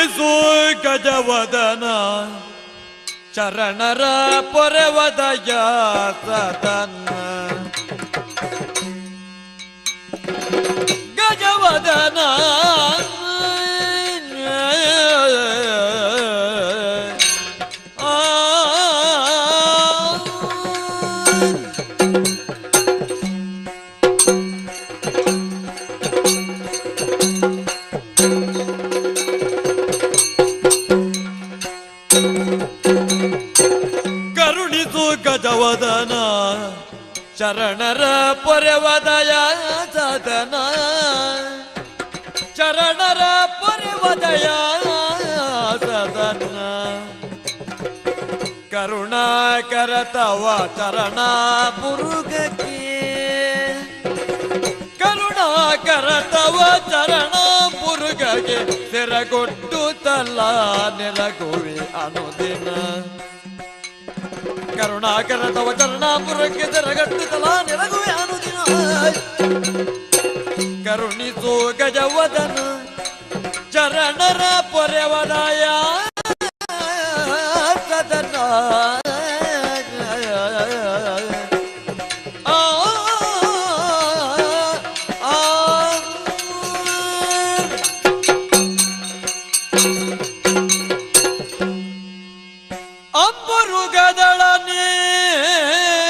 ಕರುಣಿಸು ಗಜವದನ ಚರಣರ ಪೊರೆವದಯ ಸದನ ಗಜವದನ ಕರುಣಿಸು ಗಜವದನ ಚರಣರ ಪೊರೆವದಯ ಸದನ ಚರಣರ ಪೊರೆವದಯ ಸದನ ಕರುಣಾಕರ ತವ ಚರಣ ಮುರುಗಕ್ಕೆ ಕರುಣಾಕರ ತವ ಚರಣ ಮುರುಗಗೆ ಸೆರಗೊಟ್ಟು ತಲ್ಲ ನೆಲಗುವೆ ಅನುದಿನ ಕರುಣಾಕರ ತವ ಚರಣ ಮುರುಗಕ್ಕೆ ಸೆರಗಟ್ಟು ತಲಾ ನೆಲಗುವೆ ಅನುದಿನ ಕರುಣಿಸು ಗಜವದನ ಚರಣರ ಪೊರೆವದಯ ಸದನ ಆ ಆ ಅಂಬುರುಗದಳ ನೇತ್ರೆ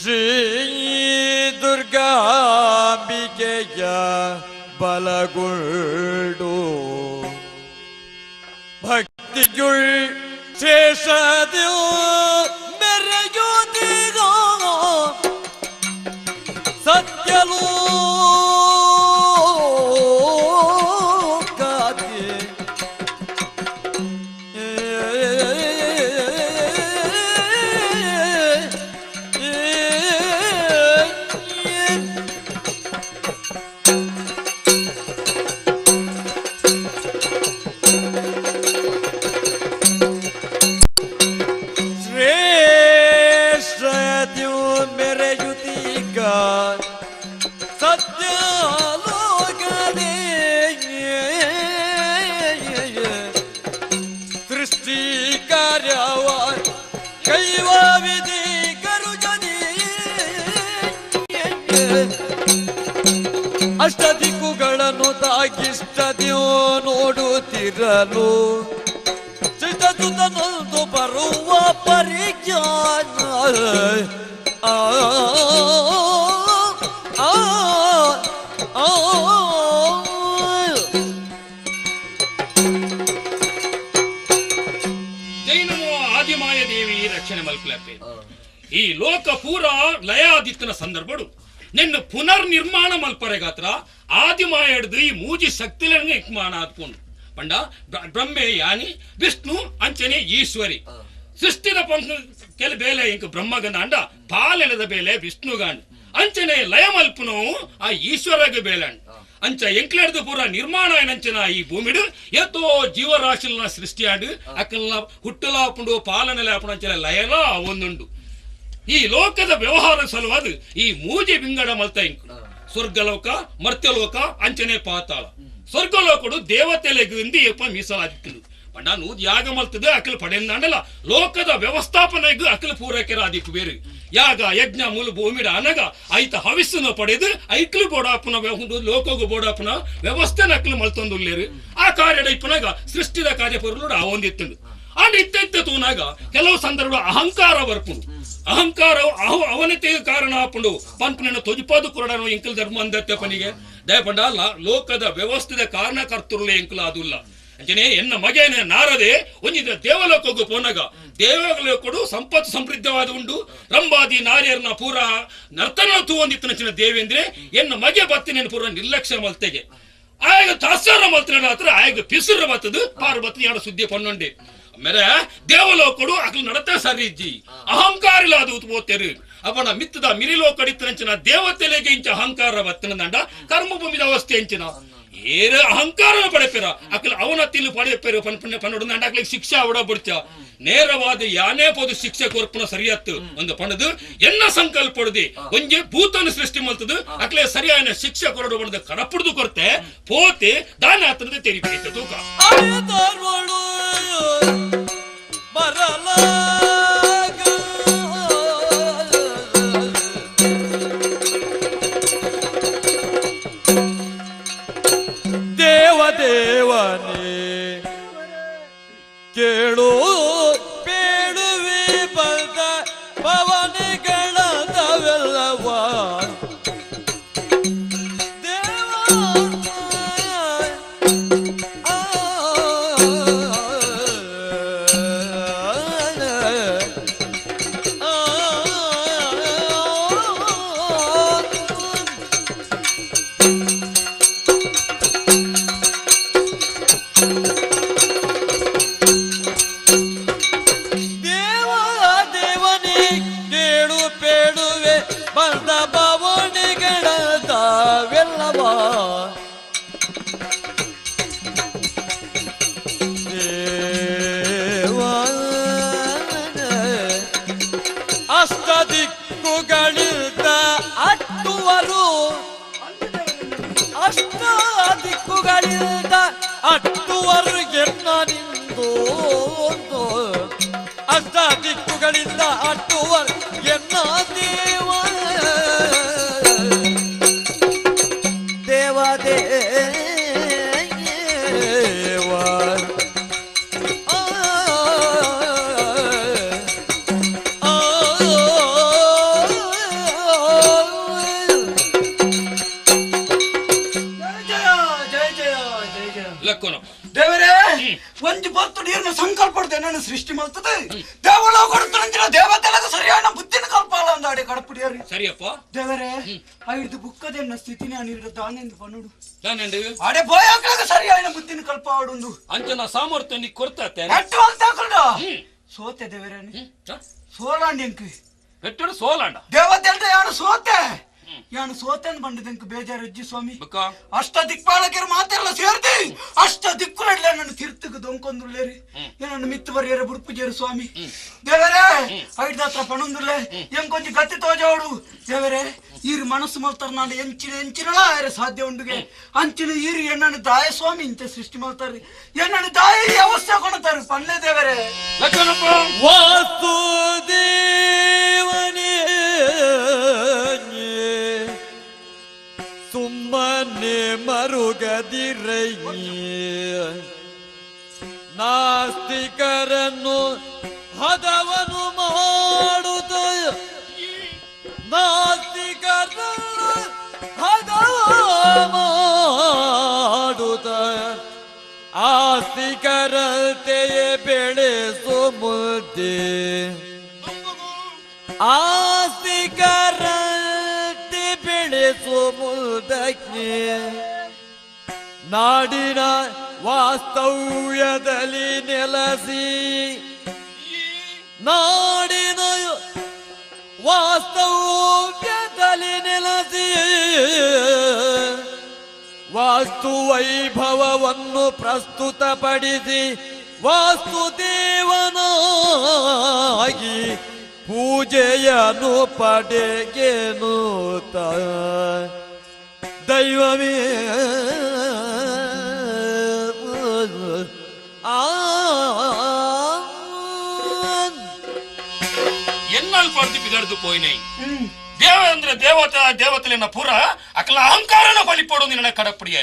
ಶ್ರೀ ದುರ್ಗಾಂಬಿಕೆಯ ಬಲಗುಳ್ಡು ಭಕ್ತಿಯುಳ್ ಶೇಷದಿಯು ಮೆರೆಯುತ್ತಿಗೋ ಸತ್ಯಲೋಕದಿ ಶ್ರೇಷ್ಠದ್ಯು ಮೆರೆಯುತ್ತೀಗ ಸತ್ಯಲೋಕದೇ ಸೃಷ್ಟಿ ಕಾರ್ಯವ ಕೈವ ವಿಧಿ ಕರುಜನಿ ಅಷ್ಟ ದಿಕ್ಕುಗಳನ್ನು ತಾಗಿಷ್ಟದಿಯೋ ನೋಡುತ್ತಿರಲು ಚಿತ್ತಸುತನೊಂದು ಬರುವ ಪರಿಜ್ಞಾನ ಆ ಆ ಆ ಜೈ ನಮೋ ಆದಿಮಾಯ ದೇವಿ ರಕ್ಷಣೆ ಮಲ್ಪಲಪ್ಪೆ. ಈ ಲೋಕ ಪೂರ ಲಯಾದಿತ್ತನ ಸಂದರ್ಭಡು ನಿನ್ನ ಪುನರ್ ನಿರ್ಮಾಣ ಮಲ್ಪರೆಗಾತ್ರ ಆದಿಮಾಯ ಹಿಡಿದು ಈ ಮೂಜಿ ಶಕ್ತಿಲಂಗೆ ಇಕ್ಮಾನ ಆದ್ಕೊಂಡು ಪಂಡ ಬ್ರಹ್ಮೆ ಯಾನಿ ವಿಷ್ಣು ಅಂಚನೆ ಈಶ್ವರಿ ಸೃಷ್ಟಿದ ಪಂಕ ಕೆಲ ಬೇಲೆ ಇಂಕ ಬ್ರಹ್ಮಗನ ಅಂಡ ಪಾಲೆಣದ ಬೇಲೆ ವಿಷ್ಣುಗಾಂಡ್ ಅಂಚನೆ ಲಯ ಮಲ್ಪುನವು ಆ ಈಶ್ವರಗೆ ಬೇಲಂಡ್ ಅಂಚ ಎಂಕ್ಲೆಡ್ದು ಪೂರ ನಿರ್ಮಾಣ ಏನಂಚನ ಈ ಭೂಮಿಡು ಏತೋ ಜೀವರಾಶಿಲನ ಸೃಷ್ಟಿಯಾಡು ಅಕ್ಕಲ್ನ ಹುಟ್ಟಲಾಪುಂಡು ಪಾಲನೆ ಲಾಪುಂಡು ಅಂಚನೆ ಲಯಲ ಒಂದುಂಡು. ಈ ಲೋಕದ ವ್ಯವಹಾರ ಸಲುವಾದ ಈ ಮೂಜಿ ವಿಂಗಡ ಮಲ್ತ ಇಂಕು ಸ್ವರ್ಗಲೋಕ ಮರ್ತ್ಯಲೋಕ ಅಂಚನೆ ಪಾತಾಳ. ಸ್ವರ್ಗಲೋಕಡು ದೇವತೆಲೆಗು ಇಂದಿ ಎಪ್ಪ ಮೀಸಲಾದಿತ್ತು ಪಂಡ ನೂದ್ ಯಾಗ ಮಲ್ತದ ಅಖಿಲ ಪಡೆಯಂದಾಂಡಲ ಲೋಕದ ವ್ಯವಸ್ಥಾಪನೆಗೂ ಅಖಿಲ ಪೂರೈಕೆರ ಆದಿಕ್ಕು ಬೇರೆ ಯಾಗ ಯಜ್ಞ ಮೂಲ ಭೂಮಿಡ ಅನಗ ಐತ ಹವಿಸ್ಸನ್ನು ಪಡೆದು ಐಕ್ಲು ಬೋಡಾಪುನ ಲೋಕಗೂ ಬೋಡಾಪುನ ವ್ಯವಸ್ಥೆನ ಅಕ್ಲು ಮಲ್ತೊಂದುಲ್ಲೇರು. ಆ ಕಾರ್ಯಡ ಇಪ್ಪನಾಗ ಸೃಷ್ಟಿದ ಕಾರ್ಯ ಪೊರುಳು ಆ ಒಂದಿತ್ತುಂಡು. ಅಂಡ್ ಇತ್ತ ತೂನಾಗ ಕೆಲವು ಸಂದರ್ಭ ಅಹಂಕಾರ ಬರ್ಪುಂಡು. ಅಹಂಕಾರ ಅವನತಿಗೆ ಕಾರಣ ಆಪುಂಡು ಪಂಪನ ತೊಜಿಪಾದು ಕುರಡನು ಎಂಕಲ್ ಧರ್ಮ ಅಂದತ್ತೆ ಪನಿಗೆ ದಯಪಂಡ ಲೋಕದ ವ್ಯವಸ್ಥೆದ ಕಾರಣಕರ್ತುರುಲೆ ಎಂಕಲ್ ಅದುಲ್ಲ. ಅಂಚನೆ ಎನ್ನ ಮಗೇನೆ ನಾರದೆ ಒಂಜಿದ ದೇವಲೋಕಕ್ಕೂ ಪೋನಾಗ ದೇವಲೋಕಡು ಸಂಪತ್ತು ಸಮೃದ್ಧವಾದ ಉಂಡು ರಂಬಾದಿ ನಾರಿಯರ್ನ ಪೂರ ನರ್ತನ ತೂವಂದಿತ್ತು ದೇವೇಂದ್ರೆ ಎನ್ನ ಮಗೆ ಬತ್ತಿನ ಪೂರ ನಿರ್ಲಕ್ಷ್ಯ ಮಲ್ತೆಗೆ ಆಗ ತಾಸ್ಯಾರ ಮಲ್ತಿನ ಹತ್ರ ಆಗ ಪಿಸುರ ಬತ್ತದು ಪಾರ್ವತಿ ಯಾಡ ಸುದ್ದಿ ಪನ್ನೊಂಡೆ ಮೇರೆ ದೇವಲೋಕಡು ಅಕ್ಲು ನಡತೆ ಸರಿಜ್ಜಿ ಅಹಂಕಾರಿಲ ಅದು ಓದ್ತೇರು ಅವನ ಮಿತ್ತದ ಮಿರಿಲೋಕಡಿತ್ತನಂಚಿನ ದೇವತೆಲೆಗೆ ಇಂಚ ಅಹಂಕಾರ ಬತ್ತನಂಡ ಕರ್ಮಭೂಮಿದ ಅವಸ್ಥೆ ಅಂಚಿನ ಏರ ಅಹಂಕಾರ ಪಡೆಪೆರ ಅಕಲ್ ಅವನ ತಿಲ್ಲು ಪಡೆಪೆರು ಪನ್ಪುನ ಪನ್ನಡು ಅಂಡ ಶಿಕ್ಷೆ ಅವಡ ಬುಡ್ಚ ನೇರವಾದ ಯಾನೇ ಪೋದು ಶಿಕ್ಷೆ ಕೊರ್ಪುನ ಸರಿಯತ್ತು ಒಂದು ಪಣದು ಎನ್ನ ಸಂಕಲ್ಪ ಒಂಜಿ ಭೂತನ ಸೃಷ್ಟಿ ಮಲ್ತದು ಅಕ್ಲೆ ಸರಿಯಾದ ಶಿಕ್ಷೆ ಕೊರಡು ಬಣದ ಕಡಪುಡ್ದು ಕೊರ್ತೆ ಪೋತೆ ದಾನ ಆತನದ ತೆರಿಪೀತ ತೂಕ ದೇವ ದೇವನೇ ಕೇಳು ಬೇಡುವೆ ಬಂದ ಪವನಿಗಳದವೆಲ್ಲವ ದೇವ ದೇವ ದೇವನೇ ಕೇಳು ಬೇಡುವೆ ಬಂದ ಭವನಿಗಳದವೆಲ್ಲವ ದೇವ ಅಷ್ಟ ದಿಕ್ಕುಗಳಿಂದ ಅಟ್ಟುವರು ಅಷ್ಟ ದಿಕ್ಕುಗಳಿಂದ ಅಟ್ಟುವರು ಎನ್ನ ನಿಂದು ಅಷ್ಟ ದಿಕ್ಕುಗಳಿಂದ ಅಟ್ಟುವರು ಎನ್ನ ದೇವ ದೇವ ದೇವ ಆ, ಆ, ಆ. ಜಯ ಜಯ ಜಯ ಜಯ ಜಯ ಜಯ ಲಕ್ಕೋನಪ್ಪ ದೇವರೇ ಒಂಜಿ ಪೊತ್ತು ನೀರಿನ ಸಂಕಲ್ಪ ನನ್ನ ಸೃಷ್ಟಿ ಮಾಡ್ತದೆ ದೇವಲೋಕಡುತ್ತಂಚಿನ ದೇವತೆಲಗ ಸರಿಯಾದ ಬುದ್ಧಿನ ಕಲ್ಪಾಲ ಅಂದಾಡೆ ಕಡಪುಡಿಯರಿ ಸರಿಯಪ್ಪ ದೇವರೇ ಐದು ಬುಕ್ಕದೆನ್ನ ಸ್ಥಿತಿನ ನೀರು ದಾನೆಂದು ಪನ್ನುಡು ದಾನೆಂಡು ಆಡೆ ಬೋಯಾಕ್ಲಾಗ ಸರಿಯಾದ ಬುದ್ಧಿನ ಕಲ್ಪಾಡುಂದು ಅಂಚನ ಸಾಮರ್ಥ್ಯ ನೀ ಕೊರ್ತಾತೆ ಎಟ್ಟು ಅಂತ ಸೋತೆ ದೇವರೇ ಸೋಲಾಂಡಿ ಪೆಟ್ಟಡು ಸೋಲಾಂಡ ದೇವತೆಲ್ಟ ಯಾನು ಸೋತೆ ಯಾನು ಸೋತೆ ಅಂತ ಬಂಡಿದಂಕ ಬೇಜಾರು ಅಜ್ಜಿ ಸ್ವಾಮಿ ಬುಕ್ಕ ಅಷ್ಟ ದಿಕ್ಪಾಲಕರು ಮಾತೆಲ್ಲ ಸೇರ್ದಿ ಅಷ್ಟ ದಿಕ್ಕುಲೆಲ್ಲ ನನ್ನ ತೀರ್ಥಕ್ಕೆ ದೊಂಕೊಂದುಳ್ಳೇರಿ ನನ್ನ ಮಿತ್ತು ಬರಿಯರ ಬುಡ್ಪುಜೇರು ಸ್ವಾಮಿ ದೇವರೇ ಐಡ್ದ ಹತ್ರ ಪಣೊಂದುಳ್ಳೆ ಎಂಕೊಂಚ ಗತಿ ತೋಜೋಡು ದೇವರೇ ಈರು ಮನಸ್ಸು ಮಲ್ತಾರ ನಾನು ಎಂಚಿನ ಎಂಚಿನಲ ಆಯರೆ ಸಾಧ್ಯ ಉಂಡುಗೆ ಅಂಚಿನ ಈರು ಎನ್ನನ್ನು ದಾಯ ಸ್ವಾಮಿ ಇಂಚ ಸೃಷ್ಟಿ ಮಾಡ್ತಾರೆ ಎನ್ನನ್ನು ದಾಯ ಈ ಅವಸ್ಥೆ ಕೊಡ್ತಾರೆ ಪನ್ನೆ ದೇವರೇ ಲಕ್ಕೋನಪ್ಪ ವಾಸುದೇವನೇ ಸುಮ್ಮನೆ ಮರುಗದಿರಯ್ಯ ನಾಸ್ತಿಕರನ್ನು ಹದವನು ಮಾಡುತ್ತ ನಾಸ್ತಿಕರನ್ನು ಹದವ ಮಾಡುತ್ತ ಆಸ್ತಿಕರಂತೆಯೇ ಬೆಳೆಸು ಮುದ್ದೆ ಆಸ್ತಿಕರಂತೆ ಬೆಳೆಸು ಮುದಕ್ಕೆ ನಾಡಿನ ವಾಸ್ತವ್ಯದಲ್ಲಿ ನೆಲೆಸಿ ನಾಡಿನ ವಾಸ್ತವ್ಯದಲ್ಲಿ ನೆಲೆಸಿ ವಾಸ್ತು ವೈಭವವನ್ನು ಪ್ರಸ್ತುತಪಡಿಸಿ ವಾಸ್ತುದೇವನಾಗಿ ಪೂಜೆಯನ್ನು ಪಡೆಗೆನುತ ದೈವವೇ ಆ ಎನ್ನಾಲ್ ಪಡೆದು ಬಿಗಡ್ದು ಪೋಯಿನೈ ದೇವ ಅಂದ್ರೆ ದೇವತ ದೇವತೆಲೆನ ಪೂರ ಅಕಲ ಅಹಂಕಾರನ ಬಲಿ ಪೋಡು ನಿನ್ನ ಕಡಪಡಿಯ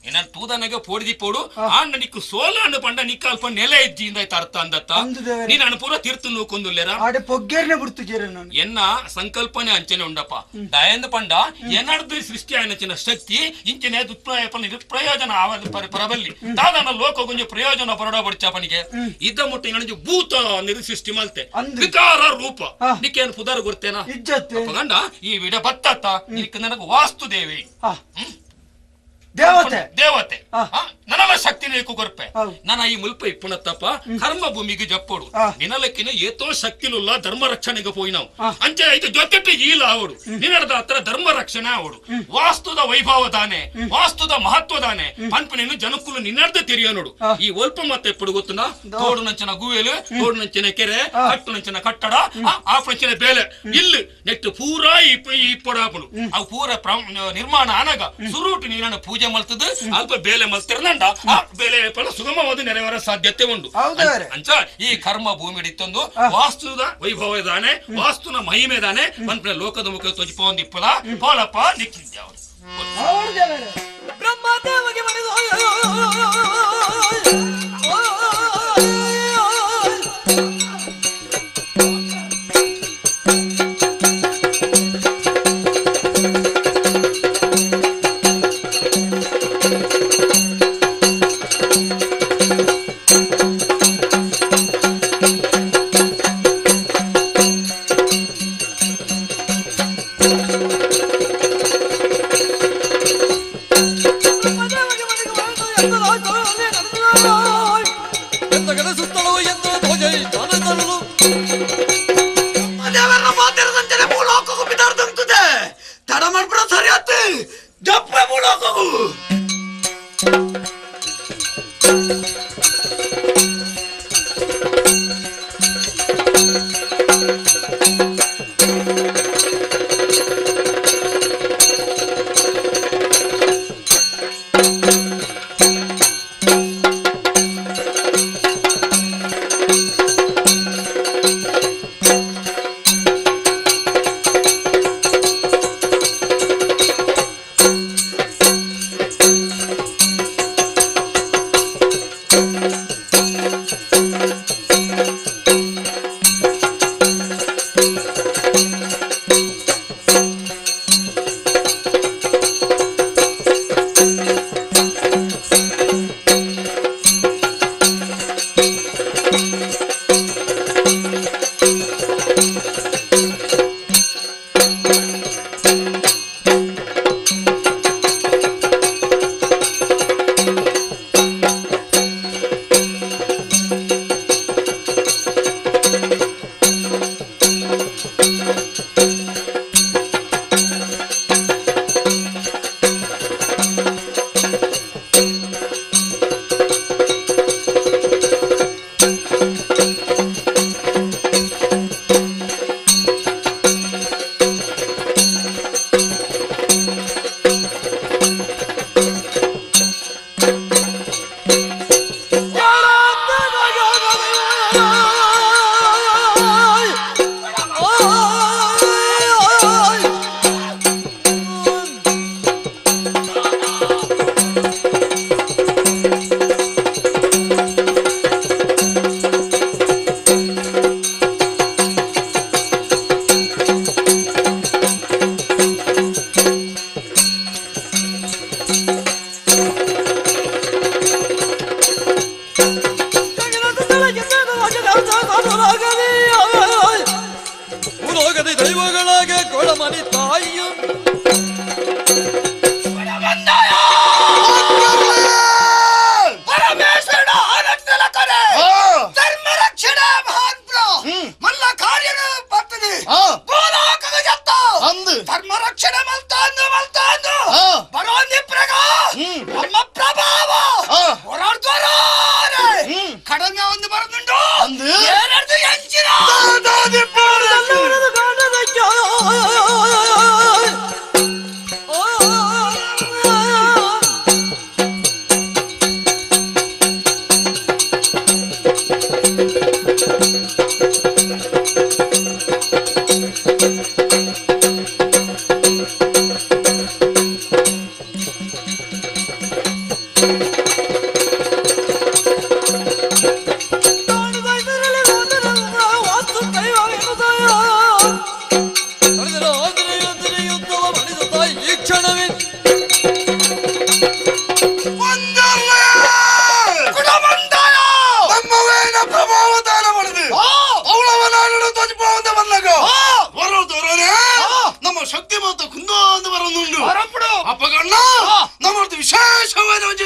ನಿನ್ನ ತೂದನಗೆ ಪೋಡಿದಿ ಪೋಡು ಆಂಡ ನಿಕ್ಕು ಸೋಲ ಅನ್ನು ಪಂಡ ನಿಕ್ಕಲ್ಪ ನೆಲೆ ಇಜ್ಜಿ ಇಂದ ಅರ್ಥ ಅಂದತ್ತ ಅಂದು ದೇವರೇ. ನೀನು ಅನ್ನ ಪೂರ ತೀರ್ತು ನೂಕೊಂದುಲ್ಲೇರ ಆಡೆ ಪೊಗ್ಗೇರ್ನೆ ಬಿಡ್ತು ಜೇರೆ ನಾನು ಎನ್ನ ಸಂಕಲ್ಪನೆ ಅಂಚನೆ ಉಂಡಪ್ಪ ದಯಂದ ಪಂಡ ಎನ್ನಡ್ದು ಸೃಷ್ಟಿ ಆಯ್ನಚಿನ ಶಕ್ತಿ ಇಂಚಿನ ಪ್ರಯೋಜನ ಆವದು ಪರಬಲ್ಲಿ ತಾದನ ಲೋಕ ಗೊಂಜ ಪ್ರಯೋಜನ ಪರಡ ಬಡ್ಚಾಪನಿಗೆ ಇದ್ದ ಮುಟ್ಟ ಇನ್ನೊಂದು ಭೂತ ನಿರು ಸೃಷ್ಟಿ ಮಲ್ತೆ ಅಂದು. ವಿಕಾರ ರೂಪ ಹಾ. ನಿಕ್ಕೇನು ಪುದರ್ ಗುರ್ತೇನಾ ಇಜ್ಜತ್ತೆ ಗಂಡ ಈ ವಿಡ ಬತ್ತತ್ತ ನಿಕ್ಕ ನನಗೆ ವಾಸ್ತುದೇವಿ ದೇವತೆ ದೇವತೆ ಹಾ. ನನಲ ಶಕ್ತಿನ ಕೊರ್ಪೆ ನಾನ ಈ ಮುಲ್ಪ ಇಪ್ಪುನತ್ತಪ್ಪ ಕರ್ಮ ಭೂಮಿಗೆ ಜಪ್ಪೋಡು ನಿನಲಕ್ಕಿನ ಏತೋ ಶಕ್ತಿಲುಲ್ಲ ಧರ್ಮ ರಕ್ಷಣೆಗೆ ಪೋಯಿನವು ಅಂಚೆ ಇದು ಜೊತೆಟ್ಟು ಈಲ ಅವಡು ನಿನ್ನದ ಹತ್ರ ಧರ್ಮ ರಕ್ಷಣೆ ಅವಡು ವಾಸ್ತುದ ವೈಭವ ದಾನೆ ವಾಸ್ತುದ ಮಹತ್ವ ದಾನೆ ಪನ್ಪನೇನು ಜನಕ್ಕುಲು ನಿನ್ನರ್ಧ ತೆರಿಯ ನೋಡು ಈ ಒಲ್ಪ ಮತ್ತೆ ಎಪ್ಪಡು ಗೊತ್ತುನ ತೋಡು ನಂಚಿನ ಗುವೆಲು ತೋಡು ನಂಚಿನ ಕೆರೆ ಕಟ್ಟು ನಂಚಿನ ಕಟ್ಟಡ ಆಪು ನಂಚಿನ ಬೇಲೆ ಇಲ್ಲು ನೆಟ್ಟು ಪೂರಾ ಇಪ್ಪಡಾಪುಡು ಅವು ಪೂರ ನಿರ್ಮಾಣ ಆನಾಗ ಸುರೂಟು ನೀರನ್ನು ಪೂಜೆ ಮಲ್ತದ ಅಲ್ಪ ಬೇಲೆ ಮಲ್ತಿರ್ನಂಡ ಆ ಬೇಲೆ ಸುಗಮವಾದ ನೆರವೇರ ಸಾಧ್ಯತೆ ಉಂಟು. ಅಂಚ ಈ ಕರ್ಮ ಭೂಮಿ ಇತ್ತೊಂದು ವಾಸ್ತುದ ವೈಭವ ಇದಾನೆ ವಾಸ್ತುನ ಮಹಿಮೆ ದಾನೆ ಪನ್ಪನೆ ಲೋಕದ ಮುಖ ತೊಜಿಪೊಂದಿಪ್ಪಲ ಪೋಲಪ್ಪ ನಿಕ್ಕಿದ್ದೆ ಬ್ರಹ್ಮದೇವಗೆ ಮನೆದು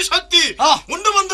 ಶಕ್ತಿ ಉಂಡು.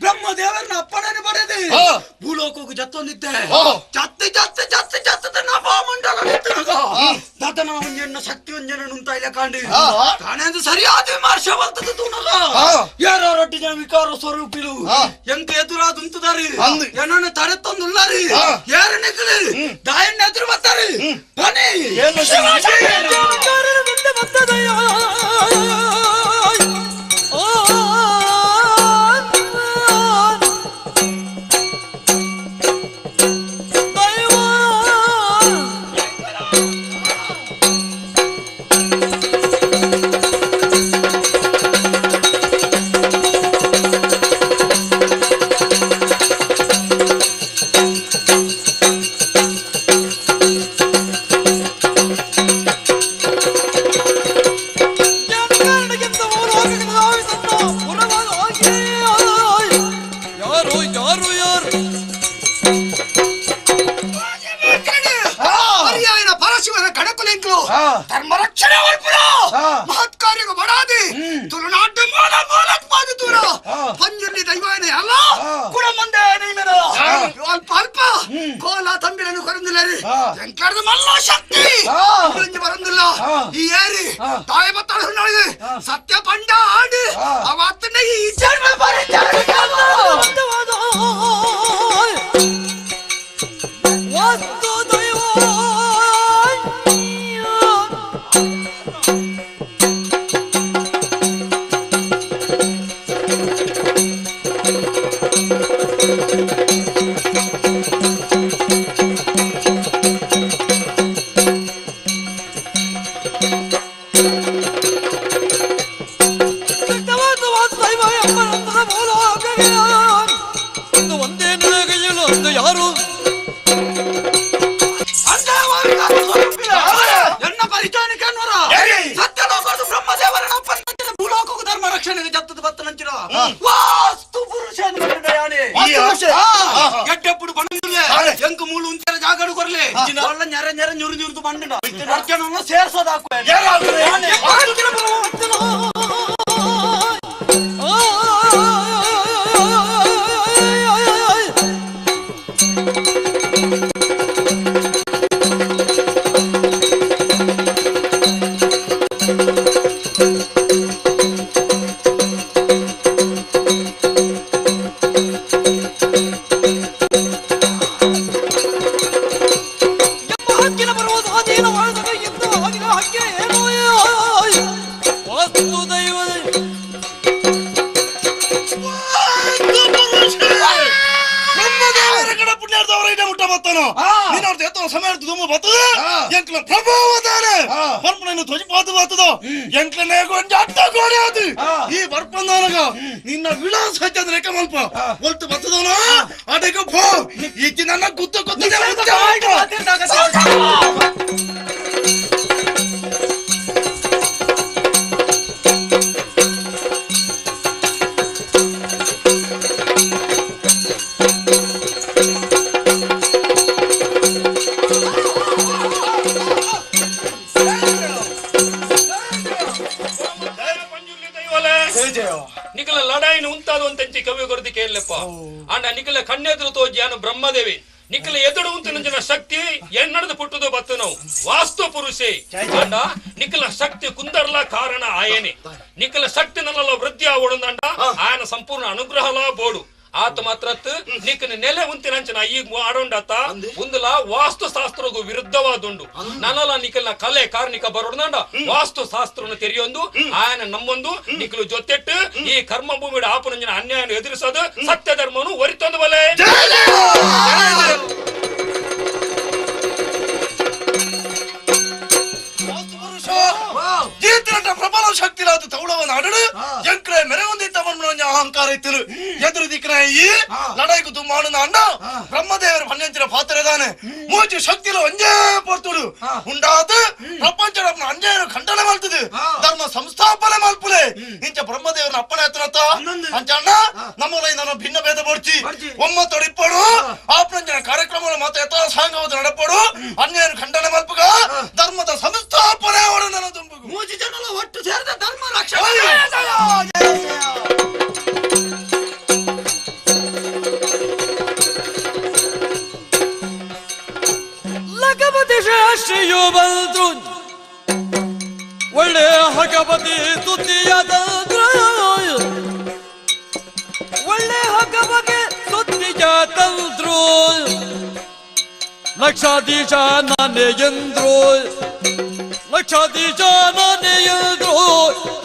ಬ್ರಹ್ಮದೇವರನ್ನ ಅಪ್ಪಣೆ ಪಡೆದು ಭೂಲೋಕಕ್ಕೆ ಜತ್ತೊಂದಿದ್ದೆ. ಜತ್ತಿ ಜತ್ತಿ ಜತ್ತಿ ಜತ್ತದ ನಭಾಮಂಡಲ ದತನ ಒಂಜೆನ್ನ ಶಕ್ತಿ ಒಂಜನ ನುಂತಾಯಿಲೆ ಕಾಂಡಿ ತಾನೇಂದು ಸರಿಯಾದ ವಿಮರ್ಶೆ ಬರ್ತದೆ ತೂನಗ. ಯಾರೋ ರೊಟ್ಟಿ ಜನ ವಿಕಾರ ಸ್ವರೂಪಿಲು ಎಂತ ಎದುರಾದ ಉಂತುದಾರಿ ಏನನ್ನ ತಡೆತ್ತೊಂದುಲ್ಲಾರಿ ಯಾರು ನಿಕ್ಕಲಿ ದಾಯಣ್ಣ ಎದುರು ಬರ್ತಾರೆ ಬನ್ನಿ. ಧರ್ಮರಕ್ಷಣೆ ಮಹತ್ಕಾರ್ಯ ಬಡಾದಿ ತುಳುನಾಡು ಮೂಲ ಮೂಲತ್ವಾದ ದೂರ ಪಂಜುರ್ಲಿ ದೈವನೇ ಅಲ್ಲ ಕುಡಮಂದೆ ಅಲ್ಪ ಅಲ್ಪ ಕೋಲ ತಂಬಿರನ್ನು ಕೊರಂದಿಲ್ಲರಿ ಎಂಕರ್ದು ಮಲ್ಲ ಶಕ್ತಿ ಬರಂದಿಲ್ಲ ಈ ಏರಿ ತಾಯಿ ಬತ್ತಾಳ ಸತ್ಯ ಪಂಡ ಆಡಿ ಅವತ್ತನ್ನ ಈ ಜನ್ಮ ನಿನ್ನ ವಿಳಾಸ ರೇಖೆ ಮಲ್ಪ ಒಲ್ತು ಬತ್ತದವನ ಅದಕ್ಕೆ ಈಚೆ ನನ್ನ ಗುತ್ತ ಗೊತ್ತ. ನಿಖಲ ಲಡಾಯಿನ ಉಂತಾದ ಒಂತೆಂಚಿ ಕವಿ ಕೊರದಿ ಕೇಳಲೆಪ್ಪ ಅಂಡ ನಿಖಲ ಕಣ್ಣೆದುರು ತೋಜಿ ಅನು ಬ್ರಹ್ಮದೇವಿ ನಿಕ್ಕಲ ಎದುರು ಉಂತಿನ ಶಕ್ತಿ ಎನ್ನಡದ ಪುಟ್ಟುದು ಬತ್ತು ನಾವು ವಾಸ್ತು ಪುರುಷೆ ಅಂಡ ನಿಕ್ಕಲ ಶಕ್ತಿ ಕುಂದರ್ಲ ಕಾರಣ ಆಯನೆ ನಿಕ್ಕಲ ಶಕ್ತಿ ನಲ್ಲ ವೃದ್ಧಿ ಆವಡುಂದಂಡ ಆಯನ ಸಂಪೂರ್ಣ ಅನುಗ್ರಹಲ ಬೋಡು ಆತ ಮಾತ್ರತ್ ನಿಕ್ಕನ ನೆಲೆ ಉಂತಿನಂಚನ ಈಗ ಆಡೋಂಡತ ಉಂದಲ ವಾಸ್ತು ಶಾಸ್ತ್ರಗೂ ವಿರುದ್ಧವಾದುಂಡು ನನಲ ನಿಕ್ಕಲ್ನ ಕಲೆ ಕಾರ್ಣಿಕ ಬರೋಡ್ದಂಡ ವಾಸ್ತು ಶಾಸ್ತ್ರನು ತೆರೆಯೊಂದು ಆಯನ ನಮ್ಮೊಂದು ನಿಕ್ಕಲು ಜೊತೆಟ್ಟು ಈ ಕರ್ಮ ಭೂಮಿಡ ಆಪನಂಜನ ಅನ್ಯಾಯನ ಎದುರಿಸೋದು ಸತ್ಯ ಧರ್ಮನು ಒರಿತೊಂದು ಬಲೆ ಪ್ರಬಲ ಶಕ್ತಿ ತೌಳವ ನಾಡು ಎಂಕ್ರೆ ಮೆರೆ ಅಹಂಕಾರ ಇತ್ತು ಎದುರು ದಿಕ್ಕನ ಈ ಲಡಾಯಿಗೆ ದುಮ್ಮಾಡು ಅಣ್ಣ ಬ್ರಹ್ಮದೇವರ ಪನ್ಯಂಚಿನ ಪಾತ್ರದಾನೆ ಮೂಜು ಶಕ್ತಿಲ ಒಂಜೇ ಪೊರ್ತುಡು ಉಂಡಾದ ಪ್ರಪಂಚ ಅಂಜೇನು ಖಂಡನೆ ಮಾಡ್ತದೆ ಧರ್ಮ ಸಂಸ್ಥಾಪನೆ ಮಲ್ಪುಲೆ ಇಂಚ ಬ್ರಹ್ಮದೇವರ ಅಪ್ಪಣೆ ಹತ್ರತ್ತ ಅಂಚಣ್ಣ ನಮ್ಮಲ ನಾನು ಭಿನ್ನ ಭೇದ ಪಡ್ಚಿ ಒಮ್ಮತ್ತೊಡಿಪ್ಪಡು ಆಪ್ರಂಜನ ಕಾರ್ಯಕ್ರಮ ಮಾತ್ರ ಯಥಾ ಸಾಂಗವಾದ ನಡಪಡು ಅನ್ಯಾಯ ಖಂಡನೆ ಮಲ್ಪುಗ ಧರ್ಮದ ಸಂಸ್ಥಾಪನೆ ಅವಳು ನನ್ನ ತುಂಬುಗು ಮೂಜಿ ಜನಲ ಒಟ್ಟು ಸೇರಿದ ಧರ್ಮ ರಕ್ಷಣೆ. ಲಗಪತಿ ಶಾಸ್ತ್ರಿಯು ಬಂದ್ರು ಒಳ್ಳೆ ಹಗಪತಿ ಸುದ್ದಿಯ ತಂದ್ರು ಒಳ್ಳೆ ಹಗಬಗೆ ಸುದ್ದಿಯ ತಂದ್ರು ಲಕ್ಷಾಧೀಶ ನಾನೇ ಎಂದ್ರು ಲಕ್ಷಾಧೀಶ ನಾನೇ ಎಂದ್ರು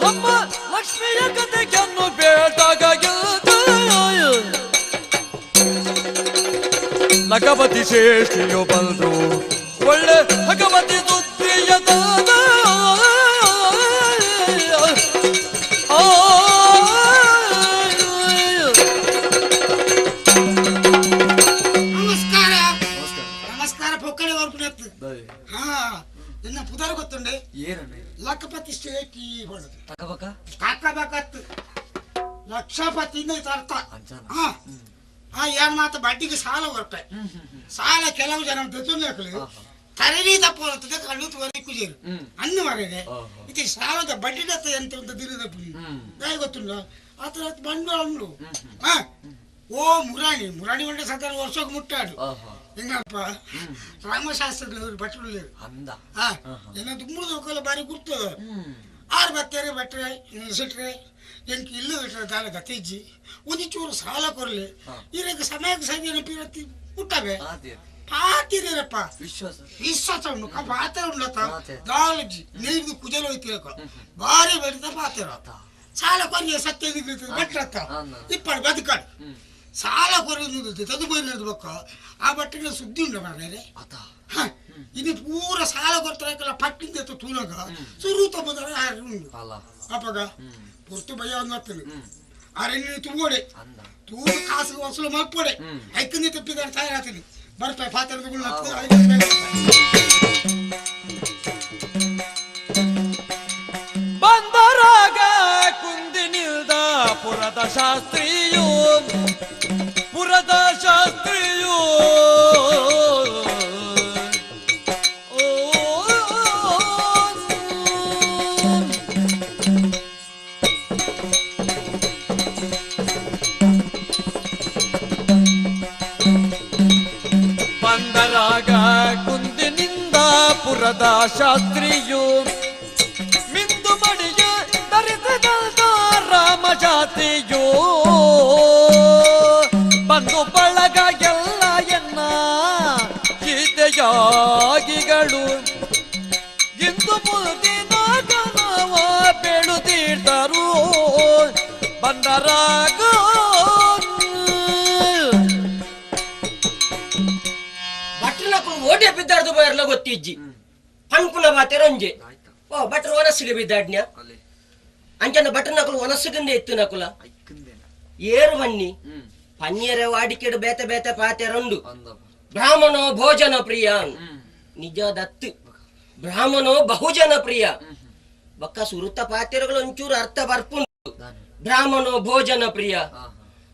ಅಮ್ಮ ಲಕ್ಷ್ಮಿಯ ಕಥೆಯನ್ನು ಬೇಟಾಗ ಲಗಪತಿ ಶ್ರೇಷ್ಠಿಯು ಬಂದ್ರು ಒಳ್ಳೆ ಭಗವತಿ ಸುದ್ದಿಯ ನಮಸ್ಕಾರ ನಮಸ್ಕಾರ ಪೊಕ್ಕಡೆ ವರ್ಪುನತ್ತು ಹಾ ನಿನ್ನ ಪುದಾರ್ ಗೊತ್ತುಂಡೆ ಲಕ್ಷಪತಿ ಶೇಟಿ ಬಣ್ಣದು ಕಾಕಬಕತ್ತು ಲಕ್ಷಪತಿ ಅರ್ಥ. ಹಾ ಆ ಏನ್ ಮಾತು ಬಡ್ಡಿಗೆ ಸಾಲ ಹೊರಟೆ ಸಾಲ ಕೆಲವು ಜನ ದೊತ್ತುಂದಾಕಲು ತರಲಿ ತಪ್ಪು ಕಳ್ಳು ತೋರಿ ಕುಜೇರು ಅನ್ನು ಮರೆದೆ ಇದು ಸಾಲದ ಬಡ್ಡಿ ದತ್ತ ಎಂತ ಅಂತ ದಿನದ ದಾಯಿ ಗೊತ್ತುಂಡ ಆತರ ಬಂಡವಾಳ ಉಂಡು. ಹಾ ಓ ಮುರಾಣಿ ಮುರಾಣಿ ಒಂಡೆ ಸದಾರ ವರ್ಷಕ್ಕೆ ಮುಟ್ಟಾಡು ಹೆಂಗಪ್ಪ ರಾಮಶಾಸ್ತ್ರಿಗಳು ಭಟ್ರು ಹಾ ಏನ ದುಮ್ಮುದು ಹೋಗಲ್ಲ ಬಾರಿ ಗುರ್ತು ಆರು ಬತ್ತೇರೆ ಭಟ್ರೆ ಸಿಟ್ರೆ ಎಂಕ್ ಇಲ್ಲು ಬಿಟ್ರೆ ದಾಲ ಗತಿಜ್ಜಿ ಒಂದು ಚೂರು ಸಾಲ ಕೊರಲಿ ಇರಕ್ಕೆ ಸಮಯಕ್ಕೆ ಸರಿ ಪಿರತ್ತಿ ಮುಟ್ಟವೆ ಪಾತಿರಪ್ಪ ವಿಶ್ವಾಸ ವಿಶ್ವಾಸ ಉಂಡು ಪಾತ್ರ ಉಂಡತ ದಾಲಜ್ಜಿ ನೀರ್ದು ಕುಜಲ ಹೋಯ್ತಿರಕ ಬಾರಿ ಬೆಳೆದ ಪಾತ್ರ ಸಾಲ ಕೊರಿಯ ಸತ್ಯ ಭಟ್ರತ್ತ ಇಪ್ಪಡು ಬದುಕಾಡು ಸಾಲ ಕೊರಿಯೋದು ತದು ಬೈಲಿರೋದು ಬೊಕ್ಕ ಆ ಬಟ್ಟೆಗೆ ಸುದ್ದಿ ಉಂಡ ಮಾರ್ರೆ. ಇನ್ನು ಪೂರ ಸಾಲ ಕೊಡ್ತಾರೆ ಪಟ್ಟಿಂದ ತೂಲಗ ಸುರು ತಪ್ಪದಾರೆ ಆರು ಉಂಡು ಅಪ್ಪಗ ಪುರ್ತು ಭಯ ಅನ್ನತ್ತನು ಅರಣ್ಯ ತೂಗೋಡೆ ತೂಡು ಕಾಸು ವಸೂಲು ಮಲ್ಪೋಡೆ ಐಕಂದಿ ತಪ್ಪಿದ್ದಾರೆ ತಯಾರಾತೀನಿ ಬರ್ಪೆ ಪಾತ್ರದ ಬಂದರಾಗ ಕುಂದಿ ನಿಲ್ದ ಪುರದ ಶಾಸ್ತ್ರಿಯು ಪುರದ ಶಾಸ್ತ್ರಿಯು ಬಂದರಾಗ ಕುಂದಿನಿಂದ ಪುರದ ಶಾಸ್ತ್ರಿಯು ಮಿಂದು ಮಡಿಯ ಧರಿಸಿದಂತ ರಾಮ ಜಾತಿಯು ಬಂದು ಬಳಗ ಎಲ್ಲ ಎನ್ನ ಸೀತೆಯಾಗಿಗಳು ಇಂದು ಮುಂದಿನ ಕನವ ಬೆಳುತ್ತೀರ್ತರು ಬಂದರಾಗ ಭಟ್ರನಕ್ಕೂ ಓಟೆ ಬಿದ್ದಾರ್ದು ಬಯರ್ಲ ಗೊತ್ತಿಜ್ಜಿ ಪನ್ಪುನ ಬಾತೆ ರಂಜೆ ಓ ಭಟ್ರು ಒನಸ್ಸಿಗೆ ಬಿದ್ದಾಡ್ನ್ಯ ಅಂಚನ ಭಟ್ರನಕುಲು ಒನಸ್ಸುಗಂದೆ ಇತ್ತು ನಕುಲ ಏರು ಬನ್ನಿ ಪನ್ಯರ ವಾಡಿಕೆಡು ಬೇತೆ ಬೇತೆ ಪಾತೆ ರಂಡು ಬ್ರಾಹ್ಮಣೋ ಭೋಜನ ಪ್ರಿಯ ನಿಜ ದತ್ತು ಬ್ರಾಹ್ಮಣೋ ಬಹುಜನ ಪ್ರಿಯ ಬಕ್ಕ ಸುರುತ ಪಾತೆರಗಳು ಒಂಚೂರು ಅರ್ಥ ಬರ್ಪುಂಡು ಬ್ರಾಹ್ಮಣೋ ಭೋಜನ ಪ್ರಿಯ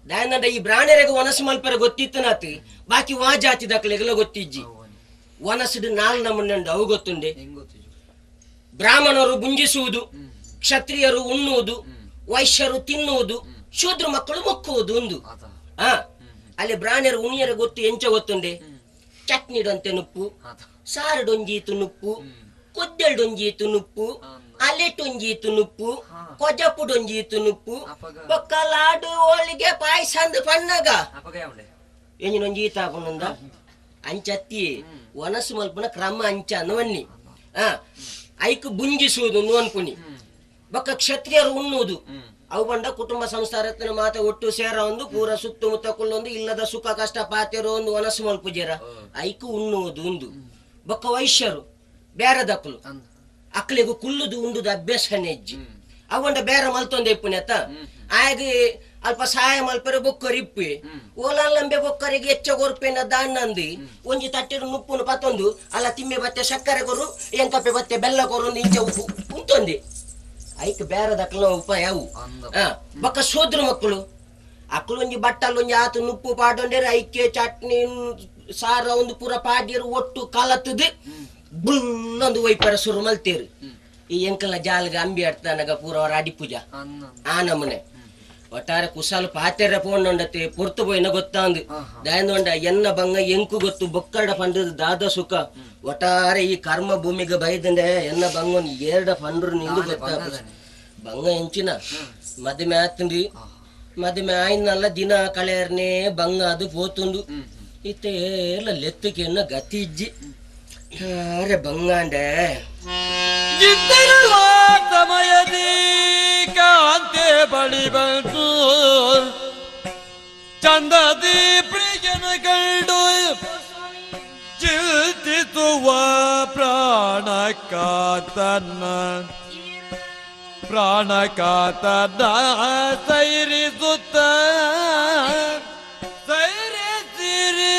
ದಾಯನಂಡ ಈ ಬ್ರಾಹ್ಮಣರಿಗೆ ಒನಸು ಮಲ್ಪರ ಗೊತ್ತಿತ್ತು ನಾತು ಬಾಕಿ ವಾ ಜಾತಿ ದಕ್ಕಲೆಗೆಲ್ಲ ಗೊತ್ತಿಜ್ಜಿ ವನಸುಡು ನಾಲ್ ನಮ್ಮನ್ನಂಡು ಅವು ಗೊತ್ತುಂಡೆ ಬ್ರಾಹ್ಮಣರು ಬುಂಜಿಸುವುದು ಕ್ಷತ್ರಿಯರು ಉಣ್ಣುವುದು ವೈಶ್ಯರು ತಿನ್ನುವುದು ಶೂದ್ರ ಮಕ್ಕಳು ಮೊಕ್ಕುವುದು ಒಂದು. ಆ ಅಲ್ಲಿ ಬ್ರಾಹ್ಮಣರು ಉಣಿಯರ ಗೊತ್ತು ಎಂಚ ಗೊತ್ತುಂಡೆ ಚಟ್ನಿಡೊಂತೆ ನುಪ್ಪು, ಸಾರಡೊಂಜೀತು ನುಪ್ಪು, ಕೊದ್ದೆಲ್ಡೊಂಜೀತು ನುಪ್ಪು, ಅಲೆಟೊಂಜೀತು ನುಪ್ಪು, ಕೊಜಪುಡೊಂಜೀತು ನುಪ್ಪು, ಬೊಕ್ಕ ಲಾಡು ಹೋಳಿಗೆ ಪಾಯಸ ಅಂದ್ ಪಣ್ಣಗ ಎಂಜಿನೊಂಜಿ ಈತಾಪುನಂದ ಅಂಚತ್ತಿ ಒನಸು ಮಲ್ಪುನ ಕ್ರಮ ಅಂಚ ಅನ್ನುವನ್ನಿ. ಐಕ್ ಬುಂಜಿಸುವುದು ಅನ್ಪುನಿ. ಬೊಕ್ಕ ಕ್ಷತ್ರಿಯರು ಉಣ್ಣುವುದು ಅವು ಬಂಡ ಕುಟುಂಬ ಸಂಸಾರತ್ನ ಮಾತೆ ಒಟ್ಟು ಸೇರ ಒಂದು ಪೂರ ಸುತ್ತಮುತ್ತ ಕುಲ್ಲೊಂದು ಇಲ್ಲದ ಸುಖ ಕಷ್ಟ ಪಾತೆರೋ ಒಂದು ಒನಸು ಮಲ್ಪುಜೇರ ಐಕು ಉಣ್ಣುವುದು ಉಂದು. ಬೊಕ್ಕ ವೈಶ್ಯರು ಬೇರೆದಕ್ಕಲು ಅಕ್ಲಿಗೂ ಕುಲ್ಲುದು ಉಂಡುದು ಅಭ್ಯಾಸನೇ ಹೆಜ್ಜಿ ಅವಂಡ ಬೇರೆ ಮಲ್ತೊಂದು ಇಪ್ಪುನೆತ್ತ ಆಗ ಅಲ್ಪ ಸಹಾಯ ಮಲ್ಪರೆ ಬೊಕ್ಕರಿ ಇಪ್ಪಿ ಓಲಂಬೆ ಬೊಕ್ಕರಿಗೆ ಹೆಚ್ಚ ಕೊರ್ಪೇನ ದಾನ್ನಂದಿ ಒಂಜಿ ತಟ್ಟಿರು ನುಪ್ಪುನು ಪತ್ತೊಂದು ಅಲ್ಲ ತಿಮ್ಮೆ ಬತ್ತೆ ಸಕ್ಕರೆ ಕೊರು ಎಂಕಪ್ಪೆ ಬತ್ತೆ ಬೆಲ್ಲ ಕೊರು ಇಂಚ ಉಂತೊಂದಿ ಐಕ್ ಬೇರೆದಕ್ಕಲ ಉಪಾಯ ಅವು. ಬೊಕ್ಕ ಸೋದ್ರ ಮಕ್ಕಳು ಅಕ್ಕಲು ಒಂಜಿ ಬಟ್ಟಲ್ ಒಂಜಿ ಆತು ನುಪ್ಪು ಪಾಡೊಂಡೇರು ಐಕೆ ಚಟ್ನಿ ಸಾರ ಒಂದು ಪೂರ ಪಾಡಿಯರು ಒಟ್ಟು ಕಲತದು ಬುಲ್ಲೊಂದು ವೈಪರ ಸುರು ಮಲ್ತೇರು. ಈ ಎಂಕಲ್ನ ಜಾಲ್ಗ ಅಂಬಿ ಆಡ್ತಾನಗ ಪೂರ ಅವರ ಅಡಿಪೂಜ ಆ ನಮೂನೆ ಒಟ್ಟಾರೆ ಕುಸಾಲು ಪಾತೆರ ಪೋಂಡೊಂಡತೆ ಪೊರ್ತು ಪೋಯಿನ ಗೊತ್ತಾಂದು ದಾಯಂದೊಂಡ ಎನ್ನ ಬಂಗ ಎಂಕು ಗೊತ್ತು ಬೊಕ್ಕಡ ಪಂಡದು ದಾದ ಸುಖ ಒಟ್ಟಾರೆ ಈ ಕರ್ಮ ಭೂಮಿಗೆ ಬೈದಂಡೆ ಎನ್ನ ಬಂಗೊಂದು ಎರಡ ಪಂಡ್ರು ನಿಂದು ಗೊತ್ತ ಬಂಗ ಎಂಚಿನ ಮದುವೆ ಆತಂದು ಮದುವೆ ಆಯ್ನಲ್ಲ ದಿನ ಕಳೆಯರ್ನೇ ಬಂಗ ಅದು ಪೋತುಂಡು ಇತ್ತೆ ಎಲ್ಲ ಲೆತ್ತಕ್ಕೆ ಎನ್ನ ಗತಿ ಇಜ್ಜಿ ಅರೆ ಬಂಗಾಂಡೆ ಸಮಯದಿ ಕಾಂತೆ ಬಳಿ ಬಂತು ಚಂದದಿ ಪ್ರಿಯನ ಕಂಡು ಚಿಂತಿಸುವ ಪ್ರಾಣ ಕಾತನ ಪ್ರಾಣ ಕಾತನ ಸೈರಿಸುತ್ತ ಸೈರಿಸಿರಿ.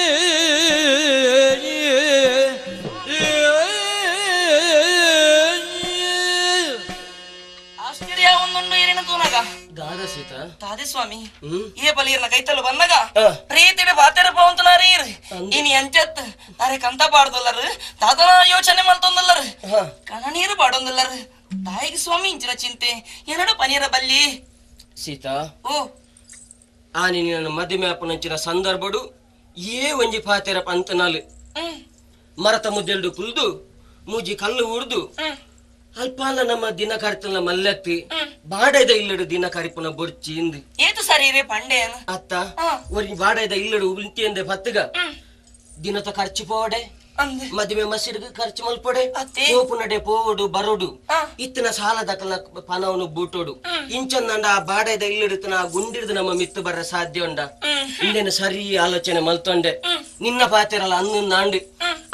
ತಾದೆ ಸ್ವಾಮಿ ಏ ಬಲಿಯರ್ನ ಕೈತಲು ಬಂದಾಗ ಪ್ರೀತಿಡೆ ಬಾತೆರ ಪೋಂತುನಾರೇ ಇನಿ ಅಂಚತ್ ಅರೆ ಕಂತ ಪಾಡ್ದೊಲ್ಲರು ತಾತನ ಯೋಚನೆ ಮಲ್ತೊಂದಲ್ಲರು ಕಣ ನೀರು ಪಾಡೊಂದಲ್ಲರು ತಾಯಿಗೆ ಸ್ವಾಮಿ ಇಂಚಿನ ಚಿಂತೆ ಏನಡು ಪನೀರ ಬಲ್ಲಿ ಸೀತಾ ಓ ಆ ನಿನ್ನ ಮದುವೆ ಅಪ್ಪನಂಚಿನ ಸಂದರ್ಭಡು ಏ ಒಂಜಿ ಪಾತೆರ ಪಂತನಾಲು ಮರತ ಮುದ್ದೆಲ್ಡು ಕುಲ್ದು ಮೂಜಿ ಕಲ್ಲು ಉರ್ದು ಅಲ್ಪಾಲ ನಮ್ಮ ದಿನ ಕರಿತನ ಮಲ್ಲತ್ತಿ ಬಾಡೈದ ಇಲ್ಲಡು ದಿನ ಕರಿಪುನ ಬೊರ್ಚಿ ಇಂದು ಏತು ಸರಿ ರೇ ಪಂಡೆ ಅತ್ತ ಒರಿ ಬಾಡೈದ ಇಲ್ಲಡು ಉಂಟಿ ಎಂದೆ ಪತ್ತುಗ ದಿನತ ಖರ್ಚು ಪೋಡೆ ಮದುವೆ ಮಸಿಡಿಗೆ ಖರ್ಚು ಮಲ್ಪೊಡೆ ಪೋಪು ನಡೆ ಪೋವಡು ಬರೋಡು ಇತ್ತಿನ ಸಾಲದಕಲ್ನ ಪನವನು ಬೂಟೋಡು ಇಂಚಂದಂಡ ಆ ಬಾಡೈದ ಇಲ್ಲಡುತ್ತನ ಆ ಗುಂಡಿಡ್ದು ನಮ್ಮ ಮಿತ್ತು ಬರ ಸಾಧ್ಯ ಉಂಡ ಇಂದೇನು ಸರಿ ಆಲೋಚನೆ ಮಲ್ತೊಂಡೆ ನಿನ್ನ ಪಾತೆರಲ್ಲ ಅನ್ನು ನಾಂಡು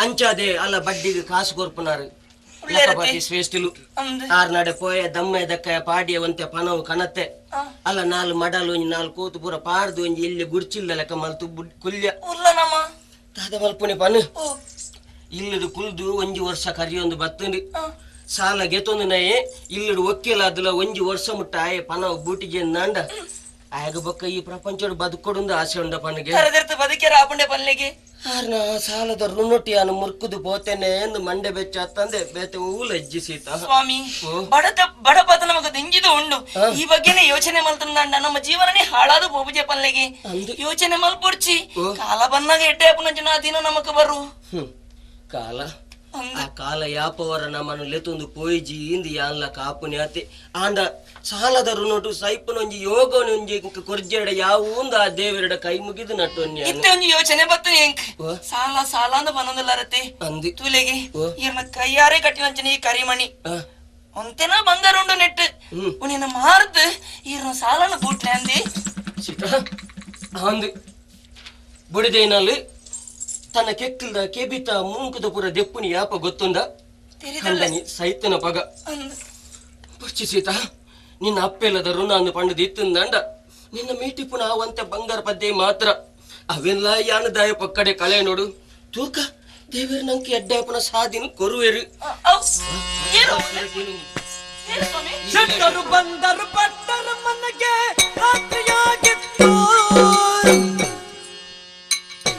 ಅಂಚಾದೆ ಅಲ್ಲ ಬಡ್ಡಿಗೆ ಕಾಸು ಕೊರ್ಪುನಾರು ಶ್ರೇಷ್ಠಲು ಆರ್ನಾಡೆ ಪೋಯ ದಮ್ಮ ದಕ್ಕ ಪಾಡಿಯ ಒಂತೆ ಪನವು ಕನತೆ ಅಲ್ಲ ನಾಲ್ ಮಡಲು ಒಂಜಿ ನಾಲ್ ಕೋತು ಪೂರ ಪಾರ್ದು ಒಂಜಿ ಇಲ್ಲಿ ಗುಡ್ಚಿಲ್ಲ ಲೆಕ್ಕ ಮಲ್ತು ಕುಲ್ಯ ತಾದ ಮಲ್ಪುನಿ ಪನು ಇಲ್ಲಡು ಕುಲ್ದು ಒಂಜಿ ವರ್ಷ ಕರಿಯೊಂದು ಬತ್ತುಂಡು ಸಾಲ ಗೆತೊಂದು ನಯೆ ಇಲ್ಲಡು ಒಕ್ಕೆಲಾದಲ ಒಂಜಿ ವರ್ಷ ಮುಟ್ಟ ಆಯೆ ಪನವು ಬೂಟಿಗೆ ನಾಂಡ ಆಗ ಬೊಕ್ಕ ಈ ಪ್ರಪಂಚಡು ಬದುಕೊಡುಂದು ಆಸೆ ಉಂಡ ಪನಿಗೆ ಬದುಕೆರ ಆಪುಂಡೆ ಪನ್ಲೆಗೆ ಆರ್ನ ಸಾಲದ ರುಣೊಟ್ಟಿಯನ್ನು ಮುರ್ಕುದು ಪೋತೇನೆ ಎಂದು ಮಂಡೆ ಬೆಚ್ಚ ತಂದೆ ಬೇತೆ ಊಲಜ್ಜಿ ಸೀತಾ ಸ್ವಾಮಿ ಬಡಪದ ನಮಗ ದಿಂಜಿದು ಉಂಡು ಈ ಬಗ್ಗೆನೇ ಯೋಚನೆ ಮಲ್ತಂದಾಂಡ ನಮ್ಮ ಜೀವನನೇ ಹಾಳಾದ ಪೋಪುಜೆ ಪನ್ಲೆಗೆ ಯೋಚನೆ ಮಲ್ಪೊಡ್ಚಿ ಕಾಲ ಬನ್ನಾಗ ಎಡ್ಡೆ ಅಪ್ಪನ ದಿನ ನಮಕ ಬರು ಕಾಲ ಆ ಕಾಲ ಯಾಪವರ ನಮ್ಮನ್ನು ಲೆತ್ತೊಂದು ಪೋಯಿಜಿ ಇಂದು ಯಾನ್ಲ ಕಾಪುನಿ ಅತೆ ಆಂಡ ಸಾಲದ ರುಣೊಟು ಸೈಪನೊಂಜಿ ಯೋಗನೊಂಜಿ ಕೊರ್ಜೆರಡ ಯಾವೂಂದು ಆ ದೇವರಡ ಕೈ ಮುಗಿದು ನಟ್ಟೊನ್ನಿ ಇತ್ತೆ ಒಂಜಿ ಯೋಚನೆ ಬತ್ತು ಎಂಕ್ ಸಾಲ ಸಾಲ ಅಂದ ಬನ್ನೊಂದಿಲ್ಲರತೆ ಅಂದಿ ತುಲೆಗೆ ಇರ್ನ ಕೈಯಾರೆ ಕಟ್ಟಿನಂಚನೆ ಈ ಕರಿಮಣಿ ಒಂತೆನ ಬಂಗಾರ ಉಂಡು ನೆಟ್ಟು ಉನಿನ ಮಾರ್ದು ಇರ್ನ ಸಾಲನ ಬೂಟ್ಲೆ ಅಂದಿ ಸೀತಾ ಅಂದು ಬುಡಿದೇನಲ್ಲಿ ತನ್ನ ಕೆಕ್ಕಲ್ದ ಕೆಬಿತ ಮೂಂಕುದ ಪುರ ದೆಪ್ಪುನಿ ಯಾಪ ಗೊತ್ತುಂದ ಕಂಡನಿ ಸೈತನ ಪಗ ಪುಚ್ಚಿ ಸೀತಾ ನಿನ್ನ ಅಪ್ಪೆಲ್ಲದ ಋಣ ಅಂದು ಪಂಡದು ಇತ್ತಂದಂಡ ನಿನ್ನ ಮೀಟಿಪುನ ಅವಂತೆ ಬಂಗಾರ ಪದ್ಯ ಮಾತ್ರ ಅವೆಲ್ಲ ಯಾನದಾಯ ಪಕ್ಕಡೆ ಕಳೆ ನೋಡು ತೂಕ ದೇವೇರು ನಂಗೆ ಎಡ್ಡಾಪನ ಸಾಧಿನ ಕೊರುವೇರು. ಶಂಕರು ಬಂದರು ಪಟ್ಟರ ಮನಗೆ ರಾತ್ರಿಯಾಗಿತ್ತು.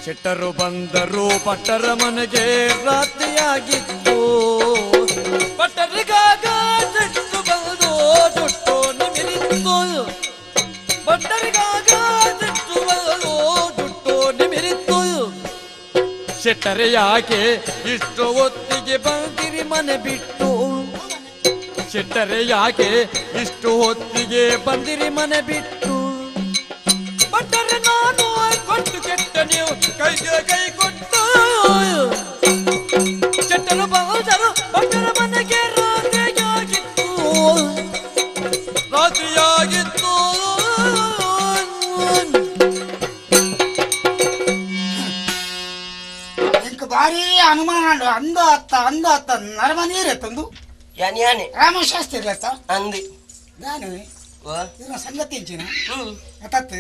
ಶೆಟ್ಟರು ಬಂದರು ಪಟ್ಟರ ಮನೆಗೆ ರಾತ್ರಿಯಾಗಿತ್ತು. ಪಟ್ಟರಿಗಾಗ ಸಿಟ್ಟು ಬಂದು ಜುಟ್ಟು ನಿಮಿರಿತ್ತು. ಪಟ್ಟರಿಗಾಗ ಸಿಟ್ಟು ಬಂದು ಜುಟ್ಟು ನಿಮಿರಿತ್ತು. ಶೆಟ್ಟರೆ ಯಾಕೆ ಇಷ್ಟು ಹೊತ್ತಿಗೆ ಬಂದಿರಿ ಮನೆ ಬಿಟ್ಟು? ಶೆಟ್ಟರೆ ಯಾಕೆ ಇಷ್ಟು ಹೊತ್ತಿಗೆ ಬಂದಿರಿ ಮನೆ ಬಿಟ್ಟು? ಭಟ್ಟರೆ ನಾನು ಕೊಟ್ಟು ಕೆಟ್ಟ ನೀವು ಕೈಗೆ ಕೈ ಕೊಟ್ಟು. ಶೆಟ್ಟರು ಬಂದರು ಭಟ್ಟರ ಮನೆಗೆ ರಾತ್ರಿಯಾಗಿತ್ತು, ರಾತ್ರಿಯಾಗಿತ್ತು. ಭಾರಿ ಅನುಮಾನ ಅಂದ ಅತ್ತ ಅಂದ ಅತ್ತ ನರಮನೀರ್ ಎತ್ತಂದು ಯಾನೆ ಯಾನೆ ರಾಮಶಾಸ್ತ್ರಿ ಅತ್ತ ಅಂದು ನಾನು ಇದನ್ನ ಸಂಗತಿ ಇಂಚಿನ ಅತ್ತತ್ತು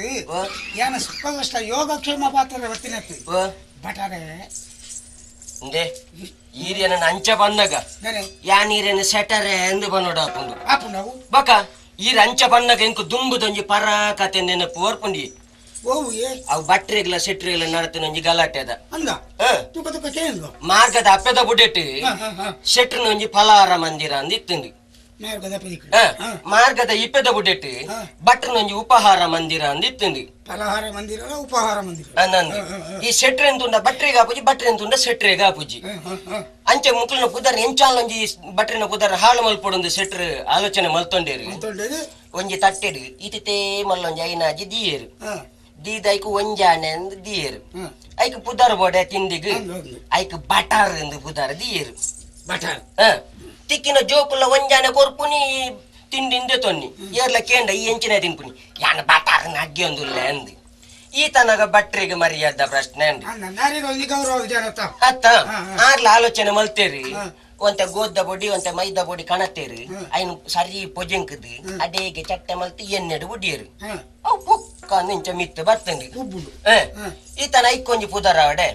ಯಾನ ಸುಖಕಷ್ಟ ಯೋಗಕ್ಷೇಮ ಪಾತ್ರ ಹೊತ್ತಿನತ್ತು ಬಟಾರೆ ಇಂದೆ ಈರಿಯನ ಅಂಚ ಬಂದಾಗ ಯಾನೀರನ ಸೆಟರೆ ಎಂದು ಬನ್ನೋಡು ಹಾಕೊಂಡು ಆಪುಂಡವು ಬಕ ಈರ ಅಂಚ ಬನ್ನಗ ಇಂಕು ದುಂಬುದೊಂಜಿ ಪರ ಕತೆ ನೆನಪು ಓರ್ಪುಂಡಿ ಅವು ಬಟ್ರೆಗ್ಲ ಸೆಟ್ರೆಗ್ಲ ನಡತನೊಂಜಿ ಗಲಾಟೆ ಅದ ಅಂದ ತುಕ ತುಕ ಕೇಂದ್ರ ಮಾರ್ಗದ ಅಪ್ಪೆದ ಬುಡೆಟ್ ಶೆಟ್ರನೊಂಜಿ ಫಲಾಹಾರ ಮಂದಿರ ಅಂದ್ ಇತ್ತುಂದು ಮಾರ್ಗದ ಇಪ್ಪೆದ ಬುಡೆಟ್ ಭಟ್ರನೊಂಜಿ ಉಪಹಾರ ಮಂದಿರ ಅಂದ್ ಇತ್ತುಂದು ಫಲಹಾರ ಮಂದಿರ ಉಪಹಾರ ಮಂದಿರ ನಂದು ಈ ಶೆಟ್ರೆ ಎಂತುಂಡ ಬಟ್ರೆಗೆ ಆಪುಜಿ ಬಟ್ರೆ ಎಂತುಂಡ ಶೆಟ್ರೆಗೆ ಆಪುಜಿ ಅಂಚೆ ಮುಕ್ಲಿನ ಪುದರ್ ಎಂಚಾಲೊಂಜಿ ಬಟ್ರಿನ ಪುದರ್ ಹಾಳು ಮಲ್ಪೊಡೊಂದು ಶೆಟ್ರ್ ಆಲೋಚನೆ ಮಲ್ತೊಂಡೇರು ಒಂಜಿ ತಟ್ಟೆಡು ಇತಿತೇ ಮಲ್ಲೊಂಜಿ ಐನಾಜಿ ದಿಯೇರು ದೀದ ಐಕ್ ಒಂಜಾನೆ ಅಂದ್ ದಿಯೇರು ಐಕ್ ಪುದರ್ ಬೋಡೆ ತಿಂದಿಗ್ ಐಕ್ ಬಟಾರ್ ಎಂದು ಪುದರ್ ದಿಯೇರು ಬಟಾರ್ ತಿಕ್ಕಿನ ಜೋಕುಲ್ಲ ಒಂಜಾನೆ ಕೊರ್ಪುನಿ ತಿಂಡಿಂದೆ ತೊನ್ನಿ ಏರ್ಲ ಕೇಂಡ ಈ ಎಂಚಿನ ತಿನ್ಪುನಿ ಯಾನ ಬಟಾರ್ ನಗ್ಗೆ ಒಂದುಲ್ಲ ಅಂದ್ ಈತನಗ ಭಟ್ರಿಗೆ ಮರ್ಯಾದ ಪ್ರಶ್ನೆ ಅತ್ತ ಆರ್ಲ ಆಲೋಚನೆ ಮಲ್ತೇರಿ ಒಂತೆ ಗೋದ್ದ ಬೊಡಿ ಒಂತೆ ಮೈದ ಬೊಡಿ ಕಣತೇರಿ ಐನು ಸರಿ ಪೊಜೆಂಕದು ಅಡೇಗೆ ಚಟ್ಟೆ ಮಲ್ತು ಎನ್ನೆಡು ಬುಡಿಯರು ಅವು ಪೊಕ್ಕ ನಿಂಚ ಮಿತ್ತು ಬರ್ತಂದು ಈತನ ಐಕೊಂಜಿ ಪುದರ ಅವಡೆ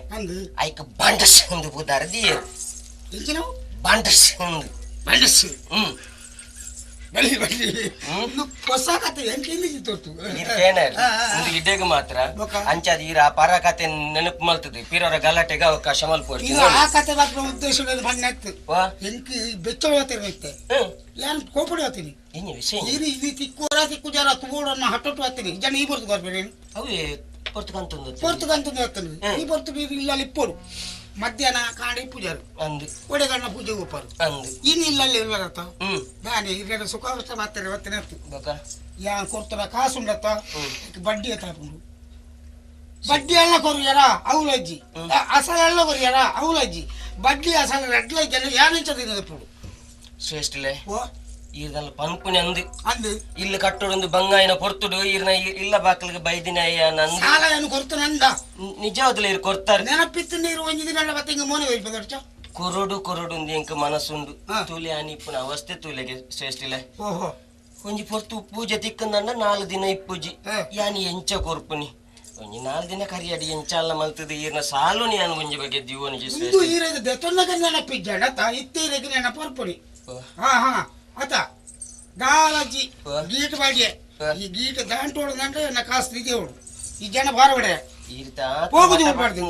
ಐಕ್ ಬಂಡಸ್ ಒಂದು ಪುದರ ದಿಯರು ಬಂಡಸ್ ಒಂದು ಬಂಡಸ್ ಬಲಿ ಬಲಿ ಹೊಸ ಕತೆ ಎಂಟು ಇಡೇಗ ಮಾತ್ರ ಅಂಚಾದ ಈರ ಪರ ಕತೆ ನೆನಪು ಮಲ್ತದೆ ಪಿರವರ ಗಲಾಟೆಗೆ ಅವಕಾಶ ಮಲ್ಪೋಡು ಆ ಕತೆ ಮಾತ್ರ ಉದ್ದೇಶ ಬಣ್ಣ ಎಂಕ್ ಬೆಚ್ಚ ಹೋಗ್ತೀನಿ ಯಾರು ಕೋಪಡಿ ಹೋಗ್ತೀನಿ ಈರು ಇಲ್ಲಿ ತಿಕ್ಕೋರ ತಿಕ್ಕು ಜನ ತುಗೋಡನ್ನ ಹಟ್ಟೊಟ್ಟು ಹೋಗ್ತೀನಿ ಜನ ಈ ಬರ್ತು ಬರ್ಬೇಡಿ ಅವೇ ಪೊರ್ತುಕಂತಂದು ಪೊರ್ತುಕಂತಂದು ಹೋಗ್ತಾನೆ ಈ ಬರ್ತು ಇಲ್ಲ ಇಪ್ಪೋಡು ಮಧ್ಯಾಹ್ನ ಕಾಡಿ ಪೂಜಾರು ಅಂದು ಒಡೆಗಣ್ಣ ಪೂಜೆ ಹೋಗ್ಪಾರು ಅಂದು ಇನ್ನು ಇಲ್ಲಲ್ಲಿ ಇಲ್ಲತ್ತ ನಾನೇ ಇರ್ರೆ ಸುಖಾವಸ್ಥೆ ಮಾತಾರೆ ಹೊತ್ತಿನ ಯಾ ಕೊಡ್ತಾರ ಕಾಸು ಉಂಡತ್ತ ಬಡ್ಡಿ ಎತ್ತಾಪುಂಡು ಬಡ್ಡಿ ಎಲ್ಲ ಕೊರಿಯಾರ ಅವಲಜ್ಜಿ ಅಸಲೆಲ್ಲ ಕೊರಿಯಾರ ಅವಲಜ್ಜಿ ಬಡ್ಡಿ ಅಸಲ ರೆಡ್ಲ ಜನ ಯಾನಿಂಚ ತಿನ್ನದಪ್ಪುಡು ಶ್ರೇಷ್ಠಲೆ ಈರ್ದಲ್ಲ ಪಂಪುನಿ ಅಂದು ಅಂದು ಇಲ್ಲಿ ಕಟ್ಟೋಡೊಂದು ಬಂಗಾಯಿನ ಪೊರ್ತುಡು ಈರ್ನ ಇಲ್ಲ ಬಾಕಲಿಗೆ ಬೈದಿನ ನಂದು ಸಾಲ ಏನು ಕೊಡ್ತಾನ ಅಂದ ನಿಜವಾದಲ ಇರ್ ಕೊಡ್ತಾರೆ ನೆನಪಿತ್ತು ನೀರು ಒಂಜಿ ದಿನ ಮತ್ತೆ ಹಿಂಗ ಮೋನೆ ಹೋಯ್ಪದರ್ಚ ಕೊರಡು ಕೊರಡು ಎಂಕ ಮನಸ್ಸುಂಡು ತೂಲೆ ಅನಿಪ್ಪುನ ಅವಸ್ಥೆ ತೂಲೆಗೆ ಶ್ರೇಷ್ಠಿಲೆ ಓಹೋ ಒಂಜಿ ಪೊರ್ತು ಪೂಜೆ ತಿಕ್ಕಂದಂಡ 4 ದಿನ ಇಪ್ಪುಜಿ ಯಾನಿ ಎಂಚ ಕೊರ್ಪುನಿ ಒಂಜಿ 4 ದಿನ ಕರಿಯಡಿ ಎಂಚಾಲ ಮಲ್ತದ ಈರ್ನ ಸಾಲು ಯಾನು ಒಂಜಿ ಬಗ್ಗೆ ದಿವನಿಜಿ ಇಂದು ಈರ ದೆತೊನ್ನಗ ನೆನಪಿಜ್ಜಾಣ ತಾ ಇತ್ತೀರೆಗೆ ನೆನಪರ್ಪುನಿ ಹಾ ಹಾ ಅತ ದಾಲಜ್ಜಿ ಗೀಟ್ ಬಾಡಿಗೆ ಈ ಗೀಟ್ ದಾಂಟೋಡದಂಡ ನಾ ಕಾಸು ದಿದೇವಡು ಈ ಜನ ಬಾರಬಡೆ ಹೋಗುದು ಹೋಗ್ಬಾರ್ದು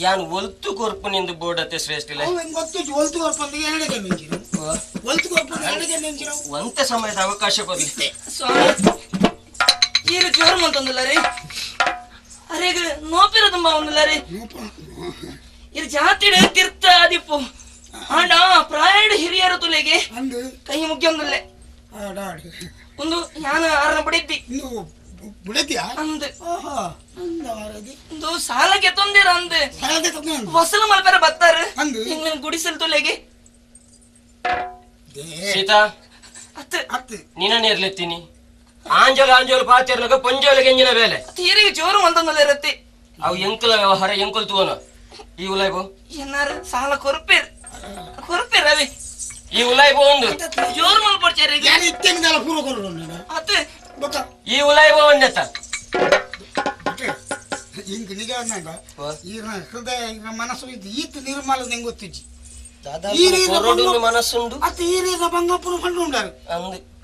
ಯಾನ್ ಒಲ್ತು ಕೊರ್ಪುನಿಂದು ಬೋರ್ಡತೆ ಶ್ರೇಷ್ಠಿಲೆ ಗೊತ್ತು ಒಲ್ತು ಕೊರ್ಪಂದು ಎರಡೇ ಮಿಂಚಿರು ಒಲ್ತು ಕೊರ್ಪಂದು ಎರಡೇ ಮಿಂಚಿರು ಒಂತೆ ಸಮಯದ ಅವಕಾಶ ಕೊರ್ಲಿ ಸ್ವಾಮಿ ಈರು ಜೋರು ಮಂತೊಂದಿಲ್ಲ ರೀ ಅರೆ ನೋಪಿರ ತುಂಬಾ ಒಂದಿಲ್ಲ ರೀ ಇರು ಜಾತಿಡು ತಿರ್ತ ಆದಿಪ್ಪು ಆಂಡ ಪ್ರಾಯಡು ಹಿರಿಯರ ತುಲೆಗೆ ಕೈ ಮುಗ್ಯೊಂದಿಲ್ಲೆ ಒಂದು ಯಾನ ಆರನ ಬಡಿದ್ದಿ ಅಂದು ಒಂದು ಸಾಲಕ್ಕೆ ತೊಂದಿರ ಅಂದು ವಸಲು ಮಲ್ಪೆರ ಬತ್ತಾರ ಹಿಂಗ್ ಗುಡಿಸಲ್ ತುಲೆಗೆ ಸೀತಾ ನೀನೇ ಇರ್ಲೆತ್ತೀನಿ ಆಂಜೋಲ ಆಂಜೋಲ ಪಾಚರ್ಲಗ ಪೊಂಜೋಲಗೆ ಎಂಜಿನ ಬೇಲೆ ತೀರಿಗೆ ಜೋರು ಮಂತೊಂದಲ್ಲ ಇರತ್ತೆ ಅವು ಎಂಕುಲ ವ್ಯವಹಾರ ಎಂಕುಲ್ ತೂವನ ಈ ಉಲಾಯ್ಬು ಏನಾರ ಸಾಲ ಕೊರ್ಪೇರ್ ಕೊರ್ಪೇರ್ ಅವೇ ಈ ಉಲಾಯ್ಬು ಒಂದು ಜೋರು ಮಲ್ಪಡ್ಚಾರ ಈ ಉಲಾಯ್ಬು ಒಂದೆತ್ತ ಹಿಂಗ ನಿಜ ಅಂದಾಗ ಈಗಿನ ಹೃದಯ ಈಗಿನ ಮನಸ್ಸು ಇದು ಈತ ನಿರ್ಮಲ ನಿಂಗೆ ಗೊತ್ತಿಜ್ಜಿ ಮನಸ್ಸುಂಡು ಅತ್ತ ಈರೀರ ಬಂಗಪ್ಪನ ಕಂಡು ಉಂಡಾರು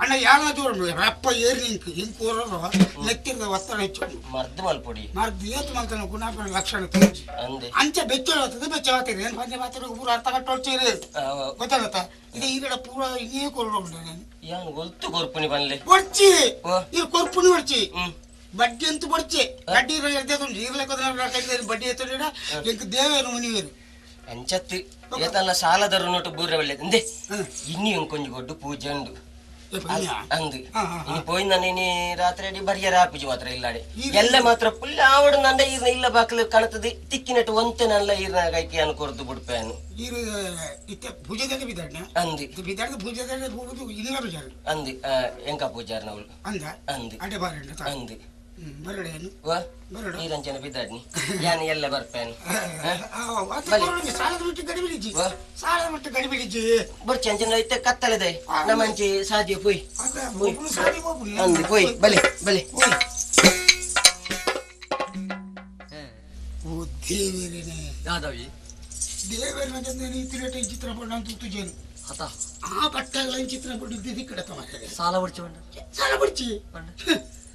ಅಣ್ಣ ಯಾರ ಜೋರು ರಪ್ಪ ಏರಿ ಇಂಕ್ ಇಂಕ್ ಊರರು ನೆತ್ತಿರದ ಒತ್ತಡ ಹೆಚ್ಚು ಮರ್ದು ಮಲ್ಪೊಡಿ ಮರ್ದು ಏತು ಮಲ್ತನ ಗುಣಾಪನ ಲಕ್ಷಣ ತೋಜಿ ಅಂಚೆ ಬೆಚ್ಚ ಹೋಗ್ತದೆ ಬೆಚ್ಚ ಹೋಗ್ತದೆ ಏನು ಪಂಚ ಮಾತ್ರ ಪೂರ ಅರ್ಥ ಕಟ್ಟೋಳ್ಚೇರಿ ಗೊತ್ತಾಗತ್ತ ಇದು ಈಗಡ ಪೂರ ಇನ್ನೇ ಕೊರಡು ಉಂಟು ನಾನು ಯಾನ್ ಒಲ್ತು ಕೊರ್ಪುನಿ ಬನ್ಲೆ ಒಡ್ಚಿ ಇದು ಕೊರ್ಪುನಿ ಒಡ್ಚಿ ಬಡ್ಡಿ ಅಂತೂ ಬಡ್ಚೆ ಬಡ್ಡಿ ಈರ್ಲೆ ಬಡ್ಡಿ ಎತ್ತುಂಡ ಎಂಕ್ ದೇವೇನು ಮುನಿವೇನು ಅಂಚತ್ತು ಏತಲ್ಲ ಸಾಲದರು ನೋಟು ಬೂರ ಒಳ್ಳೆ ಅಂದೆ ಇನ್ನಿ ಒಂಕೊಂಜಿ ಗೊಡ್ಡು ಪೂಜೆ ಉಂಡು ಅಂದು ಇನ್ನು ಪೋಯಿಂದ ನೀನಿ ರಾತ್ರಿ ಅಡಿ ಬರಿಯರ ಆಪಿಜಿ ಮಾತ್ರ ಇಲ್ಲಾಡೆ ಎಲ್ಲ ಮಾತ್ರ ಪುಲ್ಲ ಆವಡು ನಂಡ ಈರ್ನ ಇಲ್ಲ ಬಾಕಲು ಕಣತದೆ ತಿಕ್ಕಿನಟ್ಟು ಒಂತೆ ನಲ್ಲ ಈರ್ನ ಕೈಕಿ ಅನು ಕೊರ್ದು ಬುಡ್ಪೇನು ಪೂಜೆದಾಗ ಬಿದ್ದಾಡ್ನ ಅಂದು ಬಿದ್ದಾಡ್ದ ಪೂಜೆದಾಗ ಹೋಗುದು ಇಲ್ಲ ಬಿಜಾರು ಅಂದು ಎಂಕ ಪೂಜಾರ್ನವಳು ಅಂದ ಅಂದು ಅಡೆ ಬಾರಂಡ ಅಂದು ಬರಡೇನು ವಾ ನೀರಂಚನ ಬಿದ್ದಾಡ್ನಿ ಯಾನು ಎಲ್ಲ ಬರ್ಪೇನು ಸಾಲದ ಬಿಟ್ಟು ಗಡಿಬಿಡಿಜಿ ಸಾಲದ ಬಿಟ್ಟು ಗಡಿಬಿಡಿಜಿ ಬರ್ಚಿ ಅಂಚನ ಐತೆ ಕತ್ತಲೆದೆ ನಮ್ಮಂಚಿ ಸಾಧ್ಯ ಪೋಯ್ ಅಂದು ಪೋಯ್ ಬಲೆ ಬಲೆ ಓ ದೇವರೇನೆ ಯಾದವಿ ದೇವರನ ಜೊತೆ ಈ ಚಿತ್ರ ಪಡ್ಡ ಅಂತ ತುಜೇನು ಹತ ಆ ಬಟ್ಟೆಗಳ ಚಿತ್ರ ಪಡ್ಡಿದ್ದು ಈ ಕಡೆ ತಮಾಷೆ ಸಾಲ ಬಡ್ಚಿ ಸಾಲ ಬಡ್ಚಿ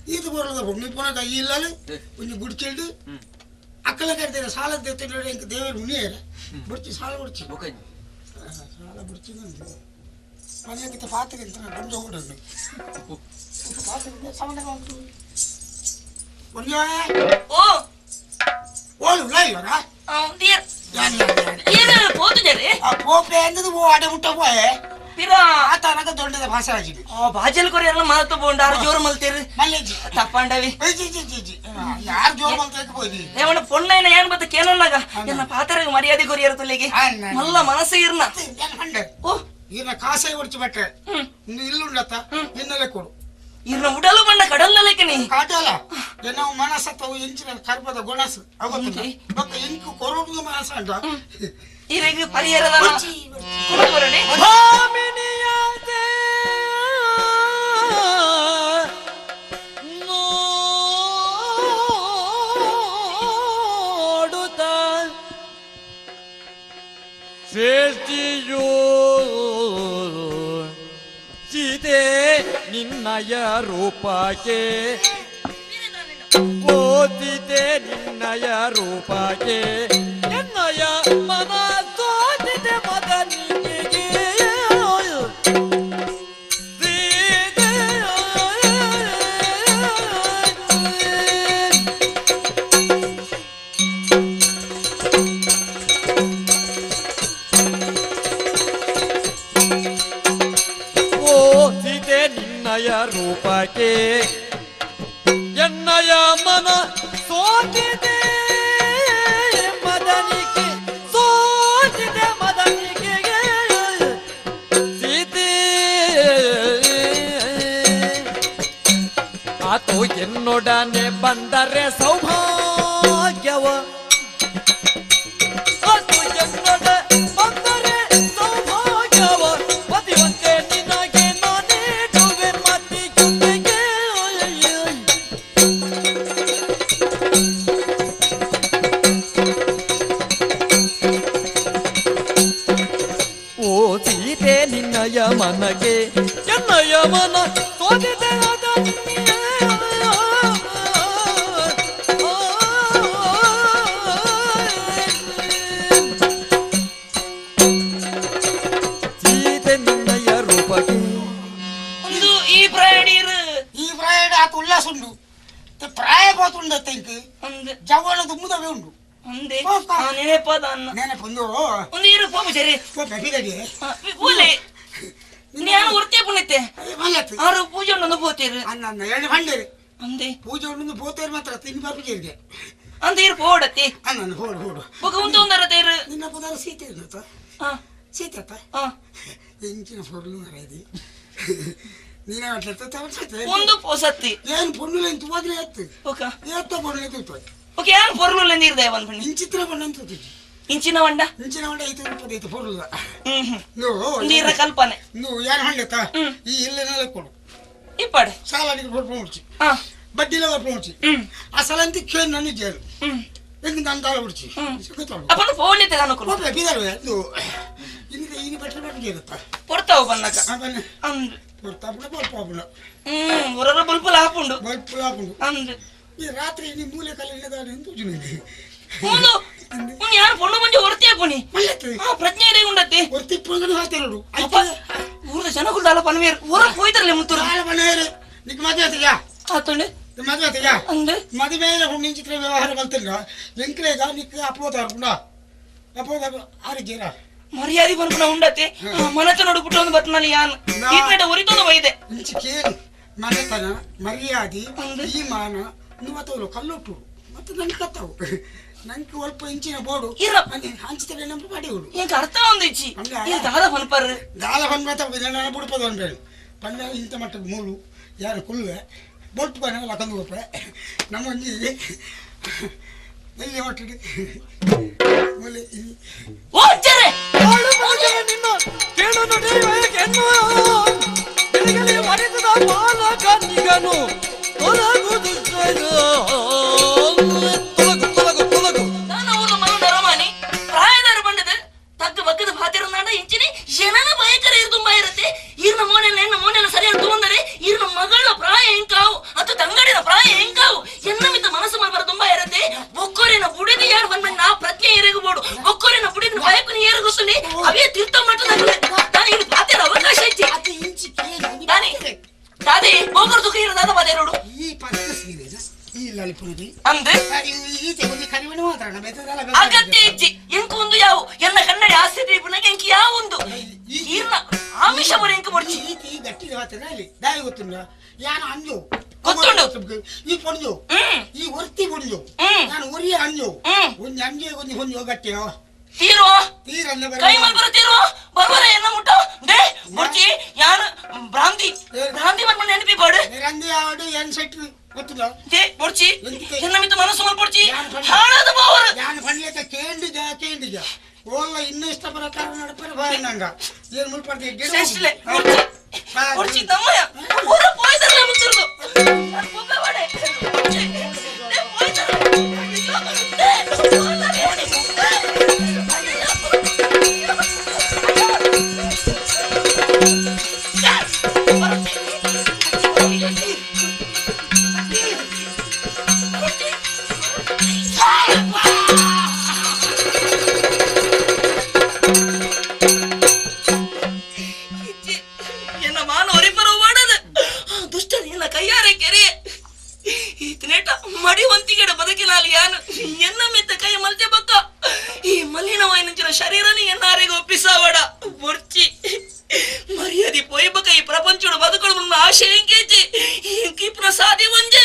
ಇದು ಬರೋದ ಬೊಮ್ಮಿ ಪೋನಕ ಇಲ್ಲಲೆ ಒಂಜಿ ಗುಡ್ಚಿಲ್ಡು ಅಕ್ಕಲ ಕರ್ತಾರೆ ಸಾಲ ದೇವತೆ ಇಂಕ ದೇವರು ಮುನಿಯರ ಬುಡ್ಚಿ ಸಾಲ ಬುಡ್ಚಿ ಸಾಲ ಬುಡ್ಚಿ ನಂದು ಪನ್ಯಕಿತ ಪಾತ್ರೆ ಅಂತ ಗುಂಜ ಹೊಡೋದು ಪಾತ್ರೆ ಸಮನ ಒಂಜ ಓ ಓಳು ಲೈವರ ದೇರ್ ಯಾನಿ ಯಾನಿ ಏನು ಪೋತುಜರೆ ಆ ಪೋಪೆ ಅಂದದು ಓ ಅಡೆ ಮುಟ್ಟ ಪೋಯೆ ಪಿರಾ ಆತನಗ ದೊಡ್ಡದ ಭಾಷೆ ಆಗಿದೆ ಆ ಬಾಜಲ್ ಕೊರಿಯಲ್ಲ ಮಾತು ಬೋಂಡ ಆರು ಜೋರು ಮಲ್ತೇರು ಮಲ್ಲೇಜಿ ತಪ್ಪಾಂಡವಿ ಜಿ ಜಿ ಜಿ ಜಿ ಯಾರು ಜೋರು ಮಲ್ತೇಕ ಪೋಯ್ದಿ ಏವನ ಪೊಣ್ಣೈನ ಏನ್ ಬತ್ತ ಕೇನನ್ನಾಗ ಎನ್ನ ಪಾತರಗ ಮರ್ಯಾದೆ ಕೊರಿಯರ ತುಲಿಗೆ ಮಲ್ಲ ಮನಸ್ಸು ಇರ್ನ ಓ ಇರ್ನ ಕಾಸೆ ಒಡಿಚಿ ಬಟ್ಟೆ ಇಲ್ಲುಂಡತ್ತ ನಿನ್ನಲೆ ಕೊಡು ಇರ್ನ ಉಡಲು ಬಣ್ಣ ಕಡಲ್ನಲೆಕ್ಕನಿ ಕಾಟಲ್ಲ ನಾವು ಮನಸ್ಸ ತವು ಎಂಚಿನ ಕರ್ಪದ ಗುಣಸು ಅವತ್ತು ಬೊಕ್ಕ ಇಂಕು ಕೊರೋಡು ಮನಸ್ಸ ಅಂಡ ಇರೆಗ್ ಪರಿಹರದ ಬರಡೆ ನೋಡುತ್ತ ಶ್ರೇಷ್ಠಿಯೋ ಸೀತೆ ನಿನ್ನಯ ರೂಪಕ್ಕೆ ಓದಿದೆ ನಿನ್ನಯ ರೂಪಕ್ಕೆ ಎನ್ನಯ ಮನ ಸೋತಿದೆ ಮದನಿಗೆ ಸೀತೆ ಓ ಸೀತೆ ನಿನ್ನಯ ರೂಪಕ್ಕೆ ಎನ್ನಯ ಮನ ಸೋತಿದೆ ಮದನಿಗೆ ಸೋತಿದೆ ಮದನಿಗೆ ಸೀತೆ ಆತು ಎನ್ನೊಡನೆ ಬಂದರೆ ಸೌಭಾಗ್ಯವ ಆತು ಎನ್ನೊಡೆ ಬಂದರೆ ಸೌಭಾಗ್ಯವ ಪತಿವಂತೆ ನಿನಗೆ ನಾನೇಡುವೆ ಮತಿ ಜೊತೆಗೆ ಓ ಸೀತೆ ನಿನ್ನಯ ಮನಗೆ ಎನ್ನಯ ಮನ ಸೋತಿದೆ ಸೀತೆ ನಿನ್ನಯ ರೂಪಕ್ಕೆ ಒಂದು ಈ ಪ್ರಾಯಡೀರು ಈ ಪ್ರಾಯಡ ಆತ ಉಲ್ಲಾಸ ಉಂಡು ಪ್ರಾಯ పోతుండತ್ತೆ ಇಂಕ್ ಜವ್ವನ ದುಮ್ಮದವೇ ಉಂಡು ಒಂದೇ ನೆನಪದ ಅನ್ನ ನೆನಪೊಂದು ಒಂದು ಇರು ಪೋಪು ಸರಿ ಪೋಪೆ ಬಿಗಡಿ ಓಲೆ ನಾನು ಒರ್ತೆ ಪುಣಿತೆ ಆರು ಪೂಜೆ ಉಂಡು ಪೋತೇರು ಅನ್ನ ಎರಡು ಬಂಡೇರು ಅಂದೆ ಪೂಜೆ ಉಂಡು ಪೋತೇರು ಮಾತ್ರ ತಿನ್ನಿ ಬರ್ಪಿಗೆ ಅಂದೆ ಇರು ಪೋಡತ್ತೆ ಅನ್ನ ಹೋಡು ಹೋಡು ಬೊಕ ಉಂತು ಒಂದರ ತೇರು ನಿನ್ನ ಪುದರ ಸೀತೆ ಇರುತ್ತ ಸೀತೆ ಎಂಚಿನ ಪೊರ್ಲು ಮರದಿ ನೀನೇ ಒಂದು ಪೊಸತ್ತಿ ಏನು ಪೊನ್ನುಲೆ ಅಂತ ಹೋದ್ರೆ ಎತ್ತು ಓಕ ಏತ್ತ ಪೊನ್ನುಲೆ ತೂತು ಓಕೆ ಯಾನ್ ಪೊರ್ಲುಲೆ ನೀರ್ದ ಬಂದ್ ಬಣ್ಣಿ ಇಂಚಿತ್ರ ಬಣ್ಣ ಅಂತ ತೂತು ಇಂಚಿನ ವಂಡ ಇಂಚಿನ ವಂಡ ಐತು ಇಪ್ಪತ್ತೈದು ಪೊರ್ಲು ನೀರ ಕಲ್ಪನೆ ನೀವು ಯಾರು ಹಣ್ಣೆತ್ತ ಈ ಇಲ್ಲೆಲ್ಲ ಕೊಡು ಇಪ್ಪಾಡು ಸಾಲಾಡಿಗೆ ಪೊರ್ಪು ಮುಡ್ಚಿ ಬಡ್ಡಿಲ ಪೊರ್ಪು ಮುಡ್ಚಿ ಅಸಲಂತಿ ಕೇನ್ ನನ್ನ ಜೇರು ಎಂಗ್ ನಂದಾಲ ಮುಡ್ಚಿ ಅಪ್ಪನ ಪೋಲಿತೆ ನಾನು ಕೊಡು ಪೋಪೆ ಬೀದರ್ವೆ ಇದು ಇನ್ನು ಇನ್ನು ಬಟ್ಟೆ ಬಟ್ಟೆ ಇರುತ್ತ ಪೊರ್ತಾವು ಬಂದಾಗ ಅಂದು ಪೊರ್ತಾಪುಣ ಪೊರ್ಪಾಪುಣ ಹೊರರ ಬಲ್ಪುಲ ಹಾಪುಂಡು ಬಲ್ಪುಲ ಹಾಪುಂಡು ಅಂದು ಈ ರಾತ್ರಿ ನೀ ಮೂಲೆ ಕಲ್ಲಿನ ಅಂತ ಒಂದು ಯಾರು ಪೊಣ್ಣು ಮಂಜು ಹೊರತೆ ಪುಣಿ ಆ ಪ್ರಜ್ಞೆ ಇದೆ ಉಂಡತ್ತೆ ಹೊರ್ತಿ ಪುಣಗಡು ಹಾಕ್ತಿರೋಡು ಅಪ್ಪ ಊರದ ಜನಗಳು ದಾಲ ಪನ್ವೇರ್ ಊರ ಹೋಯ್ತಾರಲ್ಲ ಮುತ್ತೂರು ದಾಲ ಪನ್ವೇರು ನಿಕ್ ಮದುವೆ ಆಯ್ತಾ ಆತಂಡೆ ಮದುವೆ ಆಯ್ತಾ ಮದುವೆ ಹುಣ್ಣಿಂಚಿತ್ರ ವ್ಯವಹಾರ ಕಲ್ತಿಲ್ಲ ಎಂಕ್ಲೇಗ ನಿಕ್ ಅಪೋದ ಅರ್ಪುಂಡ ಅಪೋದ ಆರಿಜೇರ ಮರ್ಯಾದೆ ಬನ್ಪುನ ಉಂಡತೆ ಮನತ ನೋಡು ಪುಟ್ಟೊಂದು ಬತ್ತನಲ್ಲಿ ಯಾನ್ ಈತ್ನೇಟ ಒರಿತೊಂದು ಬೈದೆ ಇಂಚಿ ಕೇನು ಮನೆತನ ಮರ್ಯಾದೆ ಈ ಮಾನ నువ్వు ಕಲ್ಲುಟ್ಟು ಮತ್ತೆ ನಂಗೆ ಕತ್ತವು ನಂಗೆ ಒಲ್ಪ ಇಂಚಿನ ಬೋಡು ಹಂಚಿತಲೆ ನಮ್ಮ ಪಡೆಯುಡು ಎಂಕ್ ಅರ್ಥ ಒಂದು ಇಚ್ಚಿ ಈ ದಾದ ಪನ್ಪರ್ ದಾದ ಪನ್ಪತ ನಾನು ಬುಡ್ಪದ ಅನ್ಬೇಡು ಪಂಡ ಇಂಥ ಮಟ್ಟದ ಮೂಲು ಯಾರು ಕುಳ್ಳುವೆ ಬೊಲ್ಪು ಬನ್ನ ಲಕಂದು ಹೋಪೆ ನಮ್ಮ ಒಂಜಿ ಎಲ್ಲಿ ಮಟ್ಟಡಿ ಮೂಲೆ ಓ ಚರೆ ನಿನ್ನ ಕೇಳು ನುಡಿಯುವೆಗೆನ್ನು ಗಿಳಿಗಿಳಿ ಮರೆತದ ಬಾಲಕನಿಗನು ತೊಲಗು ದುಷ್ಟರು ತೊಲಗು ತೊಲಗು ತೊಲಗು ನಾನು ಅವನು ಮನ ನರಮಾನಿ ಪ್ರಾಯದಾರ ಬಂಡದ ತಗ್ಗ ಬಗ್ಗದ ಭಾತಿರನಾಡ ಇಂಚಿನಿ ಏನನ ಭಯಕರ ಇರ್ದುಂಬ ಇರುತ್ತೆ ಈರ್ನ ಮೋನೆಲ್ಲ ಎನ್ನ ಮೋನೆಲ್ಲ ಸರಿಯಾಗಿ ತಗೊಂಡರೆ ಈರ್ನ ಮಗಳ ಪ್ರಾಯ ಹೆಂಕಾವು ಅಥವಾ ತಂಗಡಿನ ಪ್ರಾಯ ಹೆಂಕಾವು ಎನ್ನ ಮಿತ್ತ ಮನಸ್ಸು ಮಾಡ್ಬಾರ ತುಂಬಾ ಇರುತ್ತೆ ಒಕ್ಕೋರಿನ ಬುಡಿದ ಯಾರು ಬಂದ ನಾ ಪ್ರಜ್ಞೆ ಏರಗಬೋಡು ಒಕ್ಕೋರಿನ ಬುಡಿದ ಭಯಕ್ಕೂ ಏರಗುస్తుంది ಅವೇ ತೀರ್ಥ ಮಟ್ಟದ ನಾನು ಇಲ್ಲಿ ಪಾತ್ರ ಅವಕಾಶ ಇಚ್ಚಿ ದಾನಿ ದಾದಿ ಬೋಗರ್ ದುಃಖ ಇರೋದಾದ ಬಾದೇರೋಡು ಈ ಪತ್ತು ಸೀರೆ ಈ ಲಲಿಪುನದಿ ಅಂದೆ ಈ ಒಂದು ಕರಿಮಣಿ ಮಾತ್ರ ಅಗತ್ಯ ಇಜ್ಜಿ ಎಂಕು ಒಂದು ಯಾವು ಎನ್ನ ಕನ್ನಡಿ ಆಸ್ತಿ ದೀಪನಾಗ ಎಂಕು ಯಾವ ಒಂದು ಈರ್ನ ಆಮಿಷ ಬರ ಎಂಕು ಬಡ್ಚಿ ಈ ಗಟ್ಟಿ ಮಾತ್ರ ಅಲ್ಲಿ ದಾಯಿ ಗೊತ್ತುಂಡ ಯಾನ ಅಂಜು ಗೊತ್ತುಂಡು ಈ ಪೊಂಜು ಈ ಒರ್ತಿ ಪೊಂಜು ನಾನು ಒರಿಯ ಅಂಜು ಒಂಜಿ ಅಂಜೆ ಒಂಜಿ ಹೊಂಜು ಗಟ್ಟಿಯೋ ತೀರುವ ತೀರಲ್ಲ ಕೈ ಮಲ್ಪರ ತೀರುವ ಬರ್ಬರ ಎನ್ನ ಮುಟ್ಟ they ಬಡ್ಚಿ ಯಾನ ಭ್ರಾಂತಿ ಭ್ರಾಂತಿ ಮನ್ಮನ್ ನೆನಪಿ ಬಾಡು ರಂದಿ ಆಡು ಎನ್ ಸೆಟ್ ಗೊತ್ತುಂಡ they ಬಡ್ಚಿ ಎನ್ನ ಮಿತ್ತ ಮನಸ್ಸು ಮಲ್ಪಡ್ಚಿ ಹಾಳಾದ ಬಾವರು ಯಾನ್ ಪಂಡ್ಲೇತ ಕೇಂಡಿಜ ಕೇಂಡಿಜ ಓಲ್ಲ ಇನ್ನು ಇಷ್ಟ ಪ್ರಕಾರ ನಡಪರ ಬಾಯ್ ನಂಗ ಏನ್ ಮುಲ್ಪಡ್ತಿ ಶ್ರೇಷ್ಠಲೆ ಬಡ್ಚಿ ಬಡ್ಚಿ ತಮ್ಮಯ್ಯ ಊರ ಪೋಯ್ತಾರಲ್ಲ ಮುಚ್ಚಿರ್ದು ನಾನು ಬೊಬ್ಬೆ ಬಾಡೆ ಬಡ್ಚಿ they ಪೋಯ್ತಾರ they ಎನ್ನ ಮಾನ ಒರಿಪರು ಮಾಡದು ದುಷ್ಟ ನಿನ್ನ ಕೈಯಾರೆ ಕೆರೆ ಈತನೇಟ ಮಡಿವಂತಿಗೆಡ ಬದುಕಿನಾಲಿ ಯಾನು ಎನ್ನ ಮೆತ್ತ ಕೈ ಮಲ್ತೆ ಬಕ್ಕ ಈ ಮಲಿನವಾಯಿನಂಚಿನ ಶರೀರನಿ ಎನ್ನಾರಿಗೆ ಒಪ್ಪಿಸಾವಡ ಬೊರ್ಚಿ ಮರ್ಯಾದೆ ಪೋಯ್ ಬಕ್ಕ ಈ ಪ್ರಪಂಚಡು ಬದುಕಡು ನನ್ನ ಆಶೆ ಎಂಕೇಜಿ ಎಂಕಿಪ್ನ ಸಾಧಿ ಒಂಜೆ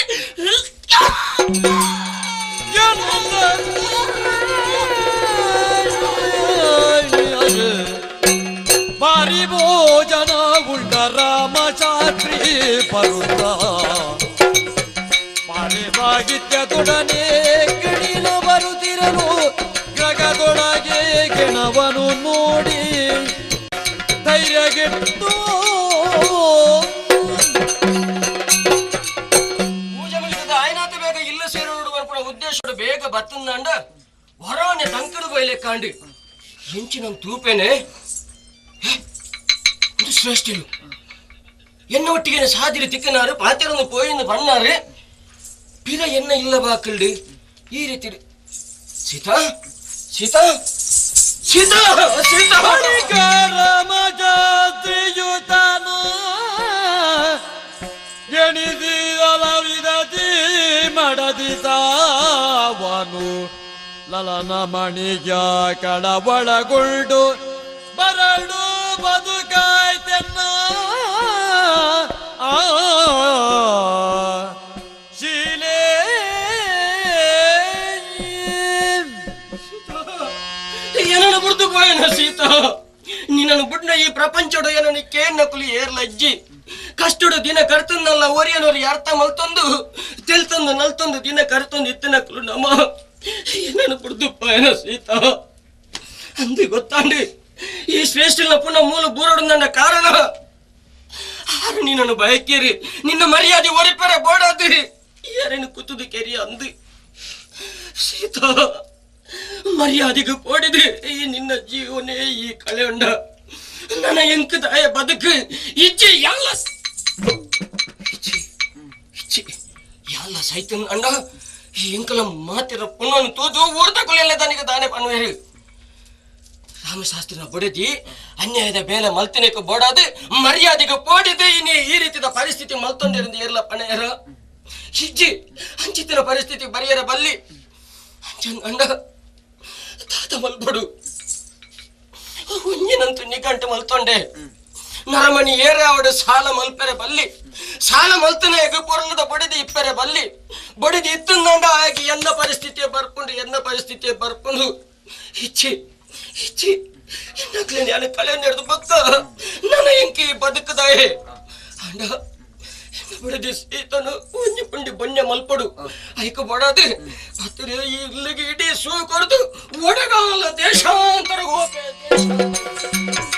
ಬಾರಿ ಭೋಜನ ಉಂಡ ರಾಮಶಾಸ್ತ್ರಿ ಬರುತ್ತ ಬಾರಿ ಸಾಹಿತ್ಯದೊಡನೆ ಗಿಣಿಲು ಬರುತ್ತಿರಲು ಗ್ರಗದೊಳಗೆ ಗೆಣವನು ನೋಡಿ ಧೈರ್ಯಗೆಟ್ಟು ಪೂಜೆ ಮುಗಿದ ಆಯ್ನಾತ ಬೇಗ ಇಲ್ಲ ಸೇರೋಡು ಬರ್ಪುಣ ಉದ್ದೇಶ ಬೇಗ ಬತ್ತಂದಂಡ ಹೊರಾನೆ ತಂಕಡು ಬಯಲೆ ಕಾಂಡು ಎಂಚಿನ ತೂಪೇನೆ ಇದು ಶ್ರೇಷ್ಠನು ಎನ್ನ ಒಟ್ಟಿಗೆ ಸಾದಿರಿ ತಿಕ್ಕನಾರು ಪಾತೆರನ್ನು ಪೋಯಿನ ಬಣ್ಣಾರು ಪಿರ ಎನ್ನ ಇಲ್ಲ ಬಾಕಲ್ಡು ಈ ರೀತಿ ಸೀತಾ ಸೀತಾ ಸೀತಾ ಸೀತಾ ರಾಮಜಾತ್ರಿಯುತನು ಎಣಿಸಿದಲವಿದತಿ ಮಡದಿತಾವನು ಲಲನ ಮಣಿಯ ಕಳವಳಗೊಂಡು ಬರಡು ಬದುಕಾಯ್ತೆನ್ನ ಆ ಶೀಲೆ ಏನನ್ನು ಬಿಡ್ದು ಪೋಯನ ಸೀತಾ ನಿನ್ನನ್ನು ಬುಡ್ನ ಈ ಪ್ರಪಂಚಡು ಏನನ್ನು ಕೇನ್ನಕುಲಿ ಏರ್ಲಜ್ಜಿ ಕಷ್ಟಡು ದಿನ ಕರ್ತಂದಲ್ಲ ಒರಿಯನೋರಿ ಅರ್ಥ ಮಲ್ತೊಂದು ತೆಲ್ತಂದು ನಲ್ತೊಂದು ದಿನ ಕರ್ತೊಂದು ಇತ್ತನಕುಲು ನಮ್ಮ ಏನನ್ನು ಬಿಡ್ದು ಪೋಯನ ಸೀತಾ ಅಂದು ಗೊತ್ತಾಂಡು ಈ ಶ್ರೇಷ್ಠನ ಪುನಃ ಮೂಲ ಬೂರಡು ನನ್ನ ಕಾರಣ ಆರು ನಿನ್ನನ್ನು ಬಯಕೇರಿ ನಿನ್ನ ಮರ್ಯಾದೆ ಒರಿಪರೆ ಬೋಡಾದು ಯಾರೇನು ಕುತ್ತುದು ಕೆರಿಯ ಅಂದು ಸೀತಾ ಮರ್ಯಾದೆಗೆ ಪೋಡಿದೆ ಈ ನಿನ್ನ ಜೀವನೇ ಈ ಕಳೆಯುಂಡ ನನ್ನ ಎಂಕದಾಯ ಬದುಕು ಇಜ್ಜಿ ಎಲ್ಲ ಇಜ್ಜಿ ಎಲ್ಲ ಸೈತನ್ ಅಂಡ ಈ ಎಂಕಲ ಮಾತಿರ ಪುನನ್ನು ತೂದು ಊರ್ದ ಕುಲಿಯಲ್ಲ ತನಗೆ ದಾನೆ ಪನ್ವೇರು ರಾಮಶಾಸ್ತ್ರಿನ ಬಡದಿ ಅನ್ಯಾಯದ ಬೇಲೆ ಮಲ್ತನೇಕ ಬೋಡಾದು ಮರ್ಯಾದೆಗೆ ಪೋಡಿದೆ ಇನಿ ಈ ರೀತಿಯ ಪರಿಸ್ಥಿತಿ ಮಲ್ತೊಂದಿರಂದು ಏರ್ಲ ಪಣೆಯರ ಇಜ್ಜಿ ಅಂಚಿತ್ತಿನ ಪರಿಸ್ಥಿತಿ ಬರಿಯರ ಬಲ್ಲಿ ಅಂಡ ತಾತ ಮಲ್ಪಡು ಒಂಜಿನಂತು ನಿಗಂಟು ಮಲ್ತೊಂಡೆ ನರಮನಿ ಏರೆ ಅವಡು ಸಾಲ ಮಲ್ಪೆರೆ ಬಲ್ಲಿ ಸಾಲ ಮಲ್ತನ ಎಗ್ ಪೊರ್ಲದ ಬಡಿದು ಇಪ್ಪೆರೆ ಬಲ್ಲಿ ಬಡಿದು ಇತ್ತಂದಂಡ ಆಗಿ ಎನ್ನ ಪರಿಸ್ಥಿತಿಯ ಬರ್ಕೊಂಡು ಎನ್ನ ಪರಿಸ್ಥಿತಿಯ ಬರ್ಕೊಂಡು ಇಚ್ಚಿ ಇಚ್ಚಿ ಎನ್ನಕ್ಲೆ ನಾನು ಕಳೆ ನಡೆದು ಭಕ್ತ ನನ್ನ ಎಂಕಿ ಬದುಕದಾಯೆ ಅಂಡ ಬಡದಿ ಸೀತನು ಒಂಜಿ ಪುಂಡಿ ಬೊನ್ನೆ ಮಲ್ಪಡು ಐಕ ಬಡದು ಪತ್ರೆ ಇಲ್ಲಿಗೆ ಇಡೀ ಸೂ ಕೊರದು ಒಡಗಾಲ ದೇಶಾಂತರ ಹೋಪೆ ದೇಶ.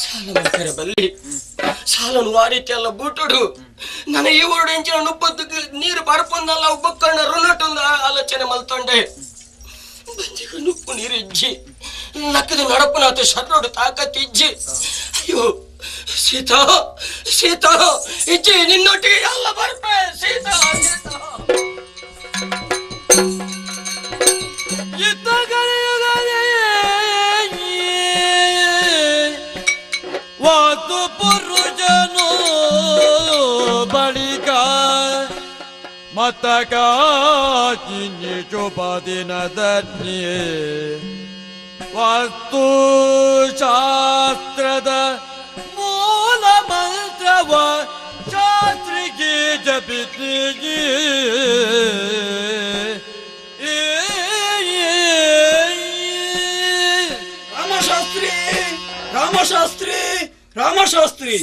ಸಾಲ ಮಲ್ಪೆರೆ ಬಲ್ಲಿ ಸಾಲನು ಆ ರೀತಿ ಎಲ್ಲ ಬೂಟುಡು ನನ್ನ ಈ ಊರು ಎಂಚಿನ ನುಪ್ಪದ್ದು ನೀರು ಬರ್ಪೊಂದಲ್ಲ ಒಬ್ಬಕ್ಕಣ್ಣ ರುಣಟೊಂದು ಆಲೋಚನೆ ಮಲ್ತೊಂಡೆ ಬಂಜಿಗೆ ನುಪ್ಪು ನೀರು ಇಜ್ಜಿ ಲಕ್ಕದ ನಡಪುನಾತು ಶರ್ರೋಡು ತಾಕತ್ತು ಇಜ್ಜಿ. ಅಯ್ಯೋ ಸೀತಾ ಸೀತಾ ಇಜ್ಜಿ ನಿನ್ನೊಟ್ಟಿಗೆ ಎಲ್ಲ ಬರ್ಪೆ ಸೀತಾ ಸೀತಾ. ವಾತು ಪುರುಷನು ಬಳಿಕ ಮತಕಾಚಿನಿ ಶುಭದಿನದಲ್ಲಿ ವಾಸ್ತುಶಾಸ್ತ್ರದ ಮೂಲ ಮಂತ್ರವ ಶಾಸ್ತ್ರಿಗೆ ಜಪಿಸಿ ರಾಮಶಾಸ್ತ್ರಿ ರಾಮಶಾಸ್ತ್ರಿ ರಾಮಶಾಸ್ತ್ರಿ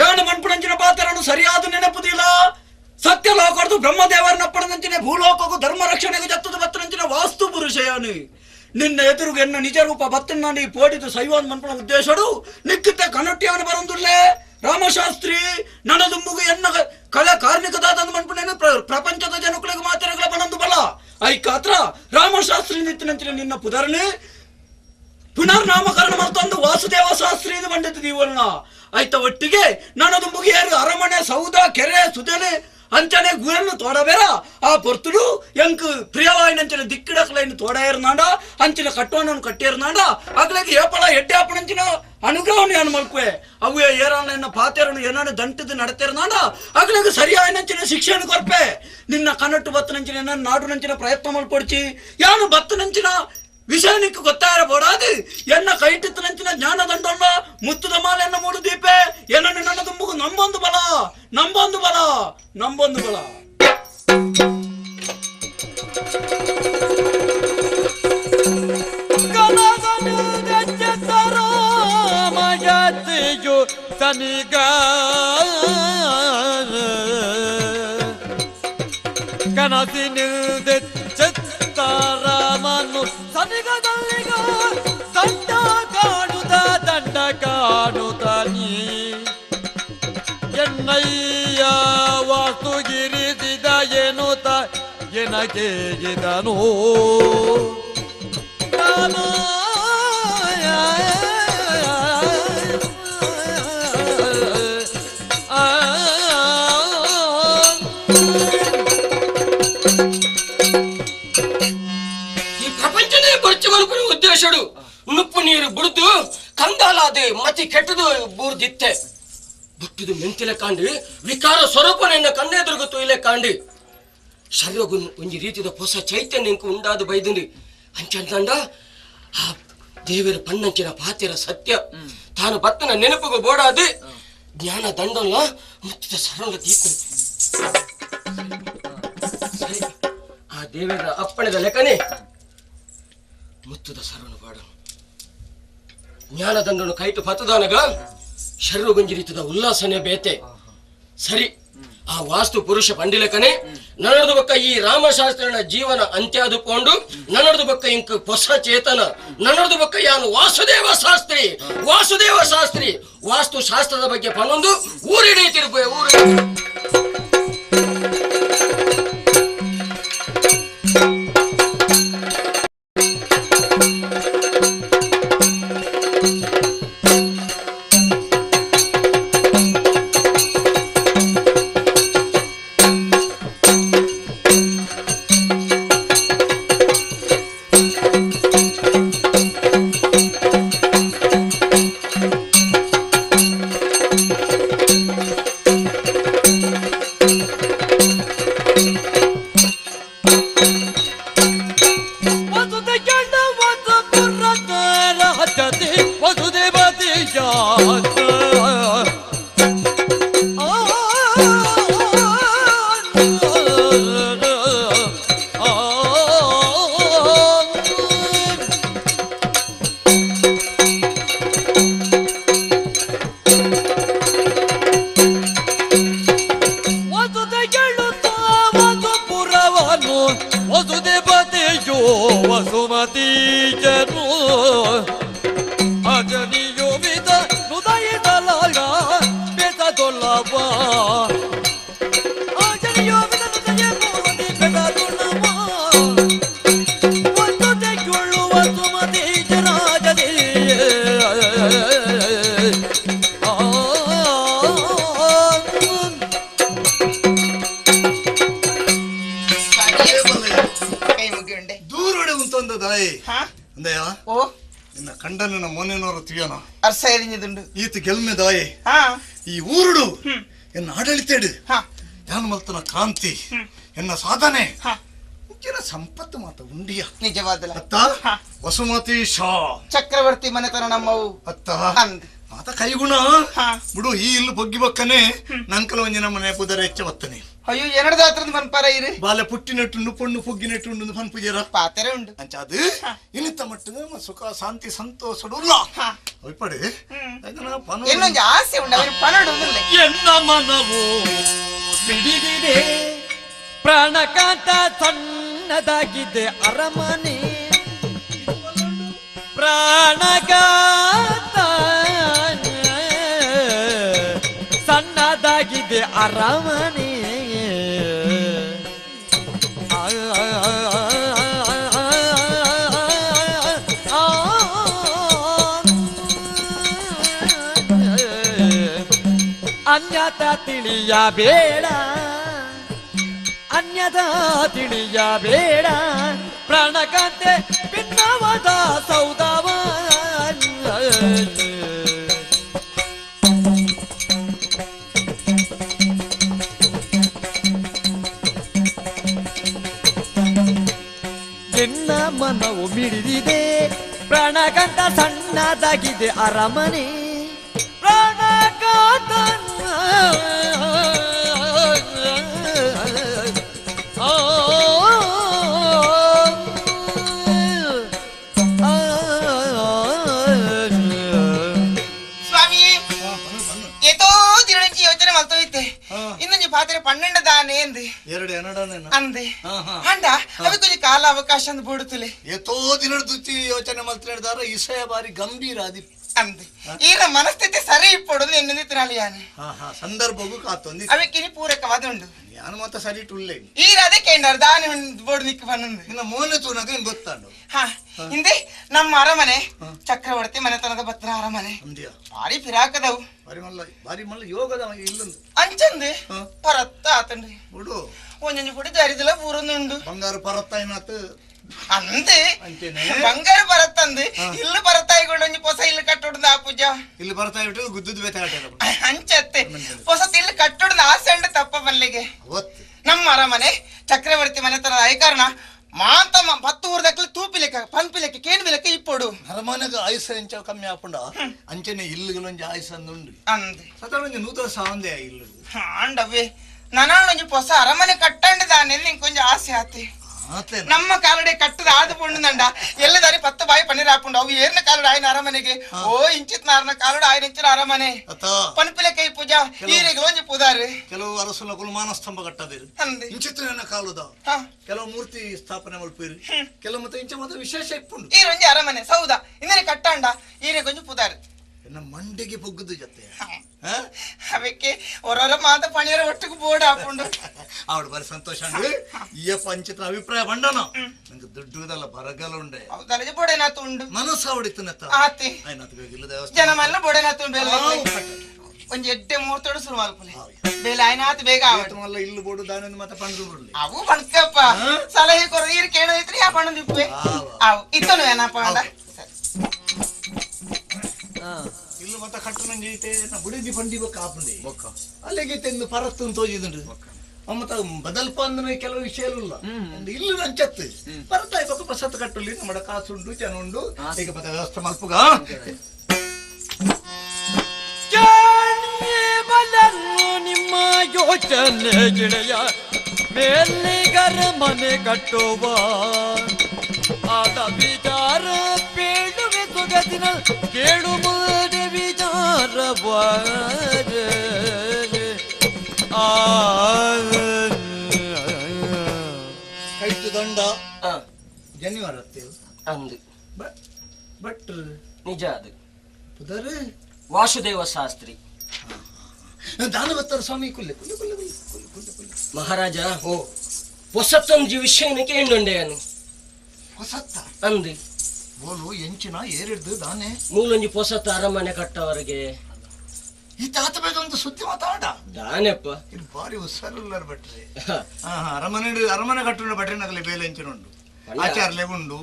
ಯಾನು ಮನ್ಪುಣಂಚಿನ ಪಾತ್ರನು ಸರಿಯಾದ ನೆನಪುದಿಲ್ಲ. ಸತ್ಯ ಲೋಕರ್ದು ಬ್ರಹ್ಮದೇವರನ್ನಪ್ಪಣದಂಚಿನ ಭೂಲೋಕಕ್ಕೂ ಧರ್ಮ ರಕ್ಷಣೆಗೆ ಜತ್ತದ ಬತ್ತನಂಚಿನ ವಾಸ್ತು ಪುರುಷಯಾನು ನಿನ್ನ ಎದುರುಗೆ ಎನ್ನ ನಿಜ ರೂಪ ಬತ್ತನ್ನ ನೀ ಪೋಡಿದು ಸೈವಾನ್ ಮನ್ಪುಣ ಉದ್ದೇಶಡು ನಿಕ್ಕಿತ ಕನಟ್ಟಿಯಾನು ಬರಂದುಲ್ಲೇ ರಾಮಶಾಸ್ತ್ರಿ. ನನದುಂಬುಗು ಎನ್ನ ಕಲೆ ಕಾರ್ಮಿಕದಾದ ಮನ್ಪುಣೇನು ಪ್ರಪಂಚದ ಜನಕುಳಿಗೆ ಮಾತರಗಳ ಬನಂದು ಬಲ ಐಕಾತ್ರ ರಾಮಶಾಸ್ತ್ರಿ ನಿತ್ತಿನಂಚಿನ ನಿನ್ನ ಪುದರ್ನೆ ಪುನರ್ನಾಮಕರಣ ಮತ್ತೊಂದು ವಾಸುದೇವ ಶಾಸ್ತ್ರಿ ಇದು ಬಂದಿದ್ದು ದೀವಲ್ನ ಆಯ್ತ ಒಟ್ಟಿಗೆ ನನ್ನದು ಮುಗಿಯರು ಅರಮನೆ ಸೌಧ ಕೆರೆ ಸುದನೆ ಅಂಚನೆ ಗುರನ್ನು ತೋಡಬೇರ ಆ ಪೊರ್ತುಡು ಎಂಕ್ ಪ್ರಿಯವಾಯಿನಂಚಿನ ದಿಕ್ಕಿಡಕ್ಲೈನ್ ತೋಡೇರ್ನಾಂಡ ಅಂಚಿನ ಕಟ್ಟೋಣನ್ನು ಕಟ್ಟಿರ್ನಾಂಡ ಅಗ್ಲಗೆ ಏಪಳ ಎಡ್ಡೆ ಅಪ್ಪನಂಚಿನ ಅನುಗ್ರಹವನ್ನು ಏನು ಮಲ್ಪೆ ಅವು ಏರನ್ನ ಪಾತೇರನು ಏನನ್ನು ದಂಟದು ನಡತಿರ್ನಾಂಡ ಅಗ್ಲಗೆ ಸರಿಯಾಯಿನಂಚಿನ ಶಿಕ್ಷೆಯನ್ನು ಕೊರ್ಪೆ. ನಿನ್ನ ಕನಟ್ಟು ಬತ್ತನಂಚಿನ ನನ್ನ ನಾಡುನಂಚಿನ ಪ್ರಯತ್ನ ಮಲ್ಪೊಡ್ಚಿ ಯಾನು ಬತ್ತನಂಚಿನ ವಿಷಯನಿಕ್ಕೆ ಗೊತ್ತಾರ ಬೋಡಾದು ಎನ್ನ ಕೈಟಿತ್ತನಂಚಿನ ಜ್ಞಾನ ದಂಡೊಲ್ಲ ಮುತ್ತುದ ಮಾಲೆನ್ನ ಮೂಡು ದೀಪೆ ಏನನ್ನು ನನ್ನ ತುಂಬುಗು ನಂಬೊಂದು ಬಲ ನಂಬೊಂದು ಬಲ ನಂಬೊಂದು ಬಲ. ತನಿಗ ಕನಸಿನಿಲ್ದೆ ಚಿತ್ತಾರಾಮನು ಸನಿಗದಲ್ಲಿಗ ದಂಡ ಕಾಣುತ್ತ ದಂಡ ಕಾಣುತ್ತ ನೀ ಎನ್ನಯ್ಯ ವಾಸ್ತುಗಿರಿಸಿದ ಎನ್ನುತ್ತ ಎನಗೇಗಿದನು ರಾಮ. ಈ ಪ್ರಪಂಚನೇ ಬರ್ಚುಮನುకునే ಉದ್ದೇಶಡು ನುಪ್ಪು ನೀರು ಬುಡ್ದು ಕಂದಾಲಾದೆ ಮತಿ ಕೆಟ್ಟದು ಬೂರ್ದಿತ್ತೆ ಬುಟ್ಟುದು ಮೆಂತಿಲೆ ಕಾಂಡಿ ವಿಕಾರ ಸ್ವರೂಪನೆನ್ನ ಕಣ್ಣೆದುರುಗು ತುಯಿಲೆ ಕಾಂಡಿ ಶರೀರಗು ಒಂಜಿ ರೀತಿದ ಹೊಸ ಚೈತನ್ಯಂಕು ಉಂಡಾದು ಬೈದುಂಡು ಅಂಚಂತಂಡ ಆ ದೇವರ ಪಣ್ಣಂಚಿನ ಪಾತಿರ ಸತ್ಯ ತಾನು ಬತ್ತನ ನೆನಪುಗು ಬೋಡಾದು ಜ್ಞಾನ ದಂಡಲ್ಲ ಮುತ್ತಿದ ಸರಳ ದೀಪ ಸರಿ ಆ ದೇವರ ಅಪ್ಪಣೆದ ಲೆಕ್ಕನೆ ಮುತ್ತುದ ಸರನು ಬಾಡನು ಜ್ಞಾನದಂಡನು ಕೈಟು ಪತದಾನಗ ಶರೀರಗುಂಜಿರಿತದ ಉಲ್ಲಾಸನೆ ಬೇತೆ. ಸರಿ ಆ ವಾಸ್ತು ಪುರುಷ ಪಂಡಿಲಕನೆ ನನ್ನದು ಬಕ್ಕ ಈ ರಾಮಶಾಸ್ತ್ರನ ಜೀವನ ಅಂತ್ಯಾದುಕೊಂಡು ನನ್ನದು ಬಕ್ಕ ಇಂಕ ಹೊಸ ಚೇತನ ನನ್ನದು ಬಕ್ಕ ಯಾನು ವಾಸುದೇವ ಶಾಸ್ತ್ರಿ ವಾಸುದೇವ ಶಾಸ್ತ್ರಿ ವಾಸ್ತು ಶಾಸ್ತ್ರದ ಬಗ್ಗೆ ಪನ್ನೊಂದು ಊರಿಡೀ ತಿರುಪೆ ಊರು. ವಸುದೇವನು ವಸುದೇವತೆಯೋ ವಸುಮತೀಜನು ಅಜನಿಯೋ ವಿದ ನುದಯಿದಲಾಗ ಬೆಸದೊಲ್ಲವ ಅಜನಿಯೋ ವಿದ ನುದಯ ಮೂವತಿ ಬೆಸದೊಲ್ಲವ ವಸುದೆಗೊಳ್ಳು ವಸುಮತೀಜ ರಾಜನೇ. ಕೈ ಮುಗಿಯುಂಡೆ. ದೂರಡೆ ಉಂತೊಂದ ದಾಯಿ ಅಂದಯ್ಯ. ಓ ನಿನ್ನ ಕಂಡನ ಮೊನ್ನೆನೋರ ತುಯನ ಅರ್ಸ ಎರಿഞ്ഞದುಂಡು. ಈತ ಗೆಲ್ಮೆ ದಾಯಿ ಈ ಊರುಡು ಎನ್ನ ಆಡಳಿತೇಡು ಯಾನು ಮಲ್ತನ ಕ್ರಾಂತಿ ಎನ್ನ ಸಾಧನೆ ಇಂಚಿನ ಸಂಪತ್ತು ಮಾತ ಉಂಡಿಯ ನಿಜವಾದಲ ಅತ್ತ ವಸುಮತಿ ಶಾ ಚಕ್ರವರ್ತಿ ಮನೆತನ ನಮ್ಮವು ಅತ್ತ ಮಾತ ಕೈಗುಣ ಬಿಡು. ಈ ಇಲ್ಲು ಬೊಗ್ಗಿ ಬಕ್ಕನೆ ನಂಕಲ ಒಂಜಿನ ಮನೆ ಪುದರ ಹೆಚ್ಚ ಬತ್ತನೆ. ಅಯ್ಯೋ ಎರಡದಾತ್ರದ ಮನ್ಪಾರ ಇರು ಬಾಲೆ ಪುಟ್ಟಿನೆಟ್ಟುಂಡು ಪೊಣ್ಣು ಪೊಗ್ಗಿನೆಟ್ಟುಂಡು ಪನ್ಪುಜೇರ ಪಾತೆರೆ ಉಂಡು. ಅಂಚ ಅದು ಇನ್ನಿತ್ತ ಮಟ್ಟದ ಸುಖ ಶಾಂತಿ ಸಂತೋಷ ಉಲ್ಲ ಒಯ್ಪಡೆ ಇನ್ನೊಂದು ಆಸೆ ಉಂಡು ಅವರಿಗೆ ಪನಡು. ಎನ್ನ ಮನವು ಮಿಡಿದಿದೆ ಪ್ರಾಣಕಾಂತ ಸಣ್ಣದಾಗಿದೆ ಅರಮನೆ ಪ್ರಾಣಕಾಂತ ಸಣ್ಣದಾಗಿದೆ ಅರಮನೆ. ಅನ್ಯತ ತಿಳಿಯಬೇಡ ಅನ್ಯದ ತಿಳಿಯಬೇಡ ಪ್ರಾಣಕಾಂತೆ ಭಿನ್ನವಾದ ಸೌದವ. ನಿನ್ನ ಮನವು ಮಿಡಿದಿದೆ ಪ್ರಾಣಕಾಂತ ಸಣ್ಣದಾಗಿದೆ ಅರಮನೆ ಪ್ರಾಣಕಾಂತ ಸ್ವಾಮಿ ಏತೋ ದಿನಂಚಿ ಯೋಚನೆ ಮಲ್ತೋಯ್ತೆ ಇನ್ನೊಂದು ಪಾತ್ರೆ 12 ದಾನೆ ಎಂದೆ ಎರಡು ಅಂದೆ ಅಂಡ ಅದಕ್ಕೊಂಜಿ ಕಾಲ ಅವಕಾಶ ಅಂದ್ ಬೋಡುತ್ತಲೆ. ಏತೋ ದಿನದ ಯೋಚನೆ ಮಲ್ತಿದಾರ ಇಸಯ ಬಾರಿ ಗಂಭೀರ ಅದಿ ಅಂದೆ ಈನ ಮನಸ್ಥಿತಿ ಸರಿ ಇಪ್ಪೊಡು ಎನ್ನುಂದಿ ತಿನಾಲಿಯಾನೆ ಸಂದರ್ಭಗೂ ಕಾತೊಂದಿ ಅವಕ್ಕಿನಿ ಪೂರಕವಾದ ಉಂಡು. ಯಾನು ಮಾತ ಸರಿ ಇಟ್ಟುಳ್ಳೆ ಈರ ಅದೇ ಕೇಂದ್ರ ದಾನಿ ಬೋರ್ಡ್ ನಿಕ್ಕ ಬಂದು ನಿನ್ನ ಮೋನೆ ತೂನಾಗ ಏನ್ ಗೊತ್ತಾಂಡು. ಹಾ ಹಿಂದೆ ನಮ್ಮ ಅರಮನೆ ಚಕ್ರವರ್ತಿ ಮನೆತನದ ಭದ್ರ ಅರಮನೆ ಭಾರಿ ಫಿರಾಕದವು ಬಾರಿ ಮಲ್ಲ ಬಾರಿ ಮಲ್ಲ ಯೋಗದ ಇಲ್ಲೊಂದು ಅಂಚಂದೆ ಪರತ್ತ ಆತಂಡ್ರಿ ಬಿಡು ಒಂದೊಂದು ಪುಡಿ ದರಿದಲ ಊರೊಂದುಂಡು ಬಂಗಾರ ಪರತ್ತ ಏನಾತು ಅಂದೆ ಬಂಗಾರ ಬರತ್ತಂದೆ ಇಲ್ಲಿ ಬರತ್ತಾಯಿಕೊಂಡು ಒಂಜಿ ಪೊಸ ಇಲ್ಲಿ ಕಟ್ಟೋಡು ಆ ಪೂಜಾ ಇಲ್ಲಿ ಬರ್ತಾ ಇಟ್ಟು ಗುದ್ದುದ್ ಬೇತ ಅಂಚತ್ತೆ ಪೊಸ ಇಲ್ಲಿ ಕಟ್ಟೋಡು ಆಸೆ ಉಂಡು ತಪ್ಪ ಬಲ್ಲಿಗೆ. ನಮ್ಮ ಅರಮನೆ ಚಕ್ರವರ್ತಿ ಮನೆತನದ ಕಾರಣ ಮಾತ 10 ಊರ್ದಕ್ಲೆ ತೂಪಿ ಲೆಕ್ಕ ಪನ್ಪಿ ಲೆಕ್ಕ ಕೇಣ್ ಲೆಕ್ಕ ಇಪ್ಪೊಡು ಅರಮನೆಗೆ ಆಯುಸ ಎಂಚ ಕಮ್ಮಿ ಆಪುಂಡ ಅಂಚನೆ ಇಲ್ಲುಗಳೊಂಜಿ ಆಯುಸ ಉಂಡು ಅಂದೆ ಸದಾ ನೂತನ ಸಾವಂದೆ ಇಲ್ಲು ಆಂಡವೇ ನನಾಳೊಂಜಿ ಪೊಸ ಅರಮನೆ ಕಟ್ಟಂಡದಾನೆ ಇಂಕೊಂಜಿ ಆಸೆ ಆತೆ. ನಮ್ಮ ಕಾಲಡೆ ಕಟ್ಟದ ಆದ ಪೊಣ್ಣುಂದಂಡ ಎಲ್ಲದಾರಿ 10 ಬಾಯಿ ಪನ್ನೀರ್ ಹಾಪುಂಡು ಅವು ಏರ್ನ ಕಾಲಡು ಆಯನ ಅರಮನೆಗೆ ಓ ಇಂಚಿತ್ ನಾರನ ಕಾಲಡು ಆಯನ ಇಂಚಿನ ಅರಮನೆ ಪನ್ಪಿಲೆ ಕೈ ಪೂಜಾ ಈರೆಗೆ ಒಂಜಿ ಪೂದಾರು. ಕೆಲವು ಅರಸುನ ಕುಲಮಾನ ಸ್ತಂಭ ಕಟ್ಟದಿರು ಇಂಚಿತ್ತಿನ ಕಾಲದ ಕೆಲವು ಮೂರ್ತಿ ಸ್ಥಾಪನೆ ಮಲ್ಪೇರು ಕೆಲವು ಮತ್ತೆ ಇಂಚ ಮತ್ತೆ ವಿಶೇಷ ಇಪ್ಪುಂಡು. ಈರೊಂಜಿ ಅರಮನೆ ಸೌದಾ ಇಂದನೆ ಕಟ್ಟಂಡ ಈರೆಗೆ ಒಂಜಿ ಪೂದಾರು ಎನ್ನ ಮಂಡಿಗೆ ಪೊಗ್ಗುದು ಜೊತೆ ಅವಕ್ಕೆ ಹೊರರ ಮಾತ ಪಣಿಯರ ಒಟ್ಟಿಗೆ ಬೋರ್ಡ್ ಹಾಕೊಂಡು ಅವಳು ಬರೀ ಸಂತೋಷ ಈ ಪಂಚಿತ ಅಭಿಪ್ರಾಯ ಬಂಡನ ನಂಗೆ ದುಡ್ಡುದಲ್ಲ ಬರಗಾಲ ಉಂಡೆ ಬೋಡೆನಾತು ಉಂಡು ಮನಸ್ಸು ಅವಡಿತ್ತು ಆತೆ ಜನಮಲ್ಲ ಬೋಡೆನಾತು ಒಂಜಿ ಎಡ್ಡೆ ಮುಹೂರ್ತಡು ಶುರು ಮಲ್ಪುಲೆ ಬೇಲೆ ಆಯ್ನಾತ್ ಬೇಗ ಮಲ್ಲ ಇಲ್ಲು ಬೋಡು ದಾನೊಂದು ಮಾತ ಪಂಡು ಬಿಡ್ಲಿ ಅವು ಬಣ್ಕಪ್ಪ ಸಲಹೆ ಕೊರ ನೀರು ಕೇಳೋದಿತ್ರಿ ಆ ಪಣ್ಣು ಇಪ್ಪೆ ಅವು ಇತ್ತನು ಏನಪ್ಪ ಅಂದ ಇಲ್ಲು ಮತ್ತ ಕಟ್ಟುನಂಜಿ ಐತೆ ಬುಡಿದಿ ಬಂಡಿ ಬೊಕ್ಕ ಆಪುಂಡೆ ಅಲ್ಲಿಗೆ ತೆಂದು ಪರತ್ತು ತೋಜಿದುಂಡು ಮತ್ತ ಬದಲ್ಪ ಅಂದ್ರೆ ಕೆಲವು ವಿಷಯ ಇಲ್ಲ ಇಲ್ಲು ನಂಚತ್ತು ಪರತಾಯಿ ಬೊಕ್ಕ ಬಸತ್ತು ಕಟ್ಟುಲಿ ನಮ್ಮ ಕಾಸುಂಡು ಜನ ಉಂಡು ಈಗ ಮತ್ತೆ ವ್ಯವಸ್ಥೆ ಮಲ್ಪುಗ ನಿಮ್ಮ ಯೋಚನೆ ಗೆಳೆಯ ಮೇಲಿಗರ ಮನೆ ಕಟ್ಟುವ ಆದ ವಿಚಾರ ಪೇಳುವೆ ಸೊಗಸಿನ ಕೇಳು ಮಾಡೆ ವಿಚಾರವ ಆ ಕೈಟು ದಂಡ ಜನಿವಾರ ಅಂದು ಬಟ್ ನಿಜ ಅದು ಪುದರ್ ವಾಸುದೇವ ಶಾಸ್ತ್ರಿ ದಾನವತ್ತರ ಸ್ವಾಮಿ ಕುಲ್ಲೆ ಕುಲ್ಲೆ ಕುಲ್ಲೆ ಕುಲ್ಲೆ ಕುಲ್ಲೆ ಕುಲ್ಲೆ ಮಹಾರಾಜ ಓ ಹೊಸತ್ತೊಂದು ವಿಷಯನಕ್ಕೆ ಎಂಡುಂಡೆಯನು ಹೊಸತ್ತ ಅಂದು ಬೋಲು ಎಂಚಿನ ಏರಿಡ್ದು ದಾನೆ ಮೂಲೊಂಜಿ ಪೊಸತ್ತ ಅರಮನೆ ಕಟ್ಟವರೆಗೆ ಈ ತಾತ ಬೇದೊಂದು ಸುದ್ದಿ ಮಾತಾಡ ದಾನೆಪ್ಪ ಇದು ಬಾರಿ ಹುಷಾರುಲ್ಲಾರ ಭಟ್ರೆ ಅರಮನೆ ಅರಮನೆ ಕಟ್ಟುಂಡ ಭಟ್ರೆ ಬೇಲೆ ಎಂಚಿನ ಉಂಡು ಆಚಾರ ಲೆಗುಂಡು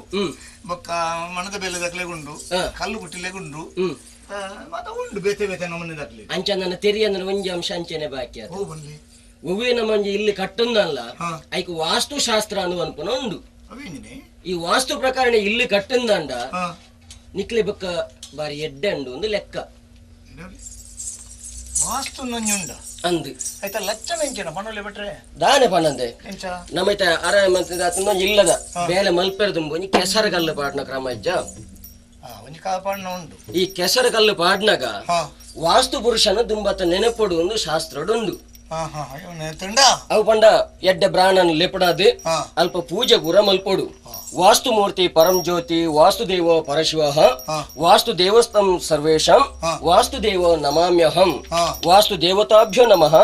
ಬೊಕ್ಕ ಮಣದ ಬೇಲೆ ದಕ್ಲೆಗುಂಡು ಕಲ್ಲು ಕುಟ್ಟಿ ಲೆಗುಂಡು ಮಾತ ಉಂಡು ಬೇತೆ ಬೇತೆ ನಮೂನೆ ದಕ್ಲೆ ಅಂಚ ನನ್ನ ತೆರಿಯಂದ್ರೆ ಒಂಜಿ ಅಂಶ ಅಂಚೆನೆ ಬಾಕಿ ಅದು ಓ ಬನ್ನಿ ಒವ್ವೇ ನಮ್ಮಂಜಿ ಇಲ್ಲಿ ಕಟ್ಟುಂದಲ್ಲ ಐಕ್ ವಾಸ್ತುಶಾಸ್ತ್ರ ಅನ್ನು ಅನ್ಪುನ ಉಂಡು ಈ ವಾಸ್ತು ಪ್ರಕರಣ ಇಲ್ಲಿ ಕಟ್ಟುಂದಂಡ ನಿಕ್ಲೆ ಬೊಕ್ಕ ಬಾರಿ ಎಡ್ಡೆ ಉಂಡು ಒಂದು ಲೆಕ್ಕ ವಾಸ್ತು ನಂಜುಂಡ ಅಂದು ಆಯ್ತಾ ಲಚ್ಚ ಎಂಚಿನ ಪಣೋಲೆ ಭಟ್ರೆ ದಾನೆ ಪಣಂದೆ ಎಂಚ ನಮ್ಮೈತ ಅರ ಮಂತ್ರಿ ಇಲ್ಲದ ಬೇಲೆ ಮಲ್ಪೆರ್ ದುಂಬು ಒಂಜಿ ಕೆಸರು ಪಾಡ್ನ ಕ್ರಮ ಇಜ್ಜ ಒಂಜಿ ಕಾಪಾಡ್ನ ಉಂಡು ಈ ಕೆಸರು ಕಲ್ಲು ಪಾಡ್ನಾಗ ವಾಸ್ತು ಪುರುಷನ ದುಂಬತ್ತ ನೆನಪೊಡು ಒಂದು ಶಾಸ್ತ್ರಡುಂಡು ಅವು ಪಂಡ ಎಡ್ಡೆ ಬ್ರಾಣನ್ ಲೆಪಡಾದು ಅಲ್ಪ ಪೂಜೆ ಪೂರ ಮಲ್ಪೊಡು ವಾಸ್ತುಮೂರ್ತಿ ಪರಂ ಜ್ಯೋತಿ ವಾಸ್ತುದೇವ ಪರಶಿವ ವಾಸ್ತು ದೇವಸ್ಥಂ ಸರ್ವೇಶಂ ವಾಸ್ತುದೇವ ನಮಾಮ್ಯಹಂ ವಾಸ್ತು ದೇವತಾಭ್ಯೋ ನಮಃ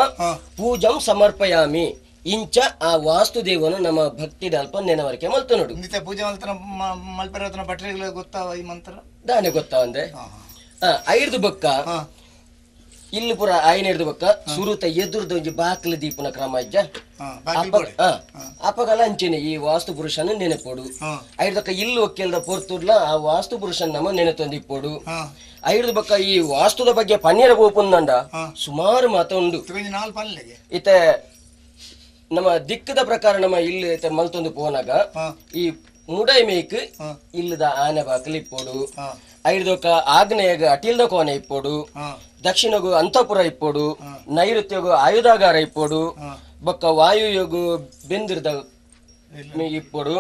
ಪೂಜಂ ಸಮರ್ಪಯಾಮಿ ಇಂಚ ಆ ವಾಸ್ತುದೇವನು ನಮ್ಮ ಭಕ್ತಿದ ಅಲ್ಪ ನೆನವರಿಕೆ ಮಲ್ತನೋಡು ಪೂಜೆ ಮಲ್ತನ ಮಲ್ಪೆರತನ ಭಟ್ರೆಗಳ ಗೊತ್ತಾವ ಈ ಮಂತ್ರ ದಾನೆ ಗೊತ್ತಾ ಅಂದೆ ಐರ್ದು ಬೊಕ್ಕ ಇಲ್ಲಿ ಪೂರ ಆಯ್ನ ಹಿಡ್ದು ಬೊಕ್ಕ ಸುರುತ ಎದುರ್ದ ಒಂಜಿ ಬಾಕ್ಲ ದೀಪನ ಕ್ರಮ ಅಜ್ಜ ಅಪಗಲ ಅಂಚೆನೆ ಈ ವಾಸ್ತು ಪುರುಷನ ನೆನಪೋಡು ಐರ್ದಕ್ಕ ಇಲ್ಲಿ ಒಕ್ಕೆಲ್ದ ಪೊರ್ತುರ್ಲ ಆ ವಾಸ್ತು ಪುರುಷನ್ ನಮ್ಮ ನೆನತೊಂದಿಪ್ಪೋಡು ಐರ್ದು ಬೊಕ್ಕ ಈ ವಾಸ್ತುದ ಬಗ್ಗೆ ಪನ್ನೀರ ಬೋಪುಂದಂಡ ಸುಮಾರು ಮಾತ ಉಂಡು ಇತ್ತೆ ನಮ್ಮ ದಿಕ್ಕದ ಪ್ರಕಾರ ನಮ್ಮ ಇಲ್ಲಿ ಮಲ್ತೊಂದು ಪೋನಾಗ ಈ ಮುಡೈ ಮೇಕ್ ಇಲ್ಲದ ಆನೆ ಬಾಕಲಿ ಇಪ್ಪೋಡು ಐರ್ದೊಕ್ಕ ಆಗ್ನೇಯಗ ಅಟಿಲ್ದ ಕೋಣೆ ಇಪ್ಪೋಡು ದಕ್ಷಿಣಗು ಅಂತಪುರ ಇಪ್ಪೋಡು ನೈಋತ್ಯಗು ಆಯುಧಾಗಾರ ಇಪ್ಪೋಡು ಬೊಕ್ಕ ವಾಯುಯೋಗು ಬೆಂದಿರ್ದ ಇಪ್ಪೋಡು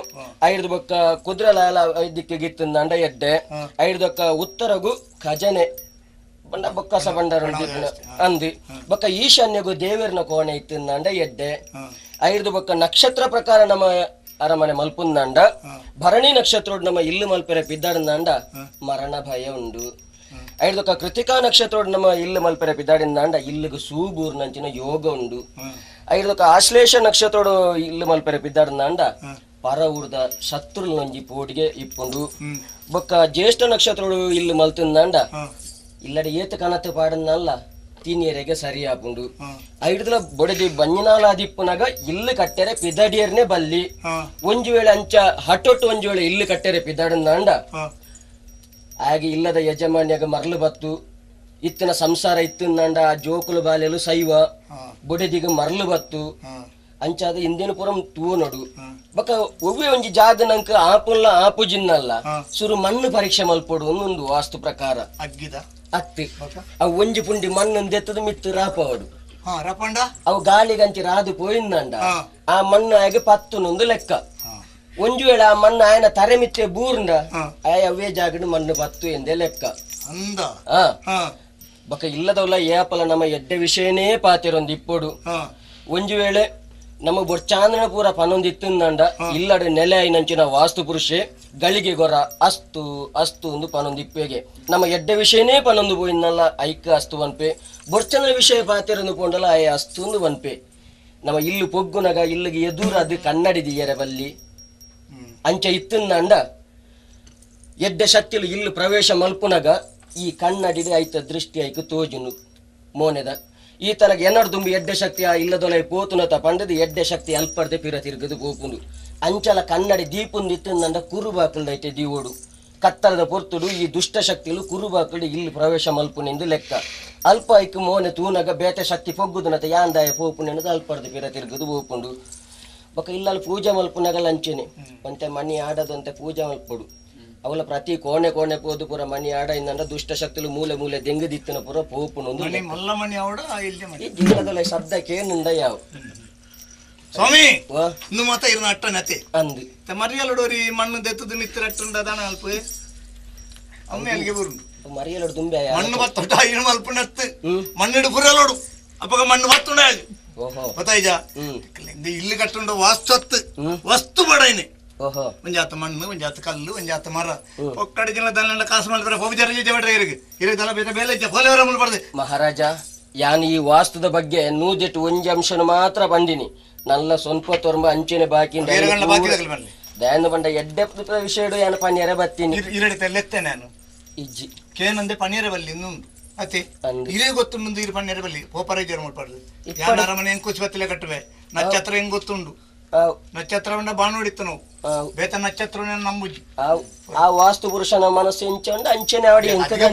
ಐರ್ದು ಬೊಕ್ಕ ಕುದ್ರಲಾಲ ದಿಕ್ಕಿಗೆ ಇತ್ತಂದ ಎಡ್ಡೆ ಐರ್ದೊಕ್ಕ ಉತ್ತರಗು ಖಜನೆ ಬಂಡ ಬೊಕ್ಕಸ ಬಂಡಾರ ಅಂದಿ ಬೊಕ್ಕ ಈಶಾನ್ಯಗು ದೇವರನ ಕೋಣೆ ಇತ್ತಂದ ಎಡ್ಡೆ ಐರ್ದು ಬೊಕ್ಕ ನಕ್ಷತ್ರ ಪ್ರಕಾರ ನಮ್ಮ ಅರಮನೆ ಮಲ್ಪುಂದಂಡ ಭರಣಿ ನಕ್ಷತ್ರೋಡ್ ನಮ್ಮ ಇಲ್ಲು ಮಲ್ಪೆರೆ ಪಿದ್ದಾಡಂದಾಂಡ ಮರಣ ಭಯ ಉಂಡು ಐರ್ದೊಕ್ಕ ಕೃತಿಕಾ ನಕ್ಷತ್ರೋಡ್ ನಮ್ಮ ಇಲ್ಲು ಮಲ್ಪೆರೆ ಪಿದ್ದಾಡಿಂದಾಂಡ ಇಲ್ಲಿಗೆ ಸೂಬೂರ್ನಂಚಿನ ಯೋಗ ಉಂಡು ಐರ್ದೊಕ್ಕ ಆಶ್ಲೇಷ ನಕ್ಷತ್ರೋಡು ಇಲ್ಲು ಮಲ್ಪೆರೆ ಪಿದ್ದಾಡಂದಾಂಡ ಪರ ಊರ್ದ ಶತ್ರುಲೊಂಜಿ ಪೋಟಿಗೆ ಇಪ್ಪುಂಡು ಬೊಕ್ಕ ಜ್ಯೇಷ್ಠ ನಕ್ಷತ್ರೋಡು ಇಲ್ಲು ಮಲ್ತಂದಾಂಡ ಇಲ್ಲಡೆ ಏತ ಕನತೆ ಪಾಡನ್ನಲ್ಲ ತಿನಿಯರೆಗೆ ಸರಿ ಆಪುಂಡು ಐಡ್ದಲ ಬೊಡದಿ ಬಂಜಿನಾಲಾದಿಪ್ಪುನಾಗ ಇಲ್ಲು ಕಟ್ಟೆರೆ ಪಿದಡಿಯರ್ನೆ ಬಲ್ಲಿ ಒಂಜಿ ವೇಳೆ ಅಂಚ ಹಟೊಟ್ಟು ಒಂಜಿ ವೇಳೆ ಇಲ್ಲು ಕಟ್ಟೆರೆ ಪಿದಡಂದಾಂಡ ಹಾಗೆ ಇಲ್ಲದ ಯಜಮಾನ್ಯಾಗ ಮರಳು ಬತ್ತು ಇತ್ತಿನ ಸಂಸಾರ ಇತ್ತಿಂದಾಂಡ ಆ ಜೋಕುಲು ಬಾಲೆಲು ಸೈವ ಬೊಡೆದಿಗ ಮರಳು ಬತ್ತು ಅಂಚಾದ ಇಂದಿನ ಪುರಂ ತೂನೊಡು ಬೊಕ್ಕ ಒವ್ವೆ ಒಂಜಿ ಜಾಗ ನಂಕ ಆಪುಲ್ಲ ಆಪು ಜಿನ್ನಲ್ಲ ಸುರು ಮಣ್ಣು ಪರೀಕ್ಷೆ ಮಲ್ಪೊಡು ಒಂದೊಂದು ವಾಸ್ತು ಪ್ರಕಾರ ಅಗ್ಗಿದ ಅತ್ತಿ ಅವು ಒಂಜಿ ಪುಂಡಿ ಮಣ್ಣು ದೆತ್ತದ ಮಿತ್ತು ರಾಪವಡು ರಾಪಂಡ ಅವು ಗಾಳಿಗಂಚಿ ರಾದು ಪೋಯಿಂದಂಡ ಆ ಮಣ್ಣು ಆಗ ಪತ್ತುನೊಂದು ಲೆಕ್ಕ ಒಂಜು ವೇಳೆ ಆ ಮಣ್ಣು ಆಯನ ತರೆ ಮಿತ್ತೆ ಬೂರ್ಂಡ ಆಯ ಅವೇ ಜಾಗಡು ಮಣ್ಣು ಪತ್ತು ಎಂದೇ ಲೆಕ್ಕ ಅಂದ ಬೊಕ್ಕ ಇಲ್ಲದವಲ್ಲ ಏಪಲ ನಮ್ಮ ಎಡ್ಡೆ ವಿಷಯನೇ ಪಾತಿರೊಂದು ಇಪ್ಪೊಡು ಒಂಜು ವೇಳೆ ನಮ್ಮ ಬೊರ್ಚಾಂದ್ರನ ಪೂರ ಪನ್ನೊಂದು ಇತ್ತಂದಂಡ ಇಲ್ಲಡೆ ನೆಲೆ ಐನಂಚಿನ ವಾಸ್ತು ಪುರುಷೆ ಗಳಿಗೆ ಗೊರ ಅಸ್ತು ಅಸ್ತು ಒಂದು ಪನ್ನೊಂದು ಇಪ್ಪೆಗೆ ನಮ್ಮ ಎಡ್ಡೆ ವಿಷಯನೇ ಪನ್ನೊಂದು ಪೋಯಿನಲ್ಲ ಐಕ ಅಸ್ತು ವನ್ಪೆ ಬೊರ್ಚಂದ್ರ ವಿಷಯ ಪಾತಿರೊಂದು ಪೋಂಡಲ ಆಯ ಅಸ್ತು ಒಂದು ವನ್ಪೆ ನಮ್ಮ ಇಲ್ಲು ಪೊಗ್ಗುನಗ ಇಲ್ಲಿಗೆ ಎದುರು ಅದು ಕನ್ನಡಿ ದಿಯರೆ ಬಲ್ಲಿ ಅಂಚ ಇತ್ತಂದಂಡ ಎಡ್ಡೆ ಶಕ್ತಿಲು ಇಲ್ಲು ಪ್ರವೇಶ ಮಲ್ಪುನಗ ಈ ಕನ್ನಡಿಡೆ ಐತ ದೃಷ್ಟಿ ಐಕ ತೋಜುನು ಮೋನೆದ ಈ ತನಗೆ ಎನ್ನಡ್ ದುಂಬಿ ಎಡ್ಡೆ ಶಕ್ತಿ ಆ ಇಲ್ಲದೊಲೆ ಪೋತುನತ ಪಂಡದು ಎಡ್ಡೆ ಶಕ್ತಿ ಅಲ್ಪರ್ದೆ ಪಿರ ತಿರುಗದು ಪೋಪುಂಡು ಅಂಚಲ ಕನ್ನಡಿ ದೀಪುಂದು ಇತ್ತಂದಂಡ ಕುರುಬಾಕಲ್ದೈತೆ ದೀವೋಡು ಕತ್ತಲದ ಪೊರ್ತುಡು ಈ ದುಷ್ಟ ಶಕ್ತಿಲು ಕುರುಬಾಕುಡು ಇಲ್ಲಿ ಪ್ರವೇಶ ಮಲ್ಪುನೆಂದು ಲೆಕ್ಕ ಅಲ್ಪ ಐಕ್ ಮೋನೆ ತೂನಗ ಬೇತೆ ಶಕ್ತಿ ಪೊಗ್ಗುದುನತ ಯಾಂದಾಯ ಪೋಪುನೆಂದು ಅಲ್ಪರ್ದೆ ಪಿರ ತಿರುಗದು ಪೋಪುಂಡು ಬೊಕ ಇಲ್ಲಲ್ಲಿ ಪೂಜೆ ಮಲ್ಪುನಗಲ ಅಂಚೆನೆ ಒಂತೆ ಮಣಿ ಆಡದಂತೆ ಪೂಜೆ ಮಲ್ಪೊಡು ಅವಲ ಪ್ರತಿ ಕೋಣೆ ಕೋಣೆ ಪೋದು ಪೂರ ಮಣಿ ಆಡ ಇಂದಂಡ ದುಷ್ಟ ಶಕ್ತಿಲು ಮೂಲೆ ಮೂಲೆ ದೆಂಗದಿತ್ತಿನ ಪೂರ ಪೋಪುನೊಂದು ಮಲ್ಲ ಮಣಿ ಅವಡ ಇಲ್ಲಿ ಈ ಜಿಲ್ಲದಲ್ಲ ಶಬ್ದಕ್ಕೆ ಯಾವ ಸ್ವಾಮಿ ಇನ್ನು ಮಾತ ಇರ್ನ ಅಟ್ಟನತೆ ಅಂದು ಮರಿಯಲಡೋರಿ ಮಣ್ಣು ದೆತ್ತದು ಮಿತ್ರ ಅಟ್ಟುಂಡ ದಾನ ಅಲ್ಪ ಅಮ್ಮೆ ಅಲ್ಲಿಗೆ ಬರುಂಡು ಮರಿಯಲೋಡು ದುಂಬೆ ಮಣ್ಣು ಬತ್ತೊಟ್ಟ ಐನು ಮಲ್ಪುನತ್ತು ಮಣ್ಣಿಡು ಪುರಲೋಡು ಅಪ್ಪಗ ಮಣ್ಣು ಬತ್ತುಂಡ ಓಹೋ ಗೊತ್ತಾಯ್ಜಾ ಇಲ್ಲಿ ಕಟ್ಟುಂಡ ವಾಸ್ತುತ್ತು ವಸ್ತು ಬೋಡಾಯಿನಿ ಒಂಜಾತ ಮಣ್ಣು ಒಂಜಾತ ಕಲ್ಲು ಒಂಜಾತ ಮರ ಒಕ್ಕಡೆ ಜಿಲ್ಲ ದಲ್ಲ ಕಾಸು ಮಾಡಿದ್ರೆ ಹೋಗಿದ್ದಾರೆ ಜವಡ್ರೆ ಇರಿಗೆ ಇರಿಗೆ ದಲ ಬೇತ ಬೇಲೆ ಇಜ್ಜ ಪೋಲೆವರ ಮುಲ್ ಬಡ್ದೆ ಮಹಾರಾಜ ಯಾನ್ ಈ ವಾಸ್ತುದ ಬಗ್ಗೆ ನೂದೆಟ್ಟು ಒಂಜಿ ಅಂಶನ ಮಾತ್ರ ಬಂದಿನಿ ನಲ್ಲ ಸ್ವಲ್ಪ ತೊರ್ಂಬ ಅಂಚೆನೆ ಬಾಕಿ ದಯಾನ ಬಂಡ ಎಡ್ಡೆ ವಿಷಯ ಯಾನ ಪನ್ಯರೆ ಬತ್ತೀನಿ ಇರಡಿ ತೆಲ್ಲೆತ್ತೆ ನಾನು ಇಜ್ಜಿ ಕೇನಂದೆ ಪನ್ಯರೆ ಬಲ್ಲಿ ಇನ್ನುಂಡು ಅತ್ತೆ ಇರೇ ಗೊತ್ತುಂಡು ಇರು ಪನ್ಯರೆ ಬಲ್ಲಿ ಪೋಪರ ಜರ ಮುಲ್ಪಡ್ದು ಯಾನ ಅರಮನೆ ಹೆಂಗ್ ಬತ್ತಲೆ ಕಟ್ಟುವೆ ನಕ್ಷತ್ರ ಹೆಂಗ್ ಗೊತ್ತುಂಡು ನಕ್ಷತ್ರ ಬಾಣೋಡಿತ್ತು ನಾವು ಬೇತ ನಕ್ಷತ್ರ ನಂಬುಜಿ ಆ ವಾಸ್ತು ಪುರುಷನ ಮನಸ್ಸು ಎಂಚಂಡು ಅಂಚೆನೆ ಅವಡಿ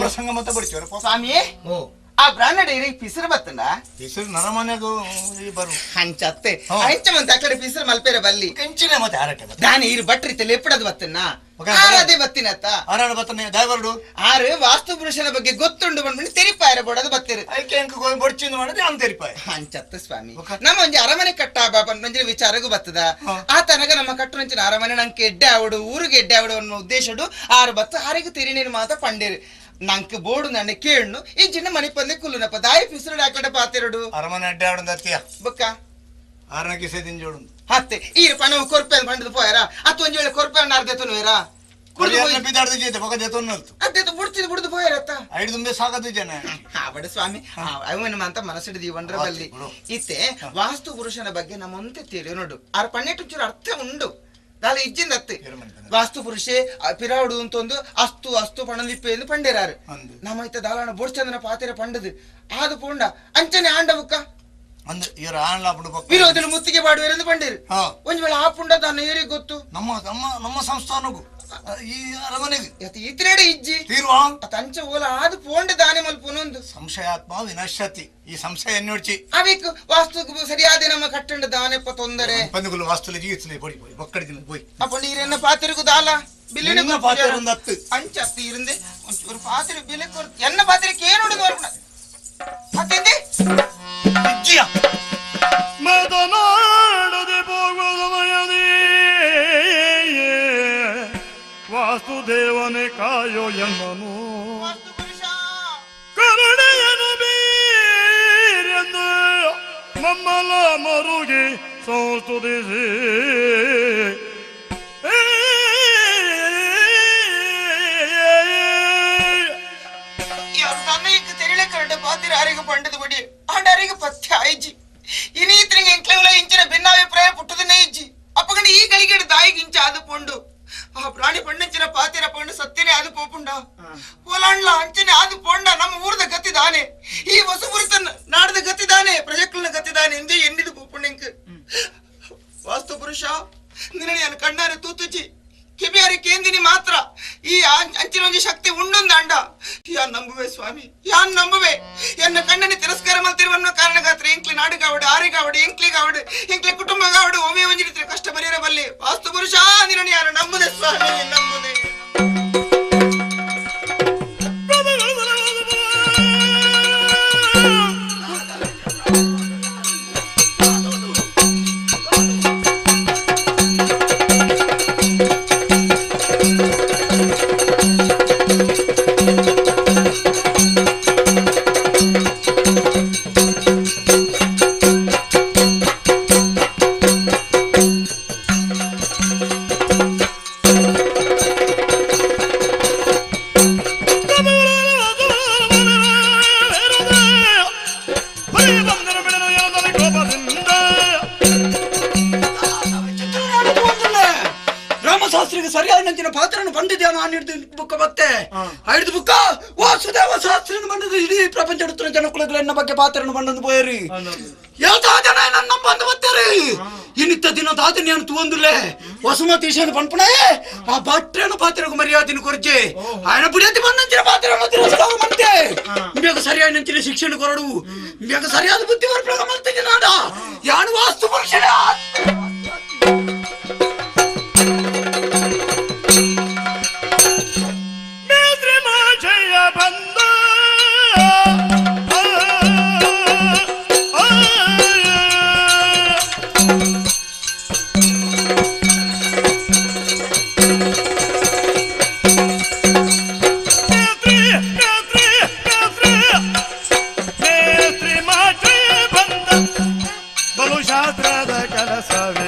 ಪ್ರಸಂಗ ಮತ್ತೆ ಬಿಡ್ತೀವಿ ಸ್ವಾಮಿ ಆ ಬ್ರಾಹ್ಮಣ ಇರಿ ಪಿಸರು ಬತ್ತಂಡ ಪಿಸರು ನರಮನೆಗೂ ಬರು ಅಂಚತ್ತೆ ಅಂಚ ಮಂತ ಆ ಕಡೆ ಪಿಸರು ಮಲ್ಪೇರ ಬಲ್ಲಿ ಕಂಚಿನ ಮತ್ತೆ ಆರಟೆ ದಾನಿ ಇರು ಬಟ್ರಿ ಲೆಪ್ಪಡದು ಬತ್ತನ್ನ ಆರಾಧೆ ಬತ್ತಿನತ್ತ ಆರಾಡ ಬತ್ತನೆ ದಾಯವರಡು ಆರು ವಾಸ್ತು ಪುರುಷನ ಬಗ್ಗೆ ಗೊತ್ತುಂಡು ಬಂದ್ಬಿಟ್ಟು ತೆರಿಪಾಯರ ಬೋಡದು ಬತ್ತಿರು ಐಕೆ ಅಂಕ ಬೊಡ್ಚಿಂದು ಮಾಡಿದ್ರೆ ಅವ್ನು ತೆರಿಪಾಯ ಅಂಚತ್ತ ಸ್ವಾಮಿ ನಮ್ಮ ಒಂಜಿ ಅರಮನೆ ಕಟ್ಟ ಬಂದ್ರೆ ವಿಚಾರಗೂ ಬತ್ತದ ಆ ತನಗ ನಮ್ಮ ಕಟ್ಟುನಂಚಿನ ಅರಮನೆ ನಂಗೆ ಎಡ್ಡೆ ಆವಡು ಊರಿಗೆ ಎಡ್ಡೆ ಆವಡು ಅನ್ನೋ ಉದ್ದೇಶಡು ಆರು ಬತ್ತು ಆರಿಗೆ ತೆರಿನೇನು ಮಾತ ಪಂಡೇರು ನಂಗೆ ಬೋಡು ನನ್ನ ಕೇಳ್ನು ಈ ಚಿನ್ನ ಮನೆ ಪಂದೆ ಕುಲ್ಲುನಪ್ಪ ದಾಯಿ ಪಿಸರು ಹಾಕಡೆ ಪಾತಿರಡು ಅರಮನೆ ಅಡ್ಡೆ ಆವಡು ಅತ್ತಿಯ ಬುಕ್ಕ ಆರನ ಕಿಸೆ ದಿಂಜೋಡು ಹತ್ತೆ ಈ ಪಣ ಕೊರ್ಪೆ ಪಂಡದು ಪೋಯರ ಅತ್ತು ಒಂಜಿ ವೇಳೆ ಕೊರ್ಪೆ ಅರ್ಧ ತುನುವೇರ ಬುಡ್ತಿದ್ ಬುಡ್ದು ಪೋಯರತ್ತ ಐದು ತುಂಬೆ ಸಾಕದು ಜನ ಆವಡ ಸ್ವಾಮಿ ಅವನ ಅಂತ ಮನಸ್ಸಿಡ ದೀವನ್ರ ಬಲ್ಲಿ ಇತ್ತೆ ವಾಸ್ತು ಪುರುಷನ ಬಗ್ಗೆ ನಮ್ಮಂತೆ ತಿಳಿಯೋ ನೋಡು ಆರ್ ಪನ್ನೆಟ್ಟು ಚೂರು ಅರ್ಥ ಉಂಡು ದಾಲ ಇಜ್ಜಿಂದ ಅತ್ತೆ ವಾಸ್ತು ಪುರುಷೆ ಪಿರಾವುಡು ಅಂತೊಂದು ಅಸ್ತು ಅಸ್ತು ಪಣದಿಪ್ಪೆ ಎಂದು ಪಂಡೇರಾರು ನಮ್ಮ ಇತ್ತ ದಾಲಾಣ ಬೋಡ್ಚಂದ್ರನ ಪಾತಿರ ಪಂಡದು ಆದು ಪೋಂಡ ಅಂಚನೆ ಆಂಡ ಬುಕ್ಕ ವಿರೋಧನ ಮುತ್ತಿಗೆ ಬಾಡುವೆರೆಂದು ಪಂಡೇರು ಒಂದ್ ವೇಳೆ ಆ ಪುಂಡ ತನ್ನ ಏರಿಗೆ ಗೊತ್ತು ನಮ್ಮ ನಮ್ಮ ನಮ್ಮ ಸಂಸ್ಥಾನಗೂ ಈ ಅರಮನೆಗೆ ಇತ್ರೇಡೆ ಇಜ್ಜಿ ತೀರ್ವಾ ಅಂಚ ಓಲ ಆದು ಪೋಂಡ ದಾನೆ ಮಲ್ಪುನೊಂದು ಸಂಶಯಾತ್ಮ ವಿನಶ್ಯತಿ ಈ ಸಂಶಯ ಎನ್ನೋಡ್ಚಿ ಅವಿಕ್ ವಾಸ್ತು ಸರಿಯಾದ ನಮ್ಮ ಕಟ್ಟಂಡ ದಾನೆಪ್ಪ ತೊಂದರೆ ಪಂದುಗುಲು ವಾಸ್ತುಲ ಜೀವಿಸಲಿ ಪೊಡಿ ಪೊಡಿ ಒಕ್ಕಡಿ ದಿನ ಪೋಯ್ ಅಪ್ಪ ನೀರೆನ್ನ ಪಾತಿರುಗು ದಾಲ ಬಿಲ್ಲಿನ ಪಾತಿರು ಹತ್ತು ಅಂಚ ಅತ್ತು ಇರಂದೆ ಒಂಚೂರು ಪಾತಿರು ಬಿಲೆ ಕೊರ್ ಎನ್ನ ಪಾತಿರಕ್ಕೆ ಏನು ನೋಡಿದ ಅತ್ತೆಂದೆ ಇಜ್ಜಿಯ ಮದನಾಡದೆ ಪೋಗುವ ವಾಸುದೇವನೇ ಕಾಯೋ ಎನ್ನನು ಕರುಣೆಯನು ಬೀರೆಂದು ಮಮ್ಮಲ ಮರುಗಿ ಸಂಸ್ತುತಿಸಿ ತನ್ನ ಕರಡ ಪಾತಿರ ಅರಿಗು ಪಂಡದು ಬಡಿ ಆಂಡ ಅರಿಗು ಪತ್ತೆ ಆಯ್ಜಿ ಇನಿ ಎಂಕ್ಲೆವಲ ಇಂಚಿನ ಭಿನ್ನಾಭಿಪ್ರಾಯ ಪುಟ್ಟದನ್ನೇ ಇಜ್ಜಿ ಅಪ್ಪಗಂಡ ಈ ಗಳಿಗೆ ದಾಯಿಗೆ ಇಂಚ ಅದು ಪೊಂಡು ಆ ಪ್ರಾಣಿ ಪಣ್ಣಂಚಿನ ಪಾತಿರ ಪಂಡು ಸತ್ಯನೇ ಅದು ಪೋಪುಂಡ ಪೋಲಾಂಡ್ಲ ಅಂಚನೆ ಅದು ಪೊಂಡ ನಮ್ಮ ಊರದ ಗತಿ ದಾನೆ ಈ ಹೊಸಪುರಿತ ನಾಡದ ಗತಿ ದಾನೆ ಪ್ರಜೆಕ್ಕಲ್ನ ಗತಿ ದಾನೆ ಎಂದೇ ಎನ್ನಿದು ಪೋಪುಂಡ ಇಂಕ್ ವಾಸ್ತು ಪುರುಷ ನಿನ್ನ ಕಣ್ಣಾರೆ ತೂತುಚಿ ಕಿಬಿಯಾರಿ ಕೇಂದಿನಿ ಮಾತ್ರ ಈ ಅಂಚಿನ ಒಂಜಿ ಶಕ್ತಿ ಉಂಡೊಂದಾಂಡ ಯಾನ್ ನಂಬುವೆ ಸ್ವಾಮಿ ಯಾನ್ ನಂಬುವೆ ಎನ್ನ ಕಣ್ಣನಿ ತಿರಸ್ಕಾರ ಮಲ್ತಿರುವನ್ನೋ ಕಾರಣಗಾತ್ರ ಎಂಕ್ಲಿ ನಾಡುಗಾವಡು ಆರಿಗಾವಡು ಎಂಕ್ಲಿಗಾವಡು ಎಂಕ್ಲಿ ಕುಟುಂಬಗಾವಡು ಒಮ್ಮೆ ಒಂಜಿ ರೀತಿಯ ಕಷ್ಟ ಬರೆಯರ ಬಲ್ಲಿ ವಾಸ್ತು ಪುರುಷ ನಿನ್ನ ಯಾರು ನಂಬುದೆ ಸ್ವಾಮಿ ನಂಬುದೆ. ರಾಮಶಾಸ್ತ್ರಿಗೆ ಸರಿಯಾದ ನಂಚಿನ ಪಾತ್ರನ ಬಂದಿದ್ಯಾ ನಾನು ಹಿಡಿದು ಬುಕ್ಕ ಮತ್ತೆ ಹಿಡಿದು ಬುಕ್ಕ ವಾಸುದೇವ ಶಾಸ್ತ್ರಿನ ಬಂದದ್ದು ಇಡೀ ಪ್ರಪಂಚ ಜನಕುಲಗಳ ಎನ್ನ ಬಗ್ಗೆ ಪಾತ್ರನ ಬಂದಂದು ಪೋಯರಿ ಯಾವ್ದಾ ಜನ ನನ್ನ ಬಂದು ಬತ್ತಾರೆ ಇನ್ನಿತ್ತ ದಿನ ದಾದನ್ಯಾನು ತುವಂದುಲೆ ವಸುಮತೀಶನ ಪನ್ಪಣೆ ಆ ಭಟ್ರನ ಪಾತ್ರకు ಮರ್ಯಾದಿನ ಕೊರ್ಜೆ ఆయన ಬುಡಿಯತಿ ಬಂದಂಚಿನ ಪಾತ್ರನ ತಿರಸ್ಕಾರ ಮಂತೆ మీకు ಸರಿಯಾದ ನಂಚಿನ ಶಿಕ್ಷಣ ಕೊರಡು మీకు ಸರಿಯಾದ ಬುದ್ಧಿ ಬರ್ಪಣ ಮಲ್ತಿಗೆ ನಾಡ ಯಾನು ವಾಸ್ತು ಪುರುಷನ ಶಾಸ್ತ್ರದ ಕೆಲಸವೇ.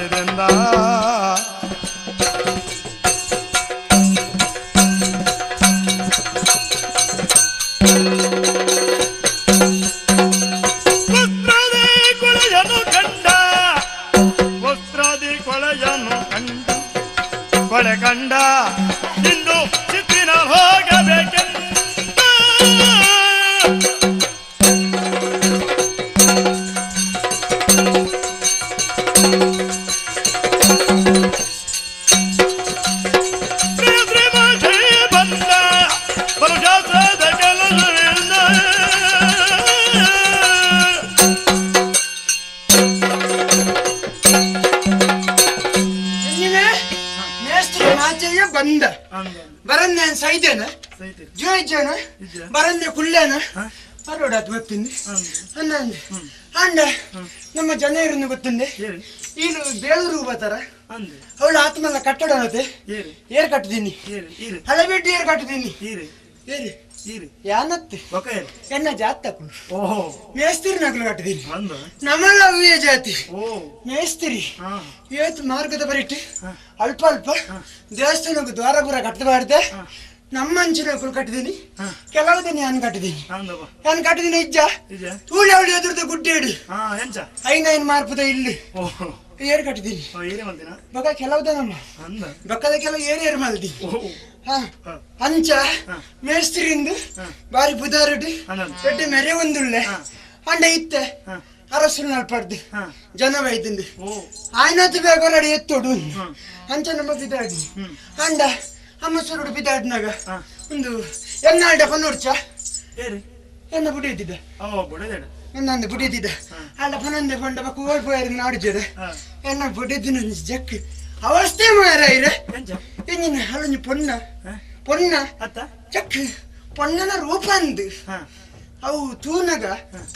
ಒಡೆ ಕಂಡ ಇಂದು ಚಿತ್ತಿನ ಹೋಗಬೇಕೆಂದ. ಬಂದ ಬಲು ಶಾಸ್ತ್ರದ ಕೆಲಸವಿಲ್ಲ. ಮೇಸ್ತ್ರಿ ಮಾಚಯ್ಯ ಬಂದ ಬರನ್ನೇ ಸೈದೇನ ಜೋಯ್ಜನ ಬರನ್ನೆ ಕುಲ್ಲೇನ ಪರೋಡಾತ್ ಗೊತ್ತಿಂది ಅನ್ನ ಅಂಡ ನಮ್ಮ ಜನ ಇರನ್ನು ಗೊತ್ತಿಂದೆ ಈನು ಬೇಲೂರು ಬರ್ತಾರ ಅವಳು ಆತ್ಮಲ್ಲ ಕಟ್ಟಡ ಅನ್ನತ್ತೆ ಏರ್ ಕಟ್ಟಿದ್ದೀನಿ ಹಳೆಬಿಟ್ಟು ಏರ್ ಕಟ್ಟಿದ್ದೀನಿ ಏರಿ ಯಾನತ್ತೆ ಎನ್ನ ಜಾತಕುಲು ಮೇಸ್ತಿರಿ ನಕಲು ಕಟ್ಟಿದ್ದೀನಿ ನಮ್ಮಲ್ಲ ಅವೇ ಜಾತಿ ಮೇಸ್ತಿರಿ. ಇವತ್ತು ಮಾರ್ಗದ ಬರಿಟ್ಟು ಅಲ್ಪ ಅಲ್ಪ ದೇವಸ್ಥಾನಕ್ಕೆ ದ್ವಾರಪುರ ಕಟ್ಟಬಾರ್ದೆ ನಮ್ಮ ಅಂಚಿನ ಕಟ್ಟಿದ್ದೀನಿ ಕೆಲವು ದಿನ ನಾನು ಕಟ್ಟಿದ್ದೀನಿ ನಾನು ಕಟ್ಟಿದ್ದೀನಿ ಇಜ್ಜ ತೂಳಿ ಅವಳಿ ಎದುರ್ದ ಗುಡ್ಡೆ ಇಡು ಐನೈನ್ ಮಾರ್ಪದ ಇಲ್ಲಿ ಏರ್ ಕಟ್ಟಿದ್ದೀನಿ ಬಗ ಕೆಲವುದ ನಮ್ಮ ಬಕ್ಕದ ಕೆಲವು ಏರ್ ಏರ್ ಮಲ್ದಿ ಅಂಚ ಮೇಸ್ತ್ರಿಯಿಂದ ಬಾರಿ ಬುಧಾರಡು ಎಡ್ಡೆ ಮೆರೆ ಒಂದುಳ್ಳೆ ಅಂಡ ಇತ್ತೆ ಅರಸು ನಲ್ಪಡ್ದು ಜನ ಬೈದಿಂದು ಆಯ್ನಾತು ಬೇಗ ಎತ್ತೋಡು ಅಂಚ ನಮ್ಮ ಬಿದಾಡಿ ಅಂಡ ಅಮ್ಮ ಸುರುಡು ಬಿದಾಡಿನಾಗ ಒಂದು ಎನ್ನಾಲ್ಡ ಪನ್ನೋಡ್ಚ ಎನ್ನ ಬುಡಿ ಇದ್ದಿದ್ದ ಎನ್ನಂದು ಬುಡಿ ಇದ್ದಿದ್ದ ಅಲ್ಲ ಪನಂದೆ ಪಂಡ ಬಕ್ಕ ಓಡ್ ಪೋಯರ್ ನಾಡಿಜದ ಎನ್ನ ಬುಡಿದಿನ ಜಕ್ ಅವಸ್ಥೆ ಮಾರ ಇರ ಎಂಜಿನ ಅಲ್ಲೊಂಜಿ ಪೊನ್ನ ಪೊನ್ನ ಚಕ್ ಪೊನ್ನನ ರೂಪ ಅಂದು ಅವು ತೂನಗ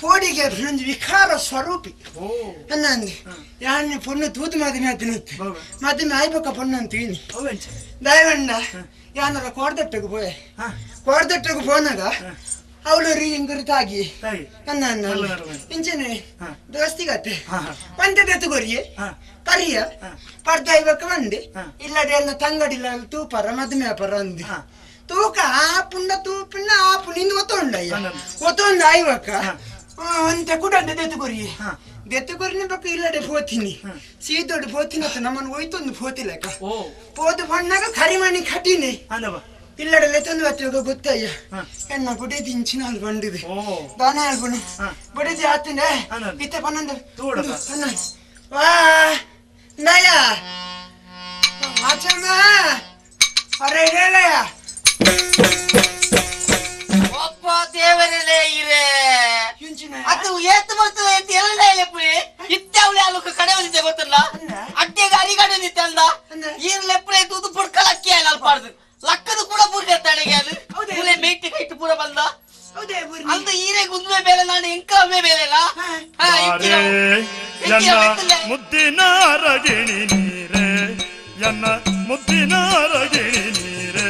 ಪೋಡಿಗೆ ಒಂಜಿ ವಿಕಾರ ಸ್ವರೂಪಿ ಅನ್ನಂದು ಯಾನ್ ಪೊಣ್ಣು ತೂತು ಮಾದಿಮೆ ಆತಿನತ್ತು ಮಾದಿಮೆ ಆಯ್ಬಕ್ಕ ಪೊಣ್ಣು ಅಂತ ini ದಯವಂಡ ಯಾನರ ಕೋಡ್ದಟ್ಟకు ಪೋಯೆ ಕೋಡ್ದಟ್ಟకు ಪೋನಾಗ ಅವಳು ರೀ ಇಂಗುರು ತಾಗಿ ಅನ್ನ ಇಂಚನೆ ದೋಸ್ತಿಗತ್ತೆ ಪಂಚದತ್ತು ಕೊರಿಯೆ ಕರಿಯ ಪರ್ದ ಐಬಕ್ಕ ಬಂದೆ ಇಲ್ಲಡೆ ಎಲ್ಲ ತಂಗಡಿಲ್ಲ ತೂಪರ ಮದುವೆ ಪರ ಅಂದು ತೂಕ ಆ ಪುಂಡ ತೂಪಿನ ಆ ಪುಣಿಂದ ಒತ್ತೊಂಡ ಅಯ್ಯ ಒತ್ತೊಂದು ಆಯ್ವಕ್ಕ ಅಂತೆ ಕೂಡ ದೆತ್ತು ಕೊರಿಯೆ ದೆತ್ತು ಕೊರಿನ ಪಕ್ಕ ಇಲ್ಲಡೆ ಪೋತೀನಿ ಸೀದೋಡು ಪೋತಿನ ನಮ್ಮನ್ನು ಹೋಯ್ತೊಂದು ಪೋತಿಲಕ್ಕ ಪೋದು ಪಣ್ಣಾಗ ಕರಿಮಣಿ ಕಟ್ಟಿನಿ ಇಲ್ಲಡೆ ಲೆತ್ತೊಂದು ಬತ್ತಿವಾಗ ಗೊತ್ತಯ್ಯ ಎನ್ನ ಬುಡಿದಿ ಇಂಚಿನ ಬಂಡಿದೆ ದಾನ ಆಲ್ಬುಣ ಬುಡಿದಿ ಆತಿನ ಇತ್ತೆ ಪನ್ನೊಂದು ವಾ ನಯ ಆಚಮ್ಮ ಅರೆ ಹೇಳಯ್ಯ ಒಪ್ಪ ದೇವರಲೇ ಇರೇ ಅದು ಏತ್ ಬರ್ತದೆ ಅಂತ ಎಲ್ಲ ಲೆಪ್ಪಿ ಇತ್ತೆ ಅವಳೆ ಅಲ್ಲುಕ ಕಡೆ ಬಂದಿದ್ದೆ ಗೊತ್ತಲ್ಲ ಅಡ್ಡೆಗೆ ಅರಿಗಡೆ ಬಂದಿತ್ತೆ ಅಂದ ಈರ್ ಲೆಪ್ಪಲೆ ತೂದು ಪುಡ್ಕಲಕ್ಕಿ ಅಲ್ಲ ಅಲ್ಪಾರ್ದು ಲಕ್ಕದ ಕೂಡ ಪೂರ್ಗೆ ತಡೆಗೆ ಅದು ಪೂರೆ ಮೇಟಿ ಕೈಟ್ ಪೂರ ಬಂದ ಅಂದ ಈರೆ ಗುಂದುವೆ ಬೇಲೆ ನಾನು ಇಂಕವೇ ಬೇಲೆಲ್ಲ ಎನ್ನ ಮುದ್ದಿನ ರಗಿಣಿ ನೀರೇ ಎನ್ನ ಮುದ್ದಿನ ರಗಿಣಿ ನೀರೇ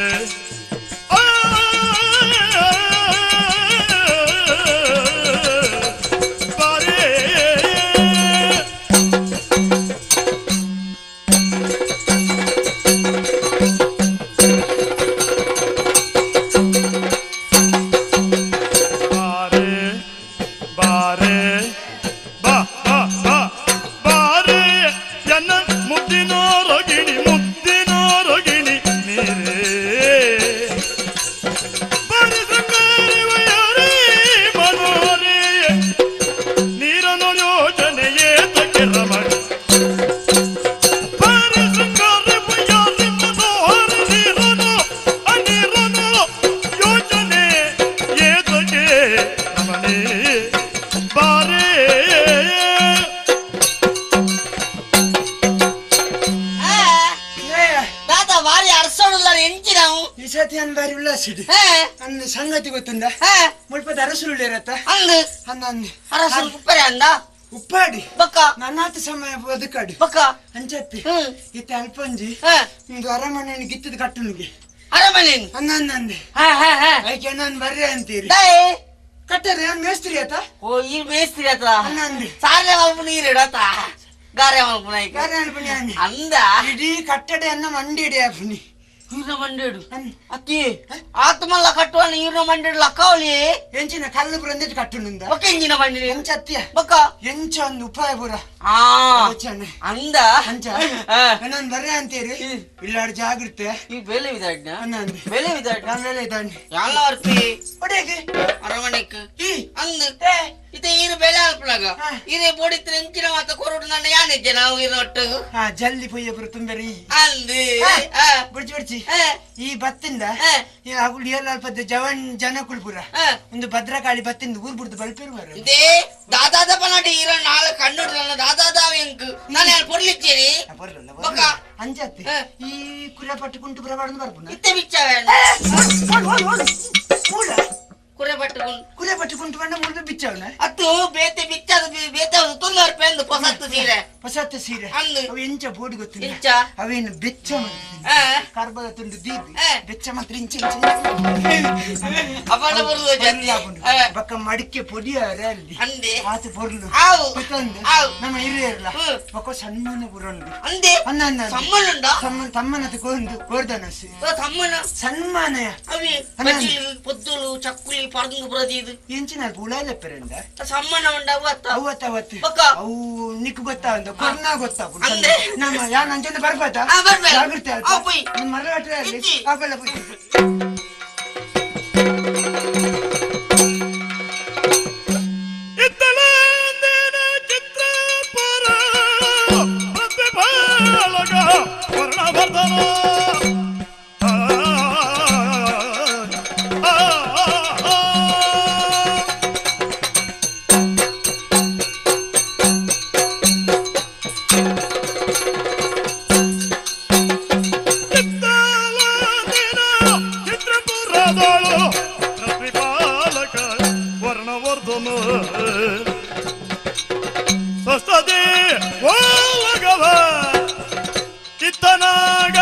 ಸಂಗತಿ ಗೊತ್ತುಂಡ ಮುಲ್ಪದ ಅರಸುಲು ಇರತ್ತ ಅರಸುಲು ಉಪ್ಪರೆ ಅಂದ ಉಪ್ಪಾಡಿ ಬಕ್ಕ ನನ್ನಾತ ಸಮಯ ಬದುಕಾಡಿ ಬಕ್ಕ ಅಂಚತ್ತಿ ಇತ್ತೆ ಅಲ್ಪಂಜಿ ಒಂದು ಅರಮನೆಯನ್ನು ಗಿತ್ತದ ಕಟ್ಟುನಿಗೆ ಅರಮನೆ ಅನ್ನಂದೆ ಐಕೆ ನಾನು ಬರ್ರೆ ಅಂತೀರಿ ಕಟ್ಟರೆ ಮೇಸ್ತ್ರಿ ಆತ ಓ ಈ ಮೇಸ್ತ್ರಿ ಆತ ಅನ್ನಂದೆ ಸಾರೆ ಮಲ್ಪು ನೀರು ಇಡತ ಗಾರೆ ಮಲ್ಪುನ ಗಾರೆ ಮಲ್ಪುನಿ ಅಂದ ಇಡೀ ಕಟ್ಟಡ ಅನ್ನ ಮಂಡಿ ಇಡಿ ಅಪ್ಪನಿ ಈರ್ನ ಮಂಡೇಡು ಅತ್ತಿ ಆತ್ಮಲ್ಲ ಕಟ್ಟುವನ ಈರ್ನ ಮಂಡೇಡು ಲಕ್ಕಾವಳಿ ಎಂಚಿನ ಕಲ್ಲು ಬರಂದಿಟ್ಟು ಕಟ್ಟುನಿಂದ ಬೊಕ್ಕ ಎಂಜಿನ ಮಂಡೇಡು ಎಂಚ ಅತ್ತಿಯ ಬೊಕ್ಕ ಎಂಚ ಒಂದು ಉಪಾಯ ಪೂರ ಆ ಆಲೋಚನೆ. ಅಂದ ಅಂಚ ನಾನು ಬರ್ರೆ ಅಂತೀರಿ ಇಲ್ಲಾಡು ಜಾಗೃತೆ ಈ ಬೇಲೆ ವಿದಾಡ್ನ ಅನ್ನಂದೆ ಬೇಲೆ ವಿದಾಡ್ನ ನಾನು ಬೇಲೆ ಇದ್ದಾನೆ ಯಾಲ ವರ್ಪಿ ಒಡೆಗೆ ಅರಮನೆಕ್ ಈ ಅಂದ್ ಇತ್ತೆ ಈರು ಬೇಲೆ ಅಲ್ಪನಾಗ ಈರೇ ಬೋಡಿತ್ರ ಎಂಚಿನ ಮಾತ ಕೊರಡು ನನ್ನ ಯಾನಿದ್ದೆ ನಾವು ಈರ ಒಟ್ಟು ಹಾ ಜಲ್ದಿ ಪೊಯ್ಯ ಪೂರ ತುಂಬೇರಿ ಅಂದ್ ಬಿಡ್ಚಿ ಬಿಡ್ಚಿ ಈ ಬತ್ತಿಂದ ಅಗುಳು ಏಲ್ ಅಲ್ಪದ ಜವನ್ ಜನಕುಲ್ ಪೂರ ಒಂದು ಭದ್ರಕಾಳಿ ಬತ್ತಿಂದ ಊರ್ ಬುಡ್ದು ಬಲ್ಪಿರುವರು ಇದೇ ದಾದಾದ ಪನಾಟಿ ಈರ ನಾಳೆ ಕಣ್ಣು ನನ್ನ ದಾದಾದ ಎಂಕ್ ನಾನು ಯಾರು ಪೊರ್ಲಿಚ್ಚೇರಿ ಬೊಕ್ಕ ಅಂಜತ್ತಿ ಈ ಕುರ ಪಟ್ಟು ಕುಂಟು ಪುರ ಬಾಡ್ದು ಬರ್ಪುನ ಇತ್ತೆ ಬಿಚ್ಚವೆ ಕುರೆ ಪಟ್ಟು ಕುರೆ ಪಟ್ಟು ಕುಂಟು ಬಣ್ಣ ಮುಳ್ದು ಬಿಚ್ಚವನ ಅತ್ತು ಬೇತೆ ಬಿಚ್ಚದು ಬೇತೆ ತೊಂದರೆ ರೂಪಾಯಿ ಹೊಸತ್ತು ಸೀರೆ ಹೊಸತ್ತು ಸೀರೆ ಅಂದು ಅವು ಎಂಚ ಬೋಡಿ ಗೊತ್ತಿಲ್ಲ ಎಂಚ ಅವೇನು ಬೆಚ್ಚ ಕರ್ಬದ ತುಂಡು ದೀಪಿ ಬೆಚ್ಚ ಮಾತ್ರ ಇಂಚ ಇಂಚ ಅಪನ ಬರುದು ಜಲ್ದಿ ಬಕ್ಕ ಮಡಿಕೆ ಪೊಡಿ ಅಲ್ಲಿ ಅಂದೆ ಆತ ಪೊರ್ಲು ಆವು ಗೊತ್ತೊಂದು ನಮ್ಮ ಹಿರಿಯರ್ಲ ಬೊಕ್ಕ ಸನ್ಮಾನ ಪುರಂಡು ಅಂದೆ ಅನ್ನ ಅನ್ನ ಸಮ್ಮನುಂಡ ಸಮ್ಮನ ತಮ್ಮನದು ಕೊಂದು ಕೋರ್ದನಸಿ ತಮ್ಮನ ಸನ್ಮಾನಯ ಅವಿ ಬಜಿಲು ಪೊದ್ದುಲು ಚಕ್ಕುಲಿ ಪರಂಗು ಪ್ರದೀದು ಎಂಚಿನ ಉಳಾಲೆ ಪೆರಂಡ ಸಮ್ಮನ ಉಂಡ ಅವತ್ತ ಅವತ್ತ ಅವತ್ತು ಬೊಕ್ಕ ಅವು ನಿಕ್ ಗೊತ್ತಾವಂದ ಕೊರ್ನ ಗೊತ್ತಾಪುಂಡು ಅಂದೆ ನಮ್ಮ ಯಾ ನಂಚೊಂದು ಬರ್ಬಾತ ಬರ್ಬೆ. ಜಾಗೃತಿ ಆ, ಪೊಯ್. ಮರಳಾಟ ಇಜ್ಜಿ. ಆಪಲ್ಲ ಪೊಯ್ ಇತ್ತಲೇಂದಿನ ಚಿತ್ರಪುರ ಪ್ರತಿಫಲಕ ವರ್ಣವರ್ಧನ. ಆ, ಆ, ಆ, ಆ. ಇತ್ತಲೇಂದಿನ ಚಿತ್ರಪುರದೊಳು ಪ್ರತಿಪಾಲಕ ವರ್ಣವರ್ಧನ ಸ್ವಸ್ಥತೆ ಓಲಗವ ಇತ್ತನಾಗ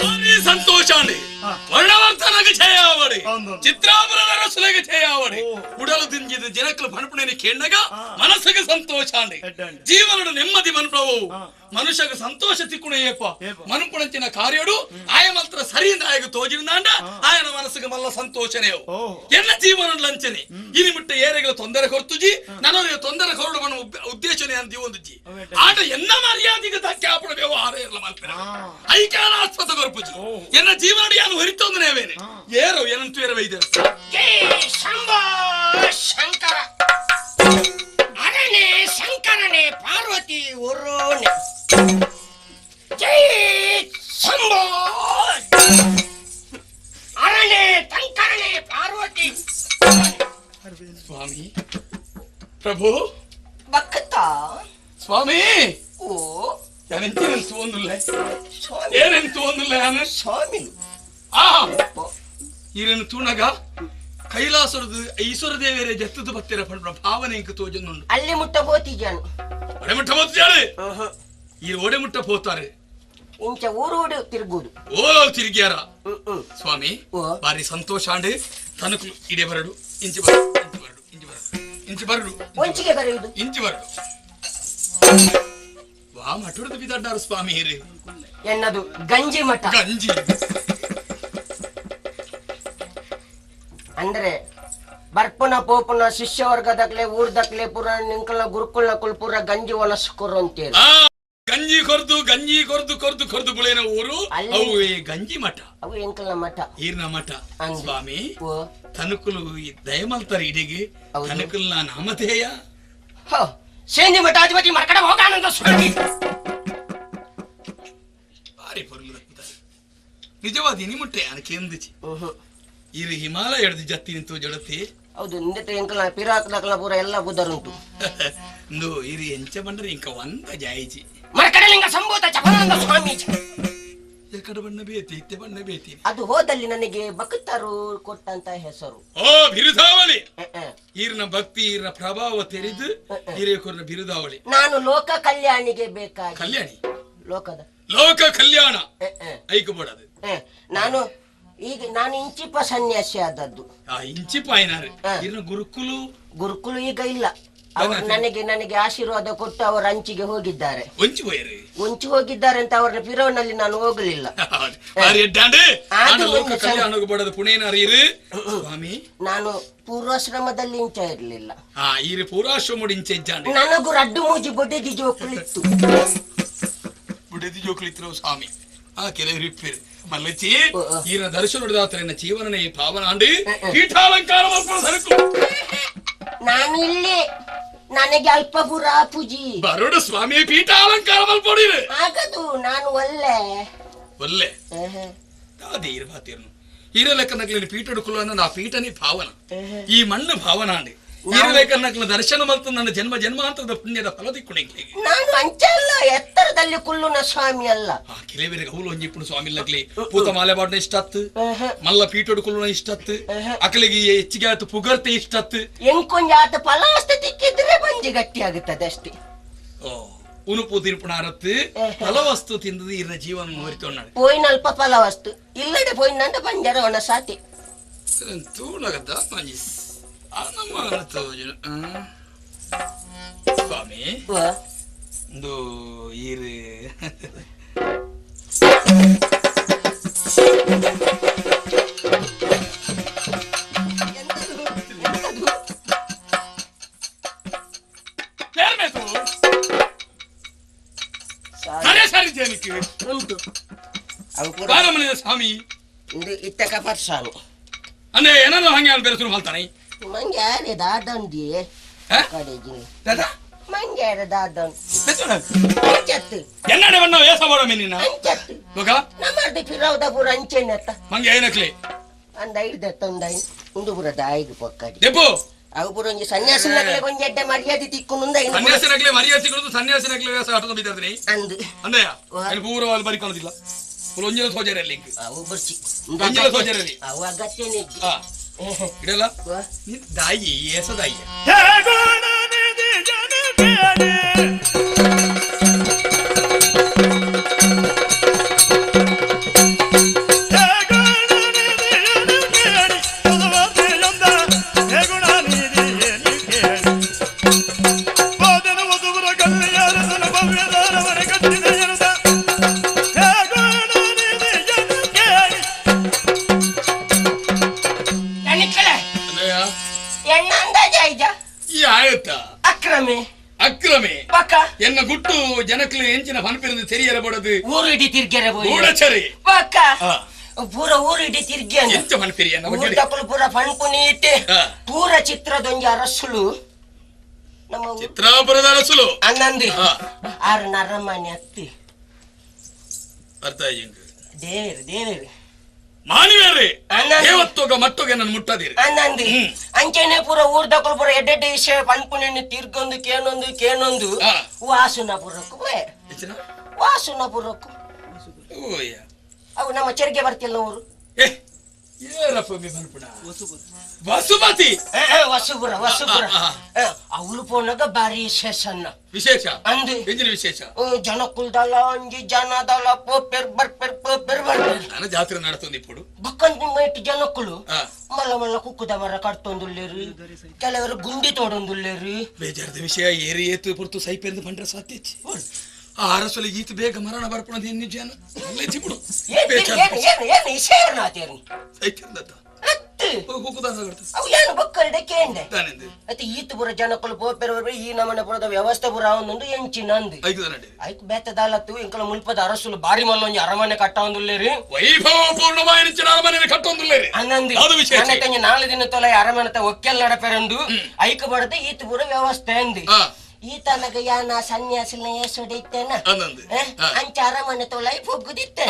ಭಾರಿ ಸಂತೋಷ ಅಂడి ವರ್ಣವರ್ಧನಗೆ ಜಯಾವಡಿ ಚಿತ್ರಾಪುರದ ರಸುಲೆಗೆ ಜಯಾವಡಿ ಉಡಲು ದಿಂಜಿದ ಜನಕ್ಕಲು ಪಣಪುಣೆని ಕೇಂಡಗ ಮನಸ್ಸಿಗೆ ಸಂತೋಷ ಅಂಡಿ ಜೀವನದ ನೆಮ್ಮದಿ ಮನ್ಪ್ರವು ಮನುಷ್ಯಗ ಸಂತೋಷ ತಿಕ್ಕುಣ ಏಪ ಮನುಪುಣಂಚಿನ ಕಾರ್ಯಡು ಆಯ ಮಂತ್ರ ಸರಿ ನಾಯಕ ತೋಜಿನಾಂಡ ಆಯನ ಮನಸ್ಸಿಗೆ ಮಲ್ಲ ಸಂತೋಷನೇವು ಎನ್ನ ಜೀವನ ಲಂಚನೆ ಇನಿ ಮುಟ್ಟ ಏರೆಗಳ ತೊಂದರೆ ಕೊರ್ತುಜಿ ನನಗೆ ತೊಂದರೆ ಕೊರಡು ಮನ ಉದ್ದೇಶನೇ ಅಂತ ಒಂದುಜಿ ಆಟ ಎನ್ನ ಮರ್ಯಾದೆಗೆ ಧಕ್ಕೆ ಆಪಣ ವ್ಯವಹಾರ ಇರಲ ಮಲ್ಪೆರ ಐಕ್ಯಾನಾಸ್ಪದ ಕೊರ್ಪುಜಿ ಎನ್ನ ಜೀವನ ಯಾನು ಹೊರಿತೊಂದನೇವೇನೆ ಏರೋ ಏನಂತೂ ಏರವ ಇದೆ ಜೈ ಶಂಭೋ ಶಂಕರ ಅರಣೆ ಶಂಕರನೆ ಪಾರ್ವತಿ ಒರೋನೆ ಜೈ ಶಂಭೋ ಅರಣೆ ತಂಕರಣೆ ಪಾರ್ವತಿ ಸ್ವಾಮಿ ಪ್ರಭು ಬಕ್ಕತ್ತ ಸ್ವಾಮಿ ಓ ಯಾನೆಂಚಿನ ಒಂದುಲ್ಲ ಏನೆಂತು ಒಂದುಲ್ಲ ಯಾನು ಸ್ವಾಮಿ ಆ ಈರೇನು ತೂಣಗ ಕೈಲಾಸರದ ಈಶ್ವರ ದೇವರೇ ಜತ್ತದ ಬತ್ತಿರ ಪಂಡ ಭಾವನೆ ಇಂಕ ತೋಜನುಂಡು ಅಲ್ಲಿ ಮುಟ್ಟ ಬೋತಿಜಾನು ಒಡೆ ಮುಟ್ಟ ಬೋತಿಜಾರೆ ಈ ಒಡೆ ಮುಟ್ಟ ಪೋತಾರೆ ಇಂಚ ಊರು ಊರು ತಿರುಗುದು ಓ ತಿರುಗಿಯಾರ ಸ್ವಾಮಿ ಬಾರಿ ಸಂತೋಷ ಅಂಡೆ ತನಕು ಇಡೆ ಬರಡು ಇಂಚಿ ಬರಡು ಇಂಚಿ ಬರಡು ಇಂಚಿ ಬರಡು ಇಂಚಿ ಬರಡು ಒಂಚಿಗೆ ಬರೆಯುವುದು ಇಂಚಿ ಬರಡು ವಾ ಮಠದ ಬಿದ್ದಾರು ಸ್ವಾಮಿ ಹಿರಿ ಎನ್ನದು ಗಂಜಿ ಮಠ ಗಂಜಿ ಅಂದ್ರೆ ಬರ್ಪುನ ಪೋಪುನ ಶಿಷ್ಯ ವರ್ಗದಕ್ಲೆ ಊರ್ದಕ್ಲೆ ಪೂರ ನಿಂಕಲ್ನ ಗುರುಕುಲ್ನ ಕುಲ್ಪುರ ಗಂಜಿ ಒಲಸ್ಕೊರು ಅಂತೇಳಿ ಆ ಗಂಜಿ ಕೊರ್ದು ಗಂಜಿ ಕೊರ್ದು ಕೊರ್ದು ಕೊರ್ದು ಬುಳೇನ ಊರು ಅವು ಈ ಗಂಜಿ ಮಠ ಅವು ಎಂಕಲ್ನ ಮಠ ಈರ್ನ ಮಠ ಸ್ವಾಮಿ ತನುಕುಲು ಈ ದಯಮಲ್ತರ ಇಡಿಗೆ ತನುಕುಲ್ನ ನಾಮಧೇಯ ಸೇಂದಿ ಮಠಾಧಿಪತಿ ಮರ್ಕಡ ಹೋಗಾನಂದ ಸ್ವಾಮಿ ಭಾರಿ ಪೊರ್ಲು ದಕ್ಕುತ್ತಾರೆ ನಿಜವಾದ ಇನಿಮುಟ್ಟೆ ಅನಕೇಂದಿಚಿ ಇರು ಹಿಮಾಲಯ ಹಿಡ್ದು ಜತ್ತಿ ನಿಂತು ಜಡತಿ ಹೌದು ನಿಂದೆಟ ಎಂಕಲ್ನ ಪಿರಾಕ್ದಕ್ಲ ಪೂರ ಎಲ್ಲ ಬುದ್ಧರುಂಟು ಇಂದು ಇರು ಎಂಚ ಬಂದ್ರೆ ಇಂಕ ಒಂದ ಜಾಯಿಜಿ ಮರ್ಕಡಲಿಂಗ ಸಂಭೂತ ಚಪಲಾನಂದ ಸ್ವಾಮೀಜಿ ಎಕಡ ಬಣ್ಣ ಬೇತಿ ಇತ್ತೆ ಬಣ್ಣ ಬೇತಿ ಅದು ಹೋದಲ್ಲಿ ನನಗೆ ಭಕ್ತರು ಕೊಟ್ಟಂತ ಹೆಸರು ಓ ಬಿರುದಾವಳಿ ಈರ್ನ ಭಕ್ತಿ ಈರ್ನ ಪ್ರಭಾವ ತೆರೆದು ಹಿರೇಕೂರ್ನ ಬಿರುದಾವಳಿ ನಾನು ಲೋಕ ಕಲ್ಯಾಣಿಗೆ ಬೇಕಾಗಿ ಕಲ್ಯಾಣಿ ಲೋಕದ ಲೋಕ ಕಲ್ಯಾಣ ಐಕಬೋಡದು ನಾನು ಈಗ ನಾನು ಇಂಚಿಪ ಸನ್ಯಾಸಿ ಆದದ್ದು ಆ ಇಂಚಿಪ ಆಯ್ನಾರು ಈರ್ನ ಗುರುಕುಲು ಗುರುಕುಲು ಈಗ ಇಲ್ಲ. ಅವರು ನನಗೆ ನನಗೆ ಆಶೀರ್ವಾದ ಕೊಟ್ಟು ಅವರ ಅಂಚಿಗೆ ಹೋಗಿದ್ದಾರೆ. ಒಂಚು ಹೋಗಿದ್ದಾರೆ ಅಂತ ಅವರ ಪಿರವನಲ್ಲಿ ನಾನು ಹೋಗಲಿಲ್ಲ. ನಾನು ಪೂರ್ವಾಶ್ರಮದಲ್ಲಿ ಇಂಚ ಇರಲಿಲ್ಲ. ನನಗೂ ರಡ್ಡು ಮೂಜಿ ಬೊಡ್ಡೆದಿ ಜೋಕುಲಿತ್ತು. ಬುಡೆದಿ ಜೋಕುಲಿತ್ತು ಸ್ವಾಮಿ. ಆ ಕೆಲವರು ಇಪ್ಪೇರು ಮಲ್ಲಚಿ ಈನ ದರ್ಶನ ಜೀವನನೇ ಪಾವನಾಂಡಿ ಪೀಠಾಲಂಕಾರ. ನಾನು ಇಲ್ಲಿ ನನಗೆ ಅಲ್ಪ ಪುರ ಪೂಜಿ ಬರೋಡು ಸ್ವಾಮಿ ಪೀಠಾಲಂಕಾರ ಮಲ್ಪೊಡಿ ಆಗದು. ನಾನು ಒಲ್ಲೆ ಒಲ್ಲೆ ಅದೇ ಇರಬಾತಿರ್ನು ಹೀರಲೆಕ್ಕನಕ್ಲಿ ಪೀಠ ಹುಡುಕಲು ಆ ಪೀಠನೇ ಭಾವನ, ಈ ಮಣ್ಣು ಭಾವನಾಂಡಿ. ಹೀರಲೇಖನಕ್ಲ ದರ್ಶನ ಮಲ್ತು ನನ್ನ ಜನ್ಮ ಜನ್ಮಾಂತರದ ಪುಣ್ಯದ ಫಲ ದಿಕ್ಕು. ನಾನು ಅಂಚಲ್ಲ ಎತ್ತರದಲ್ಲಿ ಕುಲ್ಲುನ ಸ್ವಾಮಿ ಅಲ್ಲ. ಕೆಲವರಿಗೆ ಅವಳು ಒಂಜಿಪ್ಪುಡು ಸ್ವಾಮಿ ಲಗ್ಲಿ ಪೂತ ಮಾಲೆ ಬಾಡ್ನ ಇಷ್ಟತ್ತು, ಮಲ್ಲ ಪೀಠೋಡು ಕುಲ್ಲುನ ಇಷ್ಟತ್ತು, ಅಕಲಿಗೆ ಹೆಚ್ಚಿಗೆ ಆತು ಪುಗರ್ತೆ ಇಷ್ಟತ್ತು. ಎಂಕೊಂಜ ಆತ ಫಲಾಸ್ತ ತಿಕ್ಕಿದ್ರೆ ಬಂಜಿ ಗಟ್ಟಿ ಆಗುತ್ತದೆ ಅಷ್ಟೇ. ಓ ಉನುಪು ತಿರುಪುಣ ಅರತ್ತು ಫಲವಸ್ತು ತಿಂದದು ಇರ ಜೀವನ ಹೊರಿತೊಂಡ ಪೋಯಿನ ಅಲ್ಪ ಫಲವಸ್ತು ಇಲ್ಲದೆ ಪೋಯಿನ ಬಂಜರ ಒಣ ಸಾತಿ ತೂಣಗದ ಮಂಜಿ ಸ್ವಾಮಿ ಒಂದು ಈರು ಉಂಟು ಸ್ವಾಮಿ ಇತ್ತ ಕಪಾಟ್ ಸ್ವಾಮಿ ಅಂದ್ರೆ ಏನಾದ್ರು ಹಂಗೆ ಬೇರೆ ಶುರು ಮಾಡ್ತಾನೆ. ಮಂಗ್ಯಾರೆ ದಾದಂಡಿ ಕಡೆಜಿನಿ ಮಂಗ್ಯಾರೆ ದಾದನ್ ಎನ್ನಡೆ ಬಣ್ಣ ವೇಸ ಮಾಡೋ ನಿನ್ನ ಅಂಚತ್ತು ಮಗ ನಮ್ಮರ್ದು ಫಿರೌದ ಪೂರ ಅಂಚೆನತ್ತ ಮಂಗೆ ಏನಕ್ಲಿ ಅಂದ ಹಿಡ್ದ ತಂದ ಉಂದು ಪೂರ ದಾಯಿಗೆ ಪೊಕ್ಕಡಿ ದೆಪ್ಪು ಅವು ಪೂರ ಒಂಜಿ ಸನ್ಯಾಸಿನಕ್ಲೆ ಒಂಜಿ ಎಡ್ಡೆ ಮರ್ಯಾದೆ ತಿಕ್ಕುನುಂದ ಸನ್ಯಾಸಿನಕ್ಲೆ ಮರ್ಯಾದೆ ತಿಕ್ಕುದು ಸನ್ಯಾಸಿನಕ್ಲೆ ವೇಸ ಆಟದ ಬಿದ್ದಾದ್ರಿ ಅಂದು ಅಂದಯ್ಯ ಅಲ್ಲಿ ಪೂರ ಅಲ್ಲಿ ಬರಿಕೊಳ್ಳೋದಿಲ್ಲ ಒಂಜಿನ ಸೋಜರಲ್ಲಿ ಅವು ಬರ್ಚಿ ಒಂಜಿನ ಸೋಜರಲ್ಲಿ ಅವು ಅಗತ್ಯನೇ ಇಡಲ್ಲ ದಾಯಿ ಏಸದಾಯಿ ಎನ್ನ ಗುಟ್ಟು ಜನಕ್ಲು ಎಂಚಿನ ಪನ್ಪಿರಂದು ತೆರಿಯರ ಬಡದು ಊರು ಇಡೀ ತಿರ್ಗ್ಯಾರ ಗೂಢಚರಿ ಪಕ್ಕ ಪೂರ ಊರು ಇಡೀ ತಿರ್ಗ್ಯ ಎಂಚ ಪನ್ಪಿರಿ ಊರ್ದಕ್ಕಲು ಪೂರ ಪನ್ಪುನಿ ಇಟ್ಟೆ ಪೂರ ಚಿತ್ರದೊಂಜಿ ಅರಸುಲು ನಮ್ಮ ಚಿತ್ರಾಪುರದ ಅರಸುಲು ಅನ್ನಂದು ಆರು ನರಮಾನಿ ಅತ್ತಿ ಅರ್ಥ ದೇವೇರು ದೇವೇರು ಮಾನವರೇ ದೇವತ್ತೋಗ ಮಟ್ಟೋಗೆ ನನ್ನ ಮುಟ್ಟದಿರಿ ಅನ್ನಂದು ಅಂಚೆನೆ ಪೂರ ಊರ್ದಕ್ಕಲು ಪೂರ ಎಡ್ಡೆಡ್ಡೆ ವಿಷಯ ಪನ್ಪುನಿ ತಿರ್ಗೊಂದು ಕೇನೊಂದು ಕೇನೊಂದು ವಾಸುನಪುರಕ್ಕೂ ವಾಸುನಪುರಕ್ಕೂ ಅವು ನಮ್ಮ ಚೆರಿಗೆ ಬರ್ತಿಲ್ಲ ಊರು ವಸುಮತಿ ವಸುಪುರ ವಸುಪುರ ಅವಳು ಪೋನಾಗ ಬಾರಿ ವಿಶೇಷ ವಿಶೇಷ ಅಂದು ವಿಶೇಷ ಜನಕುಲ್ದಲ ಅಂಜಿ ಜನದಲ ಪೋಪೆರ್ ಬರ್ಪೆರ್ ಪೋಪೆರ್ ಬರ್ಪೆರ್ ನಾನು ಜಾತ್ರೆ ನಡತೊಂದು ಇಪ್ಪಡು ಬಕ್ಕಂತ ಮೈಟ್ ಜನಕ್ಕುಲು ಮಲ್ಲ ಮಲ್ಲ ಕುಕ್ಕುದ ಮರ ಕಟ್ತೊಂದುಲ್ಲೇರು ಕೆಲವರು ಗುಂಡಿ ತೋಡೊಂದುಲ್ಲೇರು ಬೇಜಾರದ ವಿಷಯ ಏರಿ ಏತು ಪುರ್ತು ಸೈಪೆಂದು ಪಂಡ್ರೆ ಸಾಧ್ಯ ಆ ಅರಸೊಲಿ ಈತ ಬೇಗ ಮರಣ ಬರ್ಪಣದ ಎన్ని ಜನ ಲೇಚಿಬಿಡು ಅವು ಏನು ಬಕ್ಕಲ್ಡೆ ಕೇಂಡೆ ಮತ್ತೆ ಈತ ಪುರ ಜನಕ್ಕಲು ಪೋಪೆರ್ ಈ ನಮನೆ ಪುರದ ವ್ಯವಸ್ಥೆ ಪುರ ಒಂದೊಂದು ಎಂಚಿನ ಅಂದು ಐಕ್ ಬೇತದಾಲತ್ತು ಇಂಕಲ ಮುಲ್ಪದ ಅರಸುಲು ಬಾರಿ ಮಲ್ಲೊಂಜಿ ಅರಮನೆ ಕಟ್ಟೊಂದುಲ್ಲೇರಿ ವೈಭವ ಪೂರ್ಣವಾಯಿನ ಅರಮನೆ ಕಟ್ಟೊಂದುಲ್ಲೇರಿ ಅನ್ನಂದು ನನಗೆ 4 ದಿನ ತೊಲೆ ಅರಮನೆ ಒಕ್ಕೆಲ್ ನಡಪೆರಂದು ಐಕ ಬಡದ ಈತ ಪುರ ವ್ಯವಸ್ಥೆ ಅಂದು ಈತನಗ ಯಾನ ಸನ್ಯಾಸಿನ ಏಸುಡಿತ್ತೇನ ಅಂಚ ಅರಮನೆ ತೊಲೈ ಪೊಗ್ಗುದಿತ್ತೆ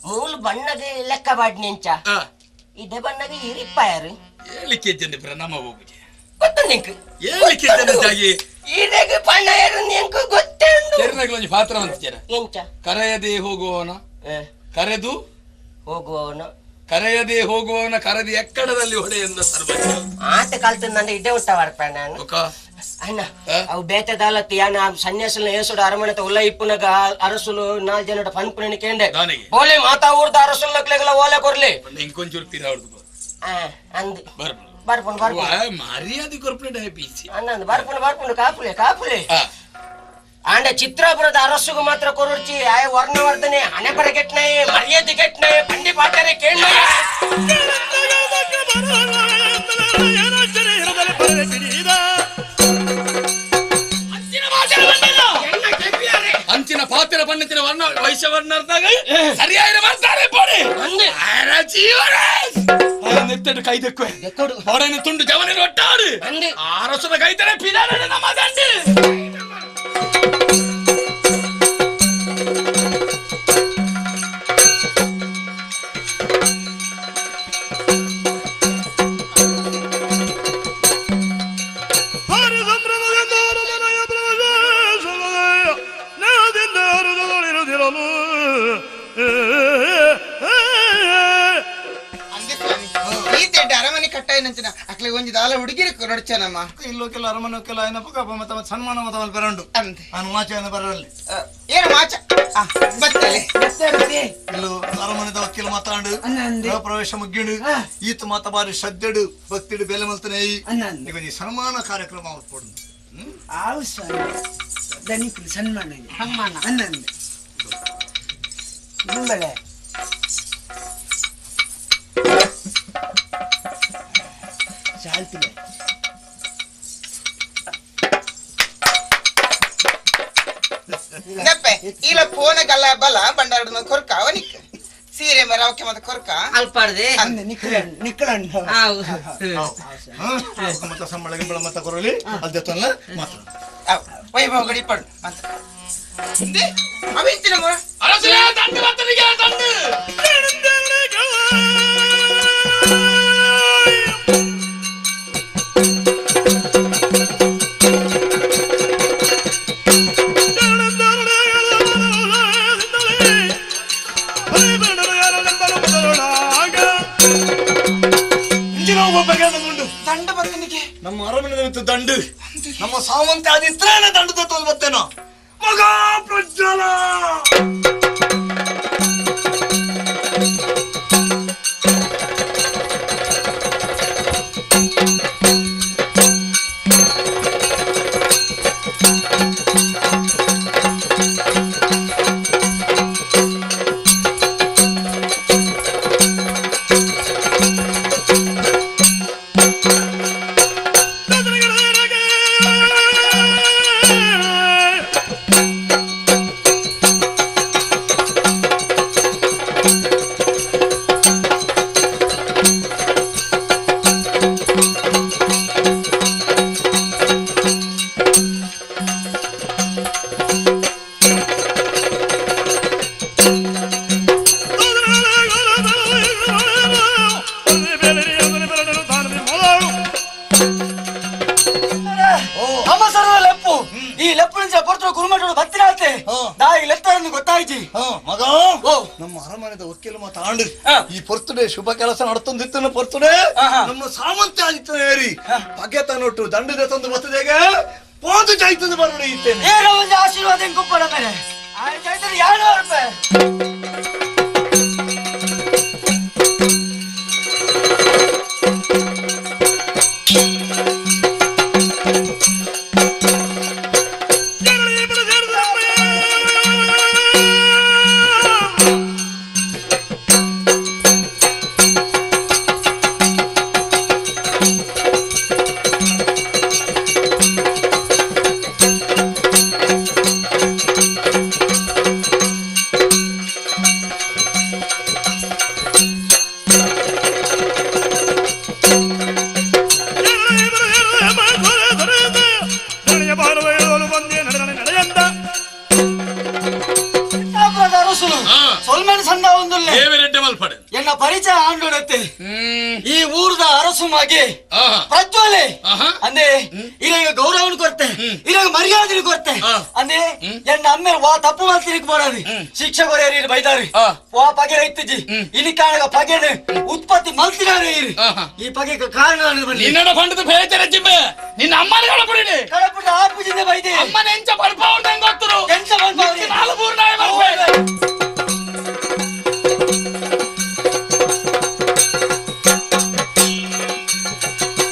ಮೂಲ ಬಣ್ಣಗೆ ಲೆಕ್ಕ ಬಾಡ್ನಿಂಚ ಇದೇ ಬಣ್ಣಗೆ ಇರಿಪ್ಪಾಯರು ಹೇಳಿಕೆ ನಮ್ಮ ಹೋಗುಜೆ ಗೊತ್ತು ನಿಂಕ್ ಹೇಳಿಕೆ ಈರೆಗೆ ಬಣ್ಣ ಯಾರು ನಿಂಕು ಗೊತ್ತೇ ತೆರನಗ್ಲೊಂಜಿ ಪಾತ್ರ ಅಂತೀರ ಎಂಚ ಕರೆಯದೆ ಹೋಗುವವನ ಕರೆದು ಹೋಗುವವನ ಕರೆಯದೆ ಹೋಗುವವನ ಕರೆದು ಎಕ್ಕಡದಲ್ಲಿ ಹೊಡೆ ಎಂದ ಸರ್ವಜ್ಞ ಆತ ಕಲ್ತು ನನ್ನ ಇದ್ದೇ ಉಂಟ ವರ್ಪ ನಾನು ಅಣ್ಣ ಅವು ಬೇತದಾಲತ್ತಿ ಯಾನ ಸನ್ಯಾಸನ ಏಸುಡು ಅರಮನೆತ ಉಲ್ಲ ಇಪ್ಪುನಗ ಅರಸುಲು 4 ಜನಡ ಪನ್ಪುನ ಕೇಂಡೆ ಓಲೆ ಮಾತಾ ಊರ್ದ ಅರಸುಲ್ ನಕ್ಲೆಗಳ ಓಲೆ ಕೊರ್ಲಿ ಇಂಕೊಂಚೂರು ಪಿರ ಅವ್ರದ್ದು ಅಂದು ಬರ್ಬೋದು. ಬರ್ಪುಂಡು ಬರ್ಪುಂಡು ಮರ್ಯಾದೆ ಕೊರ್ಪುಂಡು ಪೀಸಿ ಅನ್ನಂದು ಬರ್ಪುಂಡು ಬರ್ಪುಂಡು ಕಾಪುಲೆ ಕಾಪುಲೆ ಆಂಡ ಚಿತ್ರಾಪುರದ ಅರಸುಗು ಮಾತ್ರ ಕೊರುರ್ಚಿ ಆಯ ವರ್ಣವರ್ಧನೆ ಹಣೆ ಬರ ಕೆಟ್ಟನಾಯೆ ಮರ್ಯಾದೆ ಕೆಟ್ಟನಾಯೆ ಪಂಡಿ ಪಾತಾರೆ ಕೇಳ ಅಂಚಿನ ಪಾತ್ರ ಪಣ್ಣತಿನ ವರ್ಣ ವೈಶ್ಯವರ್ಣರ್ದಾಗ ಸರಿಯಾದ ಮಾಡ್ತಾರೆ ಪೋಡಿ ನೆತ್ತಡು ಕೈ ದೆಕ್ಕುವೆ ಹೊಡನೆ ತುಂಡು ಜವನ ಒಟ್ಟಾಡು ಅರಸದ ಕೈತರೆ ಪಿದಾರ ನಮ್ಮ ದಂಡು ಅಕ್ಲೆ ಒಂಜಿ ದಾಲ ಹುಡುಗಿರಿ ಕೊರಡ್ಚನಮ್ಮ ಇಲ್ಲೋಕೆಲ್ಲ ಅರಮನೋಕೆಲ್ಲ ಏನಪ್ಪ ಮತ್ತೆ ಸನ್ಮಾನ ಮತ ಬರಂಡು ನಾನು ಮಾಚ ಬರಲಿ ಏನು ಮಾಚ ಬತ್ತಲೆ ಇಲ್ಲೋ ಅರಮನೆದ ವಕೀಲ ಮಾತಾಡು ಗೃಹ ಪ್ರವೇಶ ಮುಗ್ಗಿಡು ಈತ ಮಾತ ಬಾರಿ ಶ್ರದ್ಧೆಡು ಭಕ್ತಿಡು ಬೆಲೆ ಮಲ್ತನೆ ಈ ಸನ್ಮಾನ ಕಾರ್ಯಕ್ರಮ ಅವತ್ತು ಆವು ಸ್ವಾಮಿ ದನಿಕುಲು ಸನ್ಮಾನ ಸನ್ಮಾನ ಅನ್ನಂದೆ ನಿಂಬಳೆ ಚಾಲ್ತಿಲೆ ನಪ್ಪೆ ಇಲ್ಲ ಫೋನ ಗಲ್ಲ ಬಲ ಬಂಡಾರಡು ಕೊರ್ಕ ಅವನಿಕ್ ಸೀರೆ ಮರ ಅವಕ್ಕೆ ಮತ್ತೆ ಕೊರ್ಕ ಅಲ್ಪಾರ್ದೆ ನಿಕ್ಕಳಣ್ಣ ಮತ್ತೆ ಸಂಬಳ ಗಿಂಬಳ ಮತ್ತೆ ಕೊರಲಿ ಅಲ್ದೆ ತೊಲ್ಲ ಮಾತ್ರ ವೈಭವ ಗಡಿ ಪಡು ಮತ್ತೆ ಅವಿಂತಿನ ಮೊರ ಅರಸೇ ದಂಡು ಬತ್ತನಿಗೆ ದಂಡು ದಂಡು ಬತ್ತನಿಗೆ ನಮ್ಮ ಅರಮನೆ ದಂಡು ನಮ್ಮ ಸಾಮಂತ ಆದಿತ್ರೇನ ದಂಡು ತತ್ತೋದು ಬತ್ತೇನೋ ಮಗ ಪ್ರಜ್ವಲ ನಮ್ಮ ಅರಮನೆದ ವಕೀಲ ಮಾತಾಂಡು ಈ ಪೊರ್ತುಡೆ ಶುಭ ಕೆಲಸ ನಡ್ತೊಂದಿತ್ತು ಪೊರ್ತುಡೆ ನಮ್ಮ ಸಾಮಂತ ಆದಿತ್ತು ಏರಿ ಪಗೆ ತನ್ನೊಟ್ಟು ದಂಡದ ತಂದು ಬರ್ತದೇಗ ಪೋದು ಜಾಯ್ತದ ಬರೋಣ ಇತ್ತೇನೆ ಆಶೀರ್ವಾದ ಕುಪ್ಪಡ ಮೇಲೆ ಯಾರು ರೂಪಾಯಿ ಪರಿಚಯ ಆಂಡೋಡತ್ತೆ ಈ ಊರದ ಅರಸುಮಾಗಿ ಪ್ರಜ್ವಲೆ ಅಂದೆ ಇರಾಗ ಗೌರವನು ಕೊರ್ತೆ ಇರಾಗ ಮರ್ಯಾದೆ ಕೊರ್ತೆ ಅಂದೆ ಎನ್ನ ಅಮ್ಮೆ ವಾ ತಪ್ಪು ಮಾಡ್ತೀನಿ ಮಾಡೋದು ಶಿಕ್ಷೆ ಕೊರೆಯರಿ ಬೈದಾರಿ ವಾ ಪಗೆ ರೈತಜಿ ಇಲ್ಲಿ ಕಾಣಗ ಪಗೆನ ಉತ್ಪತ್ತಿ ಮಲ್ತಿನಾರೆ ಇರಿ ಈ ಪಗೆ ಕಾರಣ ನಿನ್ನ ಪಂಡದ ಬೇರೆ ಜಿಮ್ಮೆ ನಿನ್ನ ಅಮ್ಮನ ಕಳಪಡಿ ಕಳಪಡಿ ಆಪುಜಿಂದ ಬೈದೆ ಅಮ್ಮನ ಎಂಚ ಪಡ್ಪಾವ್ರ ಗೊತ್ತರು ಎಂಚ ಪಡ್ಪಾವ್ರಿ ನಾಲ್ಕು ಮೂರು ನಾಯಿ ಬರ್ಬೇಕು Thank you.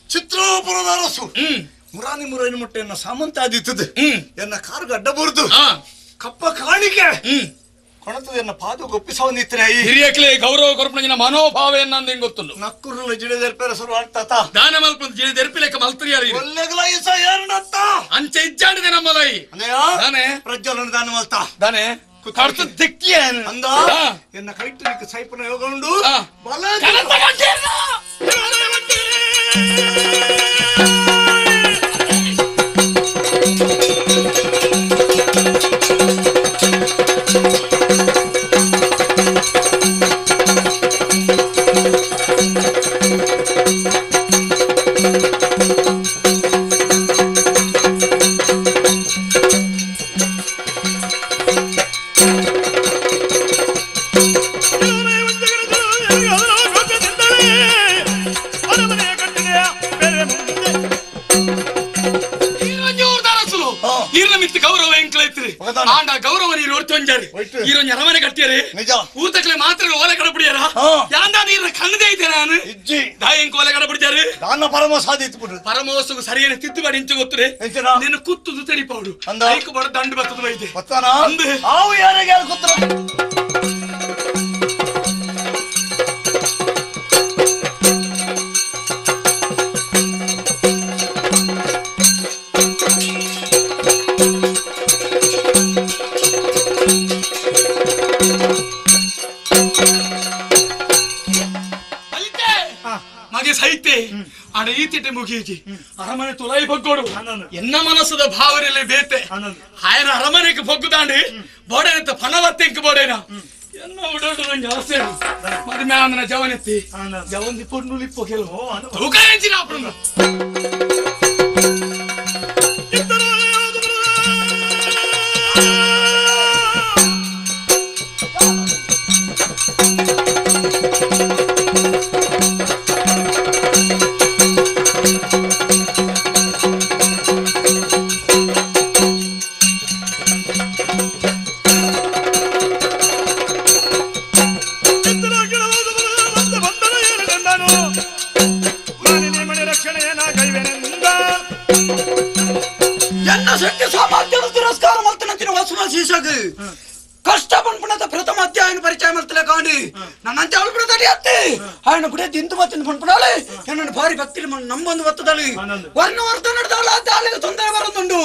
ಚಿತ್ರಾಪುರದ ಅರಸು ಮುರಾನಿ ಮುರೈನ ಮುಟ್ಟೆ ಎನ್ನ ಸಾಮಂತ ಆದಿತ್ತದು ಎನ್ನ ಕಾರು ಅಡ್ಡ ಬುರ್ದು ಕಪ್ಪ ಕಾಣಿಕೆ ಕೊಣತದ ಎನ್ನ ಪಾದ ಗೊಪ್ಪಿಸವನಿತ್ತನೆ ಹಿರಿಯಕ್ಲೆ ಗೌರವ ಕೊರಪಣ ಮನೋಭಾವ ಎನ್ನಂದು ಹಿಂಗ್ ಗೊತ್ತುಂಡು ನಕ್ಕುರುಲ ಜಿಡೆದೆರ್ಪೆರ ಸುರು ಆಡ್ತಾತ ದಾನ ಮಲ್ಪ ಜಿಡೆದೆರ್ಪಿಲೆಕ್ಕ ಮಲ್ತ್ರಿಯಾರಿ ಒಲ್ಲೆಗಲ ಇಸ ಏರ್ನತ್ತ ಅಂಚೆ ಇಜ್ಜಾಂಡಿದೆ ನಮ್ಮಲೈ ದಾನೆ ಪ್ರಜ್ವಲನ ದಾನ ಮಲ್ತ ದಾನೆ ಕರ್ತು ದಿಕ್ಕಿಯೇನು ಅಂದ ಎನ್ನ ಕೈಟ್ಟು ನಿಕ್ಕ ಸೈಪನ ಯೋಗ ಉಂಡು ಬಲ ಆಂಡ ಗೌರವ ನೀರು ಒರ್ತು ಈರೊಂಜಿ ಅರಮನೆ ಕಟ್ಟಿಯರೆ ಊತಕ್ಲೆ ಮಾತ್ರ ಓಲೆ ಕಡಪಿಡಿಯಾರ ಯಾಂದ ನೀರ ಕಣ್ಣದೇ ಐತೆ ನಾನು ಇಜ್ಜಿ ದಾಯಂಕ ಓಲೆ ಕಡಪಿಡಿಯಾರು ದಾನ ಪರಮ ಸಾಧಿತ್ತು ಪರಮೋಸಗು ಸರಿಯಾದ ತಿದ್ದುಬಾಡಿ ಇಂಚು ಗೊತ್ತರೆ ನಿನ್ನ ಕುತ್ತುದು ತೆರಿಪಾಡು ಐಕು ಬಡ ದಂಡು ಬರ್ತದ ಬೈತೆ ಆವು ಯಾರಿಗೆ ಯಾರು ಕುತ್ರ ಮಗೆ ಸೈತೆ ಆಡ ಈ ತಿಟ್ಟೆ ಮುಗಿಯಿಜಿ ಅರಮನೆ ತುಲಾಯಿ ಬಗ್ಗೋಡು ಎನ್ನ ಮನಸ್ಸದ ಭಾವನೆಯಲ್ಲಿ ಬೇತೆ ಆಯನ ಅರಮನೆಗೆ ಬಗ್ಗುದಾಂಡಿ ಬೋಡೇನಂತ ಪಣವತ್ತೆಂಕ್ ಬೋಡೇನ ಎನ್ನ ಉಡೋಡು ನಂಗೆ ಆಸೆ ಮದುವೆ ಆಂದನ ಜವನೆತ್ತಿ ಜವನ್ ಪೊಣ್ಣು ಲಿಪ್ಪೋ ಕೆಲವು ತೂಕ ಎಂಚಿನ ಅಪ್ಪನು ಕಷ್ಟ ಪನ್ಪುಣದ ಪ್ರಥಮ ಅಧ್ಯಾಯನ ಪರಿಚಯ ಮಲ್ತಲೆ ಕಾಂಡಿ ನನ್ನಂತೆ ಅವಳು ಬಿಡ ತಡಿ ಅತ್ತೆ ఆయన ಗುಡೆ ದಿಂತು ಬತ್ತಿನ ಪನ್ಪುಣಾಳೆ ಎನ್ನನ್ನು ಭಾರಿ ಭಕ್ತಿ ನಂಬೊಂದು ಬತ್ತದಳಿ ವರ್ಣ ವರ್ತ ನಡೆದವಳ ಆಲೆಗೆ ತೊಂದರೆ ಬರೋದುಂಡು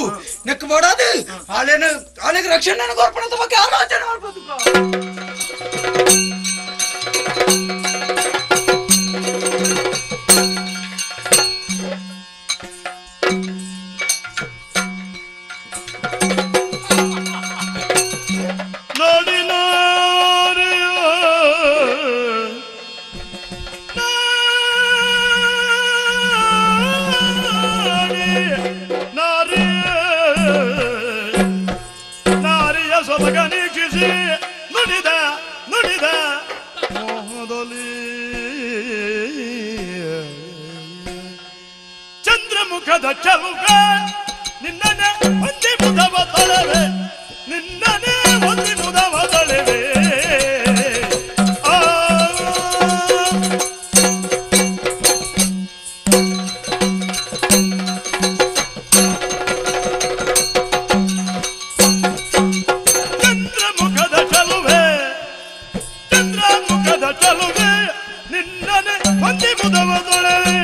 ನೆಕ್ ಬೋಡಾದು ಆಲೇನ ಆಲೆಗೆ ರಕ್ಷಣೆ ಕೋರ್ಪಣದ ಬಗ್ಗೆ ಆಲೋಚನೆ ಮಾಡ್ಬೋದು. ಚಂದ್ರಮುಖದ ಚಲುವೆ ನಿನ್ನನೆ ಒಂದಿ ಮುದವ ತಳವೆ ನಿನ್ನನೆ ಒಂದಿ ಮುದವ ತಳವೆ ಚಂದ್ರಮುಖದ ಚಲುವೆ ಚಂದ್ರಮುಖದ ಚಲುವೆ ನಿನ್ನನೆ ಒಂದಿ ಮುದವ ತೊಳೆವೆ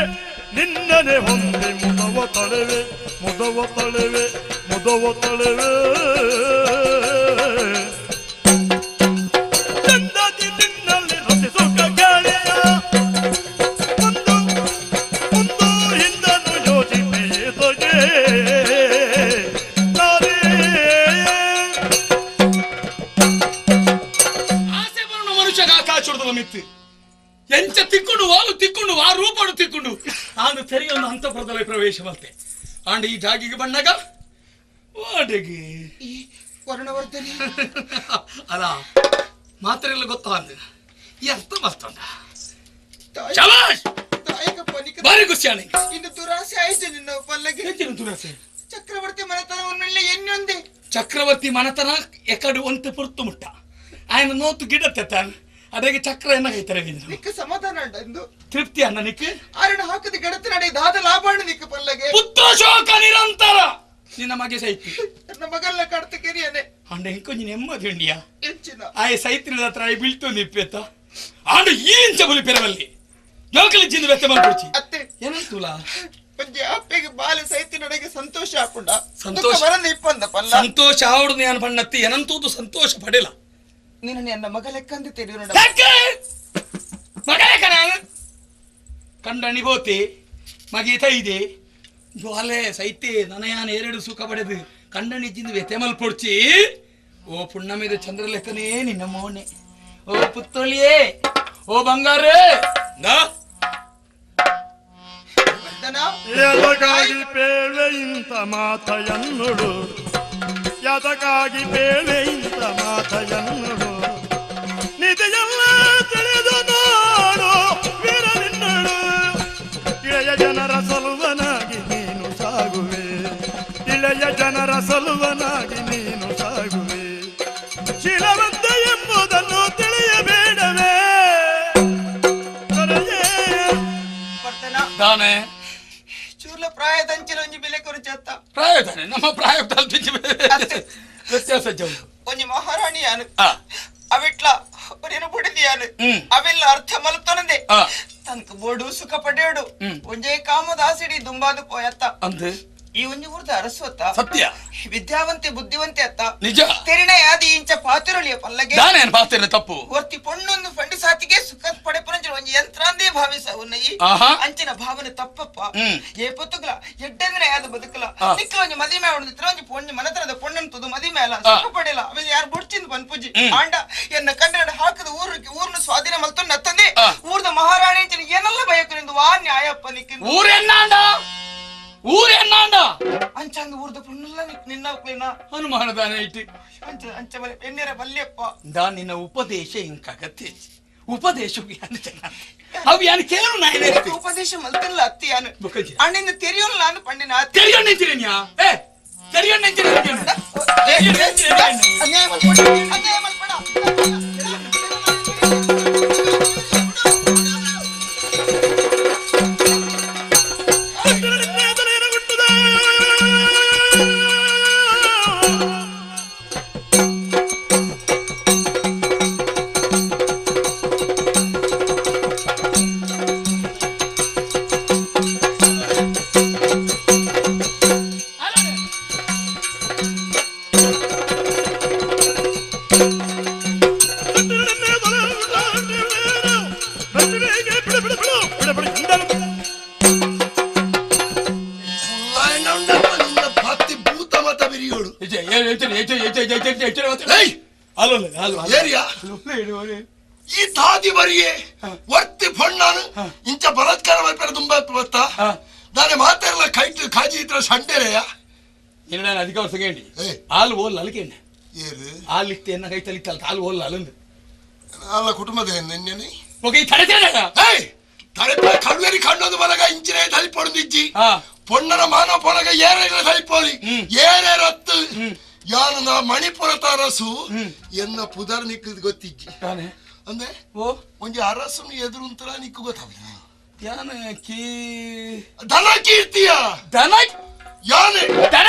ನಿನ್ನನೆ ಹೊಂದಿ ಮುದವ ತಳೆವೆ ಮುದವ ತಳೆವೆ ಮುದವ ತಳೆವೆ ಚಂದದಿ ನಿನ್ನಲ್ಲಿ ರತಿ ಸುಖ ಗೆಳೆಯ ಒಂದು ಒಂದು ಹಿಂದನು ಯೋಚಿಸಿದೊಗೆ ಆಸೆ ಬರೋಣ ಮನುಷ್ಯಗ ಆಕಾಶದ ಮಿತ್ತಿ ಎಂಚ ತಿಕ್ಕೊಂಡು ವಾಲು ತಿಕ್ಕೊಂಡು ಆ ರೂಪಡು ತಿಕ್ಕೊಂಡು ಆಂದು ತೆರೆಯೊಂದು ಅಂತಃಪುರದಲ್ಲಿ ಪ್ರವೇಶ ಮಲ್ತೆ ಆಂಡ ಈ ಜಾಗಿಗೆ ಬಣ್ಣಗ ವಾಡಿಗೆ ವರ್ಣವರ್ಧನಿ ಅಲ್ಲ ಮಾತ್ರೆಲ್ಲ ಗೊತ್ತಾ ಅಂದ ಈ ಅರ್ಥ ಮಲ್ತಂಡ ಶಬಾಷ್ ಬಾರಿ ಖುಷಿಯಾನೆ ಇನ್ನು ದುರಾಸೆ ಆಯ್ತು ನಿನ್ನ ಪಲ್ಲಗೆ ಹೆಚ್ಚಿನ ದುರಾಸೆ ಚಕ್ರವರ್ತಿ ಮನೆತನವನ್ನೆಲ್ಲ ಎನ್ನೊಂದೆ ಚಕ್ರವರ್ತಿ ಮನೆತನ ಎಕಡು ಒಂತೆ ಪೊರ್ತು ಮುಟ್ಟ ఆయన నోతు గిడ తెత్తాను ಅಡೆಗೆ ಚಕ್ರ ಎನ್ನ ಕೈತಾರೆ ನಿಕ್ಕ ಸಮಾಧಾನ ಉಂಡ ಇಂದು ತೃಪ್ತಿ ಅಣ್ಣ ನಿಕ್ ಆರಣ ಹಾಕದ ಗಡತ ನಡೆ ದಾದ ಲಾಭಾಣ ನಿಕ್ಕ ಪಲ್ಲಗೆ ಪುತ್ರ ಶೋಕ ನಿರಂತರ ನಿನ್ನ ಮಗೆ ಸೈತಿ ನನ್ನ ಮಗಲ್ಲ ಕಡ್ತ ಕೆರಿಯನೆ ಅಂಡ ಇಂಕೊಂಜಿ ನೆಮ್ಮದಿ ಉಂಡಿಯಾ ಎಂಚಿನ ಆಯ್ ಸೈತಿನ ಹತ್ರ ಆಯ್ ಬೀಳ್ತು ನಿಪ್ಪೆತ್ತ ಆಂಡ ಈ ಇಂಚ ಬುಲಿ ಪೆರವಲ್ಲಿ ಜೋಕಲಿ ಜಿಂದು ಬೆತ್ತ ಮಾಡ್ಕೊಡ್ಚಿ ಅತ್ತೆ ಏನಂತುಲ ಒಂಜಿ ಅಪ್ಪೆಗೆ ಬಾಲೆ ಸೈತಿನಡೆಗೆ ಸಂತೋಷ ಆಪುಂಡ ಸಂತೋಷ ಬರಂದ ಇಪ್ಪಂದ ಪಲ್ಲ ಸಂತೋಷ ಆವಡು ನಾನು ಬಣ್ಣತ್ತಿ ಏನಂತೂದು ಸಂತೋಷ ಪಡೆಲ ನೀನು ನನ್ನ ಮಗ ಲೆಕ್ಕಂದು ತಿಳಿಯೋಣ ಮಗಲೇ ಕಣ ಕಂಡಣಿ ಬೋತಿ ಮಗಿ ತೈದೆ ಜ್ವಾಲೆ ಸೈತೆ ನನಯಾನ ಎರಡು ಸುಖ ಪಡೆದು ಕಂಡಣಿ ಜಿಂದು ವ್ಯಥೆ ಮಲ್ಪೊಡ್ಚಿ ಓ ಪುಣ್ಣಮಿದ ಚಂದ್ರಲೇಖನೇ ನಿನ್ನ ಮೋನೆ ಓ ಪುತ್ತೊಳಿಯೇ ಓ ಬಂಗಾರೇ ನಾ ಯಾತಕ್ಕಾಗಿ ಪೇಳೆ ಇಂಥ ಮಾತೆಯನ್ನುಡು, ಯಾತಕ್ಕಾಗಿ ಪೇಳೆ ಇಂಥ ಮಾತೆಯನ್ನುಡು, ನಿಧಿಯೆಲ್ಲ ತಿಳಿದು ನೋಡು ವೀರ ನಿನ್ನಡು, ಇಳೆಯ ಜನರ ಸಲುವನಾಗಿ ನೀನು ಸಾಗುವೆ, ಇಳೆಯ ಜನರ ಸಲುವನಾಗಿ ನೀನು ಸಾಗುವೆ, ಶೀಲವಂತ ಎಂಬುದನ್ನು ತಿಳಿಯಬೇಡವೇ ದಾನೆ ಚೂರ್ಲ ಪ್ರಾಯದಂಚಿನ ಒಂಜಿ ಬೆಲೆ ಕೊರಚತ್ತ ಪ್ರಾಯ ತಾನೆ ನಮ್ಮ ಪ್ರಾಯ ವ್ಯತ್ಯಾಸ ಒಂಜಿ ಮಹಾರಾಣಿಯಾನು ಅವಿಟ್ಲ ಒರೇನು ಬುಡಿದಿಯಾನು ಅವೆಲ್ಲ ಅರ್ಥ ಮಲ್ತೊನದೆ ತನಕ ಬೋಡು ಸುಖ ಪಡೆಯೋಡು ಒಂಜೇ ಕಾಮದಾಸಿಡಿ ದುಂಬಾದು ಪೋಯತ್ತ ಅಂದೆ ಈ ಒಂಜಿ ಊರ್ದ ಅರಸುವತ್ತ ಸತ್ಯ ವಿದ್ಯಾವಂತೆ ಬುದ್ಧಿವಂತೆ ಅತ್ತ ನಿಜ ತೆರಿಣೆ ಯಾದಿ ಇಂಚ ಪಾತಿರೊಳಿಯ ಪಲ್ಲಗೆ ದಾನೇನು ಪಾತಿರ ತಪ್ಪು ಒರ್ತಿ ಪೊಣ್ಣೊಂದು ಫಂಡಿ ಸಾತಿಗೆ ಸುಖ ಪಡೆಪುರಂಚಿನ ಒಂಜಿ ಯಂತ್ರಾಂದೇ ಭಾವಿಸ ಉನ್ನಯಿ ಅಂಚಿನ ಭಾವನೆ ತಪ್ಪಪ್ಪ ಏ ಪೊತ್ತುಗ್ಲ ಎಡ್ಡೆಂದ್ರೆ ಯಾದ ಬದುಕಲ ನಿಕ್ಕಲ ಒಂಜಿ ಮದಿಮೆ ಉಂಡಿತ್ರ ಒಂಜಿ ಪೊಣ್ಣು ಮನತನದ ಪೊಣ್ಣನ್ ತುದು ಮದಿಮೆ ಅಲ್ಲ ಸುಖ ಪಡೆಯಲ್ಲ ಅವ ಯಾರು ಬುಡ್ಚಿಂದ ಪನ್ಪುಜಿ ಆಂಡ ಎನ್ನ ಕನ್ನಡ ಹಾಕದ ಊರಿಗೆ ಊರ್ನ ಸ್ವಾಧೀನ ಮಲ್ತು ನತ್ತಂದೆ ಊರ್ದ ಮಹಾರಾಣಿ ಅಂಚಿನ ಏನೆಲ್ಲ ಬಯಕುನಿಂದು ವಾ ನ್ಯಾಯಪ್ಪ ನಿಕ್ಕಿಂದು ಊರೆನ್ನಾಂಡ ಊರೆನ್ನಾಂಡ ಅಂಚಂದು ಊರ್ದ ಪೊಣ್ಣಲ್ಲ ನಿನ್ನ ಒಕ್ಲಿನ ಅನುಮಾನದಾನ ಇಟ್ಟು ಅಂಚ ಅಂಚ ಬಲೆ ಎಣ್ಣೆರ ಬಲ್ಯಪ್ಪ ದಾ ನಿನ್ನ ಉಪದೇಶ ಇಂಕ ಅಗತ್ಯ ಉಪದೇಶ ಅವು ಯಾನು ಕೇಳು ನಾಯನೆ ಉಪದೇಶ ಮಲ್ತಿಲ್ಲ ಅತ್ತಿ ಯಾನು ಅಣ್ಣಿಂದ ತೆರಿಯೋಲ್ಲ ನಾನು ಪಂಡಿನ ತೆರಿಯೋಣ ನಿಂತಿರೇನ್ಯಾ ಏ ತೆರಿಯೋಣ ನಿಂತಿರ ಅನ್ಯಾಯ ಮಲ್ಪಡ ಅನ್ಯಾಯ ಮಲ್ಪಡ ಈ ತಾದಿ ಬರಿಯೇ ವರ್ತಿ ಫಣ್ಣಾನು ಇಂಚ ಬಲಾತ್ಕಾರ ಮಾಡ್ತಾರೆ ತುಂಬಾ ಬತ್ತ ನಾನೇ ಮಾತಾಡಲ್ಲ ಕೈ ಕಾಜಿ ಇದ್ರ ಸಂಡೇರೆಯ ನಾನು ಅಧಿಕ ವರ್ಷ ಹಾಲು ಓಲ್ಲ ಅಲ್ಕೇಂಡ ಹಾಲು ಇತ್ತು ಎನ್ನ ಕೈ ತಲಿತ್ತಲ್ಲ ಹಾಲು ಓಲ್ಲ ಅಲ್ಲಂದು ಅಲ್ಲ ಕುಟುಂಬದ ನಿನ್ನೆ ಓಕೆ ತಡೆ ಕಳ್ವೇರಿ ಕಣ್ಣೊಂದು ಬಲಗ ಇಂಚಿನ ತಲಿಪೊಡ್ದಿಜ್ಜಿ ಪೊಣ್ಣನ ಮಾನವ ಪೊಣಗ ಏರೇರ ತಲಿಪೋಲಿ ಏರೇರತ್ತು ಯಾನು ನಾ ಮಣಿಪುರತ ಅರಸು ಎನ್ನ ಪುದರ್ ನಿಕ್ಕದ್ ಗೊತ್ತಿಜ್ಜಿ ಅಂದ್ರೆ ಓ ಒಂಜಿ ಅರಸು ಎದುರುಂತರ ನಿಕ್ಕು ಗೊತ್ತಾವ ಯಾನ ಕೀ ಧನ ಕೀರ್ತಿಯ ಧನ ಯಾನೆ ಧನ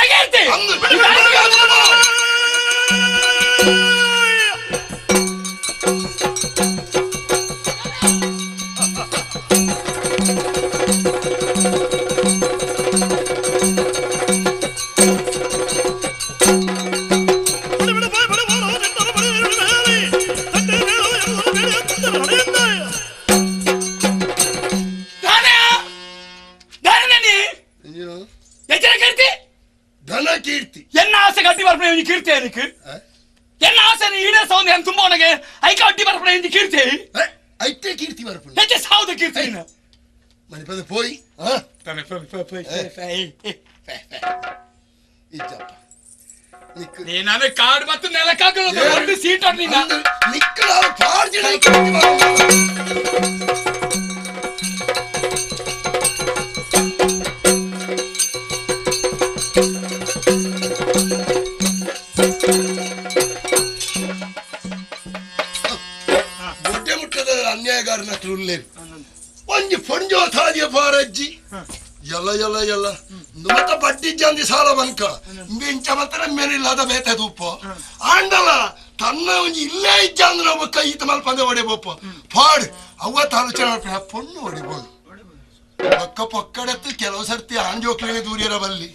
ಕೀರ್ತಿ என்ன ஆசை கட்டி வரப்பட கீர்த்தி எனக்கு என்ன ஆசை நீ ஈடே சவுண்ட் என் ತುಂಬ உனக்கு ಐಕ ಅಡ್ಡಿ ಬರ್ಪಡ ಇಂಜಿ ಕೀರ್ತಿ ಐತೆ ಕೀರ್ತಿ ಬರ್ಪುಂಡು ಹೆಚ್ಚೆ ಸಾವುದ ಕೀರ್ತಿ ಮಣಿಪದ ಪೋಯ್ ಇಜ್ಜಪ್ಪ ನೀನಾನೆ ಕಾಡು ಮತ್ತು ನೆಲಕ್ಕಾಗೋದು ಒಂದು ಸೀಟ್ ನೀನ ನಿಕ್ಕಳ ಪಾರ್ಜಿನ ಕೀರ್ತಿ ಬರ್ಪುಂಡು ಎಲ್ಲ ಎಲ್ಲ ಎಲ್ಲ ಮತ್ತ ಬಡ್ಡಿ ಜಾಂದಿ ಸಾಲ ಬಂಕ ಇಂಚ ಮಾತ್ರ ಮೇಲಿಲ್ಲದ ಬೇತೆ ತೂಪ ಆಂಡಲ ತನ್ನ ಒಂಜಿ ಇಲ್ಲೇ ಇಜ್ಜಾಂದ್ರ ಒಬ್ಬ ಈತ ಮಲ್ಪಂದೆ ಹೊಡಿಬೋಪ ಪಾಡ್ ಅವ್ವ ತಾಲೋಚನೆ ಪೊಣ್ಣು ಹೊಡಿಬೋದು ಪಕ್ಕ ಪಕ್ಕಡತ್ತು ಕೆಲವು ಸರ್ತಿ ಆಂಜೋಕ್ಲಿಗೆ ದೂರಿಯರ ಬಲ್ಲಿ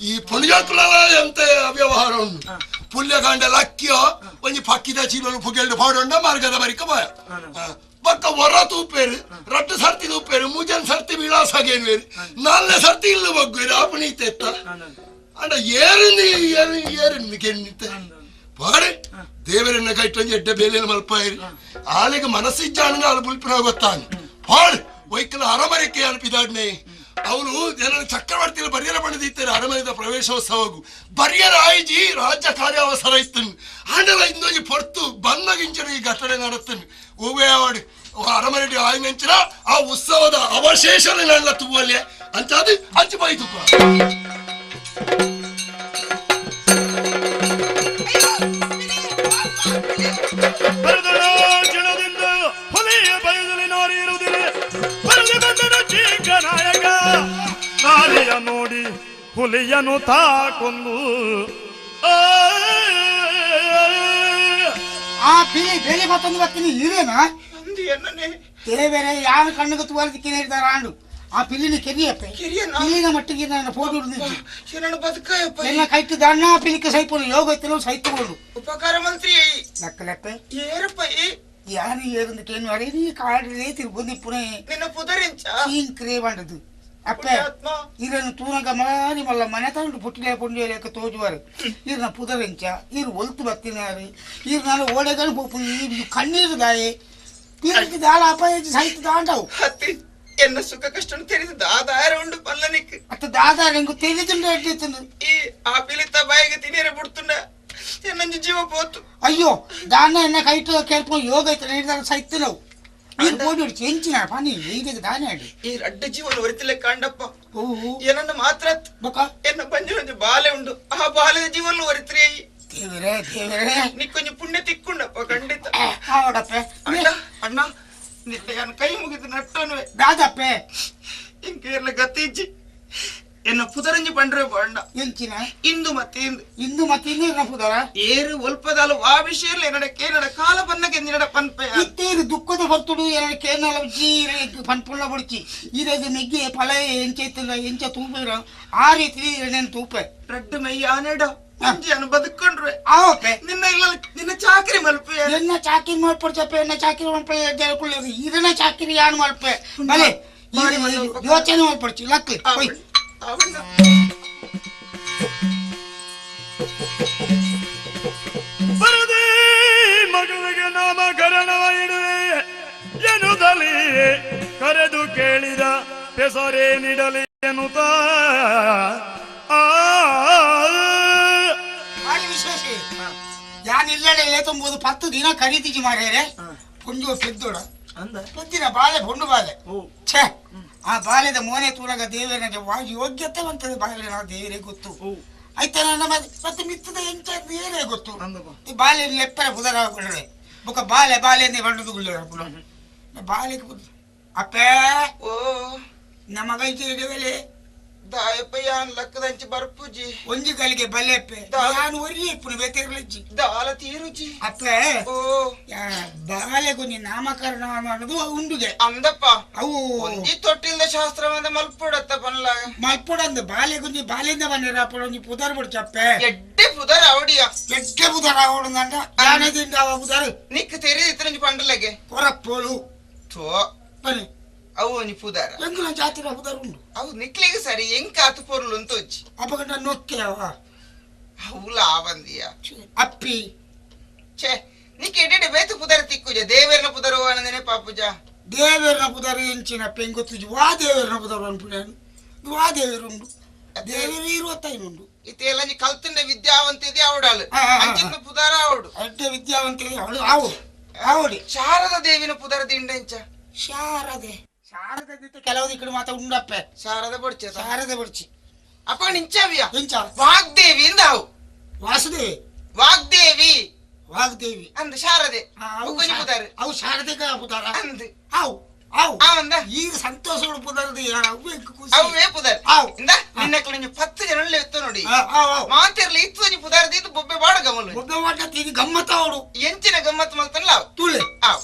ಈ ಪುಣ್ಯಾತ್ಲ ಎಂತ ಅವ್ಯವಹಾರ ಉಂಟು ಪುಲ್ಯಕಾಂಡ ಲಕ್ಕಿಯೋ ಒಂಜಿ ಪಕ್ಕಿದ ಚೀಲನು ಪುಗೆಲ್ಡು ಪಾಡೊಂಡ ಮಾರ್ಗದ ಬರಿಕ ಬಾಯ ಬಕ್ಕ ಹೊರ ತೂಪೇರು ರಟ್ಟು ಸರ್ತಿ ತೂಪೇರು ಮೂಜನ್ ಸರ್ತಿ ವಿಳಾಸಗೇನು ನಾಲ್ನೇ ಸರ್ತಿ ಇಲ್ಲ ಬಗ್ಗೇರು ಆಪಣೀತೆತ್ತ ಅಂಡ ಏರಿನ ಏರು ಏರಿನ ಕೆನ್ನಿತ್ತೆ ಪಾಡೆ ದೇವರನ್ನ ಕೈಟೊಂಜಿ ಎಡ್ಡೆ ಬೇಲೆನ ಮಲ್ಪಾಯಿರಿ ಆಲೆಗೆ ಮನಸ್ಸಿಜ್ಜಾಣ ಆಳು ಬುಲ್ಪಿನ ಗೊತ್ತಾನ ಪಾಡ್ ವೈಕಲ ಅರಮನೆಗೆ ಅನ್ಪಿದಾಡ್ನೆ ಅವನು ಜನರ ಚಕ್ರವರ್ತಿಗಳು ಬರಿಯರ ಪಡೆದಿದ್ದಾರೆ ಅರಮನೆದ ಪ್ರವೇಶೋತ್ಸವಗೂ ಬರಿಯರ ಆಯ್ಜಿ ರಾಜ್ಯ ಕಾರ್ಯಾವಸರ ಇತ್ತು ಆಂಡಲ ಇಂದೊಂಜಿ ಪೊರ್ತು ಬಂದಗಿಂಚನ ಈ ಘಟನೆ ನಡತ್ತನು ಓವೆ ಅರಮನೆ ಆಯ್ನಂಚಿನ ಆ ಉತ್ಸವದ ಅವಶೇಷನೆ ನನ್ನ ತೂವಲ್ಯ ಅಂಚಾದು ಅಂಚು ಬಾಯ್ತು. ನಾಯಕ ನಾರಿಯ ನೋಡಿ ಹುಲಿಯನು ತಾಕೊಂದು ಆ ಪಿಲಿ ಬೇರೆ ಮತ್ತೊಂದು ಬರ್ತೀನಿ ಇರೇನಾ ದೇವರೇ ಯಾರ ಕಣ್ಣಿಗೆ ತುವಾರ್ದಿಕ್ಕೆ ಹೇಳ್ತಾರ ಆಂಡು ಆ ಪಿಲಿನ ಕೆರಿಯಪ್ಪ ಪಿಲಿನ ಮಟ್ಟಿಗೆ ನನ್ನ ಫೋಟೋ ಹಿಡಿದಿದ್ದು ಎಲ್ಲ ಕೈಟ್ಟು ದಾಣ ಪಿಲಿಕ್ಕೆ ಸೈಪುನು ಯೋಗ ಇತ್ತು ಸೈತುಕೊಂಡು ಉಪಕಾರ ಮಂತ್ರಿ ಲಕ್ಕ ಲಕ್ಕ ಏರಪ್ಪ ಯಾರು ಏರುಂದಕ್ಕೇನು ಅರೆ ನೀ ಕಾಡಿದೆ ತಿರುಗಿ ಪುಣೆ ನಿನ್ನ ಪುದರಿಂಚ ಕ್ರೇ ಬಂಡದು ಅಪ್ಪ ಇದನ್ನು ತೂನಗ ಮಾರಿ ಮಲ್ಲ ಮನೆ ತಂಡು ಪುಟ್ಟಿಲೆ ಪುಂಡಿಯಲೇಕ ತೋಜುವಾರು ಇರ್ನ ಪುದರಿಂಚ ಇರು ಒಲ್ತು ಬತ್ತಿನಾರು ಇರು ನಾನು ಓಡೆಗಳು ಪೋಪು ಕಣ್ಣೀರು ದಾಯೆ ಪಿಲಿಗೆ ದಾಳ ಅಪ್ಪ ಸಹಿತ ದಾಂಡವು ಹತ್ತಿ ಎನ್ನ ಸುಖ ಕಷ್ಟ ತಿಳಿದು ದಾದಾರ ಉಂಡು ಪಲ್ಲನಿಕ್ ಅತ್ತ ದಾದಾರ ಎಂಗು ತಿಳಿದುಂಡು ಎಡ್ಡಿತ್ತಂದು ಈ ಆ ಪಿಲಿತ ಬಾಯಿಗೆ ತಿನಿಯರೆ ಬಿಡ್ತುಂಡ ಎನ್ನಂಜು ಜೀವ ಪೋತು ಅಯ್ಯೋ ದಾನ ಎನ್ನ ಕೈಟು ಕೇಳ್ಕೊಂಡು ಯೋಗ ಐತೆ ನೀಡಿದಾಗ ಸೈತು ನಾವು ನೀರು ಬೋಡಿ ಹೊಡಿಚು ಎಂಚಿನ ಪಾನಿ ಇದಕ್ಕೆ ದಾನ ಹೇಳಿ ಈ ರಡ್ಡ ಜೀವನ ಒರಿತಿಲೆ ಕಾಂಡಪ್ಪ ಏನನ್ನ ಮಾತ್ರ ಎನ್ನ ಬಂಜು ಬಾಲೆ ಉಂಡು ಆ ಬಾಲೆದ ಜೀವನ ಒರಿತ್ರಿ ದೇವರೇ ದೇವರೇ ನಿಕ್ಕೊಂಜಿ ಪುಣ್ಯ ತಿಕ್ಕೊಂಡಪ್ಪ ಖಂಡಿತ ಆವಡಪ್ಪೆ ಅಣ್ಣ ಅಣ್ಣ ನಿನ್ನ ಕೈ ಮುಗಿದು ನಟ್ಟನುವೆ ದಾದಪ್ಪೆ ಇಂಕೇರ್ಲ ಗತಿಜ್ಜಿ ಎನ್ನ ಪುದರಂಜಿ ಪಂಡ್ರೆ ಬಣ್ಣ ಎಂಚಿನ ಇಂದು ಮತ್ತೆ ಇಂದು ಇಂದು ಮತ್ತೆ ಇಂದು ಪುದರ ಏರು ಒಲ್ಪದಾಲು ವಾ ವಿಷಯ ಎನ್ನಡ ಕೇನಡ ಕಾಲ ಬನ್ನಗೆ ನಿನ್ನಡ ಪನ್ಪೆ ಇತ್ತೇರು ದುಃಖದ ಹೊರ್ತುಡು ಎನ್ನಡ ಕೇನಲ ಜೀರೆ ಪನ್ಪುಳ್ಳ ಬುಡ್ಚಿ ಈರೆಗೆ ಮೆಗ್ಗಿ ಫಲ ಎಂಚೈತಲ್ಲ ಎಂಚ ತೂಪಿರ ಆ ರೀತಿ ನೆನ್ ತೂಪೆ ರಡ್ಡು ಮೈ ಆನೆಡ ಅಂಜಿ ಅನು ಬದುಕೊಂಡ್ರೆ ಆವಪ್ಪೆ ನಿನ್ನ ಇಲ್ಲ ನಿನ್ನ ಚಾಕರಿ ಮಲ್ಪೆ ಎನ್ನ ಚಾಕರಿ ಮಲ್ಪಡ್ಚಪ್ಪೆ ಎನ್ನ ಚಾಕರಿ ಮಲ್ಪೆ ಜಲಕುಳ್ಳ ಇದನ್ನ ಚಾಕರಿ ಯಾನ್ ಮಲ್ಪೆ ಬಲೆ ಯೋಚನೆ ಮಲ್ಪಡ್ಚಿ ಲಕ್ಲಿ ಹೋಯ್ ಬರದೇ ಮಗುವಿಗೆ ನಾಮಕರಣವ ಇಡುವೆ ಎನ್ನುತ್ತಲೇ ಕರೆದು ಕೇಳಿದ ಹೆಸರೇನಿಡಲಿ ಎನ್ನುತ್ತ ಭಾರಿ ವಿಶೇಷ ಯಾನ್ ಇಲ್ಲಡೆ ತುಂಬೋದು 10 ದಿನ ಕರೀತಿಜಿ ಮಾರ್ಯಾರೆ ಪುಂಜು ಪೆದ್ದೋಡ ಪೆದ್ದಿನ ಬಾಳೆ ಪೊಂಡು ಬಾಳೆ ಛೇ ಆ ಬಾಲ್ಯದ ಮೋನೆ ತೂರಾಗ ದೇವರನಿಗೆ ಯೋಗ್ಯತೆ ಬಂತದೆ ಬಾಲ್ಯ ನಾವು ದೇವರೇ ಗೊತ್ತು ಆಯ್ತಾ ನಮ್ಮ ಮತ್ತೆ ಮಿತ್ತದ ಎಂಚ ದೇವರೇ ಗೊತ್ತು ಈ ಬಾಲ್ಯ ಲೆಪ್ಪರ ಬುಧರ ಬುಕ್ಕ ಬಾಲೆ ಬಾಲೆ ಅಂದೇ ಬಂಡದು ಬಾಲೆ ಅಪ್ಪೇ ಓ ನಮ್ಮ ಕೈ ದಾಯಪ್ಪ ಯಾನ್ ಲಕ್ಕದಂಚಿ ಬರ್ಪುಜಿ ಒಂಜಿ ಕಲಿಗೆ ಬಲ್ಲೆಪ್ಪೆ ಯಾನ್ ಒರಿ ಇಪ್ಪುನು ಬೇತೆರ್ಲಜ್ಜಿ ದಾಲ ತೀರುಜಿ ಅಪ್ಪೆ ಓ ಬಾಲೆ ಕೊಂಜಿ ನಾಮಕರಣ ಅನ್ನೋದು ಉಂಡುಗೆ ಅಂದಪ್ಪ ಅವು ಒಂಜಿ ತೊಟ್ಟಿಲ್ದ ಶಾಸ್ತ್ರವಂದ ಮಲ್ಪುಡತ್ತ ಪನ್ಲ ಮಲ್ಪುಡಂದು ಬಾಲೆ ಕೊಂಜಿ ಬಾಲೆಂದ ಬಂದಿರ ಅಪ್ಪು ಒಂಜಿ ಪುದರ್ ಬಿಡ್ಚಪ್ಪೆ ಎಡ್ಡೆ ಪುದರ್ ಅವಡಿಯ ಎಡ್ಡೆ ಪುದರ್ ಅವಡುಂದಂಡ ಯಾನದಿಂದ ಅವ ಪುದರ್ ನಿಕ್ ತೆರಿದಿತ್ತರಂಜಿ ಪಂಡಲಗೆ ಕೊರಪ್ಪೋಲು ಥೋ ಬನ್ನಿ ಅವು ಒಂಜಿ ಪುದರ ಎಂಗುಲ ಜಾತಿರ ಪುದರ್ ಉಂಡು ಅವು ನಿಕ್ಲಿಗೆ ಸರಿ ಎಂಕ ಆತು ಪೊರ್ಲು ಅಂತ ಒಜ್ಜಿ ಅಪಗಂಡ ನೊಕ್ಕೆ ಅವ ಅವುಲ ಆವಂದಿಯ ಅಪ್ಪಿ ಛೇ ನಿಕ್ ಎಡೆಡೆ ಬೇತು ಪುದರ ತಿಕ್ಕುಜ ದೇವೇರ್ನ ಪುದರ ಹೋಗಣದೇನೆ ಪಾಪುಜ ದೇವೇರ್ನ ಪುದರ್ ಎಂಚಿನ ಪೆಂಗೊತ್ತುಜಿ ವಾ ದೇವೇರ್ನ ಪುದರ್ ಅನ್ಪುಣೇನು ವಾ ದೇವೇರುಂಡು ದೇವೇರು ಇರುವತ್ತೈನುಂಡು ಇತೆಲ್ಲ ನೀ ಕಲ್ತುಂಡ ವಿದ್ಯಾವಂತ ಇದೆ ಅವಡಾಳು ಅಂಚಿನ ಪುದರ ಅವಡು ಅಡ್ಡ ವಿದ್ಯಾವಂತ ಅವಳು ಆವು ಆವಡಿ ಶಾರದಾ ದೇವಿನ ಪುದರ ದಿಂಡೆಂಚ ಶಾರದೆ ಶಾರದೆ ಕೆಲವು ದಿಕ್ಕಡು ಮಾತ ಉಂಡಪ್ಪೆ ಶಾರದೆ ಬಡ್ಚೆ ಶಾರದೆ ಬಡ್ಚಿ ಅಪ್ಪ ನಿಂಚವಿಯ ಎಂಚ ವಾಗ್ದೇವಿ ಇಂದ ಅವು ವಾಸುದೇವಿ ವಾಗ್ದೇವಿ ವಾಗ್ದೇವಿ ಅಂದ ಶಾರದೆ ಅವು ಶಾರದೆ ಪುದರ ಅಂದ್ ಅವು ಆವಂದ ಈಗ ಸಂತೋಷ ಪುದರ್ದು ಅವೇ ಪುದರ್ ಇಂದ ನಿನ್ನಕ್ಲ ಒಂಜಿ 10 ಜನ ಇತ್ತು ನೋಡಿ ಮಾತಿರ್ಲಿ ಇತ್ತು ಒಂಜಿ ಪುದರ್ ದೀತು ಬೊಬ್ಬೆ ಬಾಡ ಗಮಲು ಬೊಬ್ಬೆ ಬಾಡ ಇದು ಗಮ್ಮತ್ತ ಅವಡು ಎಂಚಿನ ಗಮ್ಮತ್ ಮಲ್ತಲ್ಲ ತುಳೆ ಆವ್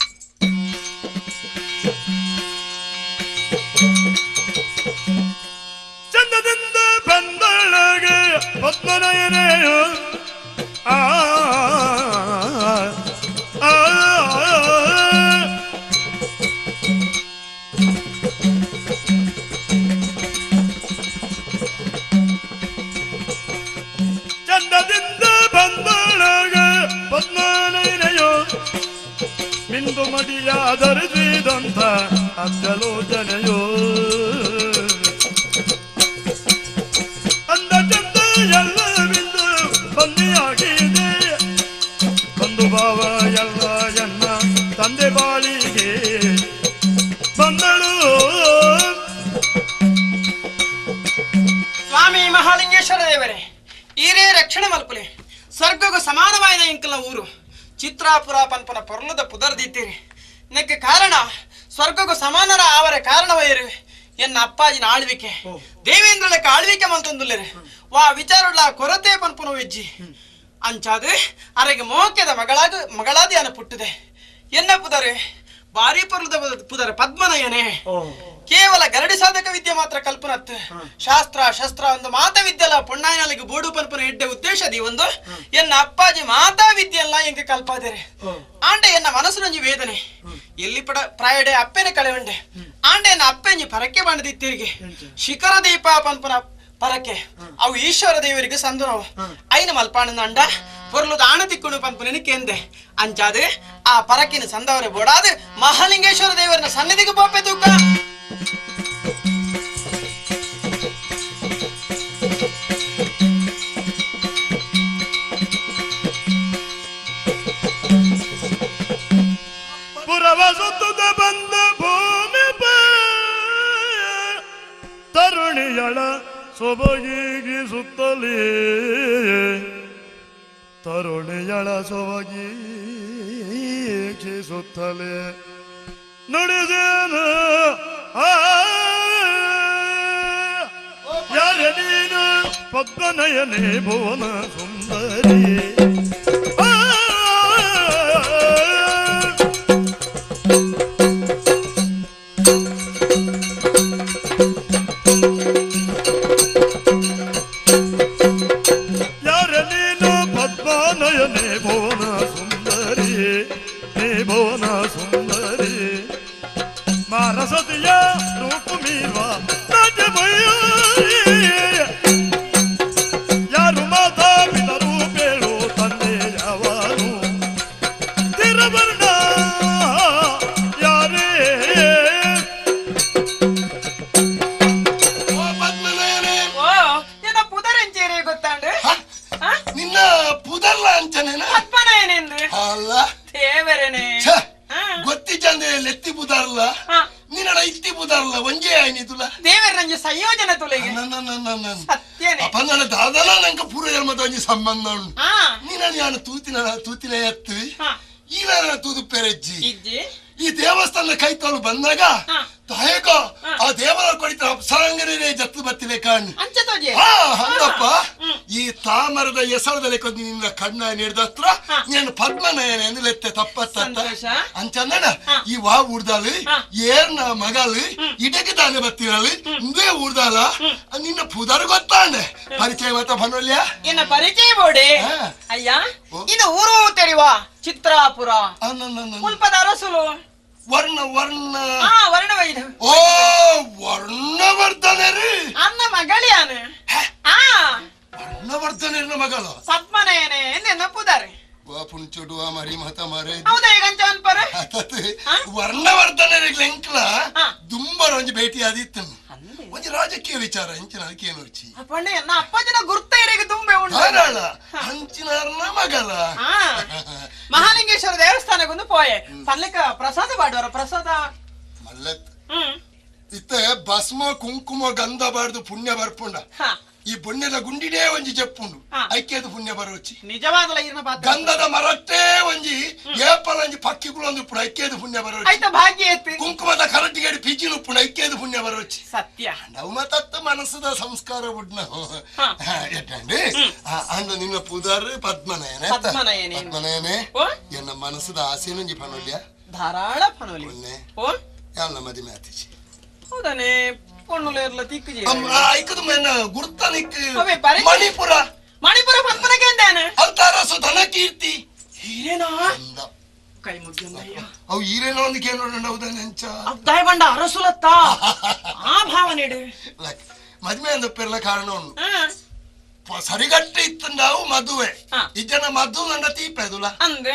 ಚಂದದಿಂದ ಬಂದಳಗೆ ಪದ್ಮನಯನೆಯು ಆ ಆ ಚಂದದಿಂದ ಬಂದಳಗೆ ಪದ್ಮನಯನೆಯು ಮಿಂದು ಮಡಿಯಾದರಿಸಿದಂಥ ಅಜ್ಜಲೋಚನೆಯು ಅಂದ ಚಂದ ಎಲ್ಲ ಬಿಂದು ಬಂದಿಯಾಗಿದೆ ಬಂಧು ಭಾವ ಎಲ್ಲ ಎನ್ನ ತಂದೆ ಬಾಳಿಗೆ ಬಂದಳು. ಸ್ವಾಮಿ ಮಹಾಲಿಂಗೇಶ್ವರ ದೇವರೇ, ಈರೇ ರಕ್ಷಣೆ ಮಲ್ಪುಲೆ. ಸ್ವರ್ಗಗೂ ಸಮಾನವಾದ ಇಂಕಲ ಊರು ಚಿತ್ರಾಪುರ ಪನ್ಪನ ಪೊರ್ಲದ ಪುದರ್ದಿತ್ತೀರಿ. ನೆಕ್ಕೆ ಕಾರಣ ಸ್ವರ್ಗಗೂ ಸಮಾನರ ಆವರ ಕಾರಣವೈರು ಎನ್ನ ಅಪ್ಪಾಜಿನ ಆಳ್ವಿಕೆ ದೇವೇಂದ್ರಳಕ್ಕೆ ಆಳ್ವಿಕೆ ಮಂತಂದುಲ್ಲೇರೆ ವಾ ವಿಚಾರುಳ್ಳ ಕೊರತೆ ಪನ್ಪುನ ವಿಜ್ಜಿ ಅಂಚಾದು ಅರೆಗೆ ಮೋಕ್ಯದ ಮಗಳಾಗ ಮಗಳಾದಿ ಅನ ಪುಟ್ಟಿದೆ. ಎನ್ನ ಪುದರೆ ಭಾರಿ ಪೊರ್ಲದ ಪುದರೆ ಪದ್ಮನಯನೇ. ಕೇವಲ ಗರಡಿ ಸಾಧಕ ವಿದ್ಯೆ ಮಾತ್ರ ಕಲ್ಪನತ್ತು, ಶಾಸ್ತ್ರ ಶಸ್ತ್ರ ಒಂದು ಮಾತಾ ವಿದ್ಯೆಲ್ಲ ಪೊಣ್ಣಾಯನಲ್ಲಿಗೆ ಬೋಡು ಪನ್ಪುನ ಎಡ್ಡೆ ಉದ್ದೇಶದಿ ಒಂದು ಎನ್ನ ಅಪ್ಪಾಜಿ ಮಾತಾ ವಿದ್ಯೆಲ್ಲ ಎಂಗೆ ಕಲ್ಪಾದರೆ. ಆಂಡೆ ಎನ್ನ ಮನಸ್ಸಿನೊಂಜಿ ವೇದನೆ ಎಲ್ಲಿ ಪಡ ಪ್ರಾಯಡೆ ಅಪ್ಪೆನೆ ಕಳೆವಂಡೆ ಆಂಡೆ ಎನ್ನ ಅಪ್ಪೆಂಜಿ ಪರಕ್ಕೆ ಬಾಂಡದಿತ್ತಿರಿಗೆ ಶಿಖರ ದೀಪ ಪನ್ಪುನ ಪರಕ್ಕೆ ಅವು ಈಶ್ವರ ದೇವರಿಗೆ ಸಂದುನವು ಐನ ಮಲ್ಪಾಣನ ಅಂಡ ಪೊರ್ಲು ದಾಣ ತಿಕ್ಕುಡು ಪನ್ಪುನ ಕೇಂದೆ ಅಂಚಾದೆ ಆ ಪರಕಿನ ಸಂದವರೆ ಬೋಡಾದ ಮಹಾಲಿಂಗೇಶ್ವರ ದೇವರನ ಸನ್ನಿಧಿಗೆ ಬೋಪೆ ತೂಕ. ಪುರವ ಸುತ್ತದ ಬಂದ ಭೂಮಿ ತರುಣಿಯಳ ಸೊಬಗಿಗಿಸುತ್ತಲೇ ತರುಣಿಯಳ ಸೊಬಗಿಸುತ್ತಲೇ ನುಡಿದೇನು ಯಾರ ನೀನು ಪದ್ಮನಯನೇ ಭುವನ ಸುಂದರಿ. ಯಾರ ನೀನು ಪದ್ಮನಯನೇ ಭುವನ ಸುಂದರಿ ನೇ ಭುವನ ಸುಂದರಿ ಮಾರಸತಿಯ ರೂಪ ಮೀರ್ವಾ ಯಾರು ಮಾತಾ ಪಿತರು ಬೇಳು ತಂದೆಯವನು ತಿರವರ್ಣ ಯಾರೇ. ಓ ಎನ್ನ ಪುದರಂಚೇರಿ ಗೊತ್ತಾಂಡು ನಿನ್ನ ಪುದರ್ಲ ಅಂಚನೇನ ಪದ್ಮನಯನೆಂದು ಅಲ್ಲ ದೇವರನೇ ಗೊತ್ತಿಜ್ಜಂದೆ ಲೆತ್ತಿ ಪುದರ್ಲ ನಿನ್ನಡ ಇತ್ತಿ ಪುದರ್ಲ ಒಂಜೇ ಆಯ್ನಿತುಲ ದೇವರ ನಂಜೆ ಸಂಯೋಜನೆ ತುಲೆಗೆ ಸತ್ಯನೇ ಅಪ್ಪ ನನ್ನ ದಾದಲ ನಂಗೆ ಪೂರ್ವ ಜನ್ಮದ ಒಂಜಿ ಸಂಬಂಧ ಉಂಟು. ನಿನ್ನ ನಾನು ತೂತಿನ ತೂತಿನ ಎತ್ತು ಈ ನನ್ನ ತೂದು ಪೆರೆಜ್ಜಿ ಈ ದೇವಸ್ಥಾನದ ಕೈತೋಳು ಬಂದಾಗ ತಾಯಕ ಆ ದೇವರ ಕೊಡಿತ ಅಪ್ಸರಂಗನೇ ಜತ್ತು ಬತ್ತಿಲೆ ಕಾಣ್ ಹಂಗಪ್ಪ ಈ ತಾಮರದ ಹೆಸರದಲ್ಲಿ ನಿನ್ನ ಕಣ್ಣ ಹಿಡಿದತ್ರ ನೀನು ಪದ್ಮನಯನ ಎಂದು ಲೆತ್ತೆ ತಪ್ಪತ್ತ ಅಂಚಂದಣ ಈ ವಾ ಊರ್ದಾಲು ಏರ್ನ ಮಗಲು ಇಡಕ್ಕೆ ತಾನೆ ಬತ್ತಿರಲು ಇಂದೇ ಊರ್ದಾಲ ನಿನ್ನ ಪುದರ್ ಗೊತ್ತಾಂಡೆ ಪರಿಚಯ ಮತ್ತ ಬನ್ನೋಲ್ಯ ಎನ್ನ ಪರಿಚಯ ಬೋಡೆ ಅಯ್ಯ ಇದು ಊರು ತೆರಿವಾ ಚಿತ್ರಾಪುರ ಮುಲ್ಪದ ಅರಸುಲು ವರ್ಣ ವರ್ಣ ವರ್ಣವೈದ ಓ ವರ್ಣವರ್ಧನರಿ ಅನ್ನ ಮಗಳಿಯಾನ ಆ ವರ್ಣವರ್ಧನರಿನ ಮಗಳು ಪದ್ಮನಯನೆ ನೆನಪುದಾರೆ ವಾ ಪುಂಚುಡುವ ಮರಿ ಮತ ಮರೆ ಹೌದಾ ಈಗ ಅಂಚ ವರ್ಣವರ್ಧನರಿಗೆ ಲೆಂಕ್ಲ ದುಂಬರ ಒಂಜಿ ಭೇಟಿ ಆದಿತ್ತು ಒಂಜಿ ರಾಜಕೀಯ ವಿಚಾರ ಅಂಚಿನ ಅದಕ್ಕೆ ಏನು ರುಚಿ ಅಪ್ಪಣ್ಣ ಅಪ್ಪಜನ ಗುರ್ತ ಇರೆಗೆ ತುಂಬೆ ಉಂಟು ಧಾರಾಳ ಹಂಚಿನಾರ್ನ ಮಗಳ ಮಹಾಲಿಂಗೇಶ್ವರ ದೇವಸ್ಥಾನಕ್ಕೊಂದು ಪೋಯೆ ಪಲ್ಲಿಕ ಪ್ರಸಾದ ಮಾಡುವರ ಪ್ರಸಾದ ಮಲ್ಲತ್ ಇತ್ತೆ ಭಸ್ಮ ಕುಂಕುಮ ಗಂಧ ಬಾರ್ದು ಪುಣ್ಯ ಬರ್ಪುಂಡ ಈ ಪುಣ್ಯದ ಗುಂಡಿನೇ ಒಂಜಿ ಜಪ್ಪುಂಡು ಐಕ್ಯದ ಪುಣ್ಯ ಬರೋಚಿ ನಿಜವಾದಲ ಇರ್ನ ಪಾತ್ರ ಗಂಧದ ಮರಟ್ಟೇ ಒಂಜಿ ಏಪಲಂಜಿ ಪಕ್ಕಿಗುಳೊಂದು ಉಪ್ಪುಂಡು ಐಕ್ಯದ ಪುಣ್ಯ ಬರೋಚಿ ಐತ ಭಾಗ್ಯ ಎತ್ತಿ ಕುಂಕುಮದ ಕರಟಿಗಡಿ ಪಿಜಿಲು ಉಪ್ಪುಂಡು ಐಕ್ಯದ ಪುಣ್ಯ ಬರೋಚಿ ಸತ್ಯ ನವ ತತ್ತ ಮನಸ್ಸದ ಸಂಸ್ಕಾರ ಬುಡ್ನ ಎಟ್ಟಂడి ಅಂಡ ನಿನ್ನ ಪುದಾರು ಪದ್ಮನಯನೆ ಪದ್ಮನಯನೆ ಪದ್ಮನಯನೆ ಎನ್ನ ಮನಸ್ಸದ ಆಸೆನೊಂಜಿ ಪನೊಲ್ಯ ಧಾರಾಳ ಪನೊಲಿ ಓ ಯಾಲ್ನ ಮದಿಮೆ ಆತಿಜಿ ಹೌದಾನೆ ಪೊಣ್ಣುಲೇರ್ಲ ತಿಕ್ಕುಜಿ ಐಕದ ಮೇನ ಗುರ್ತನಿಕ್ ಮಣಿಪುರ ಮಣಿಪುರ ಪಂಪನಕ್ಕೆ ಅಂದಾನೆ ಅಂತಾರಸು ಧನ ಕೀರ್ತಿ ಹೀರೇನಾ ಕೈ ಮುಗ್ಯಂದಯ್ಯ ಅವು ಹೀರೇನೋ ಒಂದು ಕೇಳೋಣ ಹೌದಾನೆ ಅಂಚ ಅಬ್ದಾಯ ಬಂಡ ಅರಸುಲತ್ತ ಆ ಭಾವನೆ ಮದುವೆ ಅಂದ ಪೆರ್ಲ ಕಾರಣ ಉಂಡು ಸರಿಗಟ್ಟೆ ಇತ್ತಂಡಾವು ಮದುವೆ ಇಜ್ಜನ ಮಧು ನನ್ನ ತೀಪೆದುಲ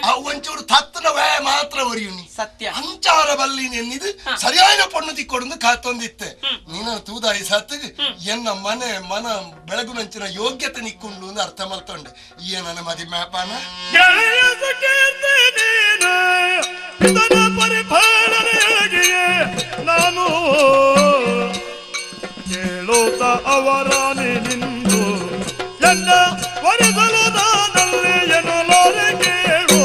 ಅವು ಒಂಚೂರು ತತ್ತನ ವೇ ಮಾತ್ರ ಒರಿಯುನಿ ಸತ್ಯ ಅಂಚಾರ ಬಲ್ಲಿ ನೆನ್ನಿದು ಸರಿಯಾದ ಪೊಣ್ಣು ತಿಕ್ಕೊಡಂದು ಕಾತೊಂದಿತ್ತೆ ನೀನ ತೂದಾಯಿ ಸತ್ತಿಗೆ ಎನ್ನ ಮನೆ ಮನ ಬೆಳಗುನಂಚಿನ ಯೋಗ್ಯತೆ ನಿಕ್ಕೊಂಡು ಅಂತ ಅರ್ಥ ಮಲ್ತೊಂಡೆ ಈ ನನ್ನ ಮದಿ ಮ್ಯಾಪಾನ ನಾನು ಕೇಳೋತ ಅವರಾನೆ ನಿಂದು ಎನ್ನ ವರಸಲು ನಾನಲ್ಲಿ ಎನ್ನಲಾರೆ ಕೇಳೋ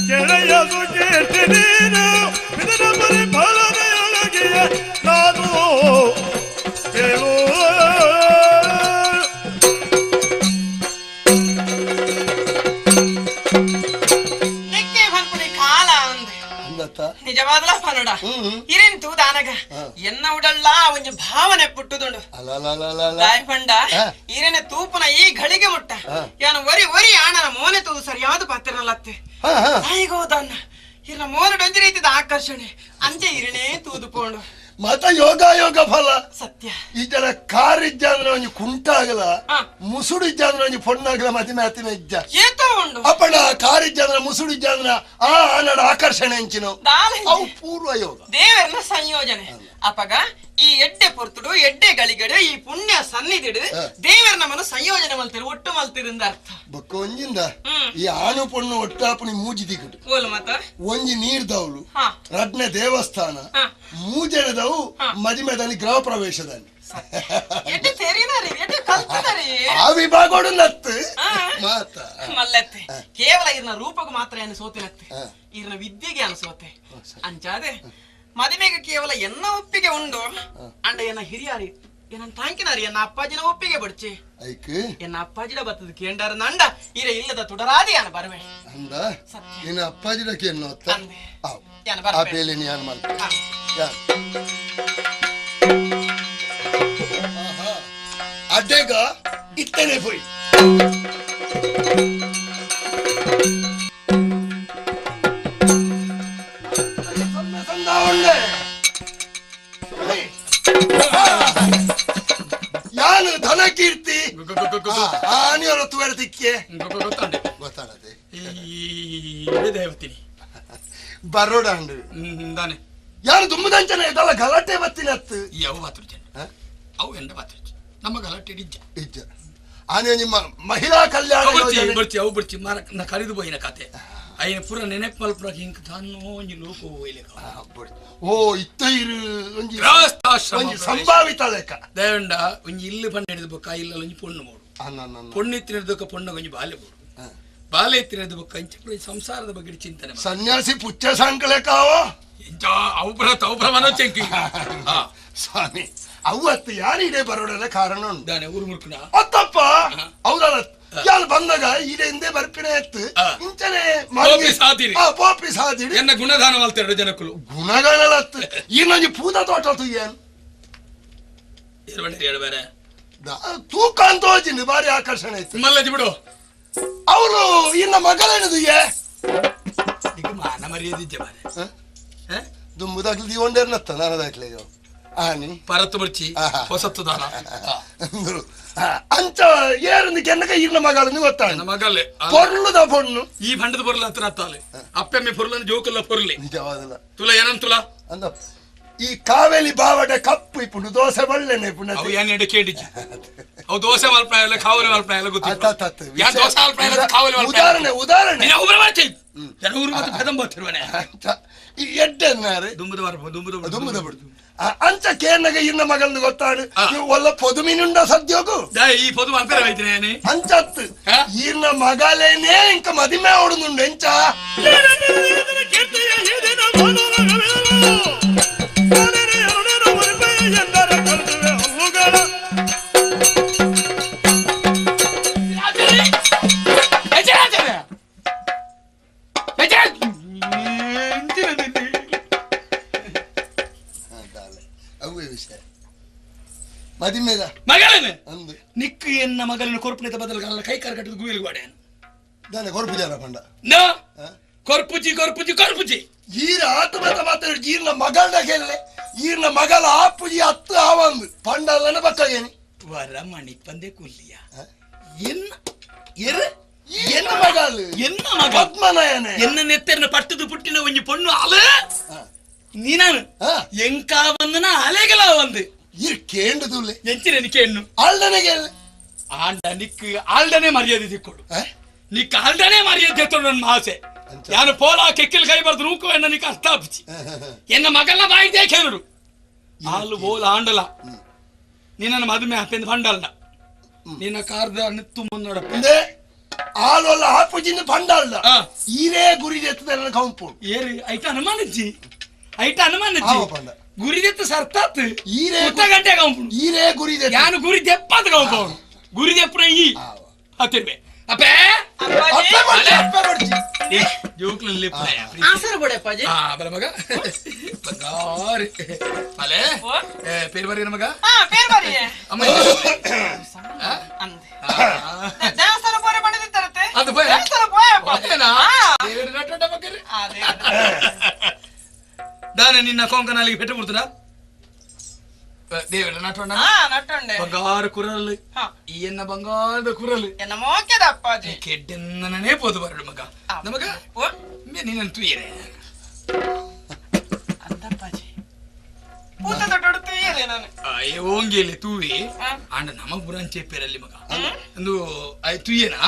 ಗೆಳೆಯದು ಕೀರ್ತಿ ನೀನು ಇದರ ಪರಿಫಲನೆಯೊಳಗೆಯ ನಾನು ಕೇಳೋ ನಿಜವಾದಲ ಪನೋಡ ಇರೇನ್ ತೂದಾನಗ ಎನ್ನ ಉಡಲ್ಲ ಒಂಜಿ ಭಾವನೆ ಪುಟ್ಟುದುಂಡು ದಾಯಪಂಡ ಇರೇನೆ ತೂಪುನ ಈ ಘಳಿಗೆ ಮುಟ್ಟ ಯಾನು ಒರಿ ಒರಿ ಆಣನ ಮೋನೆ ತೂದು ಸರಿಯಾದ ಪಾತ್ರನಲ್ಲತ್ತೆ ತಾಯಿಗೋದನ್ನ ಇರ್ನ ಮೋನೆ ಡೊಂಜಿ ರೀತಿದ ಆಕರ್ಷಣೆ ಅಂಚೆ ಇರಣೇ ತೂದು ಪೋಂಡು ಮತ ಯೋಗ ಯೋಗ ಫಲ ಸತ್ಯ ಈ ಜನ ಕಾರ್ ಇಜ್ಜ ಅಂದ್ರೆ ಒಂಜಿ ಕುಂಟಾಗಲ ಮುಸುಡು ಇಜ್ಜ ಅಂದ್ರೆ ಒಂಜಿ ಪೊಣ್ಣಾಗಲ ಮತಿ ಮಾತಿನ ಇಜ್ಜ ಏತೋ ಉಂಡು ಅಪ್ಪಣ ಕಾರ್ ಇಜ್ಜ ಅಂದ್ರೆ ಮುಸುಡು ಇಜ್ಜ ಅಂದ್ರೆ ಆ ಆನಡ ಆಕರ್ಷಣೆ ಅಂಚಿನ ಅವು ಪೂರ್ವ ಯೋಗ ದೇವರನ್ನ ಸಂಯೋಜನೆ ಅಪಗ ಈ ಎಡ್ಡೆ ಪೊರ್ತುಡು ಎಡ್ಡೆ ಗಳಿಗಡು ಈ ಪುಣ್ಯ ಸನ್ನಿಧಿಡು ದೇವರ ನಮ್ಮನ್ನು ಸಂಯೋಜನೆ ಮಲ್ತಿರು ಒಟ್ಟು ಮಲ್ತಿರಿಂದ ಅರ್ಥ ಬೊಕ್ಕ ಒಂಜಿಂದ ಈ ಆಣು ಪೊಣ್ಣು ಒಟ್ಟಾಪುನಿ ಮೂಜಿ ದಿಕ್ಕುಡು ಮತ ಒಂಜಿ ನೀರ್ದವಳು ರಡ್ನೆ ದೇವಸ್ಥಾನ ಮೂಜನದವು ಮದಿಮೆದಲ್ಲಿ ಗೃಹ ಪ್ರವೇಶದಲ್ಲಿ ಎಡ್ಡೆ ತೆರಿನಾರಿ ಎಡ್ಡೆ ಕಲ್ತನಾರಿ ಆ ವಿಭಾಗೋಡು ನತ್ತು ಮಾತ ಮಲ್ಲತ್ತೆ ಕೇವಲ ಇರ್ನ ರೂಪಕ್ಕೆ ಮಾತ್ರ ಏನು ಸೋತಿನತ್ತೆ ಇರ್ನ ವಿದ್ಯೆಗೆ ಅನ್ಸೋತೆ ಅಂಚಾದೆ ಮದುವೆಗೆ ಕೇವಲ ಎನ್ನ ಒಪ್ಪಿಗೆ ಉಂಡು ಅಂಡ ಎನ್ನ ಹಿರಿಯಾರಿ ಎನ್ನ ತಾಂಕಿನಾರಿ ಎನ್ನ ಅಪ್ಪಾಜಿನ ಒಪ್ಪಿಗೆ ಬಡ್ಚಿ ಎನ್ನ ಅಪ್ಪಾಜಿನ ಬತ್ತದ ಕೇಂಡಾರ ನಂಡ ಇರ ಇಲ್ಲದ ತುಡರಾದಿ ಯಾನ ಬರುವೆ ಅಂದ ನಿನ್ನ ಅಪ್ಪಾಜಿನ ಕೇಳೋ ಆ ಬೇಲೆ ನೀನು ಮಾಡ್ತ ಅಡ್ಡೆಗ ಇತ್ತನೆ ಪೋಯಿ ಯಾನು ಧನ ಕೀರ್ತಿ ಆನಿಯವರ ತುವರ ತಿಕ್ಕೆ ಗೊತ್ತಾಡದೆ ದೇವತೀನಿ ಬರೋಡ ಯಾರು ದುಮ್ಮದಂಚನೆ ಇದಲ್ಲ ಗಲಾಟೆ ಬತ್ತಿನತ್ತು ಅವು ಬಾತುರ್ಜನ ಅವು ಎಂಡ ಬಾತುರ್ಜಿ ನಮ್ಮ ಗಲಾಟೆ ಇಜ್ಜ ಇಜ್ಜ ಆನೆ ನಿಮ್ಮ ಮಹಿಳಾ ಕಲ್ಯಾಣ ಬರ್ಚಿ ಅವು ಬರ್ಚಿ ಮಾರ ನಾ ಕರೆದು ಪೋಯಿನ ಕತೆ ಅಯ್ಯನ ಪೂರ ನೆನಪು ಮಲ್ಪುನ ಹಿಂಗ್ ತಾನು ಒಂಜಿ ಲೋಕ ಹೋಯ್ಲೆಕ ಓ ಇತ್ತ ಇರು ಒಂಜಿ ಒಂಜಿ ಸಂಭಾವಿತ ಲೆಕ್ಕ ದೇವಂಡ ಒಂಜಿ ಇಲ್ಲು ಪಂಡ ಹಿಡಿದು ಬೊಕ್ಕ ಇಲ್ಲ ಒಂಜಿ ಪೊಣ್ಣು ಬೋಡು ಪೊಣ್ಣು ಇತ್ತಿನ ಪೊಣ್ಣ ಒಂಜಿ ಬಾಲೆ ಬೋಡು ಬಾಲೆ ಇತ್ತಿನ ಬೊಕ್ಕ ಇಂಚ ಸಂಸಾರದ ಬಗ್ಗೆ ಚಿಂತನೆ ಸನ್ಯಾಸಿ ಪುಚ್ಚ ಸಾಂಕಲೆಕಾವ ಎಂಚ ಅವು ಪುರ ತವು ಪುರ ಮನೋಚೆಂಕಿ ಸ್ವಾಮಿ ಅವತ್ತು ಯಾರು ಇಡೇ ಬರೋಡಲ್ಲ ಕಾರಣ ಉಂಟು ಊರು ಮುರುಕುನ ಅತ್ತಪ್ಪ ಹೌದಲ್ಲ ಯಾರು ಬಂದಾಗ ಈಡೆ ಹಿಂದೆ ಬರ್ಪಿನ ಎತ್ತು ಇಂಚನೆ ಪೋಪಿ ಸಾದಿಡಿ ಎನ್ನ ಗುಣದಾನ ಮಾಡ್ತಾರೆ ಜನಕ್ಕಲು ಗುಣಗಾನಲತ್ತು ಇನ್ನೊಂದು ಪೂತ ತೋಟ ತುಯ್ಯನ್ ಬೇರೆ ತೂಕ ಅಂತ ಹೋಜಿನಿ ಭಾರಿ ಆಕರ್ಷಣೆ ಇತ್ತು ಮಲ್ಲಜಿ ಬಿಡು ಅವನು ಇನ್ನ ಮಗಳೇನದು ಮಾನ ಮರ್ಯಾದೆ ಬಾರೆ ದುಂಬುದಾಗ್ಲಿ ದಿವಂಡೇರ್ನತ್ತ ನಾನದಾಗ್ಲಿ ಆನಿ ಪರತ್ತು ಬರ್ಚಿ ಹೊಸತ್ತು ದಾನ ಅಂಚ ಏರಂದು ಕೆನ್ನಕ ಇರ್ನ ಮಗಳನ್ನು ಗೊತ್ತಾಣ ಮಗಲ್ಲೇ ಪೊರ್ಲುದ ಪೊಣ್ಣು ಈ ಭಂಡದ ಪೊರ್ಲ ಅಂತ ನತ್ತಾಲೆ ಅಪ್ಪೆಮ್ಮೆ ಪೊರ್ಲನ್ ಜೋಕಲ್ಲ ಪೊರ್ಲಿ ನಿಜವಾದಲ್ಲ ತುಲ ಏನಂತ ತುಲ ಅಂದ ಈ ಕಾವೇಲಿ ಬಾವಟ ಕಪ್ಪು ಇಪ್ಪುಂಡು ದೋಸೆ ಬಳ್ಳೆನೆ ಪುಣ್ಯ ಅವು ಏನ್ ಎಡೆ ಕೇಳಿಜಿ ಅವು ದೋಸೆ ಮಲ್ಪ್ರಾಯ ಎಲ್ಲ ಕಾವಲಿ ಮಲ್ಪ್ರಾಯ ಎಲ್ಲ ಗೊತ್ತಿಲ್ಲ ದೋಸೆ ಮಲ್ಪ್ರಾಯ ಕಾವಲಿ ಉದಾಹರಣೆ ಉದಾಹರಣೆ ನೀನು ಒಬ್ಬರ ಮಾಡ್ತಿ ಜನ ಊರು ಮತ್ತೆ ಭೇದಂ ಬರ್ತಿರುವನೆ ಎಡ್ಡೆ ದುಂಬುದ ದುಂಬುದ ದುಂಬುದ ಬಿಡ್ದು ಅಂಚ ಕೇನಗ ಇನ್ನ ಮಗಲ್ದು ಗೊತ್ತಾಡು ಒಲ್ಲ ಪೊದುಮಿನುಂಡ ಸದ್ಯೋಗು ಈ ಪೊದು ಅಂತರ ಅಂಚತ್ತು ಇನ್ನ ಮಗಲೇನೇ ಇಂಕ ಮದಿಮೆ ಓಡುದುಂಡು ಎಂಚ ಮದಿಮೆದ ಮಗಳನೆ ನಿಕ್ಕು ಎನ್ನ ಮಗಳನ್ನ ಕೊರ್ಪುನೆತ ಬದಲು ಕೈ ಕಾರ್ ಕಟ್ಟದ ಗುಯಿಲ್ ಗೋಡೆ ದಾನೆ ಕೊರ್ಪು ಜನ ಪಂಡ ನೋ ಕೊರ್ಪುಜಿ ಕೊರ್ಪುಜಿ ಕೊರ್ಪುಜಿ ಈರ ಆತ್ಮತ ಮಾತ್ರ ಈರ್ನ ಮಗಳನ್ನ ಕೇಳಲೆ ಈರ್ನ ಮಗಳ ಆಪುಜಿ ಅತ್ತು ಆವಂದು ಪಂಡಲ್ಲನ ಬಕ್ಕಗೇನಿ ವರ ಮಣಿಪಂದೆ ಕುಲ್ಲಿಯ ಎನ್ನ ಎರ ಎನ್ನ ಮಗಳು ಎನ್ನ ಮಗ ಪದ್ಮನಯನೆ ಎನ್ನ ನೆತ್ತೆರ್ನ ಪಟ್ಟದು ಪುಟ್ಟಿನ ಒಂಜಿ ಪೊಣ್ಣು ಅಲೆ ನೀನಾನು ಎಂಕಾ ಬಂದನ ಅಲೆಗಲ ಬಂದು ಇರ್ ಕೇಂಡುದುಲ್ಲೆ ಎಂಚಿನ ಕೇಣ್ಣು ಆಲ್ಡನೆ ಕೇಳ ಆಂಡ ನಿಕ್ ಆಲ್ಡನೆ ಮರ್ಯಾದೆ ದಿಕ್ಕೊಡು ನಿಕ್ ಆಲ್ಡನೆ ಮರ್ಯಾದೆ ಎತ್ತೊಡು ನನ್ನ ಆಸೆ ಯಾನು ಪೋಲಾ ಕೆಕ್ಕಿಲ್ ಕೈ ಬರ್ದು ರೂಕು ಎನ್ನ ನಿಕ್ ಅರ್ಥ ಆಪಿಚಿ ಎನ್ನ ಮಗಲ್ನ ಬಾಯಿದೆ ಕೇಳುಡು ಆಲು ಬೋಲ ಆಂಡಲ ನಿನ್ನ ಮದುವೆ ಆಪೆಂದು ಪಂಡಲ್ದ ನಿನ್ನ ಕಾರ್ದ ತುಂಬ ನೋಡಪ್ಪ ಆಲು ಅಲ್ಲ ಆಪುಜಿಂದ ಪಂಡಲ್ದ ಈರೇ ಗುರಿ ಎತ್ತದ ಕಂಪು ಏರಿ ಐತ ಅನುಮಾನಜ್ಜಿ ಐತ ಅನುಮಾನಜ್ಜಿ ಗುರಿದೆತ್ತ ಸರ್ತಾತ್ ಈರೇ ಗಂಟೆ ಕಂಪು ಈರೇ ಗುರಿ ಯಾನು ಗುರಿ ದೆಪ್ಪಾದ ಕಂಪು ಗುರಿ ದೆಪ್ಪನ ಈ ಹತ್ತಿರ್ಬೆ ಅಪ್ಪೇ ಮಗ ಬಂಗಾರ ಮಲೆ പേര് പറയണ മക ಅದು ದಾನೆ ನಿನ್ನ ಕೊಂಕನಾಲಿಗೆ ಪೆಟ್ಟು ಬಿಡ್ತದ ದೇವರ ನಟೊಂಡ ಬಂಗಾರ ಕುರಲ್ ಈ ಎನ್ನ ಬಂಗಾರದ ಕುರಲ್ ಎನ್ನ ಮೋಕೆದ ಅಪ್ಪಾಜಿ ಕೆಡ್ಡೆನ್ನನೇ ಪೋದು ಬರಡು ಮಗ ನಮಗ ನಿನ್ನ ತುಯ್ಯರೆ ಅಂತಪ್ಪಾಜಿ ಪೂತ ದೊಡ್ಡ ತುಯ್ಯರೆ ನಾನು ಅಯ್ಯ ಓಂಗೇಲಿ ತೂವಿ ಅಂಡ ನಮ ಬುರಂಚೆ ಪೇರಲ್ಲಿ ಮಗ ಒಂದು ತುಯ್ಯನಾ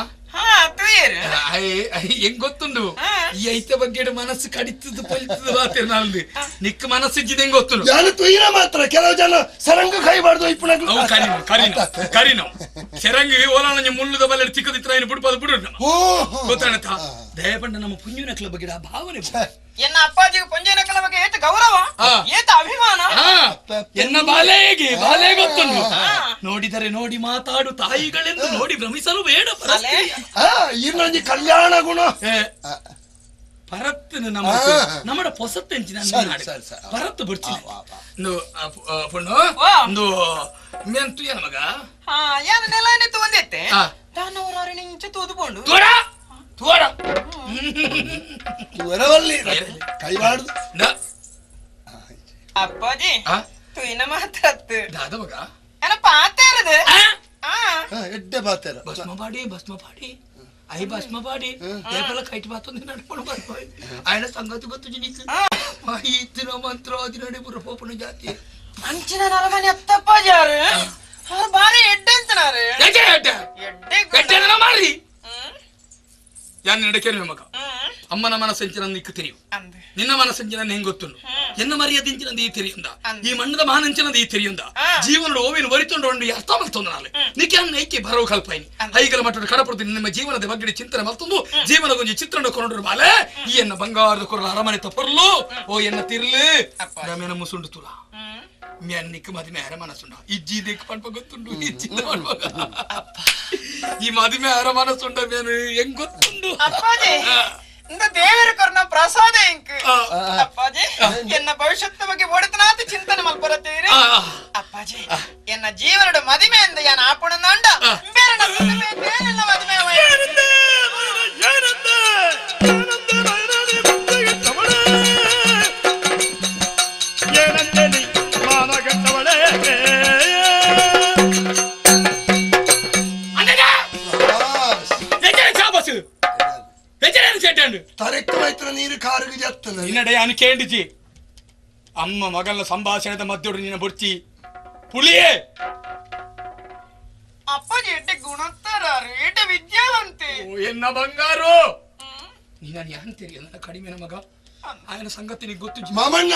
ಹೆಂಗ್ ಗೊತ್ತುಂಡು ಈ ಐತ ಬಗ್ಗೆ ಮನಸ್ಸು ಕಡಿತದ ಪಲಿತದ ಬಾತಿರ ನಾಲ್ದು ನಿಕ್ಕ ಮನಸ್ಸು ಇದ್ದಿದ್ದು ಹೆಂಗ್ ಗೊತ್ತುಂಡು ನಾನು ತುಯ್ಯನ ಮಾತ್ರ ಕೆಲವು ಜನ ಸರಂಗ ಕೈಬಾರ್ದು ಅವು ಕರಿನೋ ಕರಿನೋ ಕರಿನೋ ಸೆರಂಗಿ ಓಲಾಣ ಮುಳ್ಳುದ ಬಲ್ಲ ಚಿಕ್ಕದಿತ್ರ ಏನು ಬಿಡ್ಪಾದ ಬಿಡು ಗೊತ್ತಾಣತ ದಯಪಂಡ ನಮ್ಮ ಪುಂಜುನಕ್ಲ ಬಗ್ಗೆ ಆ ಭಾವನೆ ಎನ್ನ ಅಪ್ಪಾಜಿಗೆ ಪುಂಜನಕಲ ಬಗ್ಗೆ ಏತ ಗೌರವ ಏತ ಅಭಿಮಾನ ಎನ್ನ ಬಾಲೆಗೆ ಬಾಲೆ ಗೊತ್ತುಂಟು ನೋಡಿದರೆ ನೋಡಿ ಮಾತಾಡು ತಾಯಿಗಳೆಂದು ನೋಡಿ ಭ್ರಮಿಸಲು ಬೇಡ ಇನ್ನೊಂದು ಕಲ್ಯಾಣ ಗುಣ ಪರತ್ತು ನಮ್ಮ ನಮ್ಮ ಪೊಸತ್ತೆಂಚಿನ ಪರತ್ತು ಬರ್ತೀನಿ ಪೊಣ್ಣು ಒಂದು ಮೆಂತು ಏನ ಮಗ ಯಾನ ನೆಲನೆ ತೋಂದೆತ್ತೆ ತಾನವರವರ ನಿಂಚೆ ತೋದುಕೊಂಡು ತೋಡ ತೋಡ ವರವಲ್ಲಿ ಕೈಬಾರ್ದು ಅಪ್ಪಾಜಿ ತುಯ್ನ ಮಾತಾಡ್ತು ದಾದ ಮಗ ಏನ ಪಾತೇರದು ಎಡ್ಡೆ ಪಾತೇರ ಭಸ್ಮ ಬಾಡಿ ಭಸ್ಮ ಬಾಡಿ I ಭಸ್ಮ ಬಾಡಿ ದೇಪಲ ಕೈಟ್ ಬಾತೊಂದು ನಡ್ಕೊಂಡು ಬರ್ಬೋದು ఆయన ಸಂಗತಿ ಗೊತ್ತು ಜಿನಿಕ್ ಇತ್ತಿನ ಮಂತ್ರ ಅದಿನಡೆ ಬುರ ಜಾತಿ ಅಂಚಿನ ನರಮನೆ ಅತ್ತಪ್ಪಾಜಿ ಯಾರು ಅವ್ರು ಬಾರಿ ಎಡ್ಡೆ ಅಂತನಾರು ಎಡ್ಡೆ ಎಡ್ಡೆ ಎಡ್ಡೆ ಮಾರಿ ಯಾನ್ ನಡಕೇನು ಮಗ ಅಮ್ಮನ ಮನಸ್ಸಂಚಿನ ನಿಕ್ಕು ತೆರಿಯು ನಿನ್ನ ಮನಸ್ಸಂಚಿನ ಹೆಂಗ್ ಗೊತ್ತುಂಡು ಎನ್ನ ಮರ್ಯಾದಿಂಚಿನ ಈ ತೆರಿಯುಂದ ಈ ಮಣ್ಣದ ಮಾನಂಚಿನದ ಈ ತೆರಿಯುಂದ ಜೀವನದ ಓವಿನ ಒರಿತೊಂಡು ಉಂಡು ಅರ್ಥ ಮಲ್ತೊಂದು ನಾಳೆ ನಿಕ್ಕೆ ಅನ್ನ ಐಕೆ ಬರವು ಕಲ್ಪಾಯಿನಿ ಐಗಲ ಮಟ್ಟದ ಕಡಪಡ್ತೀನಿ ನಿಮ್ಮ ಜೀವನದ ಬಗ್ಗೆ ಚಿಂತನೆ ಮಲ್ತೊಂದು ಜೀವನ ಗೊಂಜಿ ಚಿತ್ರಣ ಕೊಂಡ್ರು ಬಾಲೆ ಈ ಎನ್ನ ಬಂಗಾರದ ಕೊರಲ ಅರಮನೆ ತಪರ್ಲು ಓ ಎನ್ನ ತಿರ್ಲು ರಮೇನ ಮುಸುಂಡು ತುಲ ಮ್ಯಾನ್ ನಿಕ್ಕ ಮದುವೆ ಅರ ಮನಸ್ಸುಂಡ ಇಜ್ಜಿ ದಿಕ್ಕು ಪಂಪ ಗೊತ್ತುಂಡು ಇಜ್ಜಿ ಈ ಮದುವೆ ಅರ ಮನಸ್ಸುಂಡ ಮೇನು ಹೆಂಗ್ ಗೊತ್ತುಂಡು ಅಪ್ಪಾಜಿ ಇಂದ ದೇವರ ಕರುಣ ಪ್ರಸಾದ ಇಂಕ್ ಅಪ್ಪಾಜಿ ಎನ್ನ ಭವಿಷ್ಯದ ಬಗ್ಗೆ ಓಡತನಾತ ಚಿಂತನೆ ಮಲ್ಪರತ್ತೀರಿ ಅಪ್ಪಾಜಿ ಎನ್ನ ಜೀವನದ ಮದುವೆ ಅಂದ ಯಾನ ಆಪುಣಂದ ಬೇರೆ ಬೇರೆಲ್ಲ ಮದುವೆ ನೀರು ಕಾರಿಗೆ ಜತ್ತದ ನಿನ್ನಡೆ ಅನು ಕೇಂಡಿಜಿ ಅಮ್ಮ ಮಗನ ಸಂಭಾಷಣೆದ ಮಧ್ಯಡು ನಿನ್ನ ಬುರ್ಚಿ ಪುಳಿಯೇ ಅಪ್ಪಾಜಿ ಎಡ್ಡೆ ಗುಣತ್ತಾರಾರು ಎಡ್ಡೆ ವಿದ್ಯಾವಂತೆ ಎನ್ನ ಬಂಗಾರು ನೀನು ಯಾನ್ ತಿಳಿಯ ನನ್ನ ಕಡಿಮೆ ಮಗ ఆయన ಸಂಗತಿ ನಿಂಗೆ ಗೊತ್ತು ಮಾಮಣ್ಣ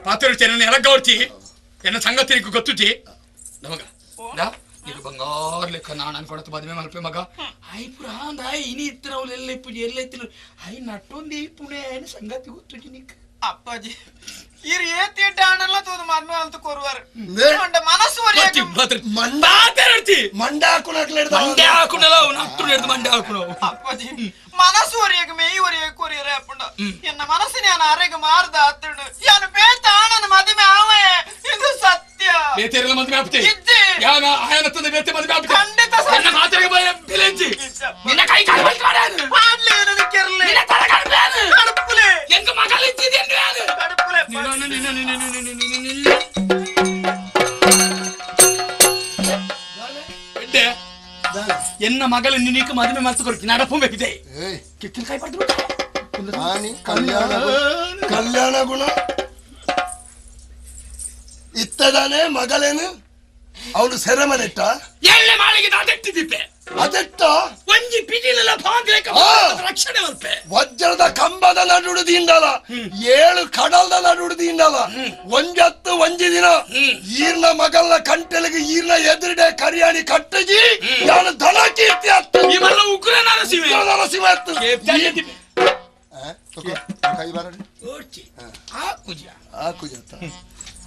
ಪಾತ್ರ ಎಲಗೌರ್ತಿ ಎನ್ನ ಸಂಗತಿ ನಿಂಗೆ ಗೊತ್ತುಜಿ ನಮಗ ನೀನು ಬಂಗಾರ ಲೆಕ್ಕ ನಾನು ಅನ್ಕೊಡತ್ತು ಮದುವೆ ಮಲ್ಪೆ ಮಗ I ಪುರ ಅಂದ I ಇನಿ ಇತ್ತಿನ ಅವ್ಲು ಎಲ್ಲ ಇಪ್ಪುಜಿ ಎಲ್ಲ ಇತ್ತಿನ I ನಟ್ಟೊಂದು ಪುಣೆ ఆయన ಸಂಗತಿ ಗೊತ್ತುಜಿ ನಿಕ್ ಅಪ್ಪಾಜಿ ಇರು ಏತಿ ಆಣಲ್ಲ ತೂದು ಮದ್ಮೆ ಅಂತ ಕೊರುವಾರು ಮಂಡ ಮನಸ್ಸು ಮಂಡೆ ಹಾಕುನಲ್ಲ ನಟ್ಟು ಹಿಡ್ದು ಮಂಡೆ ಹಾಕುನ ಅಪ್ಪಾಜಿ ಮನಸ್ಸು ಒರಿಯಗ ಮೇಯ್ ಒರಿಯಗ ಕೊರಿಯರೆ ಅಪ್ಪಂಡ ಎನ್ನ ಮನಸ್ಸಿನ ಯಾನ ಅರೆಗ ಮಾರ್ದ ಆತುಂಡು ಯಾನು ಬೇತ ಆಣನ ಮದುವೆ ಆವೇ ಇದು ಸತ್ಯ ಬೇತೆರೆಲ್ಲ ಮದುವೆ ಆಪ್ತಿ ಇಜ್ಜಿ ಯಾನ ಆಯನ ತಂದೆ ಬೇತೆ ಮದುವೆ ಆಪ್ತಿ ಖಂಡಿತ ಸತ್ಯ. ನನ್ನ ಮಾತಿಗೆ ಬಯ ಬಿಲೆಂಜಿ ನಿನ್ನ ಕೈ ಕಾಲು ಬಲ್ತ್ ಮಾಡು ಪಾಡ್ಲೆ ನನ್ನ ಕೆರ್ಲೆ ನಿನ್ನ ತಲೆ ಕಡ್ಪೆ ಕಡುಪುಲೆ ಎಂಗ ಮಗಲ್ ಇದ್ದಿದೆ ಕಡುಪುಲೆ ನಿನ್ನ ನಿನ್ನ ನಿನ್ನ ನಿನ್ನ ಬಿಡ್ಡೆ ಎನ್ನ ಮಗಳು ನಿನಕ್ಕೆ ಮದುವೆ ಮಲ್ತು ಕೊಡ್ತೀನಿ ನಡಪು ಬೇಕಿದೆ ಕಿಕ್ಕಿನ ಕೈ ಪಡೆದು ಕಲ್ಯಾಣ ಕಲ್ಯಾಣ ಗುಣ ಇತ್ತದಾನೆ ಮಗಳೇನು ಅವಳು ಸೆರೆಮನೆಟ್ಟ ಎಳ್ಳೆ ಮಾಳಿಗೆ ಅದೆಟ್ಟಿದ್ದೆ ಅದೆಟ್ಟ ಒಂಜಿ ಪಿಜಿಲೆಲ್ಲ ಪಾಂಗ್ಲೇಕ ರಕ್ಷಣೆ ಮಲ್ಪೆ ವಜ್ರದ ಕಂಬದ ನಡುಡು ದಿಂಡಲ ಏಳು ಕಡಲ್ದ ನಡುಡು ದಿಂಡಲ ಒಂಜತ್ತು ಒಂಜಿ ದಿನ ಈರ್ನ ಮಗಲ್ನ ಕಂಟೆಲಿಗೆ ಈರ್ನ ಎದುರುಡೆ ಕರಿಯಾಣಿ ಕಟ್ಟಜಿ ನಾನು ಧನ ಕೀರ್ತಿ ಅತ್ತು ಇವೆಲ್ಲ ಉಗ್ರ ನರಸಿಂಹ ನರಸಿಂಹ ಅತ್ತು ಕೈ ಬರಡಿ ಆ ಕುಜ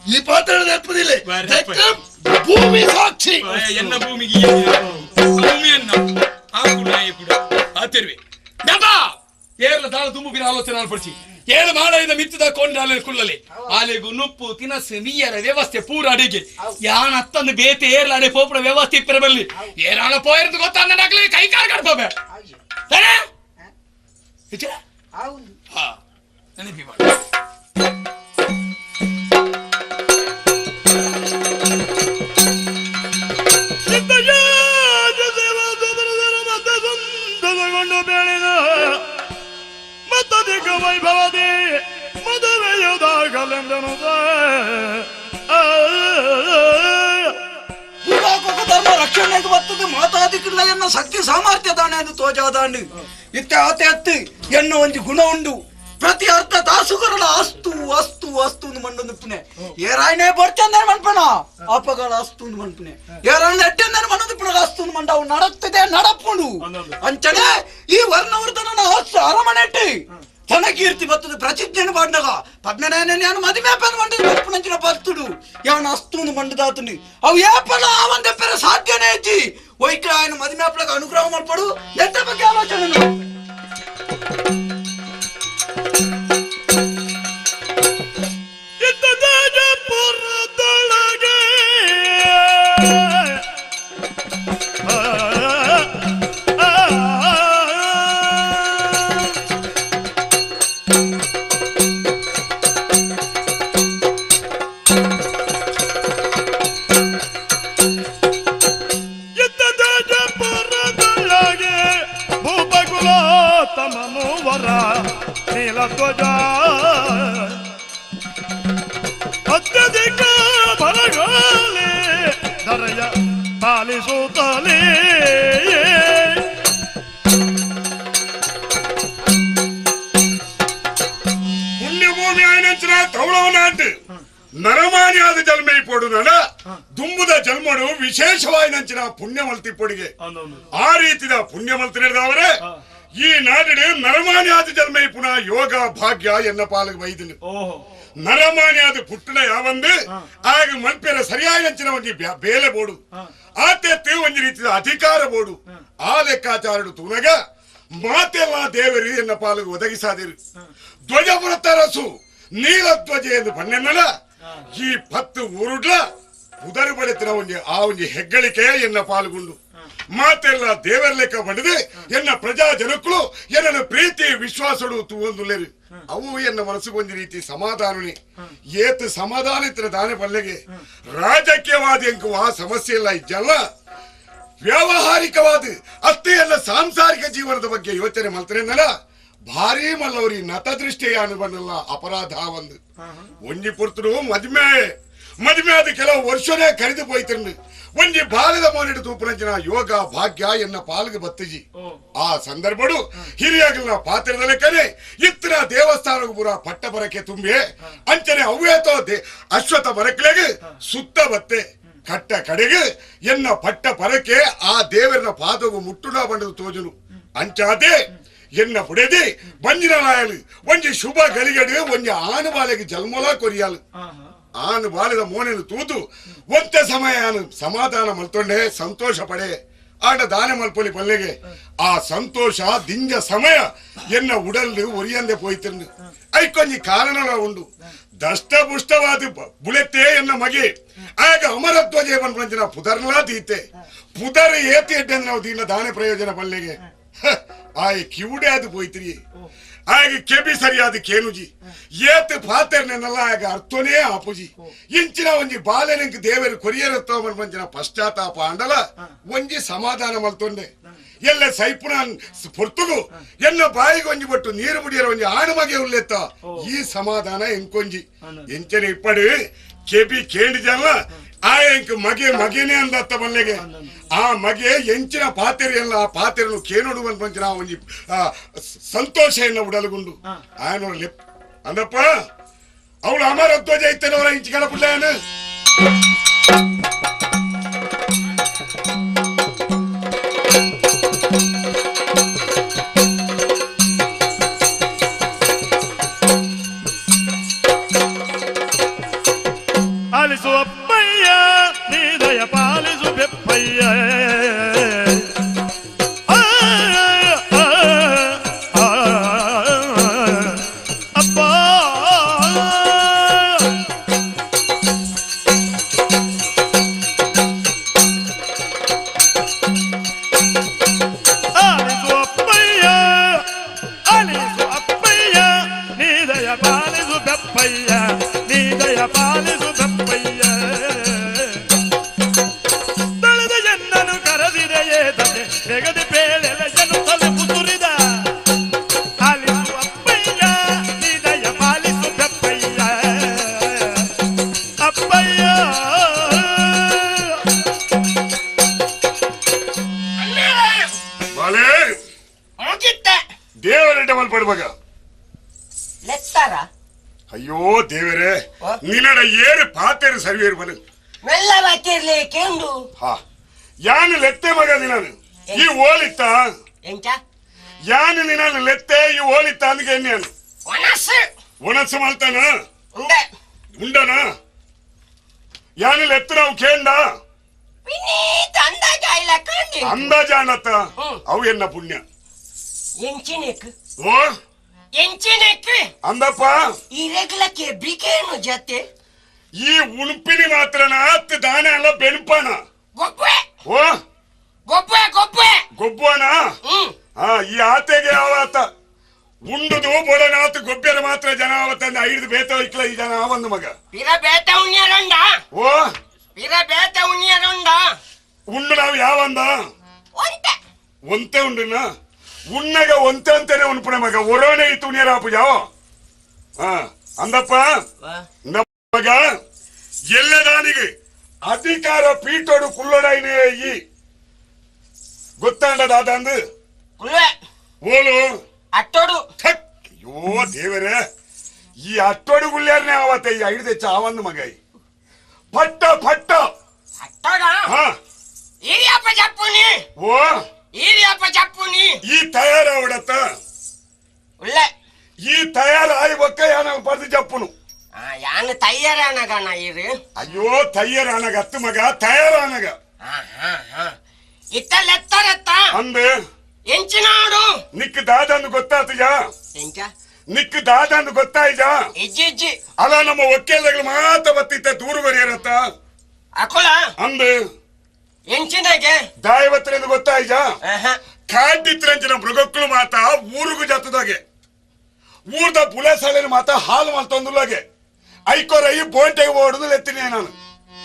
ಈ ಪಾತ್ರ ನೆನಪದಿಲ್ಲ ಭೂಮಿ ಸಾಕ್ಷಿ ಎನ್ನ ಭೂಮಿಗೆ ಭೂಮಿಯನ್ನ ಆ ಕೂಡ ಈ ಕೂಡ ಆತಿರ್ವಿ ಡಬಾ ಏರ್ಲ ದಾಳ ತುಂಬುಬಿನ ಆಲೋಚನೆ ಅಲ್ಪಡಿಸಿ ಏಳು ಮಾಡ ಮಿತ್ತದ ಕೊಂಡ ಕುಳ್ಳಲಿ ಆಲೆಗು ನುಪ್ಪು ತಿನಸು ನೀಯರ ವ್ಯವಸ್ಥೆ ಪೂರ ಅಡಿಗೆ ಯಾನ ಅತ್ತಂದು ಬೇತೆ ಏರ್ಲ ಅಡೆ ಪೋಪುಡ ವ್ಯವಸ್ಥೆ ಇಪ್ಪರ ಬಲ್ಲಿ ಏರಾಣ ಪೋಯಿರ್ದು ಗೊತ್ತ ನಗ್ಲಿ ಕೈ ಕಾಲು ಕಡ್ಪಬೆ ಸರಿ ಹಾ ನೆನಪಿ ಮಾಡಿ ಮತ್ತದಿಗ ವೈಭವದಿ ಮದುವೆಯುದಾಗಲೆಂದನು ಧರ್ಮ ರಕ್ಷಣೆಗೆ ಬರ್ತದೆ ಮಾತಾದಿಕ್ಕಿಲ್ಲ ಎನ್ನ ಶಕ್ತಿ ಸಾಮರ್ಥ್ಯ ದಾನೆ ಅದು ತೋಜಾದಾಂಡು ಇತ್ತೆ ಆತೆ ಅತ್ತು ಎನ್ನ ಒಂಜಿ ಗುಣ ಉಂಡು ಪ್ರತಿ ಅರ್ಥ ತಾಸುಗರಳ ಅಸ್ತು ಅಸ್ತು ಅಸ್ತು ಮಂಡೊಂದು ಪುಣೆ ಏರಾಯನೇ ಬರ್ಚಂದನೆ ಮನ್ಪಣ ಅಪಗಳ ಅಸ್ತು ಮನ್ಪುಣೆ ಏರಾಯಣ ಎಟ್ಟಂದನೆ ಮನದು ಪುಣಗ ಅಸ್ತು ಮಂಡ ಅವು ನಡತ್ತದೆ ನಡಪುಂಡು ಅಂಚನೆ ಈ ವರ್ಣವರ್ಧನ ಅಸ್ತು ಅರಮನೆಟ್ಟಿ ಕೀರ್ತಿ ಬರ್ತದೆ ಪ್ರತಿಜ್ಞೆನು ಪಾಡ್ನಗ ಪದ್ಮನಾಯನ ಮದುವೆ ಪದ ಮಂಡದ ಬಪ್ಪುನಂಚಿನ ಬರ್ತುಡು ಯಾವನ ಅಸ್ತುಂದು ಮಂಡದಾತುಂಡು ಅವು ಏಪಲ ಆವಂದೆ ಪೆರ ಸಾಧ್ಯನೇ ಇಜ್ಜಿ ಒಯ್ಕ ఆయన ಮದುವೆ ಅಪ್ಲಗ ಅನುಗ್ರಹ ಮಲ್ಪಡು ಎಂತ ಬಗ್ಗೆ ಆಲೋಚನೆ ಅತ್ಯಧಿಕ ಬಲಗಾಲಿ ಧರೆಯ ಪಾಲಿಸುತ್ತಲೇ ಪುಣ್ಯಭೂಮಿ ಆಯ್ನಂಚಿನ ತೌಳವನಾಟ್ ನರಮಾನ್ಯಾದ ಜನ್ಮ ಪೊಡುನಡ ದುಂಬುದ ಜನ್ಮಡು ವಿಶೇಷವಾಯಿನಂಚಿನ ಪುಣ್ಯಮಲ್ತಿ ಪೊಡಿಗೆ ಆ ರೀತಿದ ಪುಣ್ಯಮಲ್ತಿ ಈ ನಾಡಿಡು ನರಮಾನ್ಯಾದ ಜನ್ಮ ಪುನಃ ಯೋಗ ಭಾಗ್ಯ ಎನ್ನ ಪಾಲಿಗೆ ವೈದಿನ ನರಮಾನ್ಯಾದ ಪುಟ್ಟಣ ಯಾವಂದು ಆಗ ಮಲ್ಪೆರ ಸರಿಯಾದ ಒಂಜಿ ಬೇಲೆ ಬೋಡು ಆತೆತ್ತು ಒಂಜಿ ರೀತಿಯ ಅಧಿಕಾರ ಬೋಡು ಆ ಲೆಕ್ಕಾಚಾರಡು ತೂನಗ ಮಾತೆಲ್ಲ ದೇವರು ಎನ್ನ ಪಾಲಿಗೆ ಒದಗಿಸಾದಿರು ಧ್ವಜಪುರತರಸು ನೀಲಧ್ವಜ ಎಂದು ಬಣ್ಣೆನ್ನಲ ಈ ಪತ್ತು ಊರುಡ್ಲ ಉದರು ಬಡಿತಿನ ಒಂಜಿ ಆ ಒಂಜಿ ಹೆಗ್ಗಳಿಕೆ ಎನ್ನ ಪಾಲ್ಗೊಂಡು ಮಾತೆಲ್ಲ ದೇವರ ಲೆಕ್ಕ ಬಡಿದು ಎನ್ನ ಪ್ರಜಾ ಜನಕ್ಕಳು ಎನ್ನ ಪ್ರೀತಿ ವಿಶ್ವಾಸಡು ತೂವೊಂದುಲ್ಲೇರು ಅವು ಎನ್ನ ಮನಸ್ಸಿಗೊಂದು ರೀತಿ ಸಮಾಧಾನನೆ ಏತು ಸಮಾಧಾನ ಇತ್ತಿನ ದಾನೆ ಬಲ್ಲೆಗೆ ರಾಜಕೀಯವಾದ ಎಂಕು ಆ ಸಮಸ್ಯೆ ಇಲ್ಲ ಇಜ್ಜಲ್ಲ ವ್ಯಾವಹಾರಿಕವಾದ ಅಷ್ಟೇ ಎಲ್ಲ ಸಾಂಸಾರಿಕ ಜೀವನದ ಬಗ್ಗೆ ಯೋಚನೆ ಮಾಡ್ತಾರೆ ಭಾರಿ ಮಲ್ಲವರಿ ನತದೃಷ್ಟಿಯ ಅನುಬಣ್ಣಲ್ಲ ಅಪರಾಧ ಒಂದು ಒಂಜಿ ಪುರ್ತರು ಮದ್ಮೆ ಮದುವೆ ಆದ ಕೆಲವು ವರ್ಷನೇ ಕರೆದು ಪೋಯ್ತಿರ್ನು ಒಂಜಿ ಬಾಲದ ಮೋನೆಡು ತೂಪುನಂಚಿನ ಯೋಗ ಭಾಗ್ಯ ಎನ್ನ ಪಾಲ್ಗೆ ಬತ್ತಿಜಿ. ಆ ಸಂದರ್ಭಡು ಹಿರಿಯಾಗಲಿನ ಪಾತ್ರದ ಲೆಕ್ಕನೆ ಇತ್ತಿನ ದೇವಸ್ಥಾನಕ್ಕೆ ಪೂರ ಪಟ್ಟ ಬರಕೆ ತುಂಬಿ ಅಂಚನೆ ಅವ್ವೇತೋ ಅಶ್ವಥ ಬರಕ್ಲೆಗೆ ಸುತ್ತ ಬತ್ತೆ ಕಟ್ಟ ಕಡೆಗೆ ಎನ್ನ ಪಟ್ಟ ಪರಕೆ ಆ ದೇವರನ ಪಾದವು ಮುಟ್ಟುನ ಬಂಡದು ತೋಜುನು. ಅಂಚಾದೆ ಎನ್ನ ಪುಡೆದಿ ಬಂಜಿನ ನಾಯಲು ಒಂಜಿ ಶುಭ ಗಲಿಗಡು ಒಂಜಿ ಆನುಬಾಲೆಗೆ ಜನ್ಮಲ ಕೊರಿಯಾಲು. ಆನು ಬಾಲಿದ ಮೋನೆನು ತೂತು ಒಂತೆ ಸಮಯ ಆನು ಸಮಾಧಾನ ಮಲ್ತೊಂಡೆ ಸಂತೋಷ ಪಡೆ ಆಡ ದಾನ ಮಲ್ಪೊಲಿ ಪಲ್ಲೆಗೆ ಆ ಸಂತೋಷ ದಿಂಜ ಸಮಯ ಎನ್ನ ಉಡಲ್ಲು ಒರಿಯಂದೆ ಪೋಯ್ತಿರ್ನು. ಐಕೊಂಜಿ ಕಾರಣಲ ಉಂಡು ದಷ್ಟ ಪುಷ್ಟವಾದ ಬುಳೆತ್ತೆ ಎನ್ನ ಮಗೆ ಆಗ ಅಮರತ್ವ ಜೀವನ ಪಂಚಿನ ಪುದರ್ಲಾ ತೀತೆ ಪುದರ್ ಏತಿ ಎಡ್ಡೆ ನಾವು ದೀನ ದಾನ ಪ್ರಯೋಜನ ಪಲ್ಲೆಗೆ ಆಯ್ ಕಿವುಡೆ ಅದು ಪೋಯ್ತಿರಿ ಆಗ ಕೆಬಿ ಸರಿಯಾದ ಕೇನುಜಿ ಏತ್ ಪಾತೆರ್ನೆಲ್ಲ ಆಗ ಅರ್ಥನೇ ಆಪುಜಿ. ಇಂಚಿನ ಒಂಜಿ ಬಾಲೆನಂಕ್ ದೇವರು ಕೊರಿಯರತ್ತೋ ಮಂಚಿನ ಪಶ್ಚಾತ್ತಾಪ ಅಂಡಲ ಒಂಜಿ ಸಮಾಧಾನ ಮಲ್ತೊಂಡೆ ಎಲ್ಲ ಸೈಪುನ ಪೊರ್ತುಗು ಎಲ್ಲ ಬಾಯಿಗೆ ಒಂಜಿ ಬಟ್ಟು ನೀರು ಮುಡಿಯರ ಒಂಜಿ ಆಣು ಮಗೆ ಉಲ್ಲೆತ್ತ ಈ ಸಮಾಧಾನ ಎಂಕೊಂಜಿ ಎಂಚನೆ ಇಪ್ಪಡು ಕೆಬಿ ಕೇಂಡಿ ಜನ ಆ ಎಂಕ್ ಮಗೆ ಮಗೆನೇ ಅಂದತ್ತ ಬಲ್ಲೆಗೆ ಆ ಮಗೆ ಎಂಚಿನ ಪಾತೆರೆ ಎಲ್ಲ ಆ ಪಾತೆರನು ಕೇನೋಡು ಬಂಚಿನ ಒಂಜಿ ಸಂತೋಷ ಎನ್ನ ಉಡಲುಗುಂಡು ಆಯನೋರ ಲೆಪ್ ಅಂದಪ್ಪ ಅವಳು ಅಮರತ್ವಜ ಇತ್ತನವರ ಇಂಚಿ ಕಡಪುಳ್ಳ ಆಲಿಸು ಅಪ್ಪಯ್ಯ ನೀದಯ ಪಾಲಿಸು ಬೆಪ್ಪಯ್ಯ ಅಪ್ಪ ಆಲಿಸು ಅಪ್ಪಯ್ಯ ಆಲಿಸು ಅಪ್ಪಯ್ಯ ನೀದಯ ಪಾಲಿಸು ಬೆಪ್ಪಯ್ಯ ನೀದಯ ಪಾಲಿಸು ಬೆಪ್ಪಯ್ಯ ತಳೆದ ಎನ್ನನು ಕರೆದಿದೆಯೇ ತಂದೆ ತೆಗೆದು ಬೇಳೆಲೆಯನ್ನು ತಲೆ ಸುರಿದ ಆಲಿಸು ಅಪ್ಪಯ್ಯ ನೀದಯ ಪಾಲಿಸು ಬೆಪ್ಪಯ್ಯ ಅಪ್ಪಯ್ಯ. ಬಾಲೆ ದೇವರ ಡಬಲ್ ಪಡುವಾಗ ಲೆತ್ತಾರ ಅಯ್ಯೋ ದೇವರೇ ನಿನ್ನಡ ಏರು ಪಾತೆರು ಸರಿಯೇರು ಬಲು ಮೆಲ್ಲ ಬಾತಿರ್ಲಿ ಕೇಂಡು ಹಾ ಯಾನು ಲೆತ್ತೆ ಮಗ ನಿನ್ನನು ಈ ಓಲಿತ್ತ ಎಂಚ ಯಾನು ನಿನ್ನನು ಲೆತ್ತೆ ಈ ಓಲಿತ್ತ ಅಂದ್ಕೆ ನಾನು ಒಣಸು ಒಣಸು ಮಲ್ತಾನ ಉಂಡೆ ಉಂಡನ ಯಾನು ಲೆತ್ತು ನಾವು ಕೇಂಡ ವಿನೀತ ಅಂದಾಜ ಇಲ್ಲ ಕಂಡಿ ಅಂದಾಜಾನತ್ತ ಅವು ಎನ್ನ ಪುಣ್ಯ ಎಂಚಿನೆಕ್ ಓ ಎಂಚಿನೆಕ್ ಅಂದಪ್ಪ ಈ ರೆಗ್ಲಕ್ಕೆ ಬಿಕೇನು ಜತೆ ಈ ಉಣುಪಿನಿ ಮಾತ್ರನ ಅತ್ತು ದಾನ ಅಲ್ಲ ಬೆನ್ಪಾನ ಗೊಬ್ಬೆ ಓ ಗೊಬ್ಬೆ ಗೊಬ್ಬೆ ಗೊಬ್ಬನ ಹಾ ಈ ಆತೆಗೆ ಆವತ್ತ ಉಂಡುದು ಬೊಡನಾತು ಗೊಬ್ಬರ ಮಾತ್ರ ಜನ ಆವತ್ತಂದ ಐದು ಬೇತ ಇಕ್ಲ ಈ ಜನ ಆವಂದು ಮಗ ಪಿರ ಬೇತ ಉಣ್ಯರಂಡ ಓ ಪಿರ ಬೇತ ಉಣ್ಯರಂಡ ಉಂಡು ನಾವು ಯಾವಂದ ಒಂತೆ ಒಂತೆ ಉಂಡುನ ಉಣ್ಣಗ ಒಂತೆ ಅಂತಾನೆ ಉಣ್ಪುಣೆ ಮಗ ಒರೋನೆ ಇತ್ತು ಉಣ್ಯರಾಪು ಯಾವ ಹಾ ಅಂದಪ್ಪ ಮಗ ಎಲ್ಲದಾನಿಗೆ ಅಧಿಕಾರ ಪೀಠೋಡು ಕುಲ್ಲೊಡೈನೇ ಈ ಗೊತ್ತಾಂಡ ದಾದಂದು ಕುಲ್ವೆ ಓಲು ಅಟ್ಟೋಡು ಅಯ್ಯೋ ದೇವರೇ ಈ ಅಟ್ಟೋಡು ಗುಳ್ಯಾರನೇ ಆವತ್ತೆ ಈ ಐದು ಹೆಚ್ಚ ಆವಂದು ಮಗ ಈ. ಪಟ್ಟ ಪಟ್ಟ ಅಟ್ಟೋಡ ಹಾ ಈರಿಯಪ್ಪ ಚಪ್ಪುನಿ ಓ ಈರಿಯಪ್ಪ ಚಪ್ಪುನಿ ಈ ತಯಾರಾವಡತ್ತ ಉಳ್ಳೆ ಈ ತಯಾರಾಯಿ ಬೊಕ್ಕ ಯಾನ ಪರ್ದು ಚಪ್ಪುನು ಯಾನು ತಯ್ಯಾರಾನಗಣ ಇರು ಅಯ್ಯೋ ತಯ್ಯಾರಾನಗ ಅತ್ತು ಮಗ ತಯಾರಾನಗ ಇತ್ತಲೆತ್ತರತ್ತ ಅಂದೆ ಎಂಚಿನಾಡು ನಿಕ್ ದಾದಂದು ಗೊತ್ತಾತಜಾ ಎಂಚ ನಿಕ್ ದಾದಂದು ಗೊತ್ತಾಯ್ಜಾ ಇಜ್ಜಿ ಇಜ್ಜಿ ಅಲ್ಲ ನಮ್ಮ ಒಕ್ಕೇಲ್ದಗಳು ಮಾತ ಬತ್ತಿತ್ತ ದೂರು ಬರೆಯರತ್ತ ಅಕುಲ ಅಂದೆ ಎಂಚಿನಾಗೆ ದಾಯವತ್ತಿನಿಂದ ಗೊತ್ತಾಯ್ಜಾ ಕಾಡ್ಡಿತ್ರಂಚಿನ ಮೃಗಕ್ಕಳು ಮಾತ ಊರಿಗೂ ಜತ್ತದಾಗೆ ಊರ್ದ ಪುಲಸಾಲಿನ ಮಾತ ಹಾಲು ಮಲ್ತೊಂದುಲಾಗೆ ಐಕೋರ ಈ ಬೋಂಟೆಗೆ ಓಡುದು ಎತ್ತಿನಿ ನಾನು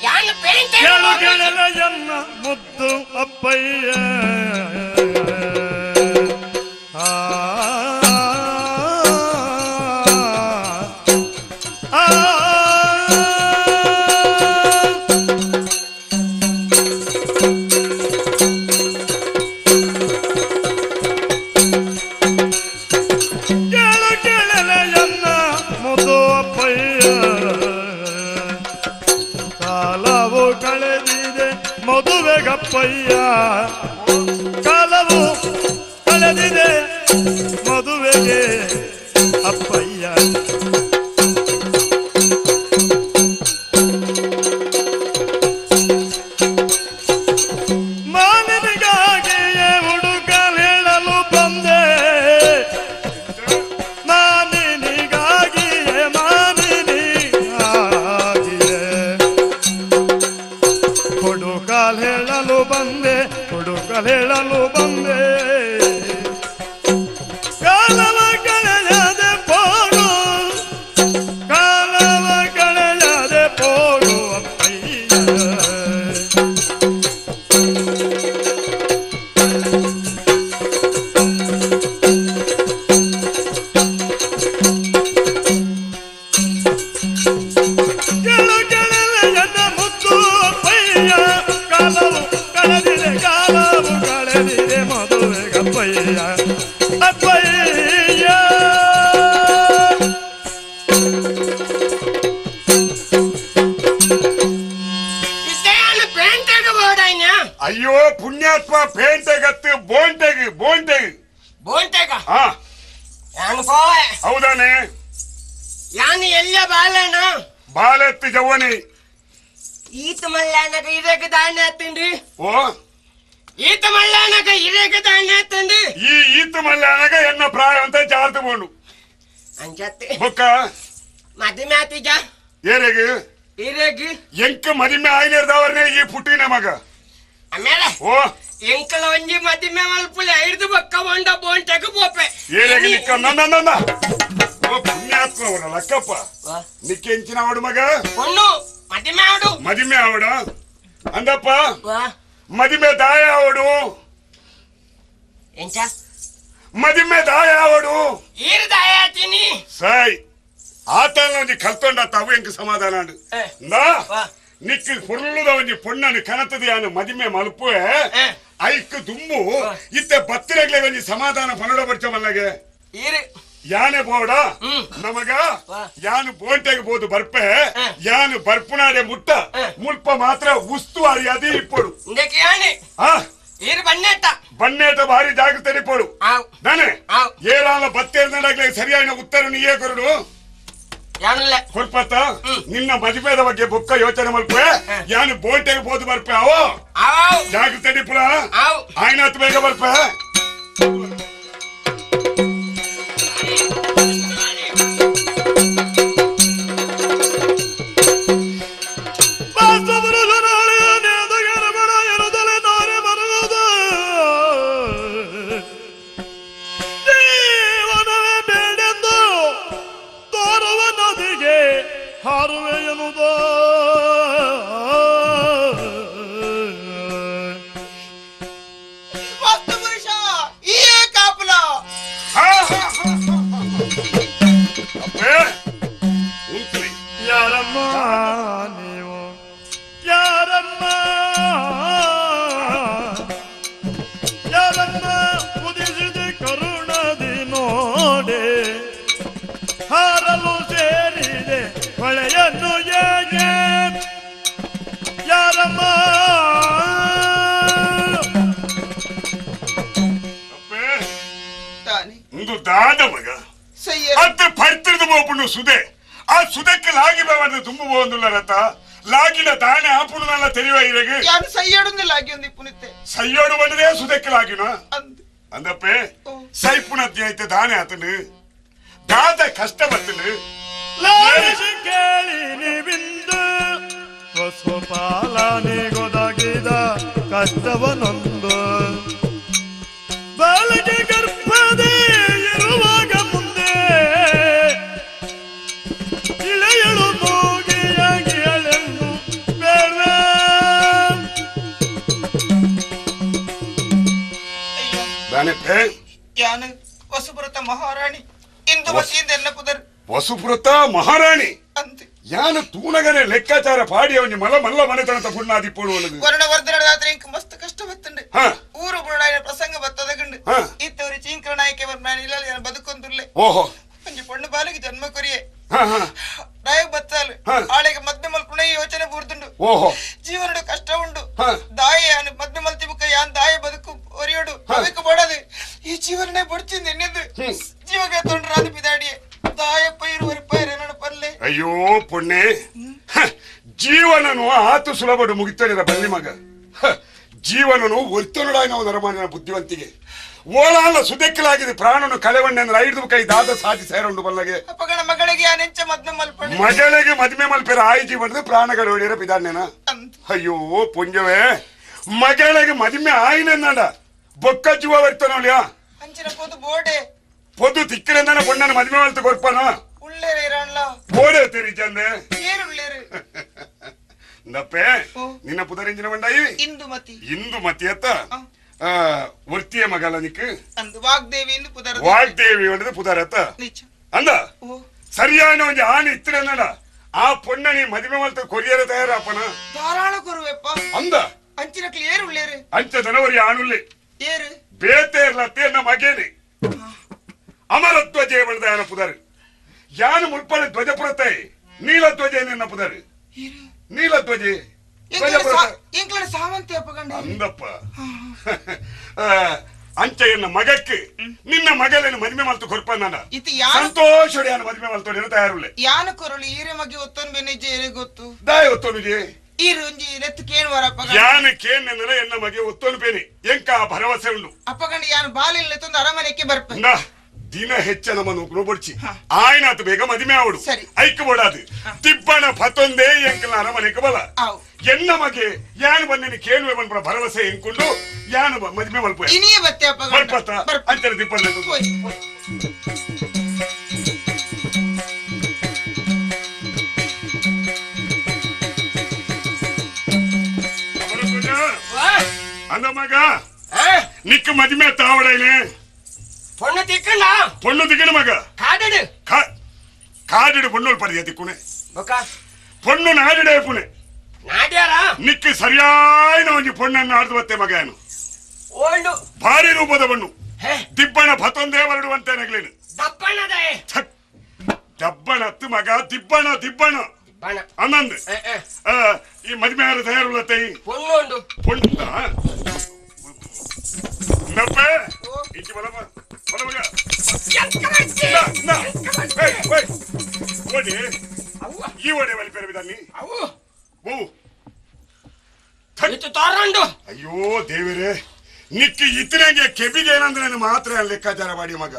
ಯಾನು ಪೇಂಟೆ ಕೇಳು ಕೇಳಲಯ್ಯನ್ನ ಮುದ್ದು ಅಪ್ಪಯ್ಯ ಆ, ಆ, ಆ. ಅಪ್ಪಯ್ಯ ಕಾಲವು ಕಳೆದಿದೆ ಮದುವೆಗೆ ಅಪ್ಪಯ್ಯ ಮಾನಿನಿಗಾಗಿಯೇ ಹುಡುಗ ಹೇಳಲು ಬಂದೆ ಮಾನಿನಿಗಾಗಿಯೇ ಮಾನಿನಿಗಾಗಿಯೇ ಹುಡುಗಲ್ ಹೇಳಲು ಬಂದೆ ಹುಡುಗಲ್ ಹೇಳಲು ಬಂದೆ ಕಾಲವ ಕಳೆಯದೆ ಹೋಗು ಕಾಲವ ಕಳೆಯದೆ ಹೋಗು ಅಪ್ಪಯ್ಯ. ಕೇಳು ಕೇಳಲೆಯನ್ನ ಮುದ್ದು ಅಪ್ಪಯ್ಯ ಕಾಲವು ಕಳೆದಿದೆ ಕಾಲವು ಕಳೆದಿದೆ ಮದುವೆಗಪ್ಪಯ್ಯ ಅಪ್ಪಯ್ಯ. ಅಯ್ಯೋ ಪುಣ್ಯಾತ್ಮ ಪೇಂಟೆಗತ್ತು ಬೋಂಟೆಗ್ ಬೋಂಟೆಗ್ ಬೋಂಟೆಗ ಹಾ ಯಾನು ಪೋವೆ ಹೌದಾನೆ ಯಾನು ಎಲ್ಲ ಬಾಲಣ್ಣ ಬಾಲೆತ್ತು ಜವನಿ ಈತ ಮಲ್ಲಾನಗ ಇರೇಗ ದಾಣ ತಿಂಡಿ ಓ ಈತ ಮಲ್ಲಾನಗ ಇರೇಗ ದಾಣ ತಿಂಡಿ ಈ ಈತ ಮಲ್ಲಾನಗ ಎನ್ನ ಪ್ರಾಯ ಅಂತ ಜಾರ್ದು ಬೋಂಡು ಅಂಜತ್ತೆ ಬೊಕ್ಕ ಮದುವೆ ಆತೀಗ ಏರೆಗ್ ಇರೇಗಿ ಎಂಕ ಮದಿಮೆ ಆಯ್ನೇರ್ದವರ್ನೇ ಈ ಪುಟ್ಟಿನ ಮಗ ಆಮೇಲೆ ಓ ಎಂಕಲ ಒಂಜಿ ಮದಿಮೆ ಮಲ್ಪುಲೆ ಐದು ಬೊಕ್ಕ ಒಂಡ ಬೋಂಟೆಗ ಪೋಪೆ ಏರೆಗ್ ನಿಕ್ಕ ನನ್ನ ಓ ಪುಣ್ಯಾತ್ಮ ಅವರ ಲಕ್ಕಪ್ಪ ನಿಕ್ಕೆಂಚಿನ ಅವಡು ಮಗ పొన్ను మదిమే ఆడు ಮದಿಮೆ ಅವಡ ಅಂದಪ್ಪ ಮದಿಮೆ ದಾಯ ಅವಡು ಎಂಚ ಮದಿಮೆ ದಾಯ ಅವಡು ಈರು ದಾಯಾತಿನಿ ಸೈ ಆತನ ಒಂಜಿ ಕಲ್ತೊಂಡ ತಾವು ಎಂಕ್ ಸಮಾಧಾನ ಅಂಡು ನಾ ನಿಕ್ ಪೊರ್ಲುದ ಒಂಜಿ ಪೊಣ್ಣನು ಕನತದ ಯಾನು ಮದಿಮೆ ಮಲ್ಪುವೆ ಐಕ್ ದುಂಬು ಇತ್ತೆ ಬತ್ತಿರಗ್ಲೆ ಒಂಜಿ ಸಮಾಧಾನ ಪನ್ನಡ ಬಚ್ಚ ಮಲ್ಲಗೆ ಈರು ಯಾನೆ ಬೋಡ ನಮಗ ಯಾನು ಬೋಂಟೆಗೆ ಬೋದು ಬರ್ಪೆ ಯಾನು ಬರ್ಪುನಾಡೆ ಮುಟ್ಟ ಮುಲ್ಪ ಮಾತ್ರ ಉಸ್ತುವಾರಿ ಅದೇ ಇಪ್ಪಡು ಇಂದಕ್ಕೆ ಯಾನೆ ಆ ಈರು ಬನ್ನೇಟ ಬನ್ನೇಟ ಭಾರಿ ಜಾಗ್ರತೆ ಇಪ್ಪಡು ನಾನೇ ಏರಾಲ ಬತ್ತೇರ್ನಡಗ್ಲೆ ಸರಿಯಾದ ಉತ್ತರ ನೀಯೇ ಕೊರಡು ಕೊರ್ಪತ್ತ ನಿನ್ನ ಮದುವೆದ ಬಗ್ಗೆ ಬುಕ್ಕ ಯೋಚನೆ ಮಲ್ಪೆ ಯಾನು ಬೋಂಟೆಗೆ ಬೋದು ಬರ್ಪೆ ಅವೋ ಜಾಗ್ರತೆ ಇಪ್ಪುಲ ಆಯ್ನಾತ್ ಬೇಗ ಬರ್ಪೆ. ಜೀವನವೇ ಬೇಡೆಂದು ತೋರುವ ನದಿಗೆ ಹಾರುವೆ ಎನ್ನುವುದು ವಾಸ್ತು ಪುರುಷ ಈ ಕಾಪುಲ ಯಾರಮ್ಮ ನೀವು ಯಾರಮ್ಮ ಯಾರಮ್ಮ ಉದಿಸಿದೆ ಕರುಣದಿ ನೋಡೆ ಹಾರಲು ಸೇರಿದೆ ಹೊಳೆಯನ್ನು ಹೇಗೆ ಯಾರಮ್ಮ ಒಂದು ದಾದ ಮಗ ಅತ್ತ ಪರ್ತಿರ್ದು ಬೋಪುಂಡು ಸುದೆ ಆ ಸುದಕ್ಕೆ ಲಾಗಿ ಬಾವರ್ದು ತುಂಬು ಬೋಂದುಲ್ಲ ರಥ ಲಾಗಿನ ದಾನೆ ಆಪುಣನಲ್ಲ ತೆರಿವ ಇರಗೆ ಯಾನು ಸೈಯಡೊಂದು ಲಾಗಿ ಒಂದು ಪುನಿತೆ ಸೈಯೋಡು ಬಂದದೆ ಸುದಕ್ಕೆ ಲಾಗಿನ ಅಂದಪ್ಪೆ ಸೈಪುಣದ್ಯ ಐತೆ ದಾನೆ ಆತನು ದಾದ ಕಷ್ಟ ಬರ್ತನು ಲಾಲಿಸಿ ಕೇಳಿ ನೀವಿಂದು ವಸುಪಾಲನಿಗೊದಗಿದ ಕಷ್ಟವನೊಂದು ಬಾಲಗೆ ಗರ್ಭದೇ ಇರುವಾಗ ಮುಂದೆ ಇಳೆಯಳು ಮೂಗಿಯಾಗಿ ಅಳೆಂದು ಬೇಡ. ದಾನೆಪ್ಪೆ ಯಾನು ವಸುಪುರತ ಮಹಾರಾಣಿ ಇಂದು ವಸಿಯಿಂದ ಎನ್ನ ಪುದರ್ ವಸುಪುರತ ಮಹಾರಾಣಿ ಯಾನು ತೂನಗನೆ ಲೆಕ್ಕಾಚಾರ ಪಾಡಿ ಅವನಿ ಮಲ ಮಲ್ಲ ಮನೆತನದ ಪುಣ್ಣಾದಿ ಪೋಡುವನದು ವರುಣವರ್ಧನ ಇಂಕ ಮಸ್ತ್ ಕಷ್ಟ ಬತ್ತುಂಡು ಹಾ. ಊರು ಬುರುಡಾಯಿನ ಪ್ರಸಂಗ ಬತ್ತದಗುಂಡು ಹಾ. ಇತ್ತವರು ಚೀಂಕರ ನಾಯಕೆ ಬರ್ಮಾನ ಇಲ್ಲ ಯಾನು ಬದುಕೊಂದುಲ್ಲೆ ಓಹೋ ಒಂಜಿ ಪೊಣ್ಣು ಬಾಲಿಗೆ ಜನ್ಮ ಕೊರಿಯೆ ಹಾ ಹಾ ನಾಯಕ್ ಬತ್ತಾಲು ಆಳೆಗೆ ಮದ್ದೆ ಮಲ್ಪುಣ ಈ ಯೋಚನೆ ಬೂರ್ದುಂಡು ಓಹೋ ಜೀವನಡು ಕಷ್ಟ ಉಂಡು ಹಾ. ದಾಯಿ ಯಾನು ಮದ್ದೆ ಜೀವನನು ಆತು ಸುಲಭಡು ಮುಗಿತನಿರ ಬಲ್ಲಿ ಮಗ. ಜೀವನನು ಒರ್ತನುಡಾಯಿನ ನರಮಾನಿನ ಬುದ್ಧಿವಂತಿಗೆ ಓಳಾಲ ಸುದೆಕ್ಕಲಾಗಿದೆ ಪ್ರಾಣನು ಕಳೆವಣ್ಣೆ ಐದು ಕೈ ದಾದ ಸಾಧಿ ಸೇರುಂಡು ಬಲ್ಲಗೆ. ಮಗಳಿಗೆ ಮದ್ಮೆ ಮಲ್ಪೆರ ಆಯಿ ಜೀವನದ ಪ್ರಾಣಗಳು ಒಡೆಯರ ಪಿದಾಣ್ಣೇನ. ಅಯ್ಯೋ ಪುಂಜವೇ, ಮಗಳಿಗೆ ಮದ್ಮೆ ಆಯ್ನಂದ ಬೊಕ್ಕ ಜೀವ ಬರ್ತನೋಲ್ಯಾ ಪೊದು ತಿಕ್ಕರೆಂದಾನ ಪೊಣ್ಣನ ಮದ್ಮೆ ಮಲ್ತು ಕೊರ್ಪನ ಬೋಡೆ ತೆರಿಚಂದೆ ನಪ್ಪೆ. ನಿನ್ನ ಪುದರಿಂಜಿನ ಬಂಡಾಯಿ ಇಂದುಮತಿ. ಇಂದುಮತಿ ಅತ್ತ ವೃತ್ತಿಯ ಮಗಲ ನಿಕ್ ವಾಗ್ದೇವಿ. ವಾಗ್ದೇವಿ ಒಂಡದು ಪುದರತ್ತ ಅಂದ ಸರಿಯಾನ ಒಂಜಿ ಆಣಿ ಇತ್ತಿರನ್ನಡ ಆ ಪೊಣ್ಣನಿ ಮದುವೆ ಮಲ್ತ ಕೊರಿಯರ ತಯಾರಪ್ಪನ ಧಾರಾಳ ಕೊರುವೆಪ್ಪ ಅಂದ ಅಂಚಿನಕ್ಲು ಏರು ಉಳ್ಳೇರು ಅಂಚ ಜನವರಿ ಆಣುಲ್ಲೆ ಏರು ಬೇತೆ ಇರ್ಲತ್ತೆ ಎನ್ನ ಮಗೇನೆ ಅಮರತ್ವ ಜಯಬಣದ ಯಾನ ಪುದರ್ ಯಾನು ಮುಲ್ಪಳೆ ಧ್ವಜಪುರತೆ ನೀಲ ಧ್ವಜ ನಿನ್ನ ಪುದರ್ ನೀಲ ಧ್ವಜೆ ಅಂದಪ್ಪ. ಅಂಚ ಎನ್ನ ಮಗಕ್ಕೆ ನಿನ್ನ ಮಗಲೇನು ಮದುವೆ ಮಲ್ತು ಕೊರ್ಪ ನನ್ನ ಸಂತೋಷ ಮದುವೆ ಮಲ್ತೋಡಿನ ತಯಾರುಲ್ಲೆ ಯಾನು ಕೊರಳು ಈರೆ ಮಗೆ ಒತ್ತೊನ್ ಬೆನಿಜೆ ಏರೆ ಗೊತ್ತು ದಾಯ ಒತ್ತೊನುಜೆ ಈರು ಒಂಜಿ ನೆತ್ತು ಕೇಣುವರಪ್ಪ ಯಾನು ಕೇಣ್ಣೆಂದ್ರೆ ಎನ್ನ ಮಗೆ ಒತ್ತೊನು ಪೇನೆ ಎಂಕ ಭರವಸೆ ಉಂಡು ಅಪ್ಪಗಂಡ ಯಾನು ಬಾಲಿಲ್ಲ ತಂದು ಅರಮನೆಗೆ ಬರ್ಪ ದಿನ ಹೆಚ್ಚ ನಮ್ಮ ನೂಕುನು ಬೊಡ್ಚಿ ಆಯ್ನಾತು ಬೇಗ ಮದುವೆ ಆವಡು ಐಕ್ ಬೋಡಾದು ತಿಬ್ಬಣ ಫತೊಂದೇ ಎಂಕಲ್ನ ಅರಮನೆಗೆ ಬಲ ಎನ್ನ ಮಗೆ ಯಾನು ಬಂದೇನಿ ಕೇಳುವೆ ಬಂದ್ಬಿಡ ಭರವಸೆ ಎಂಕೊಂಡು ಯಾನು ಮದುವೆ ಮಲ್ಪ ಬರ್ಪತ್ತ ಅಂತಾರೆ ತಿಪ್ಪಣ್ಣ. ಅಂದ ಮಗ ನಿಕ್ಕ ಮದುವೆ ತಾವಡೈನೆ பொண்ணு திக்கணா பொண்ணு திக்கணும் மக காடடு காடடு பொண்ணு படியா திக்குனே பொண்ணு நாடிடே புனே நாடியாரா ನಿಕ್ಕ ಸರಿಯಾದ ಒಂಜಿ ಪೊಣ್ಣನ್ನು ಆಡ್ದು ಬತ್ತೆ ಮಗನು ಓಂಡು ಭಾರಿ ರೂಪದ ಬಣ್ಣು ದಿಬ್ಬಣ ಫತೊಂದೇ ಹೊರಡುವಂತೆ ನಗಲೇನು ದಪ್ಪಣದೇ ದಬ್ಬಣತ್ತು ಮಗ ದಿಬ್ಬಣ ದಿಬ್ಬಣ ಅನ್ನಂದು ಈ ಮದುವೆ ಯಾರು ತಯಾರುಳ್ಳತ್ತೆ ಪೊಣ್ಣು ಪೊಣ್ಣ ನಪ್ಪೆ ಇಂಚಿ ಬಲಮ ಬಲಮಗ ಓಡಿ ಈ ಓಡೆ ಬಲಿ ಪೆರಬಿದಾನಿ ಓ ತೋರಂಡು. ಅಯ್ಯೋ ದೇವರೇ, ನಿಕ್ಕ ಇತ್ತನಾಗೆ ಕೆಬಿಗೆ ಏನಂದ್ರೆ ನಾನು ಮಾತ್ರ ಲೆಕ್ಕಾಚಾರ ಮಾಡಿ ಮಗ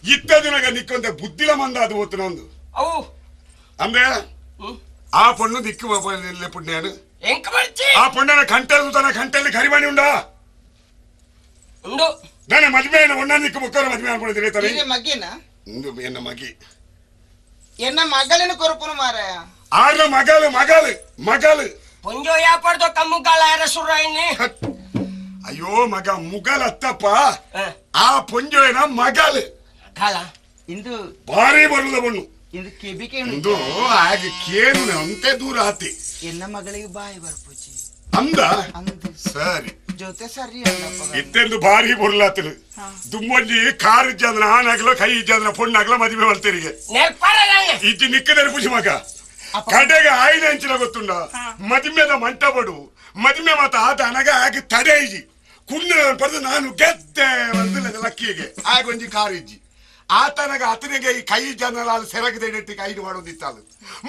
ಇತ್ತದಿನಾಗ ನಿಕ್ಕೊಂತ ಬುದ್ಧಿಲ ಮಂದ ಅದು ಓತು ನಂದು ಅವು ಅಂದ್ರೆ ಆ ಪೊಣ್ಣು ದಿಕ್ಕು ಪುಣ್ಯಾನು ಆ ಪೊಣ್ಣನ ಕಂಟೆಲ್ ತನ್ನ ಕಂಟೆಲ್ಲಿ ಕರಿಮಾಣಿ ಉಂಡಾ ಉಂಡು. ನಾನು ಮದುವೆ ಒಣ್ಣ ನಿಕ್ಕ ಮುಕ್ಕರ ಮದುವೆ ಅನ್ಕೊಂಡಿದ್ದೀನಿ ತಾನೆ ಮಗಿನ ಎನ್ನ ಮಗಿ ಎನ್ನ ಮಗಳನ್ನ ಕೊರಪುನು ಮಾರಾಯ ಆರ್ಲ ಮಗಲು ಮಗಲು ಮಗಲು ಪೊಂಜೋ ಯಾಪಡ್ದೋ ಕಮ್ಮುಗಾಲ ಯಾರ ಸುರಾಯಿನಿ. ಅಯ್ಯೋ ಮಗ ಮುಗಲ್ ಅತ್ತಪ್ಪ ಆ ಪೊಂಜೋಯನ ಮಗಲು ಇಂದು ಭಾರಿ ಬರುದ ಬಣ್ಣು ಇಂದು ಕೆಬಿಕೆ ಇಂದು ಹಾಗೆ ಕೇನು ಅಂತೆ ದೂರ ಆತಿ ಎನ್ನ ಮಗಳಿಗೆ ಬಾಯಿ ಬರ್ಪುಜಿ ಅಂದ ಸರಿ ಜೊತೆ ಸರಿ ಇತ್ತೆಂದು ಭಾರಿ ಬೊರ್ಲಾತಲು ದುಮ್ಮೊಂಜಿ ಕಾರ್ ಇಜ್ಜಂದ್ರ ಆನಾಗ್ಲ ಕೈ ಇಜ್ಜಂದ್ರ ಪೊಣ್ಣಾಗ್ಲ ಮದುವೆ ಮಲ್ತೇರಿಗೆ ಇಜ್ಜಿ ನಿಕ್ಕದರೆ ಪುಜಿ ಮಗ ಕಡೆಗೆ ಆಯ್ನ ಅಂಚಿನ ಗೊತ್ತುಂಡ ಮದುವೆದ ಮಂಟಪಡು ಮದುವೆ ಮಾತ ಆತ ಅನಗ ಆಗ ತಡೆ ಇಜ್ಜಿ ಕುಣ್ಣ ಪಡೆದು ನಾನು ಗೆದ್ದೆ ಒಂದು ಲಕ್ಕಿಗೆ ಆಗೊಂಜಿ ಕಾರ್ ಇಜ್ಜಿ ಆತನಗ ಆತನಿಗೆ ಈ ಕೈ ಜನರ ಸೆರಗದೆ ಇಟ್ಟು ಕೈ ಮಾಡೋದಿತ್ತಾಳು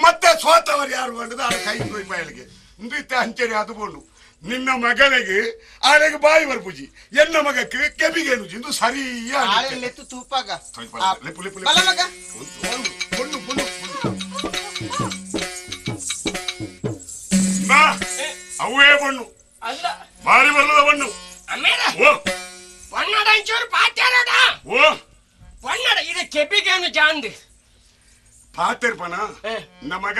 ಮತ್ತೆ ಸೋತವರು ಯಾರು ಕಂಡದ ಆ ಕೈ ಬಾಯಳಿಗೆ ಇಂದು ಅಂಚನೆ ಅದು ಬೋಡು ನಿನ್ನ ಮಗನಿಗೆ ಆನೆಗೆ ಬಾಯಿ ಬರ್ಪುಜಿ ಎನ್ನ ಮಗಕ್ಕೆ ಕೆಬಿಗೇನು ಇಂದು ಸರಿ ತೂಪಾಗ ಪೊಣ್ಣು ಪೊಣ್ಣು ಅವೇ ಬಣ್ಣು ಭಾರಿ ಬಲ್ಲದ ಬಣ್ಣು ಓ ಪೊನ್ನಡ ಇದು ಕೆಬಿಗೇನು ಜಾಂದು ಪಾತಿರ್ಪನ ನಮಗ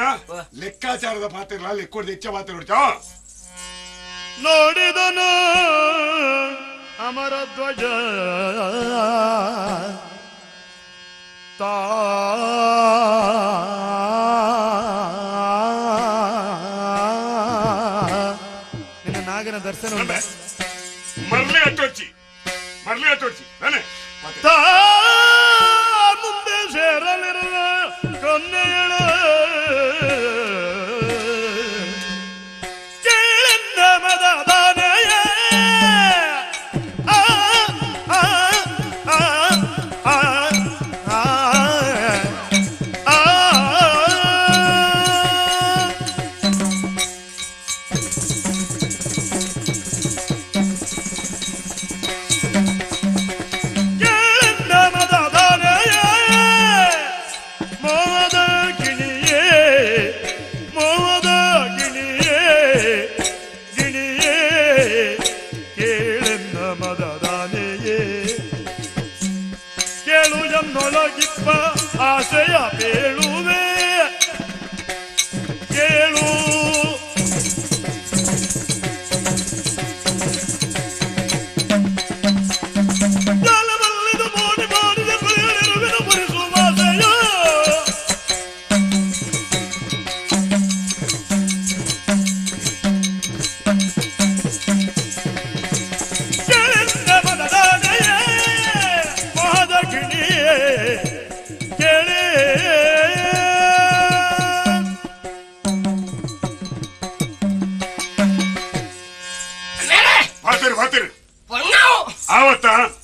ಲೆಕ್ಕಾಚಾರದ ಪಾತಿರ್ಲ ಲೆಕ್ಕೋಡ್ದು ಹೆಚ್ಚ ಪಾತಿರ್ ಹೊಡ್ಚ ನೋಡಿದನು ಅಮರ ಧ್ವಜ ತಾ ನಿನ್ನ ನಾಗನ ದರ್ಶನ ಮರಳಿ ಅಟ್ಟೊಚ್ಚಿ ಮರಳಿ ಅಟ್ಟೊಚ್ಚಿ ನಾನೇ ತಾ ಮುಂದೆ ಸೇರಲಿರುವ ಕೊನ್ನೆಯಳು ಕೇಳಿಂದ ಮದದಾನೆಯ ಆ ಆ ಆ ಆ ಆ ಆ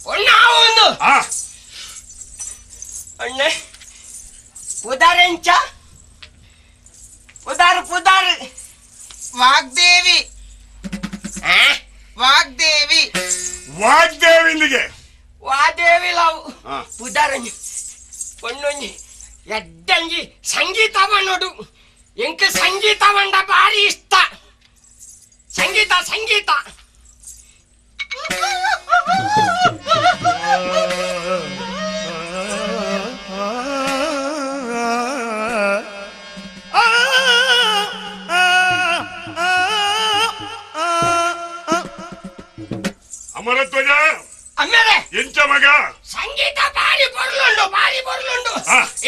ಪೊಣ್ಣಾವು ಅಣ್ಣೆ ಪುದಾರೆಂಚ ಪುದಾರು ಪುದಾರು ವಾಗ್ದೇವಿ ವಾಗ್ದೇವಿ ವಾಗ್ದೇವಿಂದಿಗೆ ವಾದೇವಿ ಲಾವು ಪುದಾರಂಜಿ ಪೊಣ್ಣೊಂಜಿ ಎಡ್ಡಂಜಿ ಸಂಗೀತ ನೋಡು ಎಂಕ ಸಂಗೀತ ಬಂಡ ಭಾರಿ ಇಷ್ಟ ಸಂಗೀತ ಸಂಗೀತ ಅಮರಧ್ವಜ ಅಮ್ಮೇಲೆ ಎಂಚ ಮಗ ಸಂಗೀತ ಬಾರಿ ಬರಲುಂಡು ಬಾರಿ ಬರಲುಂಡು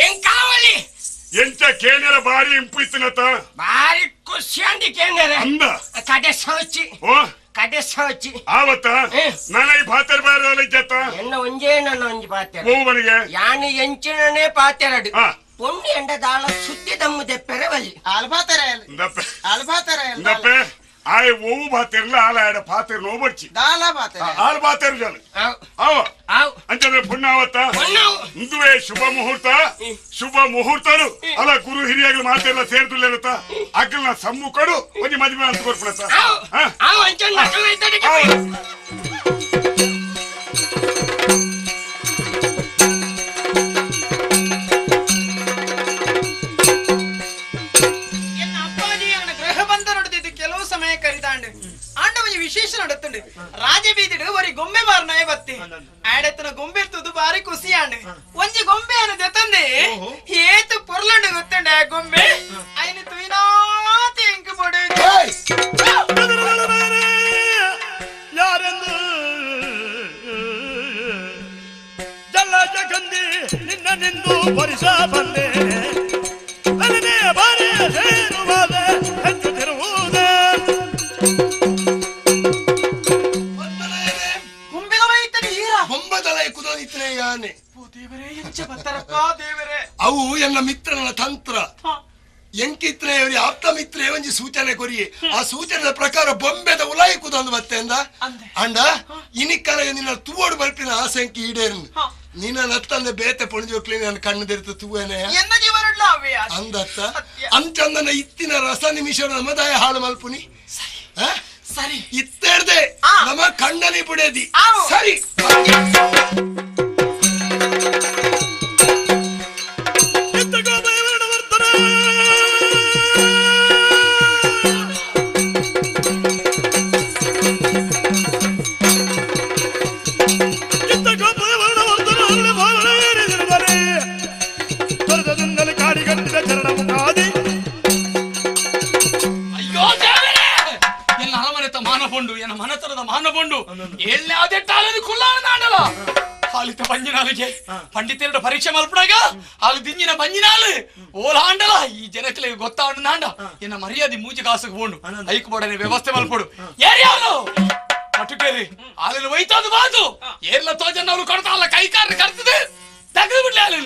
ಏನ್ ಕಾವಲಿ ಎಂಚ ಕೇಳಿರ ಬಾರಿ ಇಂಪು ಇತ್ತಿನತ ಬಾರಿ ಖುಷಿ ಅಂದಿ ಕೇಂದ್ರ ಅಂದ ಕಡೆ ಸೋಚಿ ಓ ಕಡೆ ಸೋಚಿ ಆವತ್ತ ನಾನ ಈ ಪಾತ್ರ ಬಾರಲ್ಲ ಇಜ್ಜತ್ತ ಎನ್ನ ಒಂಜೇ ನನ್ನ ಒಂಜಿ ಪಾತ್ರ ಮೂವನಿಗೆ ಯಾನು ಎಂಚಿನನೇ ಪಾತೆರಡು ಪೊಣ್ಣು ಎಂಡ ದಾಳ ಸುದ್ದಿ ದಮ್ಮು ದೆಪ್ಪೆರೆ ಬಲ್ಲಿ ಆಲ್ಬಾತರ ಆಲ್ಬಾತರ ಇಂದಪ್ಪೆ ಆಯ್ ಓವು ಬಾತಿರ್ಲ ಆಲ ಆಡ ಪಾತಿರ್ ನೋಬರ್ಚಿ ದಾಲ ಬಾತರ ಆಲ್ ಬಾತಿರ್ ಜಾಲು ಆವ ಅಂಚಂದ್ರೆ ಪುಣ್ಯ ಆವತ್ತ ಇಂದುವೇ ಶುಭ ಮುಹೂರ್ತ ಶುಭ ಮುಹೂರ್ತರು ಅಲ್ಲ ಗುರು ಹಿರಿಯಾಗಲು ಮಾತೆಲ್ಲ ಸೇರ್ದುಲ್ಲೇನತ್ತ ಅಗ್ಗಲ್ನ ಸಮ್ಮುಖಡು ಒಂಜಿ ಮದುವೆ ಅಂತ ಕೊರ್ಪಣತ್ತ ವಿಶೇಷ ನಡತ್ತುಂಡು ರಾಜಬೀದಿಡು ಒರಿ ಗೊಂಬೆ ಮಾರನಾಯ ಬತ್ತಿ ಆಡತನ ಗೊಂಬೆ ತುದು ಬಾರಿ ಖುಷಿಯಾಂಡು ಒಂಜಿ ಗೊಂಬೆ ಅನ್ನು ದೆತ್ತಂದೆ ಏತು ಪೊರ್ಲುಂಡು ಗೊತ್ತುಂಡು ಆ ಗೊಂಬೆ ಐನ ತುಯಿನಾತಿ ಎಂಕು ಪೊಡು ಯಾರೆಂದು ಜಲ್ಲ ಜಗಂದಿ ನಿನ್ನ ನಿಂದು ಪರಿಸ ಬಂದೆ ನನ್ನೇ ಬಾರಿ ಸೇರುವಾದೆ ಹೆಚ್ಚುತ್ತಿರುವುದೇ ಅವು ಎನ್ನ ಮಿತ್ರನ ತಂತ್ರ ಎಂಕಿತ್ರೆ ಆಪ್ತ ಮಿತ್ರ ಒಂಜಿ ಸೂಚನೆ ಕೊರಿಯೆ ಆ ಸೂಚನೆಯ ಪ್ರಕಾರ ಬೊಂಬೆದ ಉಲಾಯಿ ಕುದೊಂದು ಮತ್ತೆ ಅಂದ ಅಂಡ ಇನಿಕ್ಕನ ನಿನ್ನ ತೂವೋಡು ಬರ್ಪಿನ ಆಸೆ ಎಂಕಿ ಈಡೇರ್ನು ನಿನ್ನ ನತ್ತಂದೆ ಬೇತೆ ಪೊಣಜೋಕ್ಲಿ ನನ್ನ ಕಣ್ಣು ತೆರೆತು ತೂವೇನೆ ಅಂದತ್ತ ಅಂಚಂದನ ಇತ್ತಿನ ರಸ ನಿಮಿಷ ನಮದಾಯ ಹಾಳು ಮಲ್ಪುನಿ ಸರಿ ಇತ್ತೆರ್ದೆ ನಮ್ಮ ಕಣ್ಣಲ್ಲಿ ಪುಡೇದಿ ಸರಿ ಪಂಡಿತೆರಡು ಪರೀಕ್ಷೆ ಮಲ್ಪಡಾಗ ಅಲ್ಲಿ ದಿಂಜಿನ ಬಂಜಿನಾಲು ಓಲಾಂಡಲ ಈ ಜನಕ್ಕೆ ಗೊತ್ತಾಂಡ ಎನ್ನ ಮರ್ಯಾದೆ ಮೂಜಿ ಕಾಸುಗೆ ಬೋಂಡು ಐಕ್ ಬೋಡನೆ ವ್ಯವಸ್ಥೆ ಮಲ್ಪಡು ಏರಿಯಾರು ಪಟುಕೇರಿ ಅಲ್ಲಿ ಒಯ್ತದು ಬಾದು ಏರ್ಲ ತೋಜನ್ನ ಅವ್ರು ಕೊಡ್ತಾ ಅಲ್ಲ ಕೈ ಕಾರ್ ಕರ್ತದೆ ತೆಗೆದು ಬಿಡ್ಲಿ ಅಲ್ಲಿ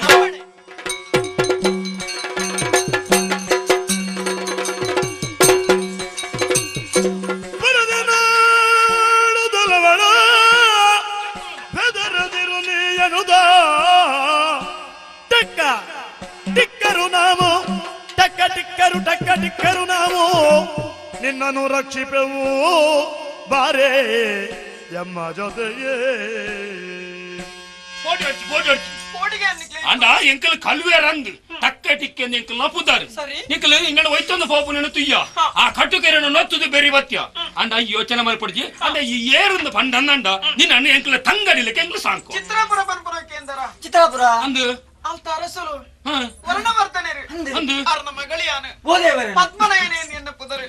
ಟಿಕ್ಕರು ಟಕ್ಕ ಟಿಕ್ಕರು ನಾವು ನಿನ್ನನ್ನು ರಕ್ಷಿಪೆವು ಬಾರೇ ಎಮ್ಮ ಜೊತೆಯೇ ಅಂಡ ಎಂಕಲ್ ಕಲ್ವೇರಂದು ಟಕ್ಕ ಟಿಕ್ಕೆಂದು ಎಂಕಲ್ ನಪುದಾರು ನಿಕಲ್ ಇಂಗಡ ಒಯ್ತೊಂದು ಪೋಪುನ ತುಯ್ಯ ಆ ಕಟ್ಟುಕೆರೆಯನ್ನು ನೊತ್ತುದು ಬೆರಿ ಬತ್ಯ ಅಂಡ ಈ ಯೋಚನೆ ಮಲ್ಪಡಿಜಿ ಅಂಡ ಈ ಏರುಂದು ಪಂಡನ್ನಂಡ ನಿನ್ನ ಅಣ್ಣ ಎಂಕಲ್ ತಂಗಡಿಲಕ್ಕೆ ಎಂಕಲ್ ಸಾಂಕು ಚಿತ್ರಾಪುರ ಪನ್ಪುರ ಕೇಂದ್ರ ಚಿತ್ರಾಪುರ ಅಂದು ಅಲ್ತ ಅರಸಲು ವರ್ಣವರ್ಧನರು ಅರ್ನ ಮಗಳಿಯಾನು ಪದ್ಮನಯನೇ ಎನ್ನ ಪುದರು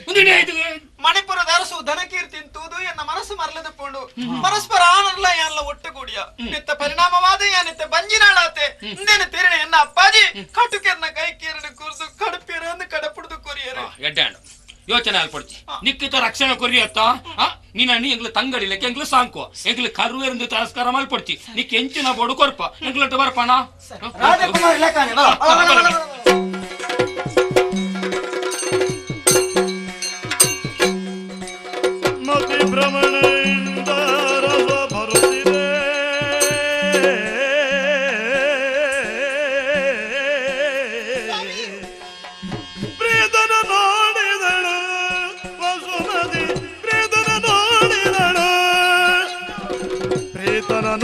ಮಣಿಪುರದ ಅರಸು ಧನಕೀರ್ತಿ ತೂದು ಎನ್ನ ಮನಸ್ಸು ಮರಲದ ಪೋಂಡು ಪರಸ್ಪರ ಆನರ್ಲ ಯಾನ್ಲ ಒಟ್ಟುಗೂಡಿಯ ನಿತ್ತ ಪರಿಣಾಮವಾದ ಯಾನಿತ್ತ ಬಂಜಿನಾಳಾತೆ ಇಂದೇನ ತಿರಣೆ ಎನ್ನ ಅಪ್ಪಾಜಿ ಕಟುಕೆರ್ನ ಕೈ ಕೀರಡು ಕೂರ್ದು ಕಡುಪಿರ ಕಡಪುಡ್ದು ಕೊರಿಯರು ಎಡ್ಡಾಂಡು ಯೋಚನೆ ಅಲ್ಪಡ್ತಿ ನಿಕ್ಕಿತ ರಕ್ಷಣೆ ಕೊರಿಯತ್ತ ನೀನ ಎಂಗ್ಲ ತಂಗಡಿಲಕ್ಕೆ ಎಂಗ್ಲ ಸಾಂಕು ಎಂಗ್ಲ ಕರುವೆರಂದು ತರಸ್ಕಾರ ಮಲ್ಪಡ್ತಿ ನಿಕ್ ಎಂಚಿನ ಬೋಡು ಕೊರ್ಪ ಎಂಗ್ಲಟ್ಟು ಬರ್ಪಣ ರಾಜಕುಮಾರಿ ಲೆಕ್ಕನೆ ಬಾ ಮತಿ ಭ್ರಮಣೆಯಿಂದ ರಸ ಬರುತ್ತಿದೆ.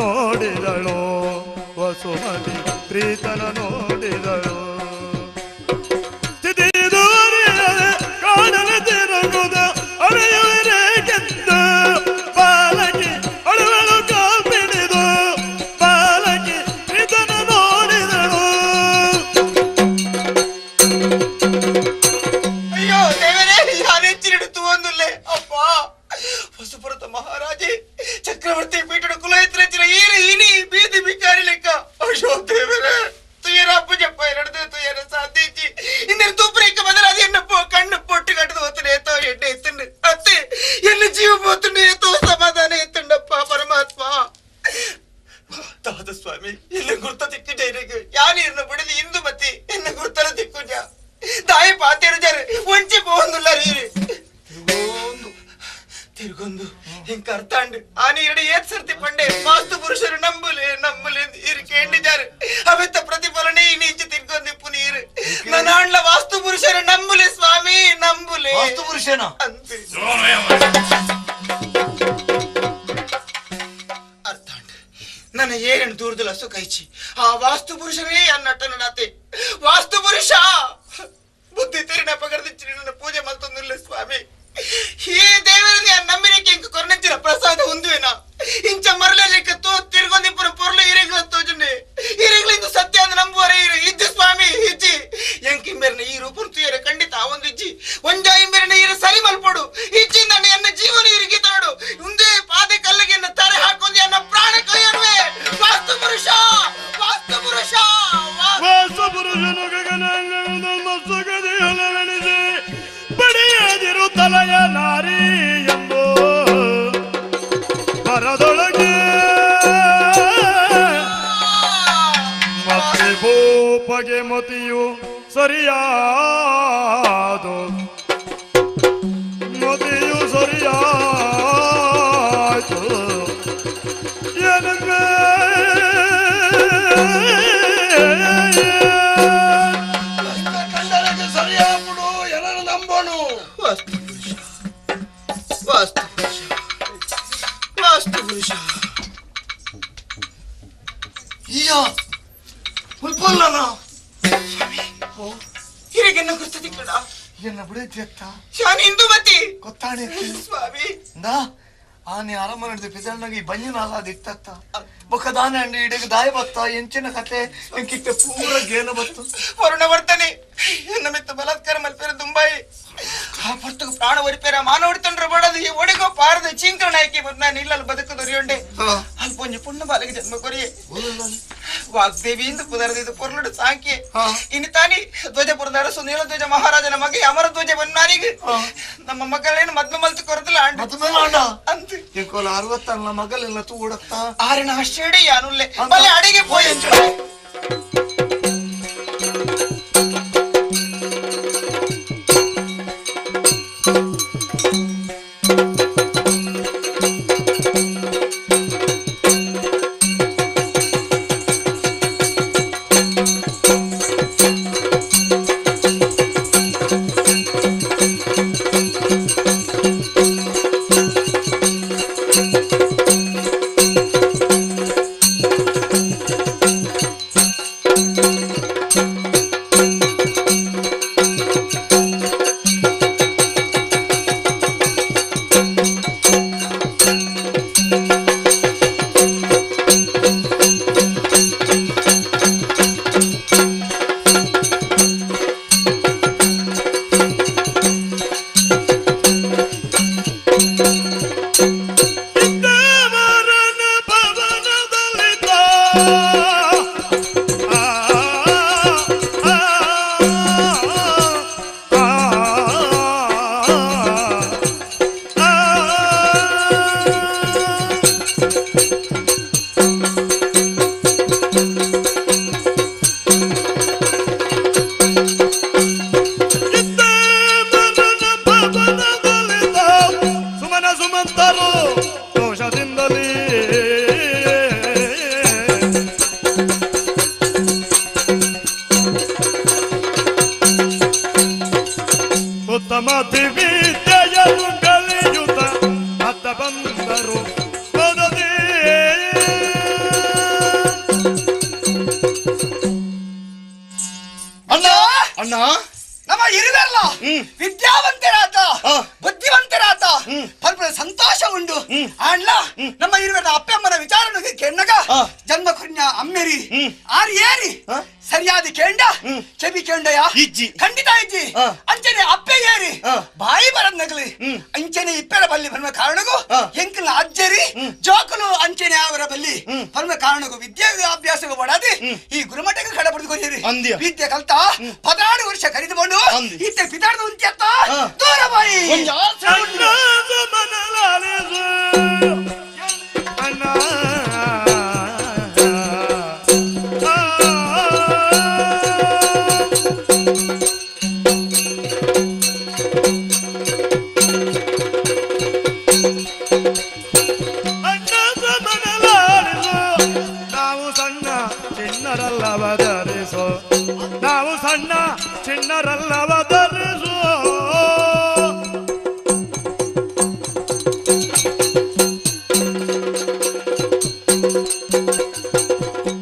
ನೋಡಿದಳು ವಸುಮತಿ ಪ್ರೀತನ ನೋಡಿದಳು ಕಾಡಲ ತಿರುಗುದ ಅಳೆಯುವರೆಗೆದ್ದು ಬಾಲಕಿ ಅಳುವಳು ಕಾಪಿಡಿದು ಬಾಲಕಿ ಪ್ರೀತನ ನೋಡಿದಳು. ಅಯ್ಯೋ ದೇವರೇ, ಯಾರೆಚ್ಚಿರಿಡು ಒಂದುಲ್ಲೆ ಅಪ್ಪ ವಸುಪುರತ ಮಹಾರಾಜೆ ಚಕ್ರವರ್ತಿ ಪೀಠದ ಕುಲಹಿತ್ರ ಈರು ಇನಿ ಬೀದಿ ಬಿಕಾರಿ ಲೆಕ್ಕ. ಅಯ್ಯೋ ದೇವರೇ, ತುಯರ ಅಪ್ಪಜಪ್ಪ ಎರಡು ತುಯರ ಸಾಧಿಸಿ ಇನ್ನೇನು ತೂಪ್ರೇಕ ಬಂದ್ರೆ ಅದು ಎನ್ನ ಕಣ್ಣು ಪೊಟ್ಟು ಕಟ್ಟದು ಹೋಗ್ತಾನೆ ಏತೋ ಎಡ್ಡೆ ಎತ್ತಂಡು ಅತ್ತೆ ಎನ್ನ ಜೀವ పోతుండే ಏತೋ ಸಮಾಧಾನ ಎತ್ತಂಡಪ್ಪ ಪರಮಾತ್ಮ. ದಾದ ಸ್ವಾಮಿ, ಎನ್ನ ಗುರ್ತ ತಿಕ್ಕು ಯಾನಿರ್ನ ಬಿಡದಿ ಇಂದು ಮತಿ ಎನ್ನ ಗುರ್ತನ ತಿಕ್ಕುಜ ತಾಯಿ ಪಾತೇರು ಜಾರು ಒಂಚಿ ಪೋಂದುಲ್ಲ ರೀರಿ ತಿರುಗೊಂದು ಹಿಂಗ ಅರ್ಥಾಂಡ್ ಆನಿ ಎರಡು ಏತ್ ಸರ್ತಿ ಪಂಡೆ ವಾಸ್ತು ಪುರುಷರು ನಂಬುಲೆ ನಂಬುಲೆ ಇರು ಕೇಂಡಿದ್ದಾರೆ ಅವೆತ್ತ ಪ್ರತಿಫಲನೆ ಈ ನೀಚೆ ತಿರ್ಗೊಂದು ಪುನೀರು ನನ್ನಾಂಡ್ಲ ವಾಸ್ತು ಪುರುಷರು ನಂಬುಲೆ ಸ್ವಾಮಿ ನಂಬುಲೆ. ವಾಸ್ತು ಪುರುಷನ ಅಂತೆ ಅರ್ಥಾಂಡ್ ನನ್ನ ಏನೇನು ದೂರದಲ್ಲ ಸುಖೈಚಿ ಆ ವಾಸ್ತು ಪುರುಷನೇ ಅನ್ನಟ್ಟನು ನಾತೆ. ವಾಸ್ತು ಪುರುಷ ಬುದ್ಧಿ ತೆರಿನ ಪಗಡದಿಚ್ಚಿ ನನ್ನ ಪೂಜೆ ಮಲ್ತೊಂದಿಲ್ಲ ಸ್ವಾಮಿ. ಈ ದೇವರನ್ನ ನಂಬಿಕೆ ಇಂಕ ಕೊರನಂಚಿನ ಪ್ರಸಾದ ಹೊಂದುವೆನ ಇಂಚ ಮರಲೇಲಿಕ್ಕ ತೋ ತಿರ್ಗೊಂದಿಪ್ಪುರ ಪೊರ್ಲು ಇರೆಗ್ಲ ತೋಜುಂಡೆ ಇರೆಗ್ಲಿಂದು ಸತ್ಯ ಅಂದ್ ನಂಬುವರೆ ಇರು ಇಜ್ಜಿ ಸ್ವಾಮಿ ಇಜ್ಜಿ ಎಂಕಿಂಬೆರ್ನ ಈ ರೂಪನ್ ತುಯರೆ ಖಂಡಿತ ಒಂದು ಇಜ್ಜಿ ಒಂಜ ಇಂಬೆರ್ನ ಇರು ಸರಿ ಮಲ್ಪಡು ಇಜ್ಜಿಂದ ಎನ್ನ ಜೀವನ ಇರುಗಿ ತರಡು ಉಂದೇ ಪಾದೆ ಕಲ್ಲಿಗೆ ಎನ್ನ ತರೆ ಹಾಕೊಂದು ಎನ್ನ ಪ್ರಾಣ ಕೈಯನ್ವೆ. ವಾಸ್ತು ಪುರುಷ ವಾಸ್ತು ಪುರುಷ ವಾಸ್ತು ಪುರುಷನು ಗಗನಾಂಗಣದ ಸುಗದಿಯೊಳವೆಣಿಸಿ ಬಡಿಯದಿರು ತಲೆಯ ನಾರಿ ಎಂಬೋ ಬರದೊಳಗೆ ಮತ್ತೆ ಭೂಪಗೆ ಮತಿಯು ಸರಿಯಾದು ಮತಿಯು ಸರಿಯಾಯ್ತು ಏನಂದ್ರೆ ಕಂಡರಗೆ ಸರಿಯಾಗ್ಬಿಡು ಏನನ್ನು ನಂಬೋನು. ವಾಸ್ತು ಪುರುಷ ವಾಸ್ತು ಪುರುಷ ವಾಸ್ತು ಪುರುಷ ಈಯ ಉಲ್ಪಲ್ಲನ ಹಿರಿಗೆನ್ನ ಗುರ್ತ ತಿಕ್ಕಡ ಎನ್ನ ಬಿಡಜ್ಜತ್ತ ಶಾನ್ ಇಂದುಮತಿ ಗೊತ್ತಾಣೆ ಸ್ವಾಮಿ ನಾ ಆನೆ ಅರಮನೆ ಪಿಸಣ್ಣಗೆ ಈ ಬಂಜಿನಾಲ ದಿತ್ತತ್ತ ಬೊಕ್ಕ ದಾನೆ ಅಂಡಿ ಇಡಗ ದಾಯ ಬತ್ತ ಎಂಚಿನ ಕತೆ ಎಂಕಿತ್ತೆ ಪೂರ ಗೇನ ಬತ್ತು. ವರುಣ ವರ್ತನೆ ಎನ್ನ ಮಿತ್ತ ಬಲಾತ್ಕಾರ ಮಲ್ಪೇರ ದುಂಬಾಯಿ ಆ ಪರ್ತకు ಪ್ರಾಣ ಒರಿಪೇರ ಮಾನವಡಿತಂಡ್ರ ಬಡದು ಈ ಒಡಿಗೋ ಪಾರದ ಚೀಂಕರ ನಾಯಕಿ ನಾನು ಇಲ್ಲಲ್ಲಿ ಬದುಕು ದೊರೆಯುಂಡೆ ಅಲ್ಪ ಒಂಜಿ ಪುಣ್ಯ ಬಾಲಿಗೆ ಜನ್ಮ ಕೊರಿಯೆ ವಾಗ್ದೇವಿ ಇಂದು ಪುದರದಿದ್ದು ಪೊರ್ಲುಡು ಸಾಂಕಿ ಇನ್ನು ತಾನಿ ಧ್ವಜಪುರದ ಅರಸು ನೀಲಧ್ವಜ ಮಹಾರಾಜನ ಮಗೆ ಅಮರ ಧ್ವಜ ಬನ್ನಾರಿಗೆ ನಮ್ಮ ಮಗಳೇನು ಮದ್ವೆ ಮಲ್ತು ಕೊರದಿಲ್ಲ ಅಂಡ ಅಂತ ಇಂಕೋಲ ಅರವತ್ತಲ್ಲ ಮಗಲೆಲ್ಲ ತೂಡತ್ತ ಆರಿನ ಅಷ್ಟೇಡಿ ಯಾನುಲ್ಲೆ ಬಲೆ ಅಡಿಗೆ ಪೋಯಿ. ಸುಮನ ಸುಮಂತರು ದೋಷದಿಂದಲೇ ಉತ್ತಮ ವಿದ್ಯೆಯನ್ನು ಕಲಿಯುತ್ತ ಅತ್ತ ಬಂದರು ಪದದಿ. ಆಂಡ್ಲ ನಮ್ಮ ಇರುವರ ಅಪ್ಪಮ್ಮನ ವಿಚಾರಣೆಗೆ ಕೆಣ್ಣಗ ಜನ್ಮ ಕುರ್ಣ ಅಮ್ಮೆರಿ ಆರ್ ಏರಿ ಸರಿಯಾದ ಕೇಂಡ ಚೆವಿ ಕೇಂಡಯ ಇಜ್ಜಿ ಖಂಡಿತ ಇಜ್ಜಿ ಅಂಚನೆ ಅಪ್ಪೆ ಏರಿ ಬಾಯಿ ಬರದ್ ನಗಲಿ ಅಂಚನೆ ಇಪ್ಪೆರ ಬಲ್ಲಿ ಬರುವ ಕಾರಣಗೂ ಎಂಕಲ್ನ ಅಜ್ಜರಿ ಜೋಕುಲು ಅಂಚನೆ ಅವರ ಬಲ್ಲಿ ಪರಮ ಕಾರಣಗೂ ವಿದ್ಯಾಭ್ಯಾಸಗೂ ಬಡಾದಿ ಈ ಗುರುಮಠಕ್ಕೆ ಕಡ ಪಡೆದುಕೊಂಡಿರಿ ವಿದ್ಯೆ ಕಲ್ತ 16 ವರ್ಷ ಕರೆದುಕೊಂಡು ಇತ್ತೆ ಪಿತಾಡದ ಉಂತ್ಯತ್ತ ದೂರ ಬಾಯಿ ನಾವು ಸಣ್ಣ ಚಿಣ್ಣರಲ್ಲವದರಿಸೋ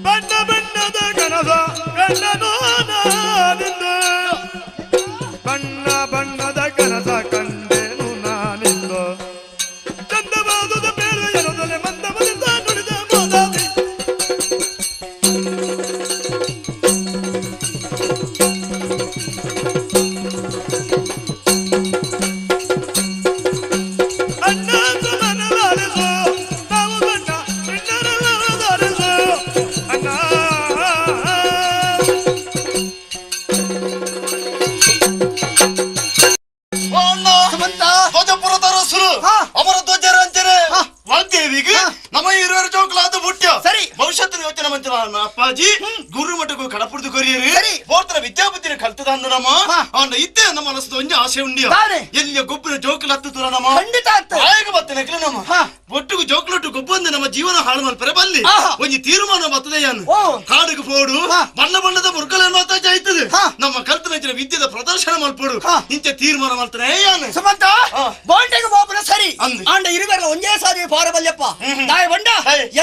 ಬಣ್ಣ ಬಣ್ಣದ ಕನಸ ಕಂಡನು ನಾನಿಂದು ಬಣ್ಣ ಬಣ್ಣದ ಕನಸ ಕಂಡೇನು ನಾನಿಂದು ಚಂದವಾದುದ ಬೇಡ ಎನುದಲೆ ಮಂದಮದಿಂದ ನುಡಿದ ಮೋದಾದಿ ಅಮರ ಧ್ವಜರ ಅಂಚನೆ ವಾಗ್ದೇವಿಗೆ ನಮ್ಮ ಇರುವರು ಜೋಕುಲಾದ ಬುಟ್ಟ ಸರಿ ಭವಿಷ್ಯತ್ತಿನ ಯೋಚನೆ ಮಂಚನ ಅಪ್ಪಾಜಿ ಗುರು ಮಠಕ್ಕೂ ಕಡಪುಡ್ದು ಕೊರಿಯರಿ ಬೋರ್ತರ ವಿದ್ಯಾಬುದ್ಧಿನ ಕಲ್ತದ ಅಂದ ನಮ್ಮ ಅವನ ಇದ್ದೆ ನಮ್ಮ ಮನಸ್ಸು ಒಂಜಿ ಆಸೆ ಉಂಡಿಯ ಎಲ್ಲಿಯ ಗೊಬ್ಬರ ಜೋಕುಲ ಹತ್ತುರ ನಮ್ಮ ಖಂಡಿತ ಆಯಗ ಬತ್ತ ನಕಲ ನಮ್ಮ ಒಟ್ಟಿಗೆ ಜೋಕುಲೊಟ್ಟು ಗೊಬ್ಬಂದ ನಮ್ಮ ಜೀವನ ಹಾಳು ಮಲ್ಪರೆ ಬಲ್ಲಿ ಒಂಜಿ ತೀರ್ಮಾನ ಬರ್ತದೆ ಕಾಡಿಗೆ ಪೋಡು ಬಣ್ಣ ಬಣ್ಣದ ಮುರ್ಗಲನ್ನು ಮಾತ್ರ ಜಾಯ್ತದೆ ನಮ್ಮ ಕಲ್ತನ ವಿದ್ಯೆದ ಪ್ರದರ್ಶನ ಮಲ್ಪೋಡು ಇಂಚ ತೀರ್ಮಾನ ಮಾಡ್ತಾನೆ ಸುಮಂತ ಬೋಂಟೆಗೆ ಬಾಪುನ ಸರಿ ಆಂಡ ಇರುವರಲ್ಲ ಒಂದೇ ಸಾರಿ ಪಾರಬಲ್ಯಪ್ಪ ದಾಯ ಬಂಡ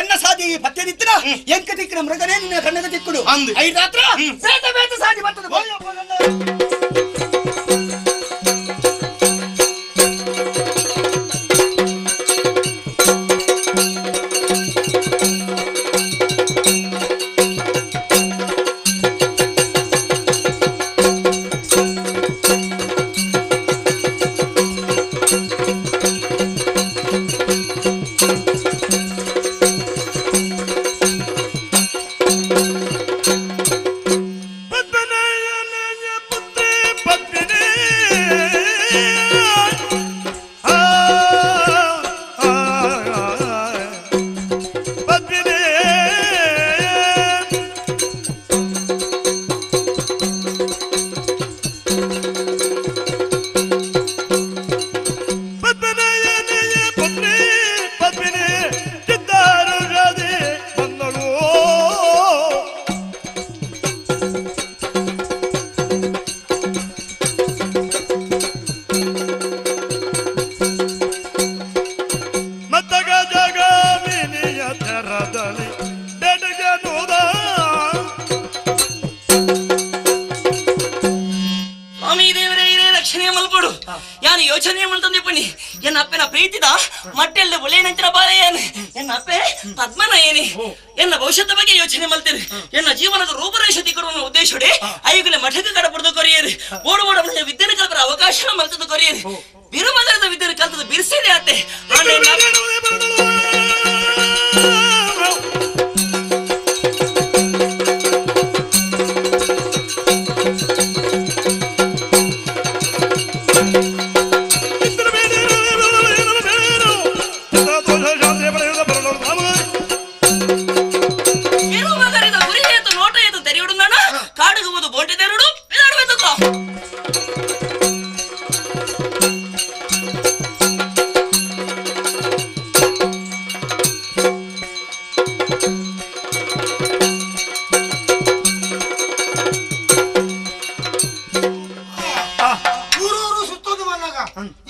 ಎನ್ನ ಸಾದಿ ಪತ್ತೆ ನಿತ್ತಿನ ಎಂಕ ತಿಕ್ಕಿನ ಮೃಗನೇ ನಿನ್ನ ಕಣ್ಣದ ತಿಕ್ಕುಡು ಐದಾತ್ರ ಬೇತ ಬೇತ ಸಾದಿ ಬರ್ತದೆ. ಯೋಚನೆ ಮಾಡ್ತಂದಿಪ್ಪನಿ ಎನ್ನ ಅಪ್ಪನ ಪ್ರೀತಿದ ಮಟ್ಟೆಲ್ಲ ಒಳ್ಳೆಯನಂತರ ಬಾಳೆಯೇನೆ ಎನ್ನ ಅಪ್ಪೆ ಪದ್ಮನಯನಿ ಎನ್ನ ಭವಿಷ್ಯದ ಬಗ್ಗೆ ಯೋಚನೆ ಮಾಡ್ತೀರಿ ಎನ್ನ ಜೀವನದ ರೂಪರೇಷೆ ತಿಕ್ಕಡುವ ಉದ್ದೇಶಡೆ ಐಗುಲೆ ಮಠಕ್ಕೆ ಕಡಪಡ್ದು ಕೊರಿಯರಿ ಓಡು ಓಡ ವಿದ್ಯೆ ಕಲ್ಪರ ಅವಕಾಶ ಮಲ್ತದ್ದು ಕೊರಿಯರಿ ಬಿರುಮಗರದ ವಿದ್ಯೆ ಕಲ್ತದ್ದು ಬಿರ್ಸಿದೆ ಅತ್ತೆ.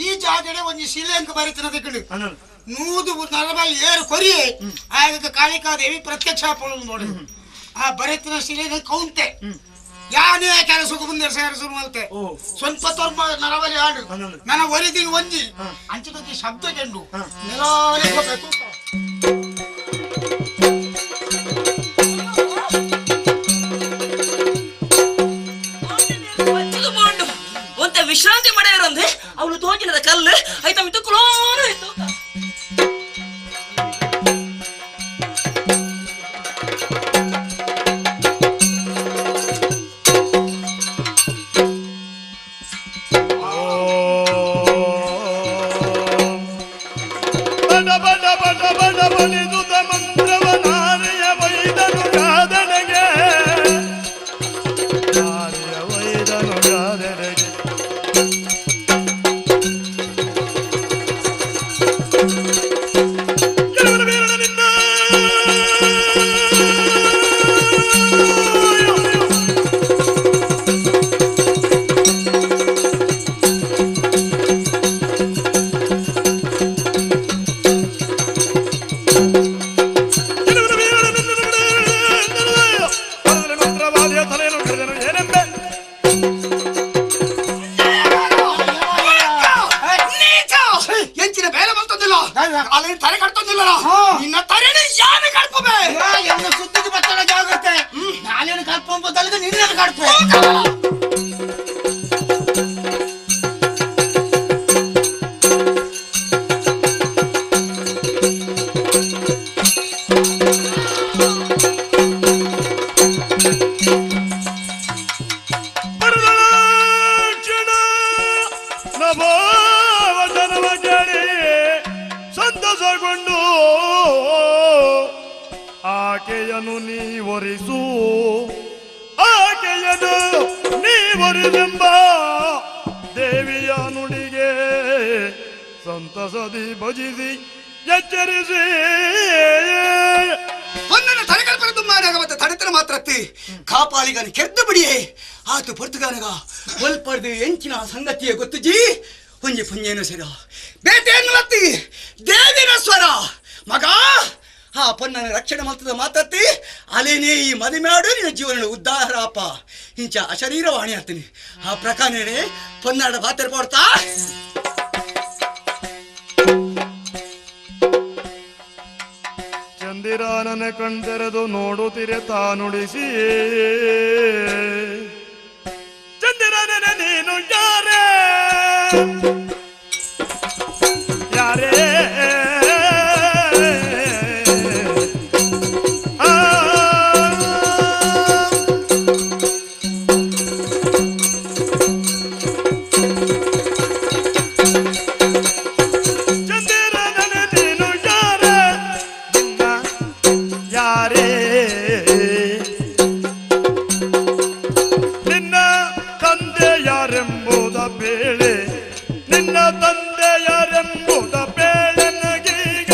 ಈ ಜಾಗಡೆ ಒಂದು ಶಿಲೆ ಬರೀತಿನ ನೂದು ನಲಬೈ ಏರು ಕೊರಿ ಆಗ ಕಾಳಿಕಾದೇವಿ ಪ್ರತ್ಯಕ್ಷ ನೋಡಿ ಆ ಬರೆತಿನ ಶಿಲೆ ಕೌಂತೆ. ಯಾನೇ ಕೆಲಸಕ್ಕೆ ಮುಂದೆ ಸೇರಿಸು ಮಲ್ತೆ ಸ್ವಲ್ಪ ತೊರ್ಮ ನರವಲಿ ಆಡು ನನ್ನ ಒರಿದಿಗೆ ಒಂಜಿ ಅಂಚಿದೊಂಜಿ ಶಬ್ದ ಕೆಂಡು ನೆಲಾನೆ ಹೋಗ್ಬೇಕು. ಒಂತೆ ವಿಶ್ರಾಂತಿ ಮಾಡ್ಯಾರಂದ್ರೆ ಅವಳು ತೋಜಿನದ ಕಲ್ಲು ಆಯ್ತಾ ಮಿತ್ತು ಕುಲೋನು ಇತ್ತು. ಬಡ ಬಡ ಬಡ ಬಡ ಬಲಿದುತ ಮಂತ್ರವ ನಾರಿಯ ವೈದನು ಕಾದನೆಗೆ, ನಾರಿಯ ವೈದನು ಕಾದನೆಗೆ. ಗೆಲುವಿನ ವೀರನ ನಿನ್ನ ಗೆಲುವಿನ ವೀರನ ನಿನ್ನ ಮಂತ್ರವಾದಿಯ ತಲೆಯನ್ನು ಕರೆದನು ಏನೆಂಬೆ. ಎಂಚಿನ ಬೇಲೆ ಬಂತಂದಿಲ್ಲ ಅಲ್ಲಿ ತಲೆ ಕಟ್ತಂದಿಲ್ಲ ನಿನ್ನ ತಲೆನೇ ಯಾರು ಕಟ್ಪಬೆ ಎನ್ನ ಸುದ್ದಿಗೆ ಬತ್ತಡ ಜಾಗ್ರತೆ ನಾನೇನು ಕಲ್ಪಂಬದಲ್ಲಿಗೆ ನಿನ್ನೇನು ಕಟ್ಪೆ. ಪರದಳಾಕ್ಷಣ ನಭೋವಚನವ ಕೇಳಿ ಸಂತಸಗೊಂಡು ಆಕೆಯನ್ನು ನೀವೊರಿಸು, ಆಕೆಯನ್ನು ನೀವೊರಿಸೆಂಬ ದೇವಿಯ ನುಡಿಗೆ ಸಂತಸದಿ ಭಜಿಸಿ ಎಚ್ಚರಿಸಿ. ಹೊನ್ನನ್ನು ತಲೆಕಲ್ಪನ ಮಾರಾಗ ಮತ್ತೆ ತಡೆತನ ಮಾತ್ರತ್ತಿ ಕಾಪಾಳಿಗನು ಕೆದ್ದು ಬಿಡಿಯೇ ಆತು ಪೊರ್ತುಗಾನಗ ಒಲ್ಪಡ್ದು ಎಂಚಿನ ಸಂಗತಿಯ ಗೊತ್ತು ಜಿ ಒಂಜಿ ಪುಣ್ಯೇನು ಸರ ಬೇಟೇನು ದೇವಿನ ಸ್ವರ ಮಗ ಆ ಪೊನ್ನನ ರಕ್ಷಣೆ ಮಲ್ತದ ಮಾತತ್ತಿ ಅಲೇನೇ ಈ ಮದಿಮಾಡು ನಿನ್ನ ಜೀವನ ಉದ್ಧಾರಪ್ಪ ಇಂಚ ಅಶರೀರವಾಣಿ ಆಗ್ತೀನಿ ಆ ಪ್ರಕಾರನೇ ಪೊನ್ನಾಡ ಬಾತರ್ ಪಡ್ತಾ. ಚಂದಿರಾನನ ಕಣ್ತೆರೆದು ನೋಡುತ್ತಿರೆ ತಾನುಡಿಸಿ, ಚಂದಿರಾನನ ನೀನು ಯಾರೇ ಯಾರೇ ಆ. ಚಂದಿರಾನನ ನೀನು ಯಾರೇ ನಿನ್ನ ಯಾರೇ ನಿನ್ನ ತಂದೆ ಯಾರೆಂಬುದ ಬೇಳೆ, ನಿನ್ನ ತಂದೆ ಯಾರೆಂಬುದ ಬೇಳೆ ನಗೀಗ.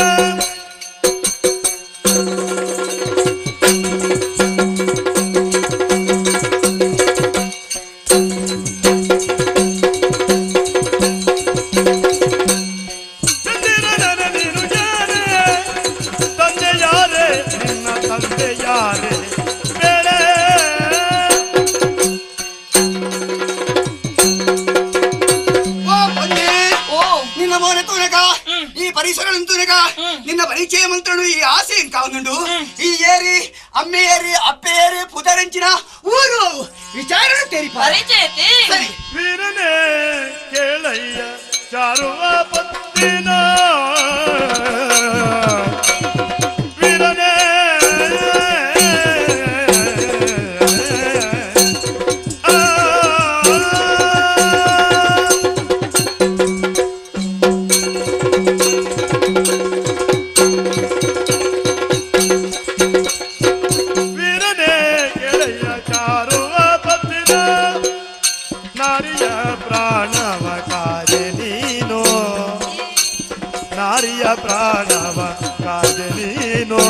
ಚಂದಿರನ ನೀನು ಯಾರೇ ತಂದೆ ಯಾರೇ ನಿನ್ನ ತಂದೆ ಯಾರೇ ಬೇಳೆ. ಓ ಪೊನ್ನೆ, ನಿನ್ನ ಮೋನೆ ತೂನಕ ಈ ಪರಿಸರ ನಿಂತುನಕ ನಿನ್ನ ಪರಿಚಯ ಮಂತ್ರನು ಈ ಆಸೆ ಕಾವನುಂಡು ಈ ಏರಿ ಅಮ್ಮೆ ಏರಿ ಅಪ್ಪೆ ಏರಿ ಪುದರಂಚಿನ ಊರು ವಿಚಾರಣೆ ತೇರಿಪ ಪರಿಚಯತಿ ಸರಿ. ವೀರನೇ ಕೇಳಯ್ಯ ಚಾರುವ ಪತ್ತಿನ ವೀರನೇ ಆ. ವೀರನೇ ಕೇಳಯ್ಯ ಚಾರುವ ಪತ್ತಿನ ನಾರಿಯ ಪ್ರಾಣವ ಕಾದೆ ನೀನು, ನಾರಿಯ ಪ್ರಾಣವ ಕಾದೆ ನೀನು.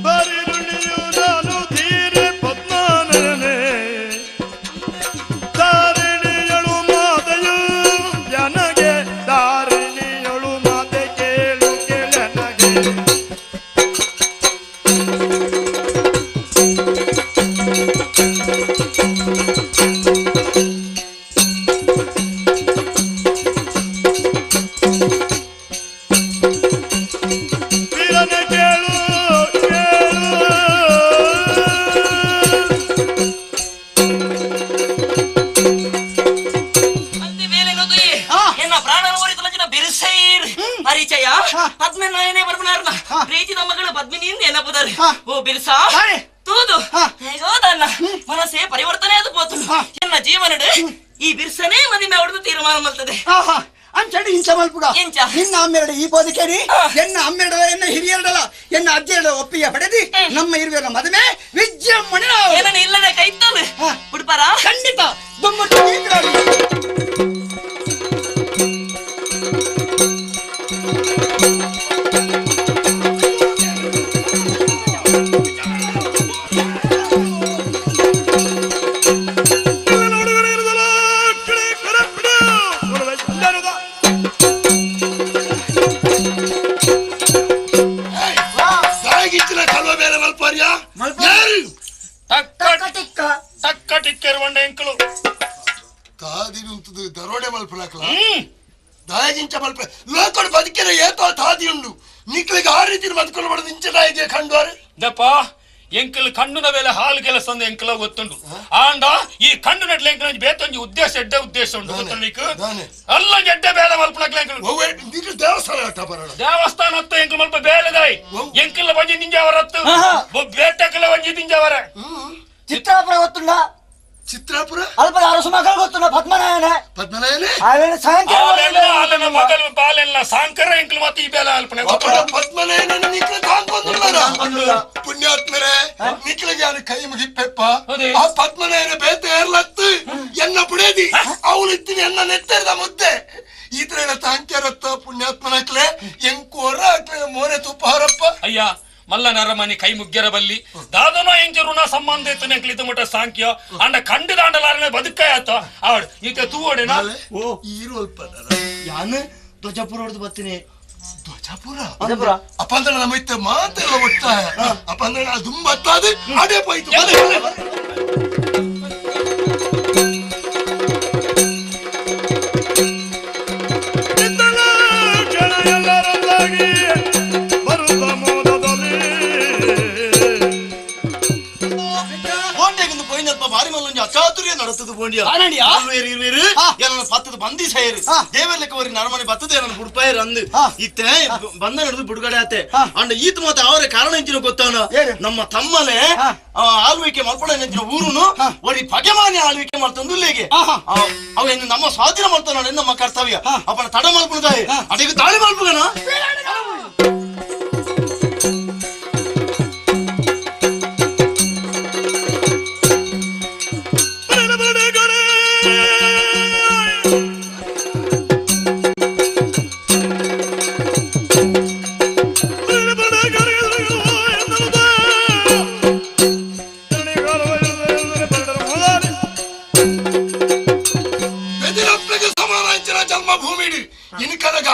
ಬರಿರುಳಿಯು ನಾನು ಧೀರೆ ಪದ್ಮನೇ, ದಾರಿಣಿಯಳು ಮಾತೆಯು ನನಗೆ, ದಾರಿಣಿಯಳು ಓ ಬಿರ್ಸಾ ತೂದು ಹೇಗೋದನ್ನ ಮನಸ್ಸೇ ಪರಿವರ್ತನೆ ಅದು ಪೋತು ಎನ್ನ ಜೀವನಡು ಈ ಬಿರ್ಸನೇ ಮದಿಮೆ ಹೊಡೆದು ತೀರ್ಮಾನ ಮಲ್ತದೆ. ಅಂಚಡಿ ಇಂಚ ಮಲ್ಪುಗ ನಿನ್ನ ಅಮ್ಮೆರಡು ಈ ಬೋಧಿಕೇರಿ ಎನ್ನ ಅಮ್ಮೆರಡ ಎನ್ನ ಹಿರಿಯರಡಲ ಎನ್ನ ಅಜ್ಜಿಯರಡ ಒಪ್ಪಿಗೆ ಪಡೆದಿ ನಮ್ಮ ಇರುವೆರ ಮದುವೆ ವಿಜೃಂಭಣೆ. ಏನನ್ನ ಇಲ್ಲದೆ ಕೈತಲು ಬಿಡ್ಪಾರ ಖಂಡಿತ. ದರೋಡೆ ಮಲ್ಪಲಾಕಲ ದಾಯಗಿಂಚ ಮಲ್ಪ ಲೋಕಡು ಬದುಕಿನ ಏತೋ ತಾದಿ ಉಂಡು ನಿಕ್ಲಿಗೆ ಆ ರೀತಿ ಬದುಕಲು ಬಡದು ಇಂಚ ದಾಯಿಗೆ ಕಂಡುವಾರು ದಪ್ಪ ಎಂಕಲ್ ಕಣ್ಣುನ ಮೇಲೆ ಹಾಲು ಕೆಲಸ ಎಂಕಲ ಗೊತ್ತುಂಡು ಆಂಡ ಈ ಕಣ್ಣು ನಟ್ಲೆ ಎಂಕಲ್ ಬೇತೊಂಜಿ ಉದ್ದೇಶ ಎಡ್ಡೆ ಉದ್ದೇಶ ಉಂಡು ಗೊತ್ತು ನೀಕು ಅಲ್ಲ ಎಡ್ಡೆ ಬೇಲೆ ಮಲ್ಪನಕ್ಲೆ ಎಂಕಲ್ ದೇವಸ್ಥಾನ ದೇವಸ್ಥಾನ ಹತ್ತು ಎಂಕಲ್ ಮಲ್ಪ ಬೇಲೆದಾಯಿ ಎಂಕಲ್ ಬಂಜಿ ನಿಂಜಾವರತ್ತು ಬೇಟಕಲ ಬಂಜಿ ದಿಂಜಾವರ ಚಿತ್ರಾಪುರ ಗೊತ್ತುಂಡ ಚಿತ್ರಾಪುರ ಅಲ್ಪ ಅರಸು ಮಗಳು ಗೊತ್ತುಂಡ ಪದ್ಮನಾಯನ ಪದ್ಮನಾಯನೆ ಆಲೆನ ಮಗಲು ಬಾಲೆಲ್ಲ ಸಾಂಕರ ಎಂಕಲ್ ಮತ್ತೆ ಈ ಬೇಲೆ ಅಲ್ಪನೆ ಪದ್ಮನಾಯನ ನಿಕ್ಲ ತಾಂಕೊಂದುಲ್ಲ ಪುಣ್ಯಾತ್ಮರೇ ನಿಕ್ಲಿಗೆ ಯಾರು ಕೈ ಮುಗಿಪ್ಪೆಪ್ಪ ಆ ಪದ್ಮನಾಯನ ಬೇತೆ ಏರ್ಲತ್ತು ಎನ್ನ ಪುಡೇದಿ ಅವನು ಇತ್ತಿನ ಎನ್ನ ನೆತ್ತೆರ್ದ ಮುದ್ದೆ ಈ ತರ ಎಲ್ಲ ತಾಂಕ್ಯಾರತ್ತ ಪುಣ್ಯಾತ್ಮನಾಕ್ಲೆ ಎಂಕೋರ ಹಾಕ್ಲೆ ಮೋನೆ ತುಪ್ಪ ಹಾರಪ್ಪ ಅಯ್ಯ ಮಲ್ಲ ನರಮನಿ ಕೈ ಮುಗ್ಗರ ಬಲ್ಲಿ ದಾದನೋ ಎಂಜರುನ ಸಂಬಂಧ ಇತ್ತು ನೆಕ್ಲಿತು ಮಟ್ಟ ಸಾಂಖ್ಯ ಅಂಡ ಕಂಡು ದಾಂಡಲಾರನೆ ಬದುಕಾಯತ ಅವಳು ಈತ ತೂವಡೆನ ಓ ಈರೋಲ್ಪ ಯಾನು ಧ್ವಜಪುರ ಹೊಡೆದು ಬರ್ತೀನಿ ಧ್ವಜಪುರ ಅಪ್ಪ ಅಂದ್ರೆ ನಮ್ಮ ಇತ್ತ ಮಾತೆಲ್ಲ ಒಟ್ಟಾಯ ಅಪ್ಪ ಅಂದ್ರೆ ದುಂಬತ್ತಾದ ಅದೇ ಪೋಯ್ತು. ಅಚಾತುರ್ಯ ನಡತದ ಬೋಂಡಿಯ ಪತ್ತದ ಬಂದಿಸಾಯರು ದೇವರ್ಲೆಕ್ಕ ಅವರಿಗೆ ನರಮನೆ ಬತ್ತದ ಏನನ್ನ ಬುಡ್ಪಾಯರು ಅಂದು ಇತ್ತೆ ಬಂದ ನಡೆದು ಬಿಡುಗಡೆ ಆತೆ ಅಂಡ ಈತ ಮಾತ ಅವರ ಕಾರಣ ಎಂಚಿನ ಗೊತ್ತಾನ ನಮ್ಮ ತಮ್ಮನೆ ಆಳ್ವಿಕೆ ಮಲ್ಪಡ ನೆಂಚಿನ ಊರುನು ಒರಿ ಪಗೆಮಾನಿ ಆಳ್ವಿಕೆ ಮಾಡ್ತಂದು ಇಲ್ಲಿಗೆ ಅವ ನಮ್ಮ ಸ್ವಾಧೀನ ಮಾಡ್ತಾನ ನಮ್ಮ ಕರ್ತವ್ಯ ಅವನ ತಡ ಮಲ್ಪುದಾಯ ಅಡಿಗೆ ತಾಳಿ ಮಲ್ಪುಗನ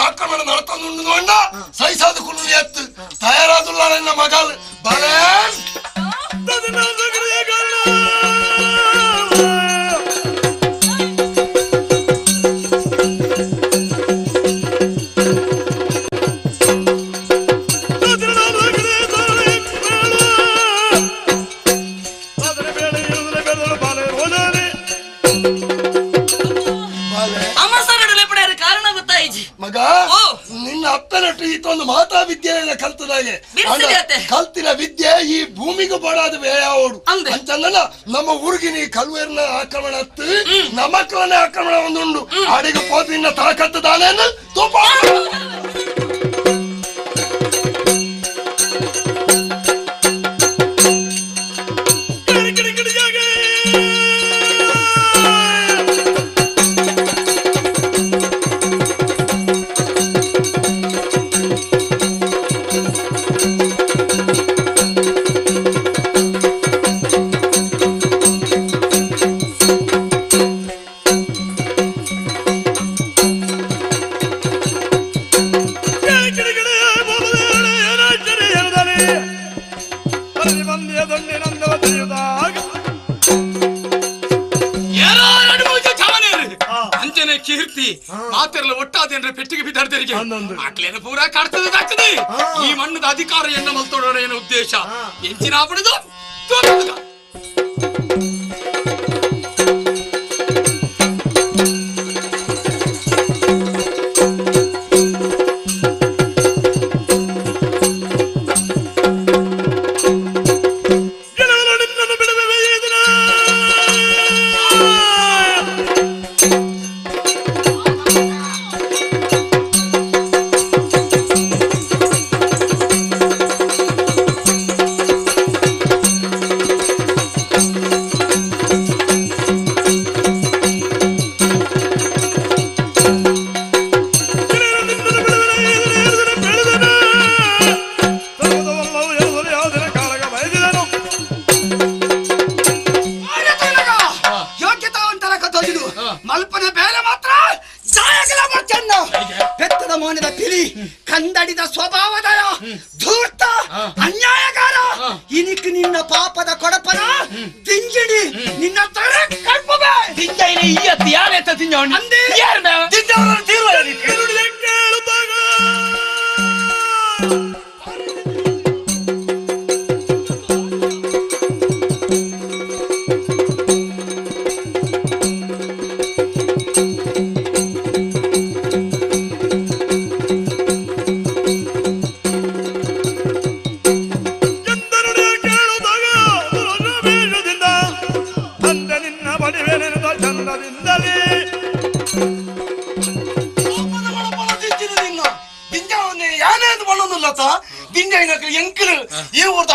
ಆಕ್ರಮಣ ನಡತಂದುಂಡು ಸೈಸಾದ ಕುಲ್ಲು ಎತ್ತು ತಯಾರಾದುಲ್ಲ ನನ್ನ ಮಗಲ್ ಬಲೇ ಮಗ ನಿನ್ನ ಅಪ್ಪನಟ್ಟು ಈತೊಂದು ಮಾತಾ ವಿದ್ಯೆಯನ್ನ ಕಲ್ತದಾಗೆ ಕಲ್ತಿನ ವಿದ್ಯೆ ಈ ಭೂಮಿಗೂ ಬೋಡಾದ ಬೇಯಾವೋಡು ಅಂತಂದಲ್ಲ ನಮ್ಮ ಊರಿಗೆ ನೀ ಕಲ್ವೇರ್ನ ಆಕ್ರಮಣ ಹತ್ತು ನಮಕ್ಕಲನೆ ಆಕ್ರಮಣ ಒಂದುಂಡು ಆಡಿಗೆ ಪೋದು ನಿನ್ನ ತಾಕತ್ತದಾನೆ ತೋಪ ಕೀರ್ತಿ ಮಾತೆಲ್ಲ ಒಟ್ಟಾದೇನ್ರೆ ಪೆಟ್ಟಿಗೆ ಬಿದ್ದಾಡ್ದರಿಗೆ ಆಕ್ಲೇನ ಪೂರಾ ಕಾಡ್ತದೆ ದಾಗ್ತದೆ ಈ ಮಣ್ಣದ ಅಧಿಕಾರ ಎನ್ನ ಮಲ್ತೋಡೋಣ ಏನೋ ಉದ್ದೇಶ ಎಂಚಿನ ಬಿಡುದು. ನಿನ್ನ ಪಾಪದ ಕೊಡಪನ ದಿಂಜಿಡಿ ನಿನ್ನ ತರ ಕಡ್ಪಬೆ ದಿಂಜೈನ ಈ ಅತ್ತಿ ಯಾರೆತ್ತ ತಿಂಜವಣ್ಣ ಯಾರ ದಿಂಜವನ ತೀರ್ವ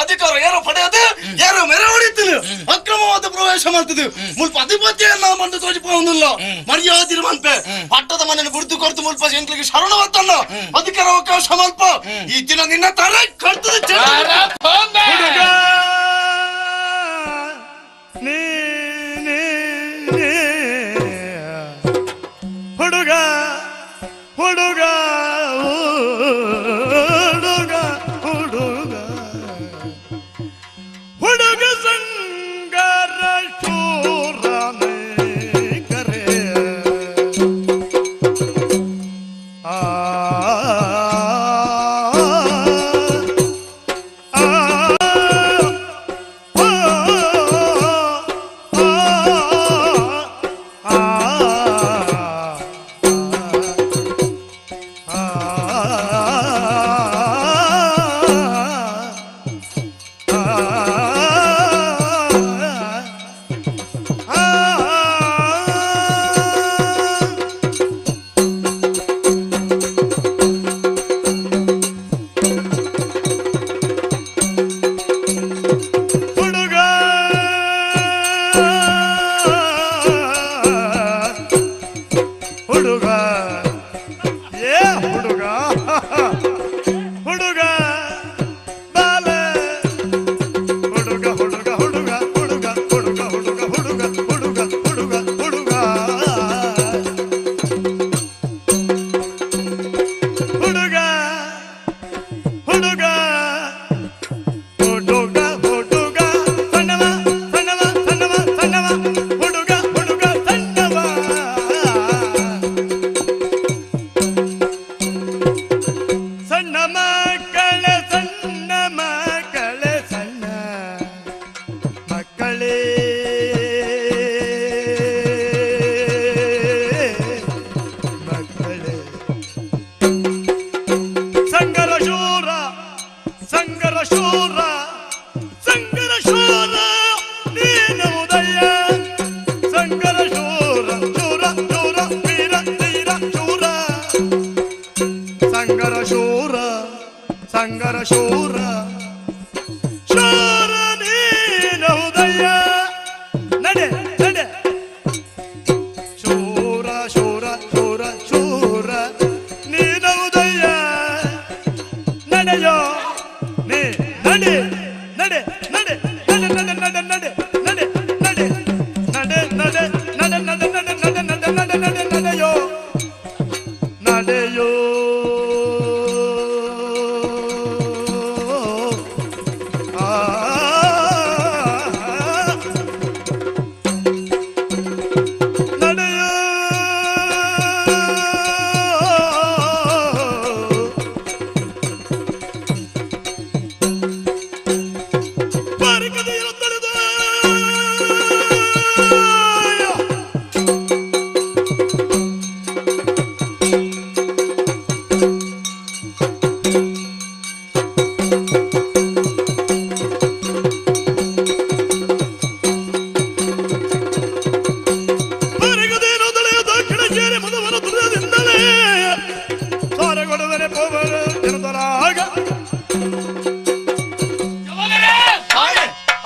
ಅಧಿಕಾರ ಯಾರೋ ಪಡೆಯದು ಯಾರೋ ಮೆರವಣಿತಿಲ್ಲ ಅಕ್ರಮವಾದ ಪ್ರವೇಶ ಮಾಡ್ತಿದ್ದು ಮುಲ್ಪ ಅಧಿಪತ್ಯ ಮಂಡು ತೋಜಿಪೋದಿಲ್ಲ ಮರ್ಯಾದಿರು ಮನ್ಪೆ ಪಟ್ಟದ ಮನೆಯನ್ನು ಬುಡ್ದು ಕೊಡ್ತು ಮುಲ್ಪ ಎಂಕ್ಲಿಗೆ ಶರಣವತ್ತಲ್ಲ ಅಧಿಕಾರ ಅವಕಾಶ ಮಲ್ಪ ಈ ದಿನ ನಿನ್ನ ತಲೆ ಕರ್ತದ ಹುಡುಗ ಹುಡುಗ ಹುಡುಗ ಹುಡುಗ ಹುಡುಗ ಸಂಗರ ಶೂರನೇ ಕರೆ ಆ ಹುಡುಗ ಹುಡುಗ ಏ ಹುಡುಗ ಹುಡುಗ ಬಾಲ ಹುಡುಗ ಹುಡುಗ ಹುಡುಗ ಹುಡುಗ ಹುಡುಗ ಹುಡುಗ ಹುಡುಗ ಹುಡುಗ ಹುಡುಗ ಹುಡುಗ ಹುಡುಗ ಹುಡುಗ ಹುಡುಗ ಹುಡುಗ ಸಣ್ಣವ ಸಣ್ಣವ ಸಣ್ಣವ ಸಣ್ಣವ ಹುಡುಗ ಹುಡುಗ ಸಣ್ಣವ ಸಣ್ಣ ಮಕ್ಕಳ ಸಣ್ಣ ಮಕ್ಕಳ ಸಣ್ಣ ಮಕ್ಕಳೇ ಮಕ್ಕಳೇ ಸಂಗರ ಶೂರ ಸಂಗರ ಶೂರ ಸಂಗರ ಶೂರ ನೀನು ಉದಯ ಸಂಗರ ಶೂರ ಶೂರ ಶೂರ ವೀರ ಧೀರ ಶೂರ ಸಂಗರ ಶೂರ ಸಂಗರ ಶೂರ ಶೂರ ನೀನು ಉದಯ ನಡೆ ನಡೆ ಶೂರ ಶೂರ ಶೂರ ಶೂರ ನೀನು ಉದಯ ನಡೆಯೋ ನೀ ನಡೆ ನಡೆ ನಡೆ ನಡೆ ನಡೆ ನಡೆ ನಡೆ ನಡೆ ನಡೆ ನಡೆ ನಡೆ ನಡೆ ನಡೆ ನಡೆ ನಡೆ ನಡೆ ನಡೆ ನಡೆ ನಡೆಯೋ ನಡೆಯೋ ಆ ನಡೆಯೋ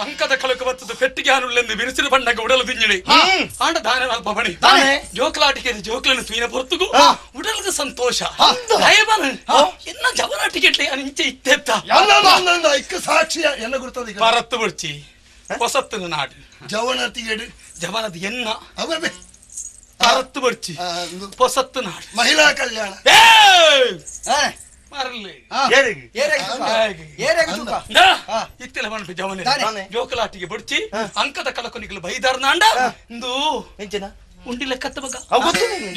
ಅಂಕದ ಕಳಕ ಬತ್ತದ ಪೆಟ್ಟಿಗೆ ಹಾನುಳ್ಳೆಂದು ಬಿರುಸಿನ ಬಣ್ಣಕ್ಕೆ ಉಡಲು ತಿಂಜಿಡಿ ಆಂಡ ದಾನ ಅಲ್ಪ ಬಣಿ ಜೋಕ್ಲಾಟಿಕೆ ಜೋಕ್ಲನ್ನು ತೂಯಿನ ಪೊರ್ತುಗು ಉಡಲ್ಗ ಸಂತೋಷ ದಯಬನ ಎನ್ನ ಜವನಾಟಿಕೆಟ್ಲೆ ಇಂಚೆ ಇತ್ತೆತ್ತ ಇಕ್ಕ ಸಾಕ್ಷಿಯ ಎನ್ನ ಗುರ್ತದ ಪರತ್ತು ಬುಡ್ಚಿ ಹೊಸತ್ತಿನ ನಾಡು ಜವನತಿಗೆ ಜವನದ ಎನ್ನ ಪರತ್ತು ಬುಡ್ಚಿ ಹೊಸತ್ತು ನಾಡು ಮಹಿಳಾ ಕಲ್ಯಾಣ ಇತ್ತೆಲ್ಲ ಮನ್ಪು ಜವನೆ ಜೋಕಲಾಟಿಗೆ ಬಡ್ಚಿ ಅಂಕದ ಕಲಕೊನಿಗಳು ಬೈದಾರ್ನಾಂಡ ಇಂದು ಉಂಡಿ ಲೆಕ್ಕತ್ತ ಬಗ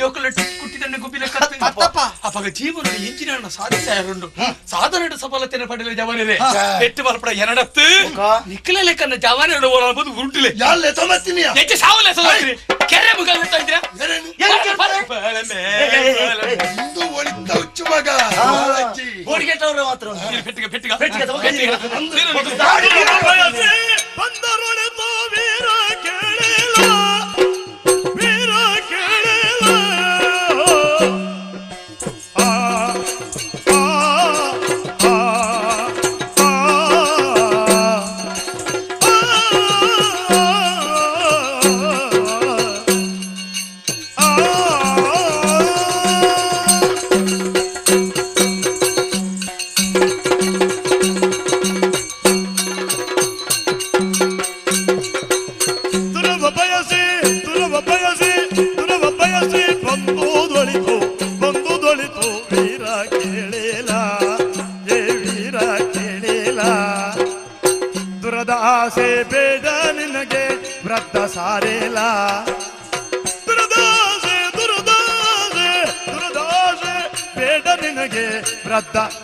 ಜೋಕುಲಟ್ಟಿ ಕುಟ್ಟಿದಂಡೆ ಗುಬ್ಬಿ ಲೆಕ್ಕತ್ತ ಅಪಗ ಜೀವನ ಇಂಜಿನ ಸಾಧಿಸಾಯರುಂಡು ಸಾಧನೆ ಸಫಲತೆಯನ್ನು ಪಡೆಯಲು ಜವನಿದೆ ಎಟ್ಟು ಬಲ್ಪಡ ಎರಡತ್ತು ನಿಕ್ಕಲೆ ಲೆಕ್ಕನ್ನ ಜವನ ಓಡಾಡ್ಬೋದು ಉರುಟಿಲೆ ಹೆಚ್ಚು ಸಾವಲೆ ಸೋದರಿ ಕೆರೆ ಮುಗ ಇದ್ರ ಪೆಟ್ಟಿಗೆ ಪೆಟ್ಟಿಗೆ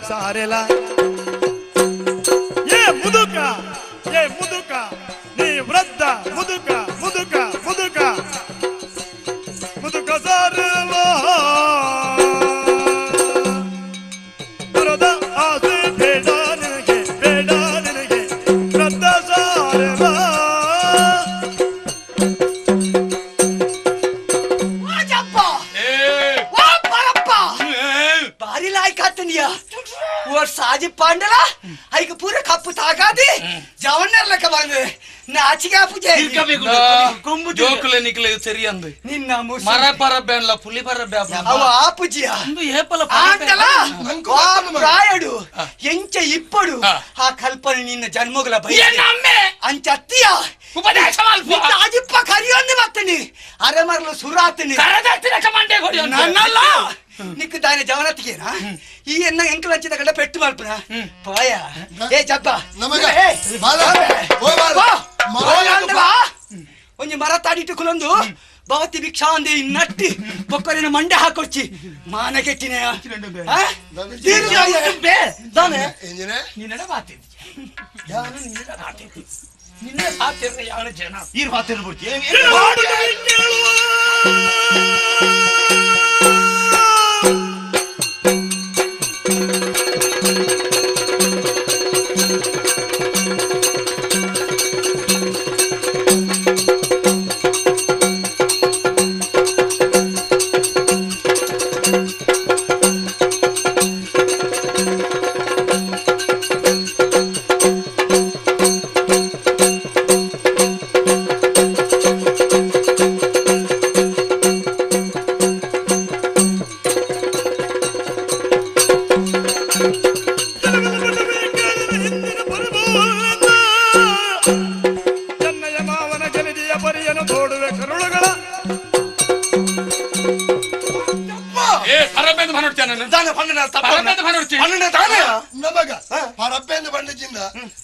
ಸಾರೆಲ ಏ ಮುದುಕ ಏ ಮುದುಕ ನೀ ವೃದ್ಧ ಮುದುಕ ಮುದುಕ ಮುದುಕ ಮುದುಕ ಸಾರೆಲ ದುರದ ಆಸೆ ಬೇಡ ನಿನಗೆ ಬೇಡ ನಿನಗೆ ವೃದ್ಧ ಸಾರೆಲ ಭಾರಿ ಲಾಯ್ಕ್ ಆತನಿಯಾ ಸಾಜಿ ಪಾಂಡಲ ಐಕ ಪೂರ ಕಪ್ಪು ತಾಗಾದಿ ಜವನ್ನರ್ ಲೆಕ್ಕ ಬಂದು ನಾಚಿಗೆ ಪೂಜೆ ಜೋಕುಲೆ ನಿಕ್ಲೆ ಸರಿ ಅಂದು ನಿನ್ನ ಮರ ಪರ ಬೇನ್ಲ ಪುಲಿ ಪರ ಅವ ಆ ಪೂಜಿಯ ಆಂಡಲ ಪ್ರಾಯಡು ಎಂಚ ಇಪ್ಪಡು ಆ ಕಲ್ಪನೆ ನಿನ್ನ ಜನ್ಮಗಳ ಬೈ ಅಂಚ ಅತ್ತಿಯ ಉಪದೇಶ ಅಜಿಪ್ಪ ಕರಿಯೊಂದು ಬರ್ತನಿ ಅರೆಮರಲು ಸುರಾತನಿ ನನ್ನಲ್ಲ ನಿಕ್ಕು ದಾನೆ ಜವನತ್ತಿಗೇನಾ ಈ ಎನ್ನ ಎಂಕಲ್ ಹಚ್ಚಿದ ಗಂಡ ಪೆಟ್ಟು ಮಲ್ಪನ ಪಾಯ ಏ ಜಬ್ಬ ಒಂಜಿ ಮರ ತಾಡಿಟ್ಟು ಕುಲೊಂದು ಭವತಿ ಭಿಕ್ಷಾ ಅಂದೆ ನಟ್ಟಿ ಬೊಕ್ಕರಿನ ಮಂಡೆ ಹಾಕೊಚ್ಚಿ ಮಾನ ಕೆಟ್ಟಿನ ನಿನ್ನೆ ಪಾತಿರ ಯಾಣ ಜನ ಈ ಪಾತಿರ ಬಿಡ್ತಿ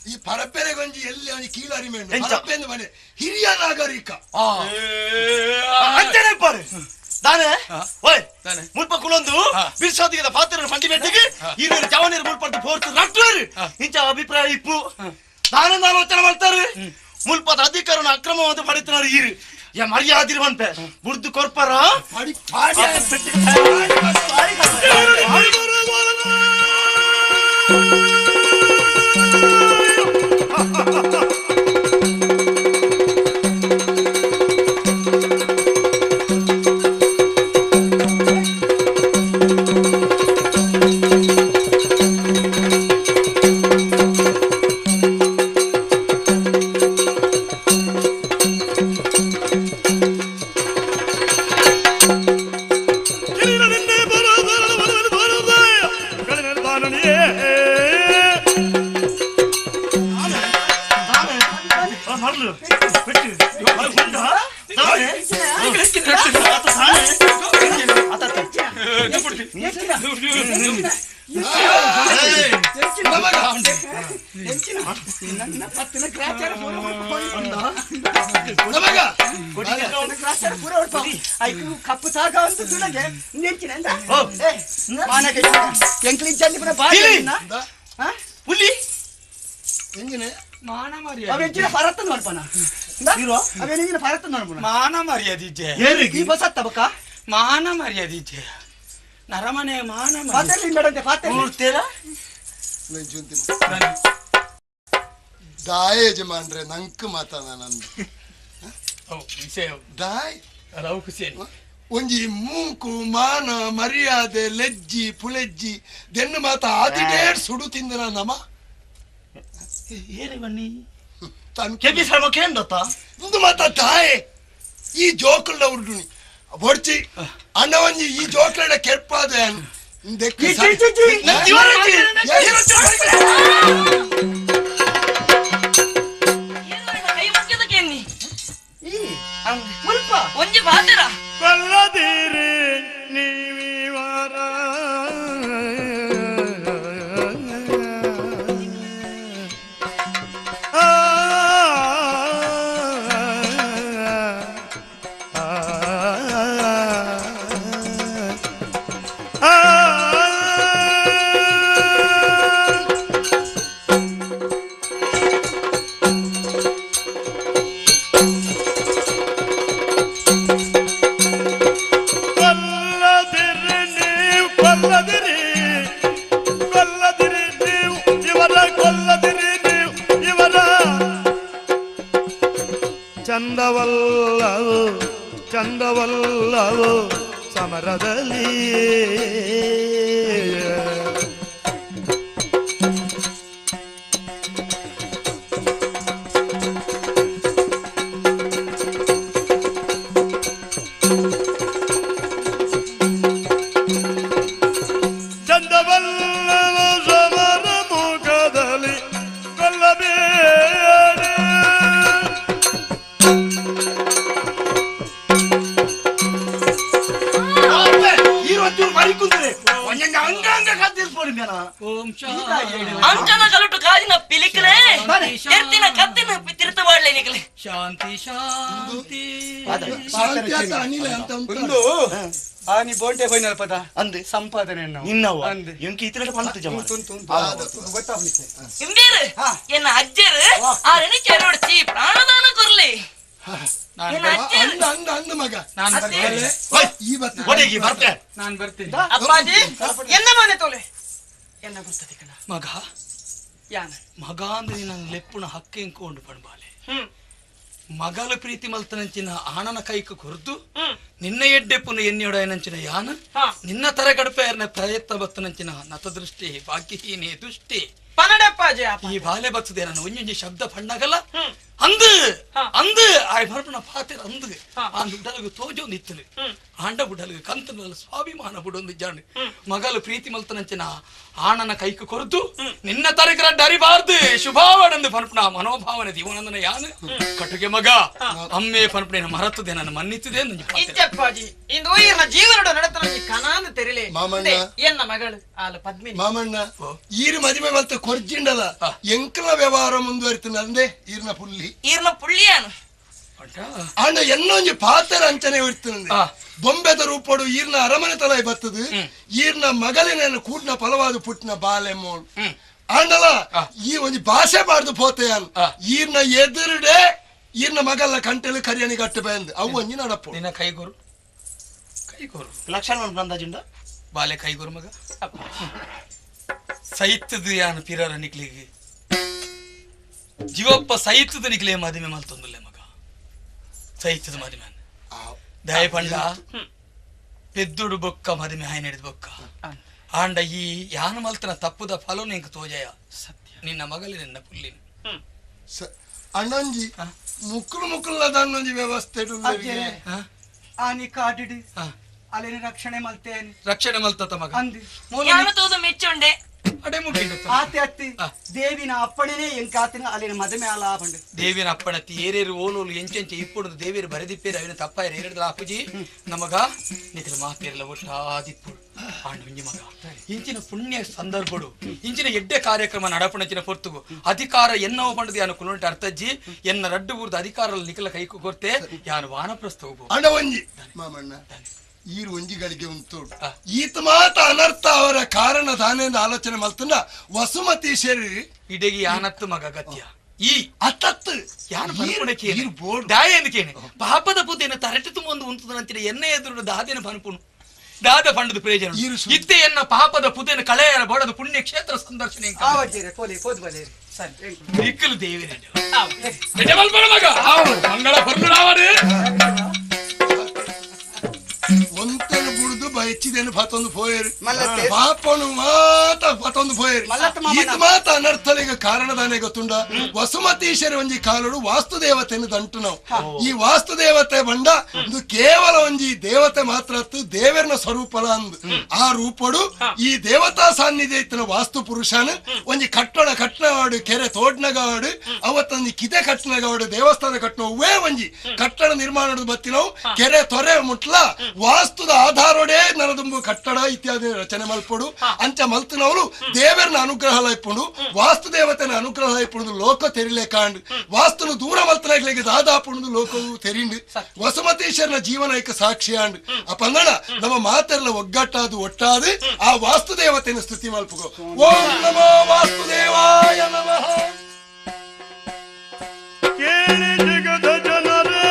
ಈ ಪರಪ್ಪೆರೆ ಗೊಂಜಿ ಎಲ್ಲಿ ಅವನಿಗೆ ಕೀಳರಿಮೆ ಪರಪ್ಪೆಂದು ಬನ್ನಿ ಹಿರಿಯ ನಾಗರಿಕ ಅಂಚನೆ ಪಾರು ದಾನೆ ಓಯ್ ಮುಲ್ಪ ಕುಲೊಂದು ಬಿರ್ಸೋದಿಗೆ ಪಾತ್ರ ಫಂಡಿ ಬೆಟ್ಟಿಗೆ ಇವರು ಜವನೀರು ಮುಲ್ಪಡ್ದು ಫೋರ್ತು ನಟ್ಟುವರು ಇಂಚ ಅಭಿಪ್ರಾಯ ಇಪ್ಪು ದಾನೆ ಆಲೋಚನೆ ಮಾಡ್ತಾರೆ ಮುಲ್ಪದ ಅಧಿಕಾರನ ಅಕ್ರಮವಾದ ಪಡಿతున్నారు ಈರು ಯಾ ಮರ್ಯಾದಿರು ಮನ್ಪೆ ಬುರ್ದು ಕೊರ್ಪರ ಕಪ್ಪು ಸಾಗ ಅಂತ ಪುಲಿ ಮಾನ ಮಾನ ಮರ್ಯಾದೆ ಮಾನ ಮರ್ಯಾದೆ ನರಮನೆ ಮಾನ ದಾಯ ಯಜಮಾನ್ರೆ ನಂಕ್ ಮಾತಾನ ನಂದು ದಾಯ್ ಒಂಜಿ ಮೂಂಕು ಮಾನ ಮರ್ಯಾದೆ ಲಜ್ಜಿ ಪುಲೆಜ್ಜಿ ದೆನ್ನು ಮಾತ ಆದಿಡೇಡ್ ಸುಡು ತಿಂದನ ನಮ ಇಂದು ಮಾತ ದಾಯೆ ಈ ಜೋಕುಲ್ನ ಉರ್ಡುನಿ ಬೊಡ್ಚಿ ಅಣ್ಣ ಒಂಜಿ ಈ ಜೋಕ್ಲಡ ಕೆರ್ಪಾದ ಒಂಜಿ ಬಾತೆರ ಕೊಲ್ಲದಿರಿ ನೀವಿವರ ಚಂದವಲ್ಲವೋ ಚಂದವಲ್ಲವೋ ಸಮರದಲ್ಲಿ ಚಂದವಲ್ಲವೋ ಸಮರ ಮುಖದಲ್ಲಿ ಕೊಲ್ಲಬೇಡ. ಅಂಚನ ಕಲುಟು ಕಾಜಿನ ಪಿಲಿಕ್ಲೆ ಎರ್ತಿನ ಕತ್ತಿನ ತಿರುತು ಮಾಡಲೆ ನಿಕ್ಲೆ. ಶಾಂತಿ ಶಾಂತಿ ಒಂದು ಆನಿ ಬೋಂಟೆ ಫೈನಲ್ ಪದ ಅಂದೆ ಸಂಪಾದನೆ ನಿನ್ನವ ಎಂಕಿ ಇತರ ಪಂತ ಜಮ ಗೊತ್ತಾಗ್ಲಿಕ್ಕೆ ಇಂಬೇರು ಎನ್ನ ಅಜ್ಜರು ಆರೆನ ಕೆರೊಡ್ಚಿ ಪ್ರಾಣದಾನ ಕೊರ್ಲಿ. ಅಪ್ಪಾಜಿ ಎನ್ನ ಮನೆ ತೋಲೆ ಎನ್ನ ಗೊತ್ತದೆ ಕಣ ಮಗ ಯಾನ ಮಗ ಅಂದ್ರೆ ನನ್ನ ಲೆಪ್ಪುನ ಹಕ್ಕೆ ಇಂಕೊಂಡು ಪಣ್ಬಾಲೆ ಮಗಲ ಪ್ರೀತಿ ಮಲ್ತನಂಚಿನ ಆಣನ ಕೈಕು ಕೊರ್ದು ನಿನ್ನ ಎಡ್ಡೆಪ್ಪುನ ಎನ್ನಿಯೊಡಯನಂಚಿನ ಯಾನ ನಿನ್ನ ತರಗಡಪೆಯರ್ನ ಪ್ರಯತ್ನ ಬತ್ತನಂಚಿನ ನತದೃಷ್ಟಿ ಭಾಗ್ಯಹೀನೆ ದುಷ್ಟಿ ಪನಡಪ್ಪಾಜಿ ಈ ಬಾಲೆ ಬತ್ತದೆ ನಾನು ಒಂಜೊಂಜಿ ಶಬ್ದ ಪಣ್ಣಗಲ್ಲ ಅಂದು ಅಂದು ಆಯ್ ಮರ್ಪಣ ಪಾತೆರ ಅಂದು ಆ ಬುಡಲಗು ತೋಜೊಂದು ಇತ್ತನು ಆಂಡ ಬುಡಲಗು ಕಂತನಲ್ಲ ಸ್ವಾಭಿಮಾನ ಬುಡೊಂದು ಜಾಣು ಮಗಲು ಪ್ರೀತಿ ಮಲ್ತನಂಚಿನ ಆಣನ ಕೈಕು ಕೊರದು ನಿನ್ನ ತರಕರ ಡರಿಬಾರ್ದು ಶುಭಾವಣಂದು ಪನ್ಪಣ ಮನೋಭಾವನೆ ದಿವನಂದನ ಯಾನು ಕಟುಗೆ ಮಗ ಅಮ್ಮೆ ಪನ್ಪಣೆ ಮರತ್ತದೆ ನನ್ನ ಮನ್ನಿತ್ತದೆ ಇಜ್ಜಪ್ಪಾಜಿ ಇಂದು ಈರ್ನ ಜೀವನಡ ನಡತನ ಕನಾನು ತೆರಿಲೆ ಎನ್ನ ಮಗಳು ಆಲ ಪದ್ಮಿನಿ ಮಾಮಣ್ಣ ಈರು ಮದುವೆ ಮಲ್ತ ಕೊರ್ಜಿಂಡಲ ಎಂಕಲ ವ್ಯವಹಾರ ಮುಂದುವರಿತನ ಅಂದೆ ಈರ್ನ ಪುಲ್ಲಿ ಈರ್ನ ಪುಳ್ಳಿಯಾನು ಆಂಡ ಎನ್ನೊಂಜಿ ಪಾತ್ರ ಅಂಚನೆ ಇರ್ತದೆ ಬೊಂಬೆದ ರೂಪಡು ಈರ್ನ ಅರಮನೆ ತಲೆ ಬರ್ತದೆ ಈರ್ನ ಮಗಲಿನ ಕೂಡ್ನ ಫಲವಾದ ಪುಟ್ಟಿನ ಬಾಲೆ ಮೋಳು ಆಂಡಲ ಈ ಒಂಜಿ ಭಾಷೆ ಬಾರ್ದು ಪೋತೆಯಾನ್ ಈರ್ನ ಎದುರುಡೆ ಈರ್ನ ಮಗಲ್ಲ ಕಂಟೆಲು ಕರಿಯಣಿ ಗಟ್ಟು ಬಂದು ಅವು ಒಂಜಿ ನಡಪು ನಿನ್ನ ಕೈಗೋರು ಕೈಗೋರು ಲಕ್ಷಣ ಅಂದಾಜುಂಡ ಬಾಲೆ ಕೈಗೋರು ಮಗ ಸೈತದ ಯಾನು ಪಿರರ ನಿಕ್ಲಿಗೆ ಜೀವಪ್ಪ ಸೈತದ ನಿಕ್ಲೆ ಮದಿಮೆ ಮಲ್ತೊಂದುಲ್ಲೆ ಮಗ ಸೈತದ ಮದಿಮೆ ದಯಪಂಡ ಪೆದ್ದುಡು ಬೊಕ್ಕ ಮದಿಮೆ ಹಾಯ್ ನಡೆದ ಬೊಕ್ಕ ಆಂಡ ಈ ಯಾನು ಮಲ್ತನ ತಪ್ಪುದ ಫಲನು ಇಂಕ ತೋಜಯ ಸತ್ಯ ನಿನ್ನ ಮಗಲಿ ನಿನ್ನ ಪುಲ್ಲಿನ ಅಣ್ಣಂಜಿ ಮುಕ್ಕುಲು ಮುಕ್ಕುಲ ದನ್ನೊಂಜಿ ವ್ಯವಸ್ಥೆ ಆನಿ ಕಾಡಿಡು ಅಲ್ಲಿನ ರಕ್ಷಣೆ ಮಲ್ತೇನೆ ರಕ್ಷಣೆ ಮಲ್ತ ಮಗ ಅಂದು ಯಾನು ತೋದು ಮೆಚ್ಚುಂಡೆ ಅಡೆ ಮುಗಿಂಡು ಆತೆ ಅತ್ತಿ ದೇವಿನ ಅಪ್ಪಣೆನೇ ಎಂಕಾತಿನ ಅಲ್ಲಿನ ಮದುವೆ ಅಲ್ಲ ಪಂಡು ದೇವಿನ ಅಪ್ಪಣತಿ ಏರೇರು ಓಲೋಲು ಎಂಚೆಂಚೆ ಇಪ್ಪುಡು ದೇವಿಯರು ಬರೆದಿಪ್ಪೇರು ಅವಿನ ತಪ್ಪಾಯರು ಏರಿಡ್ದ ಅಪ್ಪುಜಿ ನಮಗ ನಿಖಿಲ ಮಾತೇರಲ ಒಟ್ಟಾದಿಪ್ಪುಡು ಆಂಡ ಒಂಜಿ ಮಗ ಇಂಚಿನ ಪುಣ್ಯ ಸಂದರ್ಭಡು ಇಂಚಿನ ಎಡ್ಡೆ ಕಾರ್ಯಕ್ರಮ ನಡಪಣಚಿನ ಪೊರ್ತುಗು ಅಧಿಕಾರ ಎನ್ನವ ಪಂಡದು ಯಾನು ಕುಲುಂಟ ಅರ್ಥಜ್ಜಿ ಎನ್ನ ರಡ್ಡು ಊರ್ದ ಅಧಿಕಾರ ನಿಖಲ ಕೈ ಕೊರ್ತೆ ಯಾನು ವಾನಪ್ರಸ್ಥ ಹೋಗು ಅಣ್ಣ ಒಂಜಿ ಮಾಮಣ್ಣ ಈರು ಒಂಜಿಗಳಿಗೆ ಉಂಟು ಈತ ಮಾತ ಅನರ್ಥ ಅವರ ಕಾರಣ ತಾನೇಂದ ಆಲೋಚನೆ ಮಲ್ತಂಡ ವಸುಮತಿ ಶರಿ ಇಡಗಿ ಯಾನತ್ತು ಮಗ ಗತ್ಯ ಈ ಅತ್ತತ್ತು ಯಾನು ಪನ್ಪುಣಕ್ಕೆ ದಾಯ ಎಂದಕೇನೆ ಪಾಪದ ಪುದೇನ ತರಟೆ ತುಂಬ ಒಂದು ಉಂಟು ಎನ್ನ ಎದುರು ದಾದೇನ ಪನ್ಪುಣು ದಾದ ಪಂಡದ ಪ್ರಯೋಜನ ಇತ್ತೆ ಎನ್ನ ಪಾಪದ ಪುದೇನ ಕಳೆಯರ ಬೋಡದ ಪುಣ್ಯ ಕ್ಷೇತ್ರ ಸಂದರ್ಶನ ಇಕ್ಕಲು ದೇವಿನ ಮಗ ಮಂಗಳ ಪರ್ಲುಡಾವಡು ಒಂತನು ಬುಡ್ದು ಬಯಚಿದೇನು ಪತೊಂದು ಪೋಯರು ಪಾಪನು ಮಾತ ಪತೊಂದು ಪೋಯರು ಈತ ಮಾತ ಅನರ್ಥಲಿಗ ಕಾರಣದಾನೆ ಗೊತ್ತುಂಡ ವಸುಮತೀಶ್ವರ ಒಂಜಿ ಕಾಲುಡು ವಾಸ್ತುದೇವತೆಯನ್ನು ದಂಟು ನಾವು ಈ ವಾಸ್ತುದೇವತೆ ಬಂಡ ಇದು ಕೇವಲ ಒಂಜಿ ದೇವತೆ ಮಾತ್ರ ಅತ್ತು ದೇವರನ ಸ್ವರೂಪಲ ಅಂದು ಆ ರೂಪಡು ಈ ದೇವತಾ ಸಾನ್ನಿಧ್ಯ ಇತ್ತಿನ ವಾಸ್ತು ಪುರುಷನ ಒಂಜಿ ಕಟ್ಟಡ ಕಟ್ಟನವಾಡು ಕೆರೆ ತೋಡ್ನಗಾಡು ಅವತ್ತೊಂಜಿ ಕಿದೆ ಕಟ್ಟನಗಾಡು ದೇವಸ್ಥಾನ ಕಟ್ಟನವೇ ಒಂಜಿ ಕಟ್ಟಡ ನಿರ್ಮಾಣದ ಬತ್ತಿನವು ಕೆರೆ ತೊರೆ ಮುಟ್ಲ ವಾಸ್ತುದ ಆಧಾರೋಡೆ ನರದುಂಬು ಕಟ್ಟಡ ಇತ್ಯಾದಿ ರಚನೆ ಮಲ್ಪಡು ಅಂಚ ಮಲ್ತನವರು ದೇವರನ ಅನುಗ್ರಹ ಲೈಪುಂಡು ವಾಸ್ತು ದೇವತೆನ ಅನುಗ್ರಹ ಲೈಪುಂಡು ಲೋಕ ತೆರಿಲೆ ಕಾಂಡು ವಾಸ್ತುನು ದೂರ ಮಲ್ತನಾಗ್ಲಿಗೆ ದಾದಾಪುಂಡು ಲೋಕವು ತೆರಿಂಡು ವಸುಮತೀಶ್ವರನ ಜೀವನ ಏಕ ಸಾಕ್ಷಿಯಾಂಡು ಅಪಂದಣ ನಮ್ಮ ಮಾತೆಲ್ಲ ಒಗ್ಗಟ್ಟಾದು ಒಟ್ಟಾದು ಆ ವಾಸ್ತು ದೇವತೆನ ಸ್ತುತಿ ಮಲ್ಪುಗೋ. ಓಂ ನಮೋ ವಾಸ್ತುದೇವಾಯ ನಮಃ. ಕೇಳಿ ಜಗದ ಜನರೇ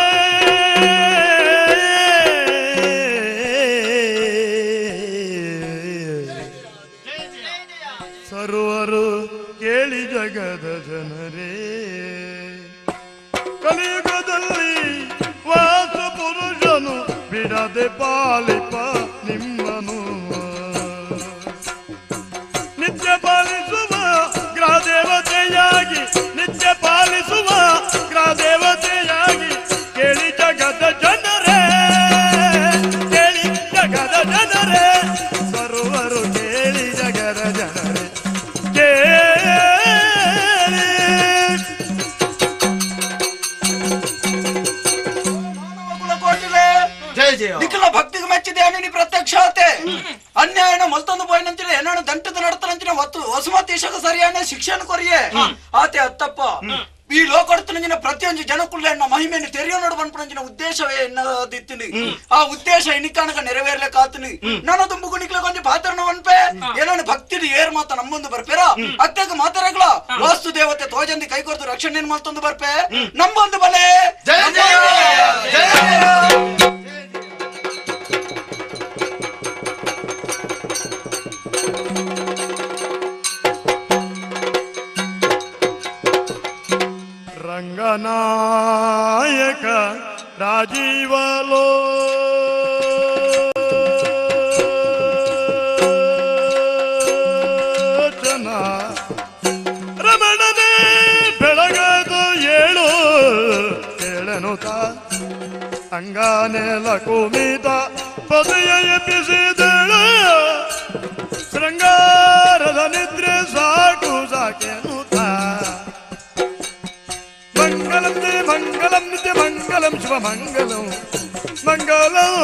ಸರ್ವರು ಕೇಳಿ ಜಗದ ಜನರೇ ಕಲಿಯುಗದಲ್ಲಿ ವಾಸ ಪುರುಷನು ಬಿಡದೆ ಪಾಲಿಪ ನಿಮ್ಮನು ನಿತ್ಯ ಪಾಲಿಸುವ ಗ್ರಹದೇವತೆಯಾಗಿ ನಿತ್ಯ ಪಾಲಿಸುವ ಗ್ರಹದೇವತೆಯಾಗಿ ಕೇಳಿ ಜಗದ ಜನರೇ ಕೇಳಿ ಜಗದ ಜನರೇ ಸರ್ವರು ಕೇಳಿ ಜಗದ ಜನರೇ ಕೇಳಿ. ನಿಖಲ ಭಕ್ತಿಗೆ ಮೆಚ್ಚಿದೆ ನೀ ಪ್ರತ್ಯಕ್ಷತೆ ಅನ್ಯಾಯನ ಮಲ್ತೊಂದು ಪೋಯಿನಂಚಿನ ಏನೋ ದಂಟದ ನಡತನಂಚಿನ ವಸುಮತೀಶಕ ಸರಿಯಾನ ಶಿಕ್ಷಣ ಕೊರಿಯೆ ಆತೆ ಅತ್ತಪ್ಪ ಈ ಲೋಕಡ್ತನಂಚಿನ ಪ್ರತಿಯೊಂದು ಜನಕುಲ್ಲ ಮಹಿಮೆಯನ್ನು ತೆರೆಯೋ ನೋಡು ಪನ್ಪುನಂಚಿನ ಉದ್ದೇಶವೇ ಎನ್ನದಿತ್ತಿನಿ ಆ ಉದ್ದೇಶ ಇನಿಕಾನಕ ನೆರವೇರ್ಲಿಕ್ಕಾತನಿ ನಾನು ತುಂಬು ನಿಕ್ಲ ಕೊಂಚ ಪಾತ್ರನ ಒನ್ಪೆ ಏನೋ ಭಕ್ತಿಡು ಏರ್ ಮಾತ ನಮ್ಮೊಂದು ಬರ್ಪೇರ ಅತ್ಯಂತ ಮಾತಾರಗಳ ವಾಸ್ತು ದೇವತೆ ತೋಜಂದಿ ಕೈಕೊರ್ದು ರಕ್ಷಣೆ ಮಲ್ತೊಂದು ಬರ್ಪೆ ನಮ್ಮೊಂದು ಬಲೆ ಜಯ ಜಯ ಜಯ. ರಂಗನಾಯಕ ರಾಜೀವಲೋ ಚನ ರಮಣನೇ ಬೆಳಗದು ಏಳು ಕೇಳನುತ ಅಂಗಾನೆಲ ಕುಮಿತ ಪದೆಯ ಎಬ್ಬಿಸಿದಳು ಶೃಂಗಾರದ ನಿದ್ರೆ ಸಾಕು ಸಾಕೆನುತ ಮಂಗಲಂ ಜಯ ಮಂಗಲಂ ನಿತ್ಯ ಮಂಗಲಂ ಶಿವ ಮಂಗಲಂ ಮಂಗಲಂ.